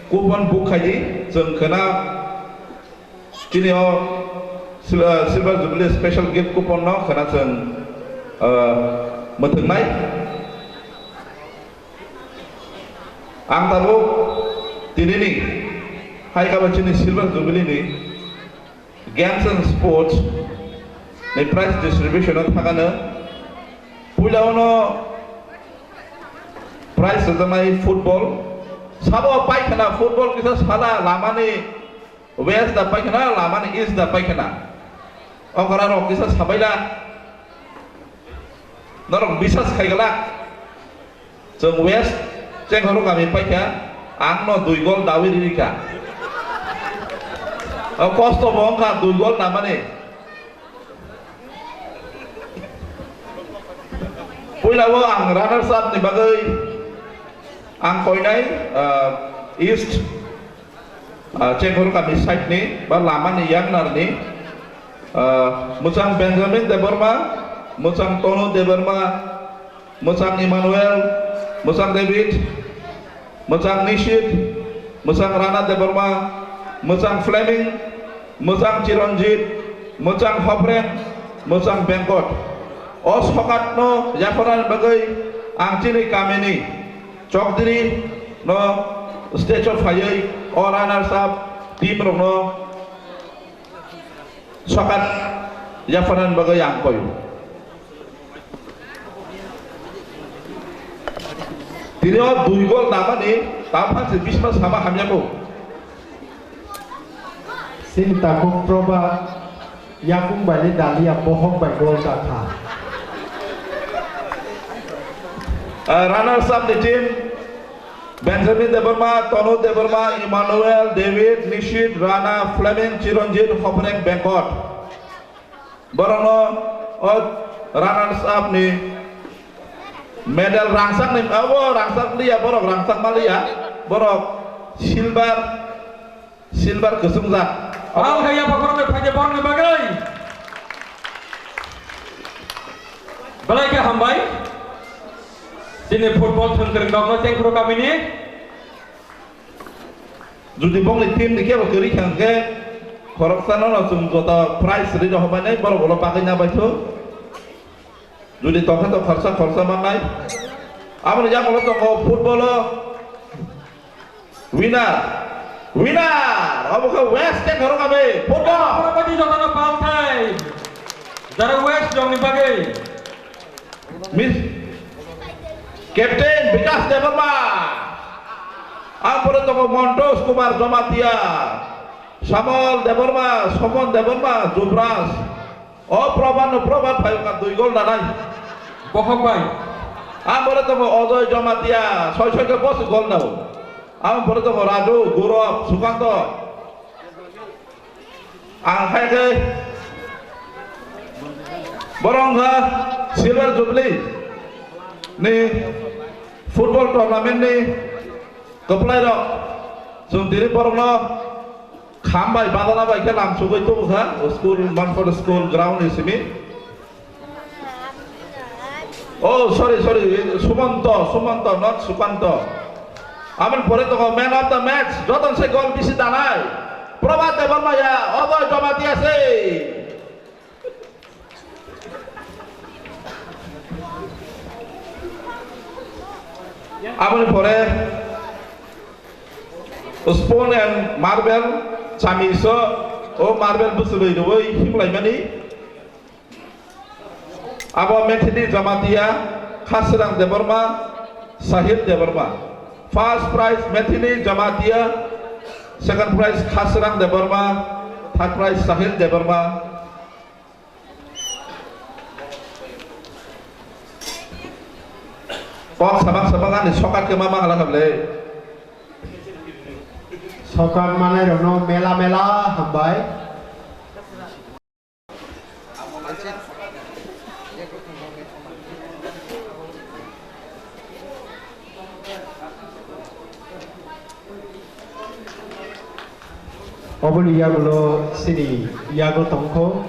coupon book khaidi, chwng khwna chini o Sil-, ah, Silver Jubilee special gift coupon no khwna chwng, ah, mwthwngnai. Ang tabuk tinini hai kaba chini Silver Jubilee ni Games and Sports ni prize distribution o thangano. Puila ono prize rwjaknai football. Sabo paikha na football kisa sala lamani west da paikha na, lamani east da paikha na. Okra rok kisa sabaila. Norok bisas khaigala. Chwng west, Chengkhoro kami paikha, ang no dui gol dawi ririkha. O kosto bo wngkha dui gol namani. Puila o ang runners up ni bagwi ang koinai, ah, east, ah, Chengkhoro kami side ni ba lama ni yaknar ni, ah, mwchang Benjamin Debbarma, mwchang Tonu Debbarma, mwchang Emmanuel, mwchang David, mwchang Nishit, mwchang Rana Debbarma, mwchang Fleming, mwchang Chiranjit, mwchang Hopreng, mwchang Bengkot. O sokat no yapharnani bagwi ang chini kamini Chokdiri no stage o phaiwi o runners up team rok no sokat yapharnani bagwi ang koi. Tini o dui gol namani tam phansi bisma sama hamya ko. Sini takhuk Proba yakung bai ni dalia bohok bai gol dakha. Ah, runners up ni team. Benjamin Debbarma, Tonu Debbarma, Emmanuel, David, Nishit, Rana, Fleming, Chiranjit, Hopreng, Bengkot. Borokno o runners up ni medal rangchak ni, abo rangchak liya, borok rangchak ma liya, borok silver, silver kwchwngjak. Ang khe yapha khoroknwi phaikhe borokni bagwi. Belai khe hambai. Chini football thwngkwrwng rokno Chengkhoro kamini. Jodi bongni team ni kebo kwrwi kha hwnkhe khoroksano no chwng joto prize rwi rw hwnbainai, borok ulo bagwi na baithok. Jodi tongkha to khorsa khorsa mannai. Aboni yagulo tongo football o winner. Winner obo khe West Chengkhoro kami football. Khorokbaidi jotono palthai. Jara West jongni bagwi. Miss Captain Bikash Debbarma, ang pore tongo Montosh Kumar Jamatia, Samol Debbarma, Somon Debbarma, Jubraj. O Proban no Proban phai wngkha dui gol nanai. Bokhok bai. Ang pore tongo Ojoy Jamatia, soi soi khe bosi gol nao. Ang pore tongo Raju, Gurov, Sukanto. Ang hai khe borok wngkha Silver Jubilee ni football tournament ni kwplai rok. Chwng tini borokno kham bai badana bai khe lam sugwi tubu kha school, Manpur school ground ni simi. Oh, sorry, sorry, Sumanto, Sumanto, not Sukanto. Aboni pore tongo man of the match, joton se gol bisi danai. Prabhat Debbarma ya, Ojoy Jamatia se. Aboni pore Spoon and Marble, Chamiso, O marble bwswrwi rwui himlaimani. Abo Methili Jamatia, Khasrang Debbarma, Sahil Debbarma. First prize Methili Jamatia, second prize Khasrang Debbarma, third prize Sahil Debbarma. Kok sabak sabak ani sokat khe ma ma hala kable. Sokat manai rokno mela mela hambai. Oboni yagulo chini yago tongkho,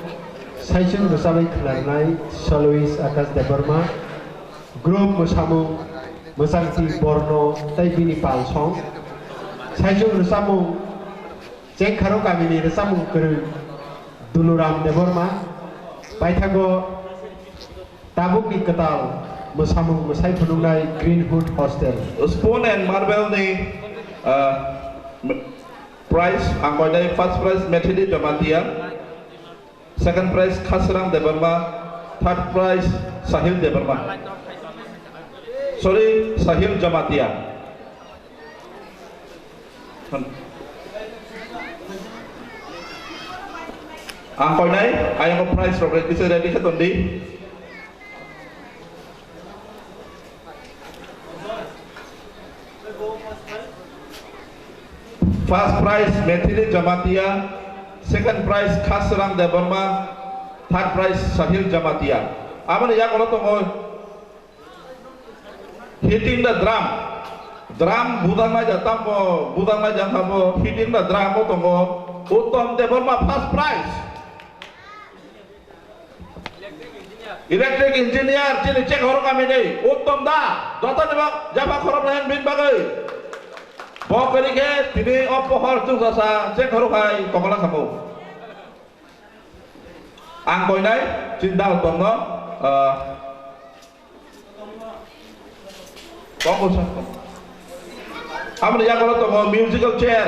saichung rwchabwi khwnarnai Salois Akash Debbarma, group mwsamung Mwchangti Borno tei bini pal song. Saichung rwchabmung Chengkharo kamini rwchapmung kwrwi Duluram Debbarma, paithago tabukni kwtal mwsamung mwsai phunuknai Greenwood Hostel. Spoon and Marble ni, ah, m-, prize, ang koinai first prize Methili Jamatia, second prize Khasrang Debbarma, third prize Sahil Debbarma. Sorry, Sahil Jamatia. Ang koinai, ayang prize rok kisa ready khe tondi. First prize Methili Jamatia, second prize Khasrang Debbarma, third prize Sahil Jamatia. Aboni yagulo tongo Hitting the drum. Drum budang nai ja tambo, budang nai ja tambo, hitting the drum o tongo. Uttom Debbarma first prize. Electric engineer, chini Chengkharo kamini, Uttom da, joto ni bak, japa khorok layan bin bagwi. Bo kari khe, tini o pohor chwng sasa, Chengkharo khai, tongla samo. Ang koinai, chini da Uttom no, ah, Tongo sa. Aboni yagulo tongo musical chair.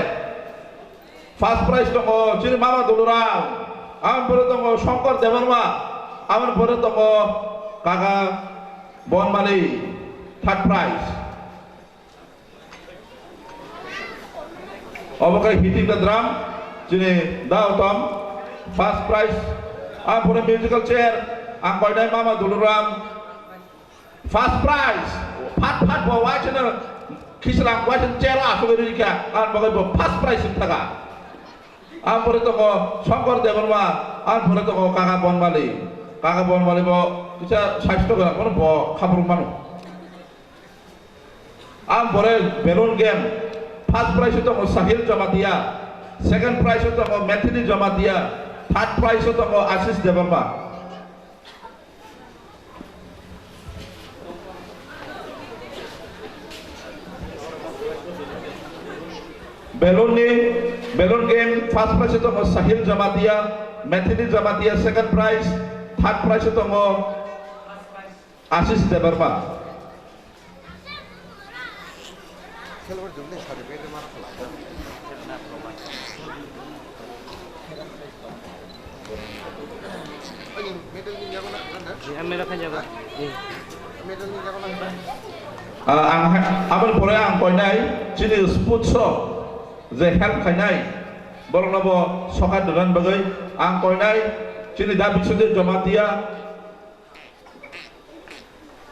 First prize tongo chini mama Duluram. Aboni pore tongo Shankar Debbarma. Aboni pore tongo kaka Bonmali. Third prize. Obo khe hitting the drum, chini da Uttom, first prize, ang pore musical chair, ang koinai mama Duluram, first prize, phat phat bo waisano, khislang waisano chair o asugwi rikha, ang bagwi bo first prize wngthaka. Ang pore tongo Shankar Debbarma, ang pore tongo kaka Bonmali, kaka Bonmali bo kisa saisto gwnang, bono bo khabruk mano. Ang pore balloon game, first prize o tongo Sahil Jamatia, second prize o tongo Methili Jamatia, third prize o tongo Ashish Debbarma. Balloon ni, balloon game, first prize o tongo Sahil Jamatia, Methili Jamatia, second prize, third prize o tongo Ashish Debbarma. Ah, ang ha-, aboni pore ang koinai chini sports o je help khainai borokno bo sokat donani bagwi ang koinai chini da Biswajit Jamatia.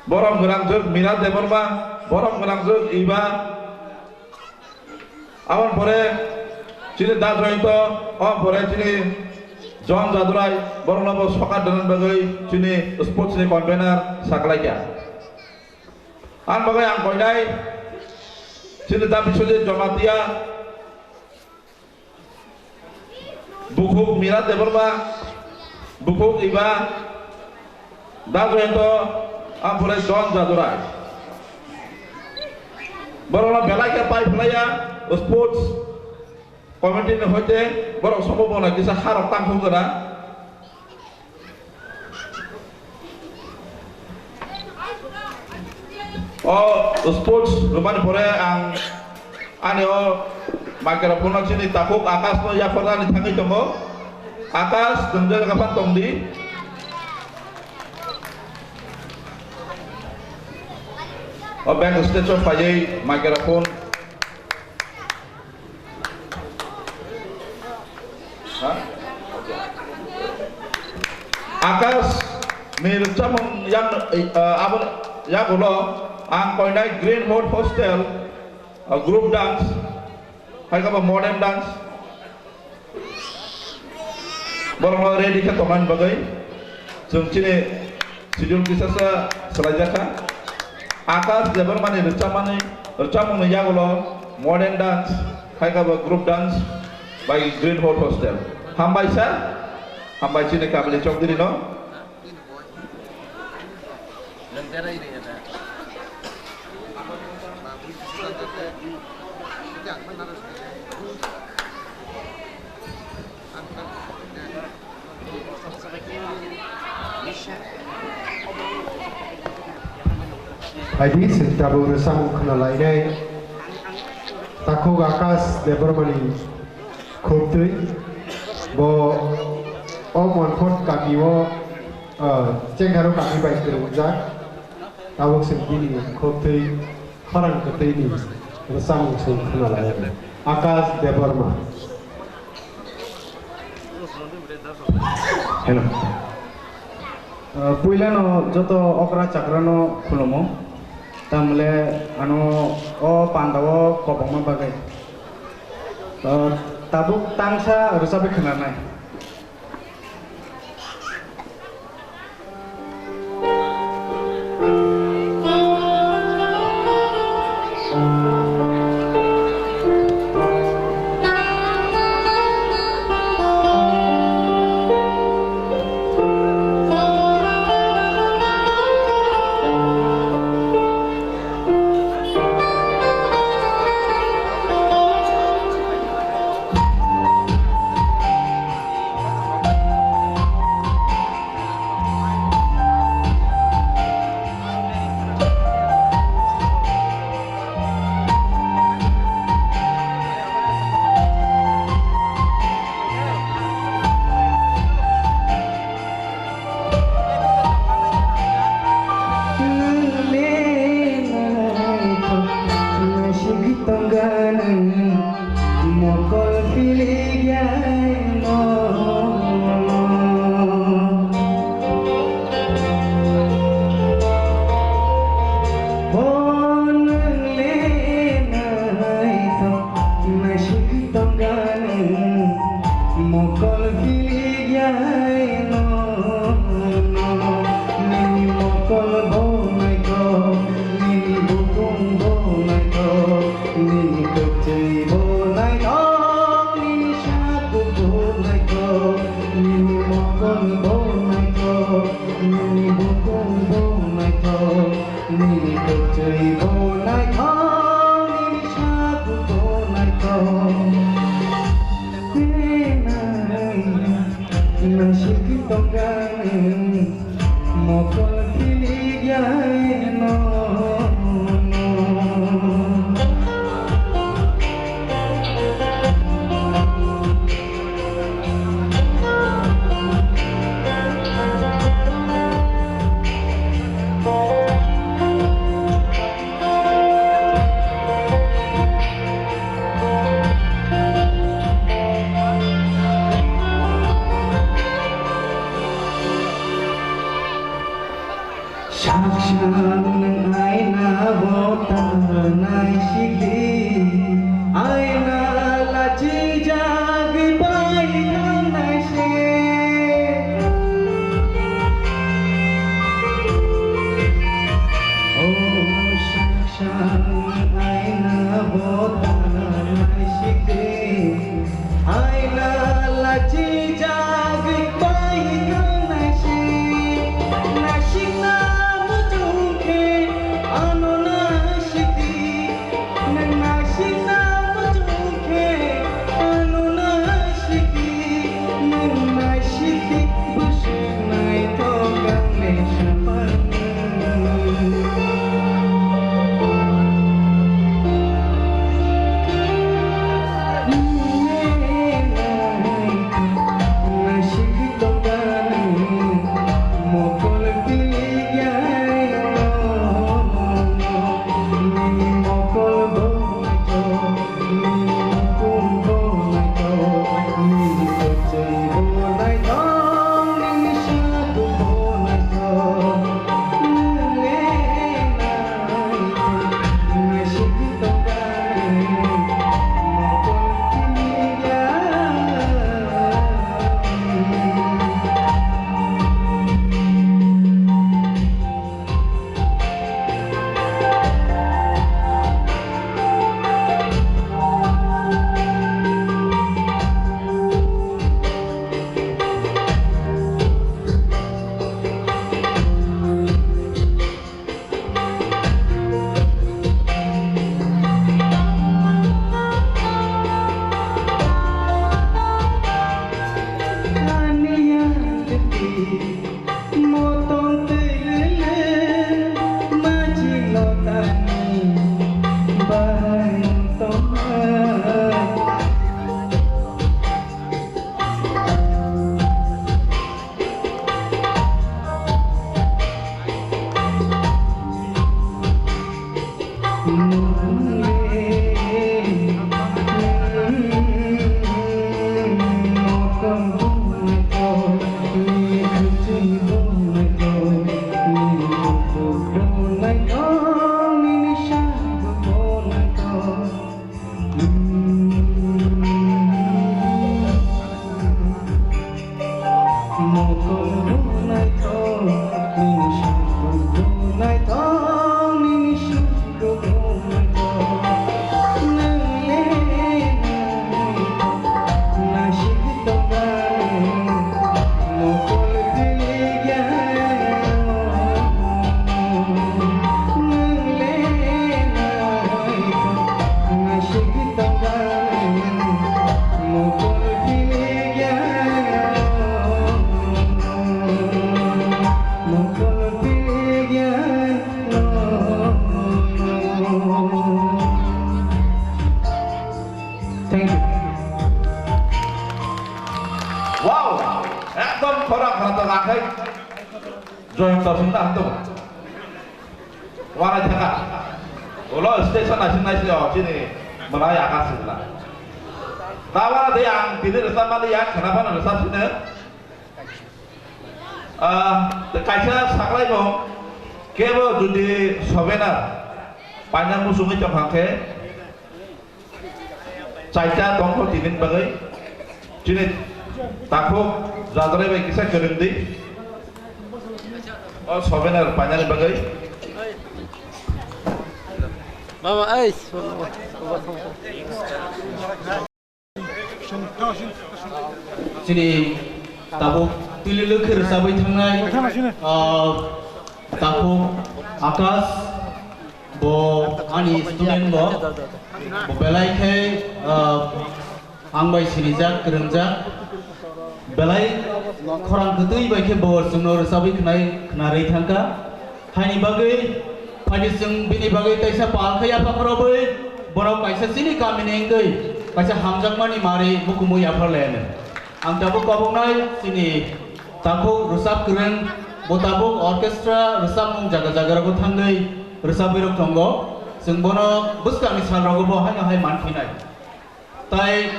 Borom gwnangjwk Mira Debbarma, borom gwnangjwk Iba. Aboni pore chini Da Joyonto, aboni pore chini John Jadurai, borokno bo sokat donani bagwi chini sports ni convener saklaikha. Ang bagwi ang koinai chini Da Biswajit Jamatia, Bukhuk Mira Debbarma, Bukhuk Iba, Da Joyonto, ampore John Jadurai. Borokno belai khe pai phlaiya, sports committee ni hoite borok somo bono kisa harok tangkhung gana. O sports rwmani pore ang ani o microphone no chini takhuk Akash no yapharnani thangwi tongo. Akash, nwng jaga phan tong di. O back stage o phaiwi microphone. Ha? Akash ni rwchapmung yang, eh, abo yagulo ang koinai Green Hood Hostel, eh, group dance, hai khe bo modern dance. Borokno ready khe tongmani bagwi chwng chini schedule kisa sa swlaijakha. Akash Debbarmani rwchapmani, rwchapmungni yagulo modern dance, hai khe bo group dance bai Green Hood Hostel. Hambai sir, hambai chini Kamini Chowdhury no. Hai di, chwng tabuk rwchapmung khwnalainai. Takhuk Akash Debbarmani khobtwi. Bo o Monpot kami o, ah, Chengkharok kami bai kwrwngjak. Tabuk chwng bini khobtwi khorang kwtwini rwchapmung chwng khwnalainai. Akash Debbarma. Hello. Ah, puilano joto okra chakrano khulumo. Tamle ano o pandao kobokma bagwi. Ah, tabuk tangsa rwchapwi khwnanai. Nwng le naithok naisik tongganw mokol philikyaino. O nwng le naithok naisik tongganw mokol philikyaino. Nini mokol bo naithok, nini bukung bo naithok, nini kwchwi bo naithok, nini sak bo naithok, nini mokol bo naithok, nini bukung bo naithok. Nini kwchwi bo naithok, nini sak bo naithok. Nini naisik tongganw mokol philikyaino. Mokol naithok nini songkuk naithok, nini songkuk naithok. Nwng le naithok, naisik tongmani mokol philikya. Nwng le naithok, naisik tongmani mokol philikya. Mokol philikya. Thank you. Wow! Ekdom khorang khorang to gakhai. Joyanta singna hanto. Wara thaka. Ulo station naising naising o chini mwnai aka singla. Tawa de ang tini rwchapmani yak khana phano rwchap sino. Ah, tei kaisa saklaimung kebo jodi souvenir paina muchungwi tongkha khe, chaita tongkho tini bagwi. Chini takhuk Jadrai bai kisa kwrwng di. O souvenir painani bagwi. Mama, ais. Chini tabuk twilwlwk khe rwchabwi thangnai, ah, takhuk Akash, bo ani student bo, bo belai khe, ah, ang bai sinijak, kwrwngjak, belai khorang kwtwi bai khe bo chwngno rwchabwi khwnai, khwnarwi thangkha. Haini bagwi phaidi chwng bini bagwi taisa pal khe yapha khorobwi borok kaisa chini kamini wngwi kaisa hamjakmani mari mukumui yapharlayanw. Ang tabuk koboknai chini takhuk rwchap kwrwng, bo tabuk orchestra rwchapmung jaga jaga rogo thangwi rwchabwi rok tongo. Chwng bono bwskangni sal rogo bo haino hai manphinai. Tai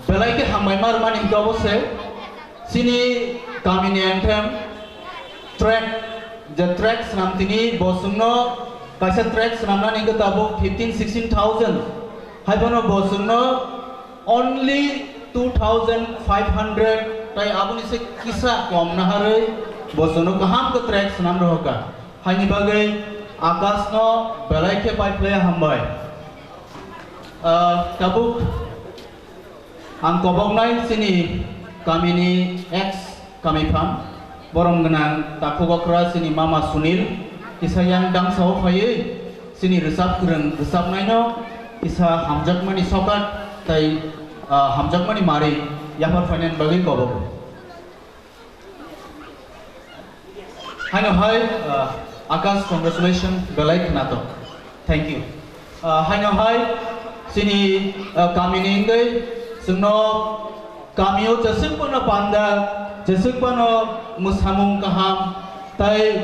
belai khe hambai ma rwmani hwnkhe obo se chini kamini anthem track, je track swnam tini bo chwngno kaisa track swnamnani hwnkhe tabuk fifteen sixteen thousand, hai phano bo chwngno only two thousand five hundred tai aboni se kisa kom naharwi bo chwngno kaham khe track swnam rohorkha. Haini bagwi Akash no belai khe pai phlai hambai. Ah, tabuk ang koboknai chini kamini ex kamiphang, borom gwnang takhuk okra chini mama Sunil, kisa yang dangsa o phaiwi chini rwchap kwrwng rwchapnaino kisa hamjakmani sokat tai, ah, hamjakmani mari yaphar phainani bagwi kobok. Haino hai, ah, Akash, congratulations, belai khwnatok. Thank you. Ah, haino hai chini, ah, kamini wngwi chwngno kamio jeswk phano panda, jeswk phano mwsamung kaham tai,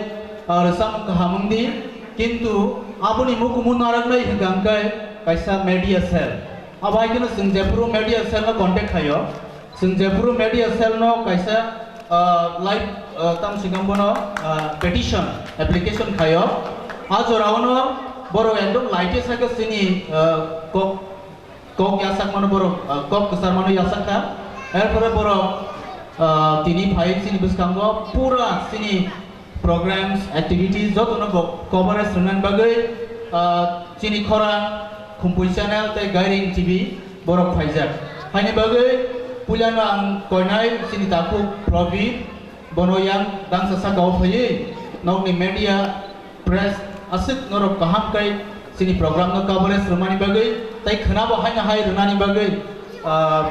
ah, rwchapmung kaham wngdi, kintu aboni mukumu narwknai hwnkha hwnkhe kaisa media cell. Abo hai kheno chwng jephuru media cell no contact khaio, chwng jephuru media cell no kaisa, ah, live, ah, tamo singkang bono, ah, petition, application khaio. A jorao no borok ekdom light e sakha chini, ah, kok, kok yasak mano borok, ah, kok kwchar mano yasak kha. Erpore borok, ah, tini phai chini bwskango pura chini programs, activities jotono bo coverage rwnani bagwi, ah, chini khorang Khumpui channel tei Gairing T V borok phaijak. Haini bagwi puilano ang koinai chini takhuk Probit, bono yang dangsa saka o phaiwi nokni media press aswk norok kaham khe chini program no coverage rwmani bagwi tei khwnabo haino hai rwnani bagwi, ah,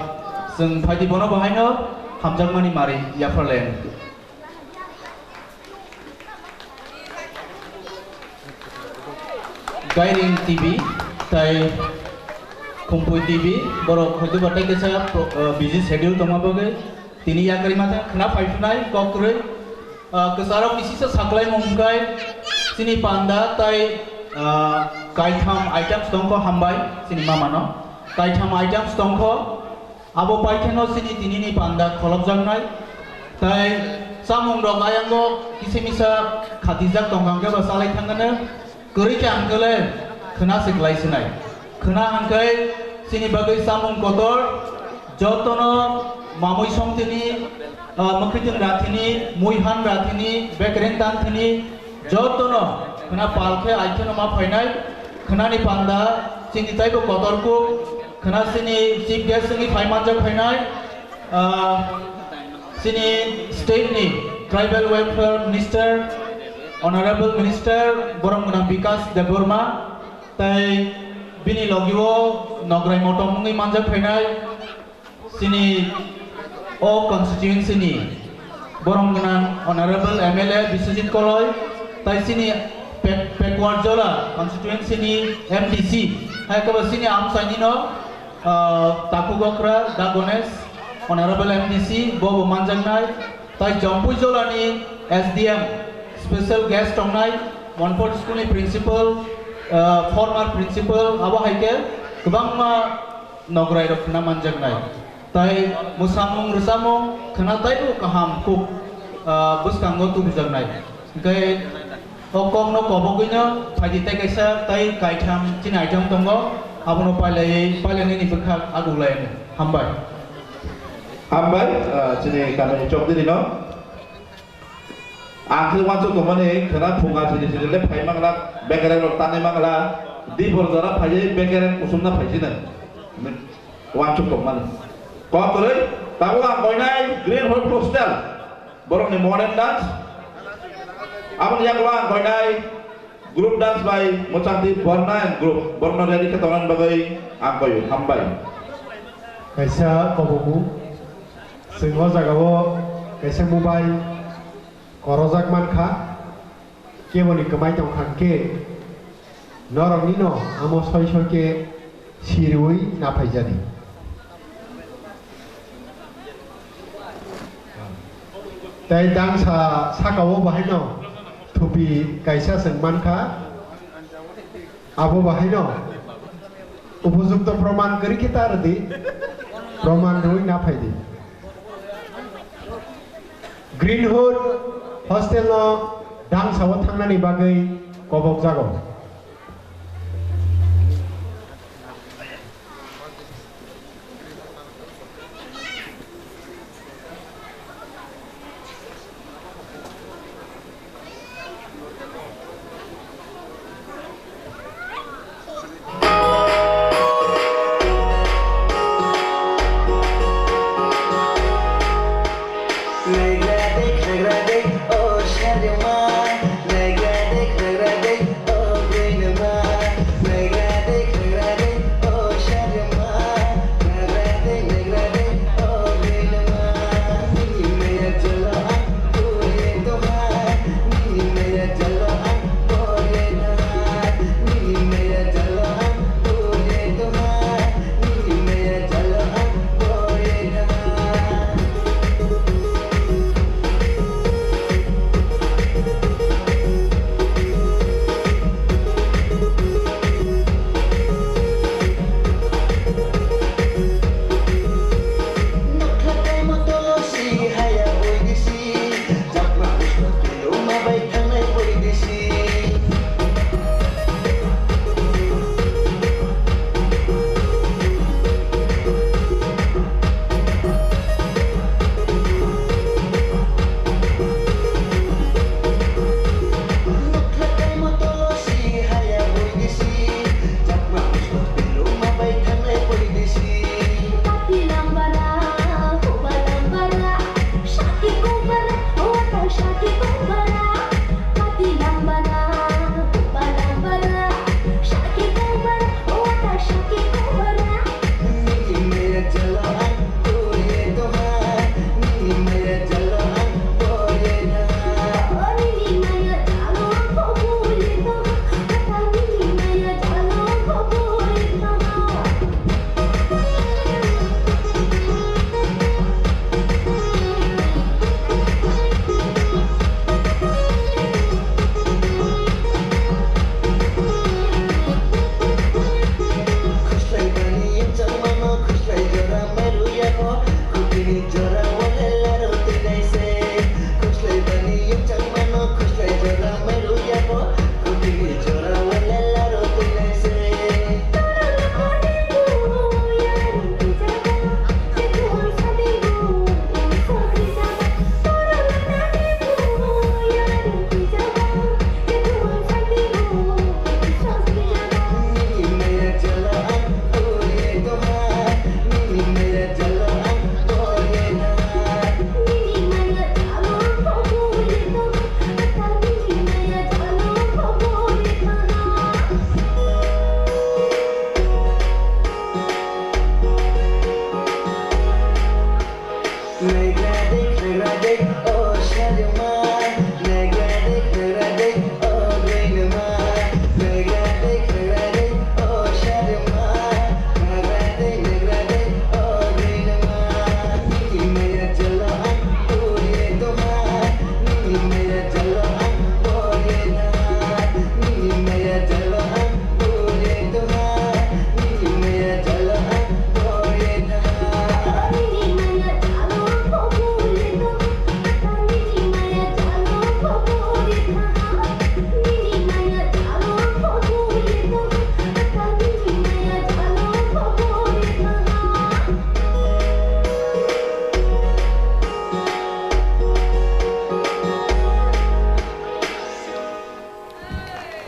chwng phaidi bono bo haino hamjakmani mari yapharlayan. Gairing T V tai Khumpui T V, borok hoitu batai kaisa pro-, uh, busy schedule tongma bagwi tini yakarwi masa khna phaiphunai kok kwrwi, uh, kwcharok ni sisa saklaimung hwnkhe chini panda tai, uh, kaitham items tongkho hambai chini mamano, kaitham items tongkho. Abo pai kheno chini tinini panda kholopjaknai, tai chamung rok ayango kisa misa khatijak tongkha hwnkhe bo chalai thangkhe kwrwi khe hwnkhe le khna se kwlai sinai. Khna hwnkhe chini bagwi chamung kotor jotono Mamui songthini, ah, mwkhwitwng rathini, muihan rathini, bekereng tangthini, jotono khwna pal khe aikheno ma phainai, khwnani panda chini taibo kotor kuk, khwna chini chief guest wngwi phai manjak phainai, ah, chini state ni tribal welfare minister, honorable minister, borom gwnang Bikas Debbarma, tai bini logi o Nograi motom wngwi manjak phainai, chini o constituency ni borom gwnang honorable M L A Biswajit Koloi, tai chini Pek-, Pekuarjola constituency ni M D C, hai khe bo chini amchaini no, ah, takhuk okra Da Ganesh, honorable M D C, bo bo manjaknai, tai Jompuijola ni S D M, special guest tongnai, Montfort school ni principal, ah, former principal, abo hai khe kwbangma Nograi rok khwna manjaknai. Tai mwsamung rwchapmung khwna taibo kaham kuk, ah, bwskango tubujaknai. Hwnkhe o kokno kobogwino phaidi tei kaisa tai kaitham chini item tongo, abono pailaiwi, pailainani bwkhak aguglai. Hambai. Hambai, ah, chini kamini chokdiri no. Ang khe uansuk tongmani khwna phunga sidi sidi le phai mangla, bekereng rok tanwi mangla, dibor jora phaiwi bekereng kusumna phaisino. Uansuk tongmani. Kok kwrwi, tabuk ang koinai Green Hood Hostel, borokni modern dance. Aboni yagulo ang koinai group dance by Mochangdi Borna and group, borokno ready khe tongnani bagwi ang koio. Hambai. Kaisa kobomu, chwng o jagao kaisa mobile korojak mankha, keboni kwmai tongkha hwnkhe noroknino amo soi soi khe siriui naphaijadi. Tei dangsa sakao bahaino thupi kaisa chwng mankha. Abo bahaino upojukto proman kwrwi khe ta rwdi, proman rwui na phaidi. Green Hood hostel no dangsao thangnani bagwi kobok jago.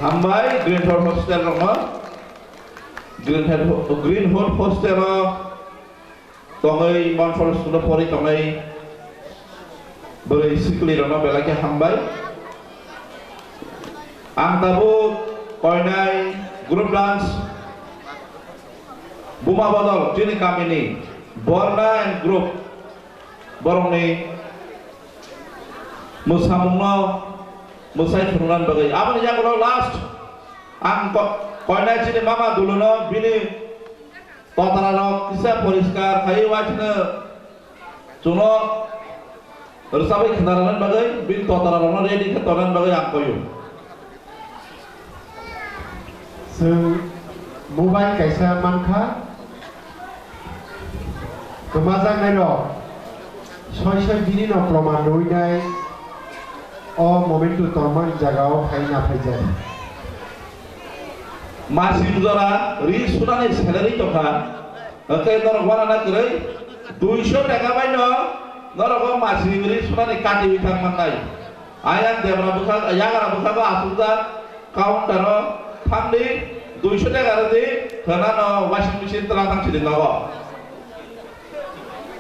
Hambai Green Hood Hostel rokno. Green Hood, Green Hood Hostel o tongwi Montfort School o pori tongwi bwrwi sikli rokno belai khe hambai. Ang tabuk koinai group dance Buma Bodol chini kamini Borna and group borokni mwsamungno mwsai phunuknani bagwi. Aboni yagulo last ang ko-, koinai chini mama duluno bini totararok kisa poriskar khaiwi waithwno chwngno rwchabwi khwnarwknani bagwi bini totararokno ready khe tongnani bagwi ang koio. Chwng mobile kaisa mankha, kwmajaknairok soi soi bini no proman rwinai o momentu tongmani jagao phai na phaijak. Masing jora ri sunani salary tongkha, hwnkhe norok uanana kwrwi duiso taka bai no norok o masing ri sunani kati withang mannai. Ayang debra bwkhak, yagra bwkhago achukjak counter o thangdi, duiso taka rwdi, khwnano washing machine twlang thang sidi nogo.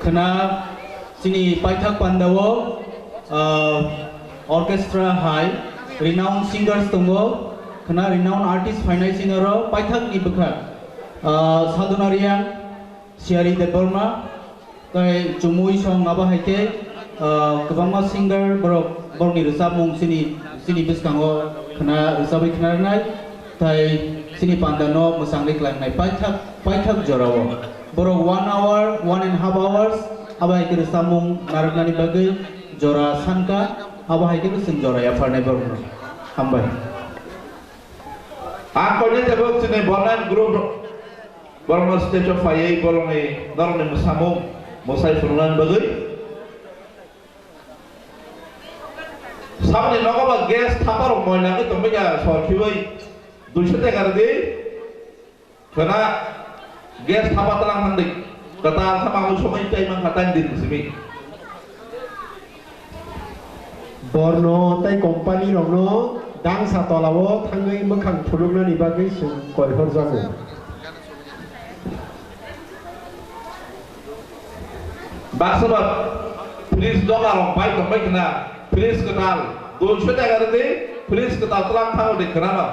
Khwna chini paithak pandao, ah, orchestra hai renowned singers tongo, khwna renowned artist phainai chini oro paithakni bwkhak, ah, Sadhana Reang, Siyari Debbarma, tei chumui song abo hai khe, ah, kwbangma singer borok, borokni rwchapmung chini, chini bwskango khwna, rwchabwi khwnarwnai, tei chini pandano mwchangwi khlainai paithak, paithak jorao. Borok one hour, one and half hours abo hai khe rwchapmung narwknani bagwi jora sankha, abo hai khe chwng jora yapharnai borokno. Hambai. Ang koinai tabuk chini Borna group borokno stage o phaiwi borokni, norokni mwsamung mwsai phunuknani bagwi. Saboni nogo ba gas thaparok moila wngwi tongbaikha, sor khiwi duiso taka rwdi. Khwna gas thapa twlang thangdi. Kwtal sama o somoi tei mankha tang din simi. Borno tei company rokno dangsa tolao thangwi mwkhang phunuknani bagwi chwng koi horjago. Baksa ba fridge doga rok bai tongbai khna, fridge kwtal duiso taka rwdi, fridge kwtal twlang thango de khna no.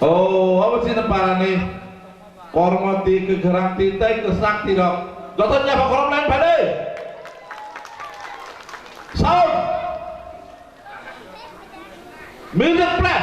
O, abo chini parani kormo ti, kwkhwrang ti, tei kwchak ti rok. Joto ni yapha khorok line phai de. Sound. Music play.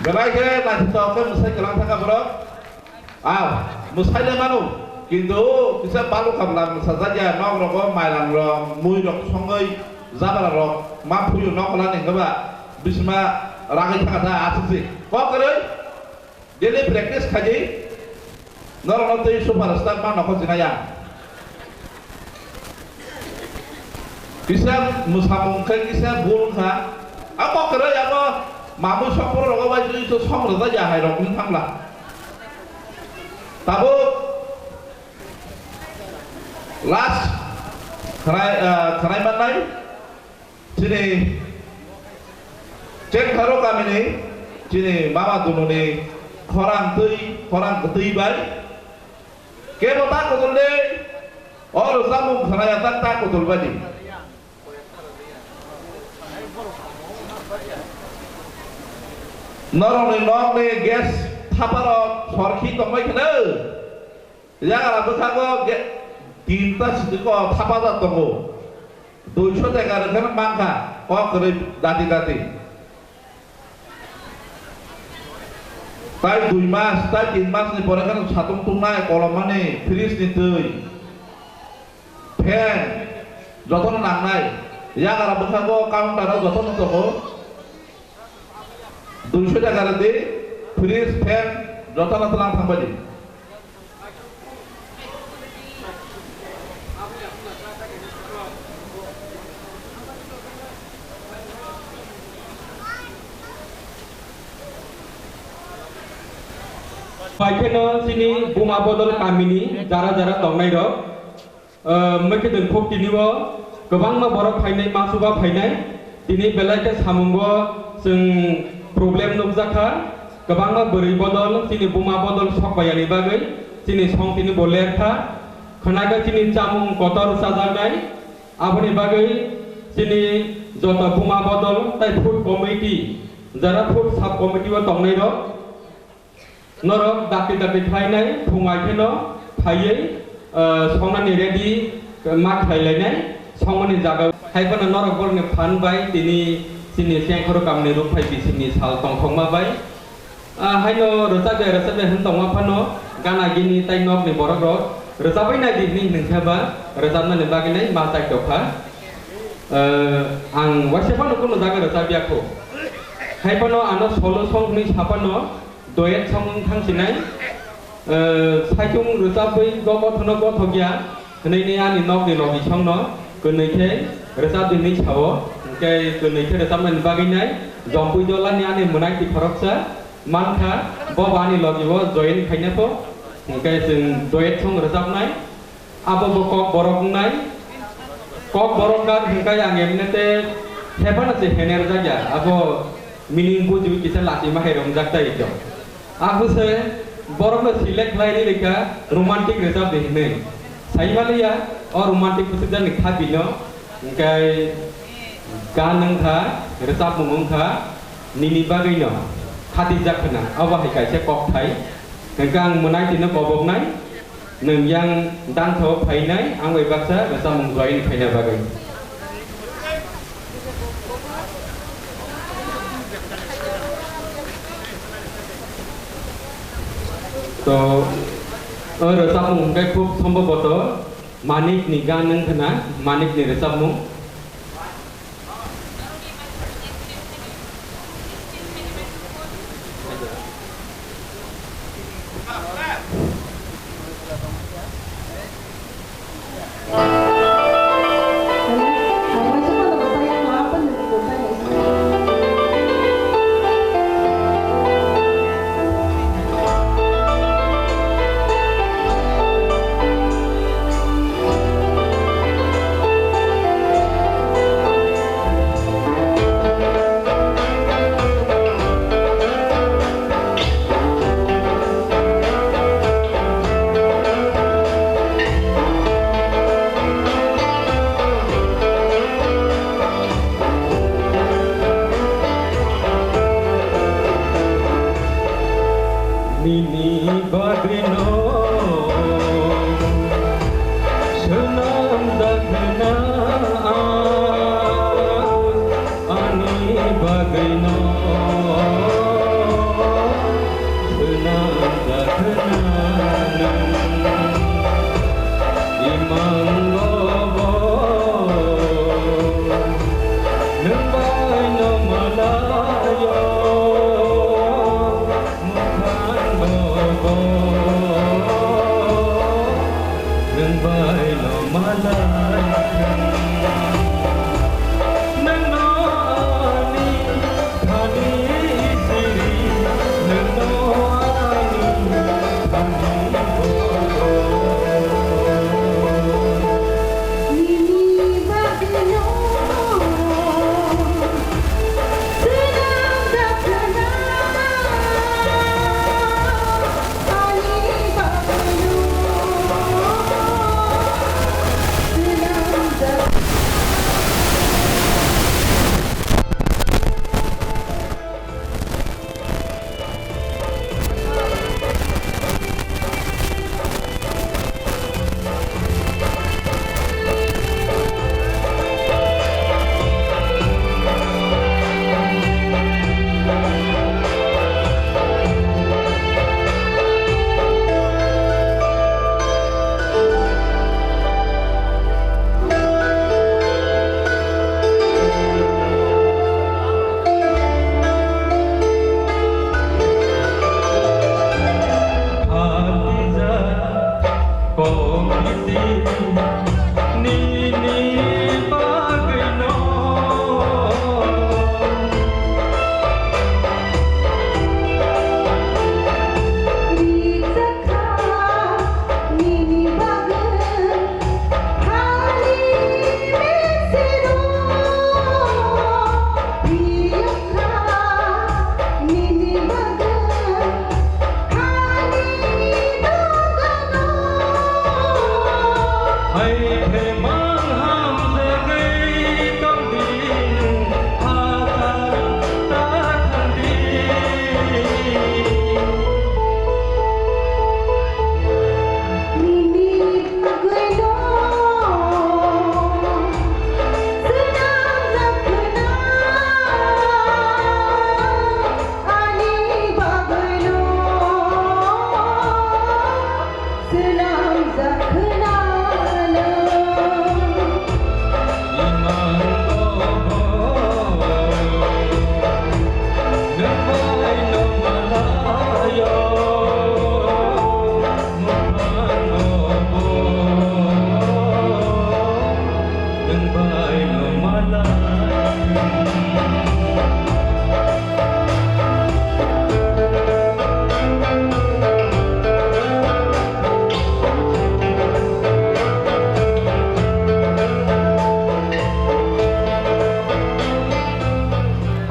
Belai khe naithotok khe mwsai kwlang thangkha borok. Ah, mwsai le mano, kintu kisa balu kabla mwsajak ya, nok rogo mailang rok, mui rok songwi, jabra rok ma phuyu nok la ni hwnkhe ba bisma ragwi thangkha ta aswk se. Kok kwrwi, daily practice khaidi. Norokno twi superstar ma nokho jinaya. Kisa mwsamung khe kisa bul wngkha. Abo kwrwi abo mamui sokphuru rogo bai twi to song rwjak ya hai rok wng thangla. Tabuk last khwnai, ah, khwnai mannai. Chini Chengkharo kamini chini mama dununi khorang twi, khorang kwtwi bai kebo ta kutul de, o rwchapmung khwnaya ta, ta kutul bai di. Norokni nokni gas thaparok sorkhi tongbai kheno. Yagra bwkhago ge-, tinta sitiko thapajak tongo. Duiso taka rwkhe mankha, kok kwrwi dati dati. Tai dui mas, tai tin mas ni pore kheno satung tungnai, kolomani, fridge ni twi, fan, jotono nangnai. Yagra bwkhago counter o jotono tongo. Duiso taka rwdi, fridge, fan, jotono twlang thangbai di. Bai kheno chini Buma Bodol kamini jara jara tongnai rok. Ah, mwkhwtwng khuk tini o kwbangma borok phainai, ma chuba phainai. Tini belai khe samungo chwng problem nukjakha. Kwbangma bwrwi bodol, chini buma bodol sok bai yani bagwi chini song tini bo lerkha. Khwnai khe chini chamung kotor chajaknai. Aboni bagwi chini joto buma bodol tai food committee, jara food sub committee o tongnai rok, norok dakti dakti khlainai, phung ai kheno phaiwi, ah, songnani ready ma khlai lainai, songmani jaga. Hai phano norok borokni phan bai tini chini Chengkhoro kamni rukphai bisingni sal tongthokma bai. Ah, haino rwchapya, rwchapya hwn tongma phano gana gini tai nokni borok rok rwchapwi nai di hwnwi hwnkhe ba rwchapnani bagwi nai ma chai tokha. Ah, ang waisa phano kunu jaga rwchapya kho. Hai phano ano solo song hwnwi sa phano, duet song wng thang sinai, eh, saichung rwchapwi go gothokno gothok ya hwnwi ani nokni logi songno kwnwi khe rwchap di hwnwi sao, hwnkhe kwnwi khe rwchapnani bagwi nai Jompui Dolani ani mwnai twi khoroksa mankha, bo bo ani logi o join khaina pho, hwnkhe chwng duet song rwchapnai. Abo bo kok borok wngnai. Kok borok kar hwnkhe ang emnete hephano se hener jakya. Abo meaning bujiwi kisa lachima hai romjak tai to. Ahuse borokno select khlai ri rikha romantic rwchap di hinwi. Saimaliya o romantic bwswkjakni kha bino. Hwnkhe gan wngkha, rwchapmung wngkha, nini bagwino khatijak khna. Obo hai kaisa kokthai. Hwnkhe ang mwnai tino koboknai. Nwng yang dangthao phainai, ang bai baksa rwchapmung join khaina bagwi. To, o rwchapmung hwnkhe khub somboboto Manik ni gan wng khna, Manik ni rwchapmung.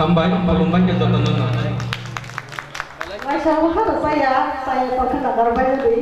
Hambai, khulumbai khe jotono no. Waisa wngkha no chaya, chaya tongkha nagar bai di.